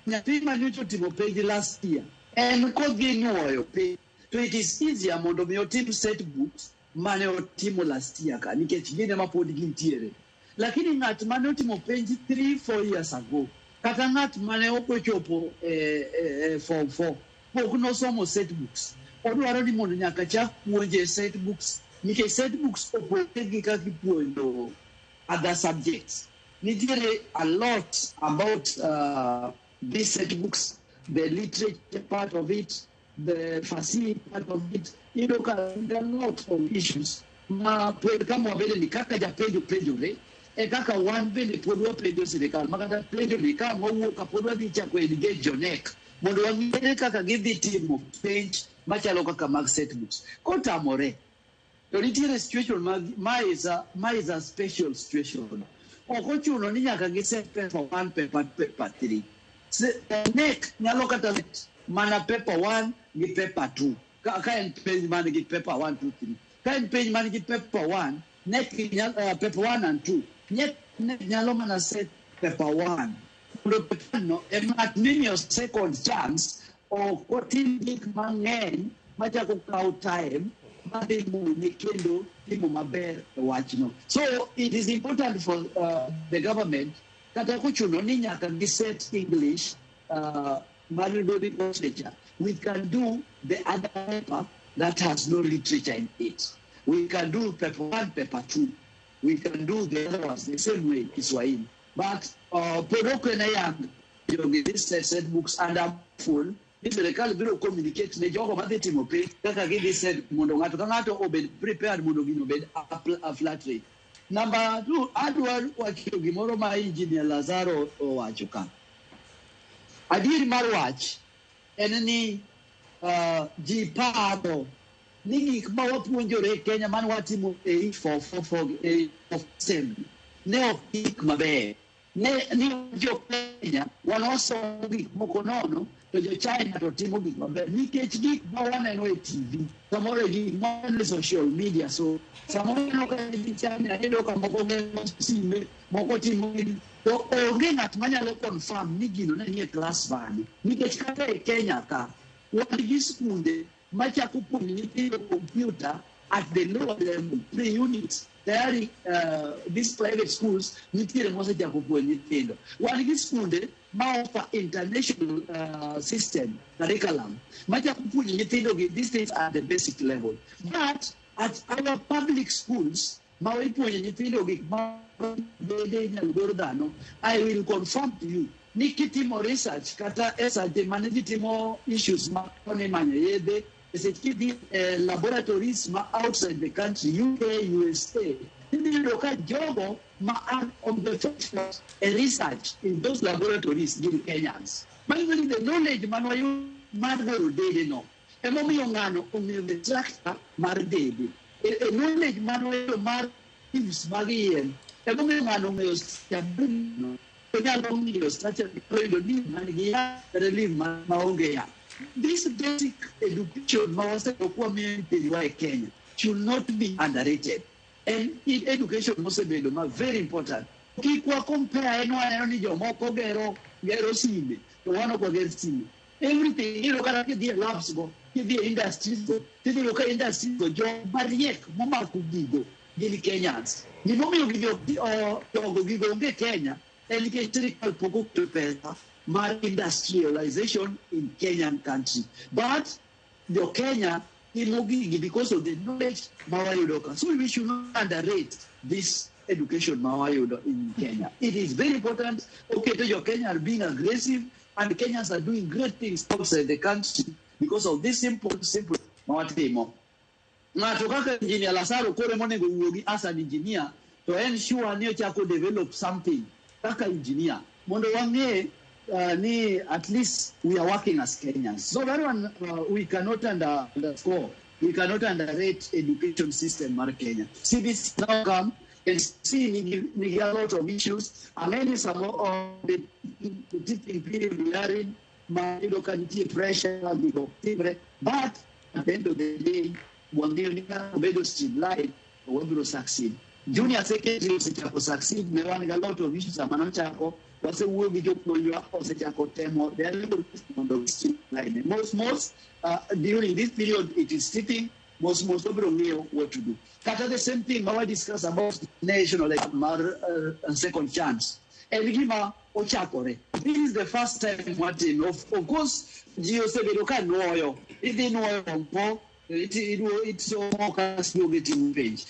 nyathi manyocha otimo penj last year, en kodhi nuoyo penj, to it is easier mondo mi otim set books mane otimo last year ka, nikech gin ema pod gintiere. Lakini ng'at mane otimo penj 3, 4 years ago, kata ng'at mane ok ochopo e form 4, pok nosomo set books. Odwaro ni mondo nyaka chak puonje set books, nikech set books opogore gi kaka ipuonjo other subjects. Nitiere a lot about these set books, the literature part of it, the fasihi part of it. Iyudo ka there are a lot of issues ma pod kama wabede ni kaka japenjo penjore e kaka wan bende pod wapenjo sirikal ma kata penjo ni ka wawuok ka pod wadhi chako engage jo KNEC mondo wang'ere kaka gidhi timo penj machalo kaka mag set books. Kotamore to nitiere situation ma is a special situation. Ok ochuno ni nyaka giset paper 1, paper 2, paper 3. KNEC nyalo kata set mana paper 1 gi paper 2. Ka en penj man gi paper 1, 2, 3. Ka en penj man gi paper 1, KNEC paper 1 and 2. KNEC nyalo mana set paper 1. Mondo paper no ema ng'at mimiyo second chance ok otim gik mang'eny machako kawo time madhi mone kendo timo maber e wachno. So it is important for the government kata kochuno ni nyaka giset English mar literature. We can do the other paper that has no literature in it. We can do paper 1, paper 2. We can do the other ones the same way, Kiswahili. But pod ok en ayanga jogi dhi set books and I'm full ni sirikal biro communicate ne jogo madhi timo penj kaka gidhi set mondo ng'ato ka ng'ato obed prepared mondo gino obed a flat rate. Number two, adwa wacho gimoro ma Engineer Lazaro owacho ka. Adier mar wach en ni ji paro ni gik ma wapuonjore e Kenya mane watimo e 8-4-4 8-4-7 ne ok gik maber. Ne ni jo Kenya wan wasomo gik moko nono to jo China to timo gik maber nikech gik ma waneno e TV samoro e gik ma waneno e social media. So samoro ineno ka nyithi China iyudo ka moko gero sime moko timo gini to onge ng'at manyalo confirm ni gino ne nie klas mane nikech kata e Kenya ka wan gi skunde machako puonjo nyithindo computer at the lower level, pre-units. Tayari these private schools nitiere mosechako puonjo nyithindo. Wan gi skunde ma offer international system curriculum machako puonjo nyithindo gi these things at the basic level. But at our public schools ma ipuonjo nyithindo gik ma bende inyalo gor dhano, I will confirm to you ni kitimo research kata e seche mane ji timo issues ma koni manyo yedhe seche kidhi e laboratories ma outside the country, UK, USA, idhi yudo ka jogo ma are on the forefront e research in those laboratories gin Kenyans. Manyiso ni the knowledge mane wayudo mar goro dede no emomiyo ng'ano ong'eyo the structure mar dede. E knowledge mane wayudo mar leaves mag yien emomiyo ng'ano ong'eyo structure no. Onyalo ng'iyo structure oyudo leaf man gi yath kata leaf maonge yath. This basic education ma wasebedo ka wamiyo nyithindwa e Kenya should not be underrated. And education mosebedo ma very important. Kik wa compare en waneno ni jomoko gero sime to wan ok wager sime. Everything iyudo kata kidhi e labs go, kidhi e industries go, tidhi yudo ka industries go joma riek momako gigo gin Kenyans. Gimomiyo jogo gigo onge Kenya en nikech sirikal pok oketo pesa mar industrialization in Kenyan country. But jo Kenya timo gigi because of the knowledge ma wayudo ka. So we should not underrate this education ma wayudo in Kenya. It is very important. Okay, to jo Kenya are being aggressive and Kenyans are doing great things outside the country because of this simple ma watimo. Ng'ato kaka Engineer Lazaro koro monego wuogi as an engineer to ensure ni ochako develop something kaka engineer mondo wang'e ni at least we are working as Kenyans. So that one we cannot underscore, we cannot underrate education system mar Kenya. CBC now come and see nigi a lot of issues. Ang'e some of the teaching period we are in, ma iyudo ka nitie pressure gigo timre, but at the end of the day wang'eyo ni ka obedo streamlined to wabiro succeed. Junior secondary osechako succeed, ne wan gi a lot of issues sama nochako, wasewuoyo gi jopuonjwa osechako temo their level mondo streamline. Most during this period it is sitting, most obiro ng'eyo what to do. Kata the same thing ma wa discuss about national mar second chance. En gima ochakore. This is the first time watimo. Of course, ji osebedo ka nuoyo. Idhi nuoyo mpo, itsomo kasto gitimo penj.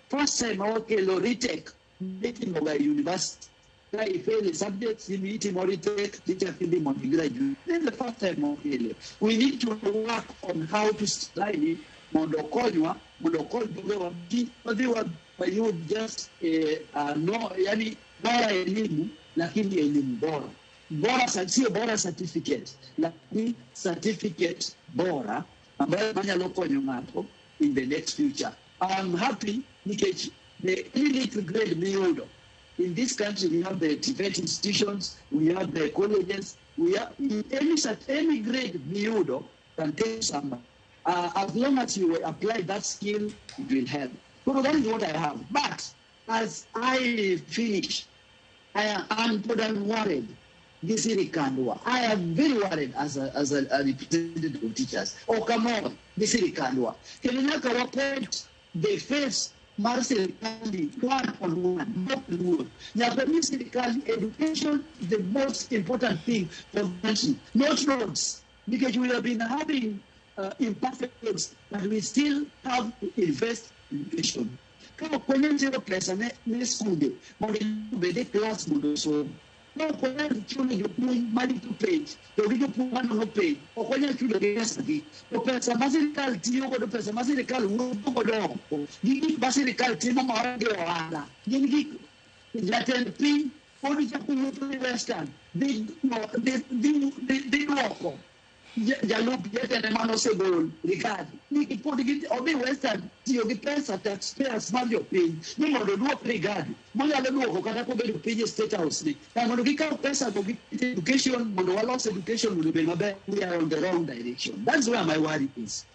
First time ma wakelo retake, itimoga e university. Ka i-fail a subject, itimo retake, tichako idhi mondo i-graduate. This is the first time wakele. We need to work on how to streamline it mondo okonywa, mondo okony jogewa kik wadhi wayud just no, yani bora elimu, lakini elimu bora. Bora sio bora certificate, lakini certificate bora ambayo manyalo konyo ng'ato in the next future. I'm happy nikech the elite grade miyudo. In this country, we have the TVET institutions, we have the colleges, we have any grade miyudo can take somebody. As long as you apply that skill, it will help. So that is what I have. But as I finish, I am worried. This is Kandwa. I am very worried as a representative of teachers. Oh, come on, this is Kandwa. Kenyatta point the face mar sirikali one on one, not one. Nyaka sirikali education is the most important thing for the country, not roads, because we have been having imperfect roads, but we still have to invest in education. Ka ok wanyal tero pesa ne skunde mondo obed e klas mondo osom, ka ok wanyal chulo jopuonj marito penj to gi jopuonj manono penj, ok wanyal chulo gi pesa gi. To pesa ma sirikal tiyo godo, pesa ma sirikal wuotho godo oko, gi gik ma sirikal timo maonge ohala, gin gik jatend piny pod chako wuotho gi Western dhi duoko jalup jatende manosegol Rigathi ni pod odhi Western tiyo gi pesa taxpayers mar jopiny ni mondo oduok Rigathi monyalo duoko kata kobedo piny e State House ni kar mondo gikaw pesa go giket education mondo walos education mondo obed maber. We are on the wrong direction. That's where my worry is.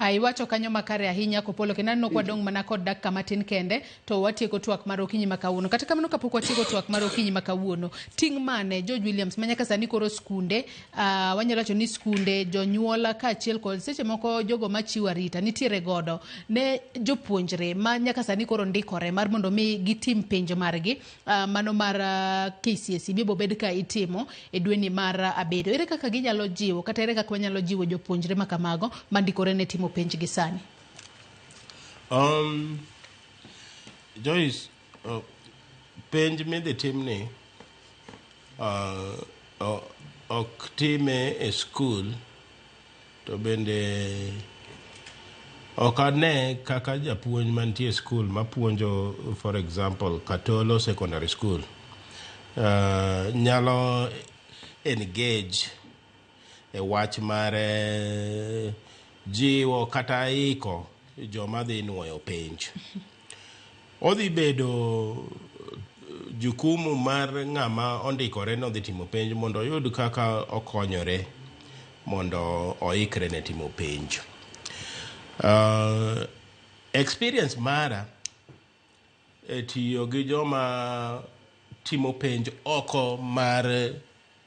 Iwacho kanyo makare ahinya Kopolo, kendo aneno kwadong' mana kod dakika matin kende to watieko twak mar okinyi ma kawuono. Kata kamano kapok watieko twak mar okinyi ma kawuono, ting' mane George Williams ma nyaka sani koro skunde, wanyalo wacho ni skunde, jonyuol kaachiel kod seche moko jogo machiwo arita nitiere godo ne jopuonjre ma nyaka sani koro ndikore mar mondo mi gitim penj margi, mano mar KCSE biro bed ka itimo e dweni mar 7. Ere kaka ginyalo jiwo kata ere kaka wanyalo jiwo jopuonjre ma kamago mandikore ne timo penj gi sani? Joyce, penj midhi timni ok time e skul, to bende ok ane kaka japuonj mantie e skul mapuonjo, for example, Katolo Secondary School, nyalo engage e wach mar jiwo kata iko joma dhi nuoyo penj. Odhi bedo jukumu mar ng'ama ondikore nodhi timo penj mondo oyud kaka okonyore mondo oikre ne timo penj. Experience mara e tiyo gi joma timo penj oko mar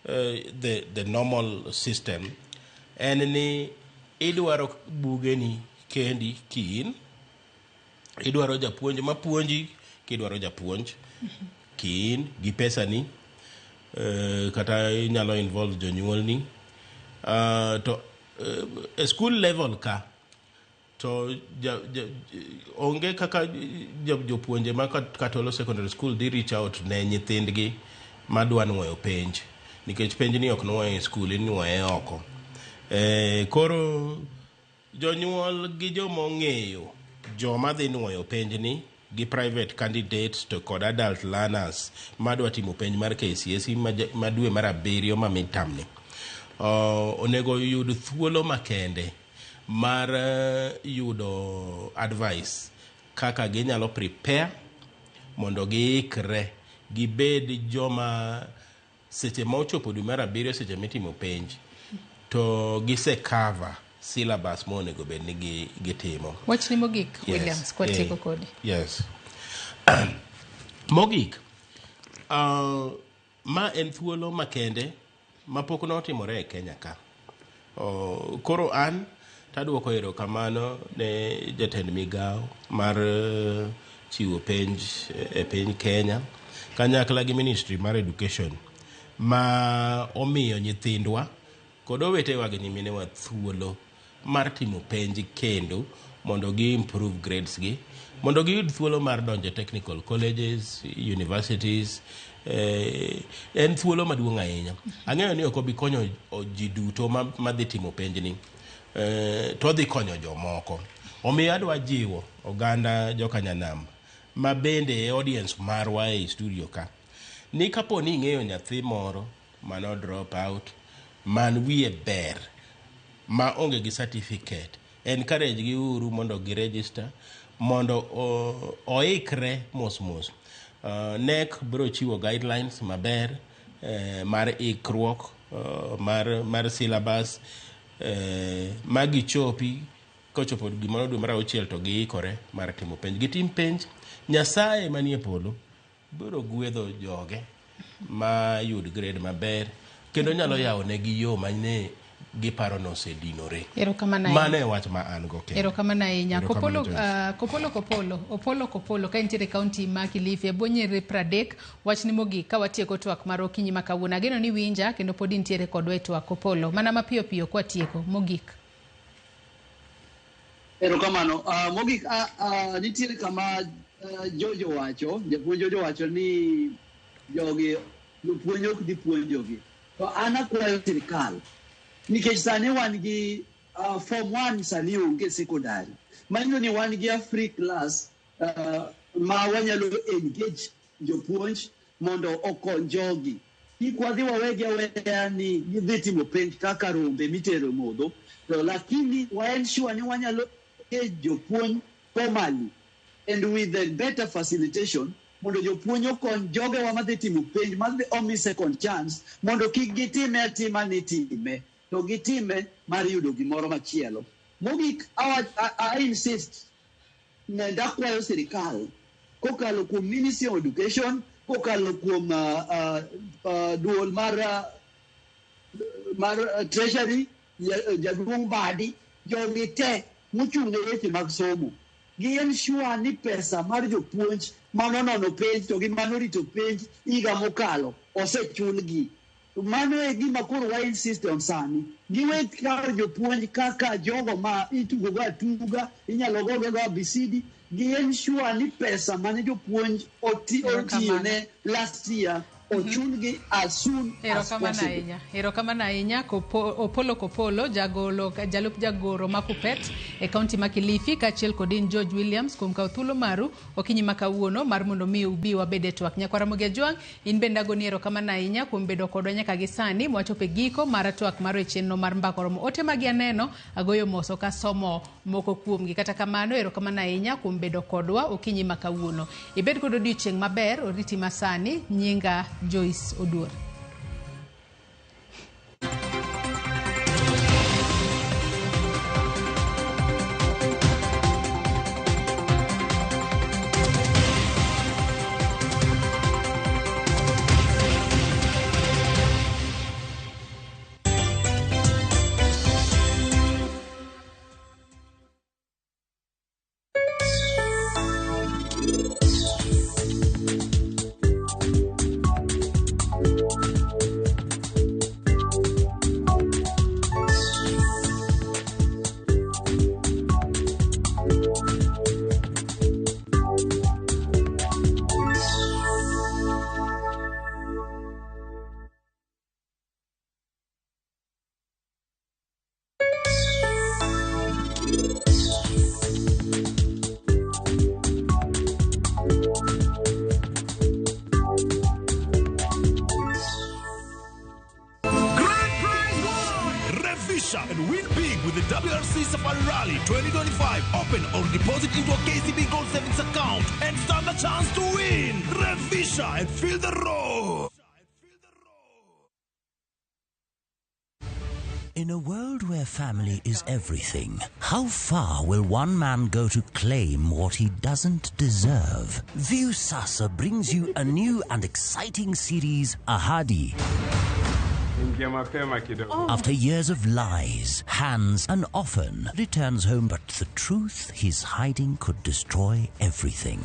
the normal system en ni idwaro bugeni kendi kiin, idwaro japuonj mapuonji kidwaro japuonj kiin gi pesani, kata inyalo involve jonyuolni. To e school level ka to onge kaka jopuonje ma Katolo Secondary School dhi reach out ne nyithindgi madwa nuoyo penj, nikech penj ni ok nuoye e skul, inuoye oko. Koro jonyuol gi joma ong'eyo joma dhi nuoyo penj ni gi private candidates to kod adult learners madwa timo penj mar KCSE ma dwe mar 7 ma midterm ni, onego yud thuolo makende mar yudo advice kaka ginyalo prepare mondo giikre gibed joma seche ma ochopo dwe mar 7 seche mitimo penj to gise cover syllabus monego bed ni gitimo. Wachni mogik, Williams, kwatieko kodi. Yes. Mogik, ma en thuolo makende mapok notimore e Kenya ka. Koro an taduoko erokamano ne jatend migao mar chiwo penj e piny Kenya kanyakla gi Ministry mar Education ma omiyo nyithindwa kod owetewa gi nyiminewa thuolo mar timo penj kendo mondo gi improve grades gi, mondo giyud thuolo mar donjo e technical colleges, universities. En thuolo maduong' ahinya. Ang'eyo ni ok obi konyo ji duto madhi timo penjni, to odhi konyo jomoko. Omiyo adwa jiwo oganda jokanyanam ma bende e audience marwa e studio ka, ni kapo ni ing'eyo nyathi moro mano drop out, man wiye ber, ma onge gi certificate, encourage gi uru mondo gi register, mondo oikre mos mos. KNEC biro chiwo guidelines maber mar ikruok mar syllabus, ma gichopi kochopo gimoro dwe mar 6 to giikore mar timo penj. Gitim penj, Nyasaye manie polo biro gwedho joge ma yud grade maber kendo nyalo yawo negi yo mane giparo nosedinore. Erokamano ahinya. Mano e wach ma an go kende. Erokamano ahinya. Erokamano, Kopolo, Joyce. Kopolo Kopolo, Opolo Kopolo ka intiere e kaunti ma Kilifi e bwo Nyeri 30, wachni mogik ka watieko twak mar okinyi ma kawuono. Ageno ni winja kendo pod intiere kodwa e twak Kopolo. Mana mapiyo piyo kwatieko mogik. Erokamano. Mogik, nitiere kama Jojo wacho, japuonj Jojo wacho ni jogi jopuonj ok dhi puonjogi. To an akwayo sirikal nikech sani wan gi form 1 sani onge secondary. Manyiso ni wan gi a free class ma wanyalo engage jopuonj mondo okony jogi. Kik wadhi wawegi aweya ni gidhi timo penj kaka rombe mitero modho, to lakini wa ensure ni wanyalo engage jopuonj formally and with the better facilitation mondo jopuonj okony jogewa madhi timo penj madhi omi second chance mondo kik gitime atima ni time to gitime mar yudo gimoro machielo. Mogik, I insist nenda akwayo sirikal kokalo kuom Ministry of Education, kokalo kuom duol mar Treasury, jaduong' Badi, jogi te mochung' ne weche mag somo. Gi ensure ni pesa mar jopuonj manonono penj to gi manorito penj higa mokalo osechulgi. Mano e gima koro wa insist on sani. Giwe kawo jopuonj kaka jogo ma itugo go atuga, inyalo gogo go abisidi. Gi ensure ni pesa mane jopuonj otiyo ne last year ochulgi as soon as possible. Ahinya. Erokamano ahinya Opolo Kopolo, jagolo, jalup jagoro ma Kupet e kaunti ma Kilifi, kaachiel kod in George Williams kuom kawo thuolo maru okinyi ma kawuono mar mondo mi ubi wabed e twak. Nyakwara Ramogi Ajwang', in bende agoni erokamano ahinya kuom bedo kodwa nyaka gi sani mwachopo e giko mar twak mar e chenro mar Mbaka Oromo. Ote magi aneno, agoyo moso kasomo moko kuomgi. Kata kamano, erokamano ahinya kuom bedo kodwa okinyi ma kawuono. Ibed kod odiochieng' maber, oriti masani. Nyinga Joyce Oduor. And win big with the WRC Safari Rally 2025. Open or deposit into a KCB Gold Savings account and stand a chance to win. Revisha and feel the roar. In a world where family is everything, how far will one man go to claim what he doesn't deserve? Viusasa brings you a new and exciting series, Ahadi. After years of lies, Hans an orphan returns home, but the truth he's hiding could destroy everything.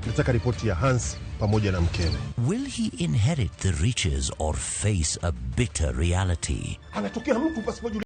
Nataka ripoti ya Hans pamoja na mkewe. Will he inherit the riches or face a bitter reality? Anatokea mtu pasipo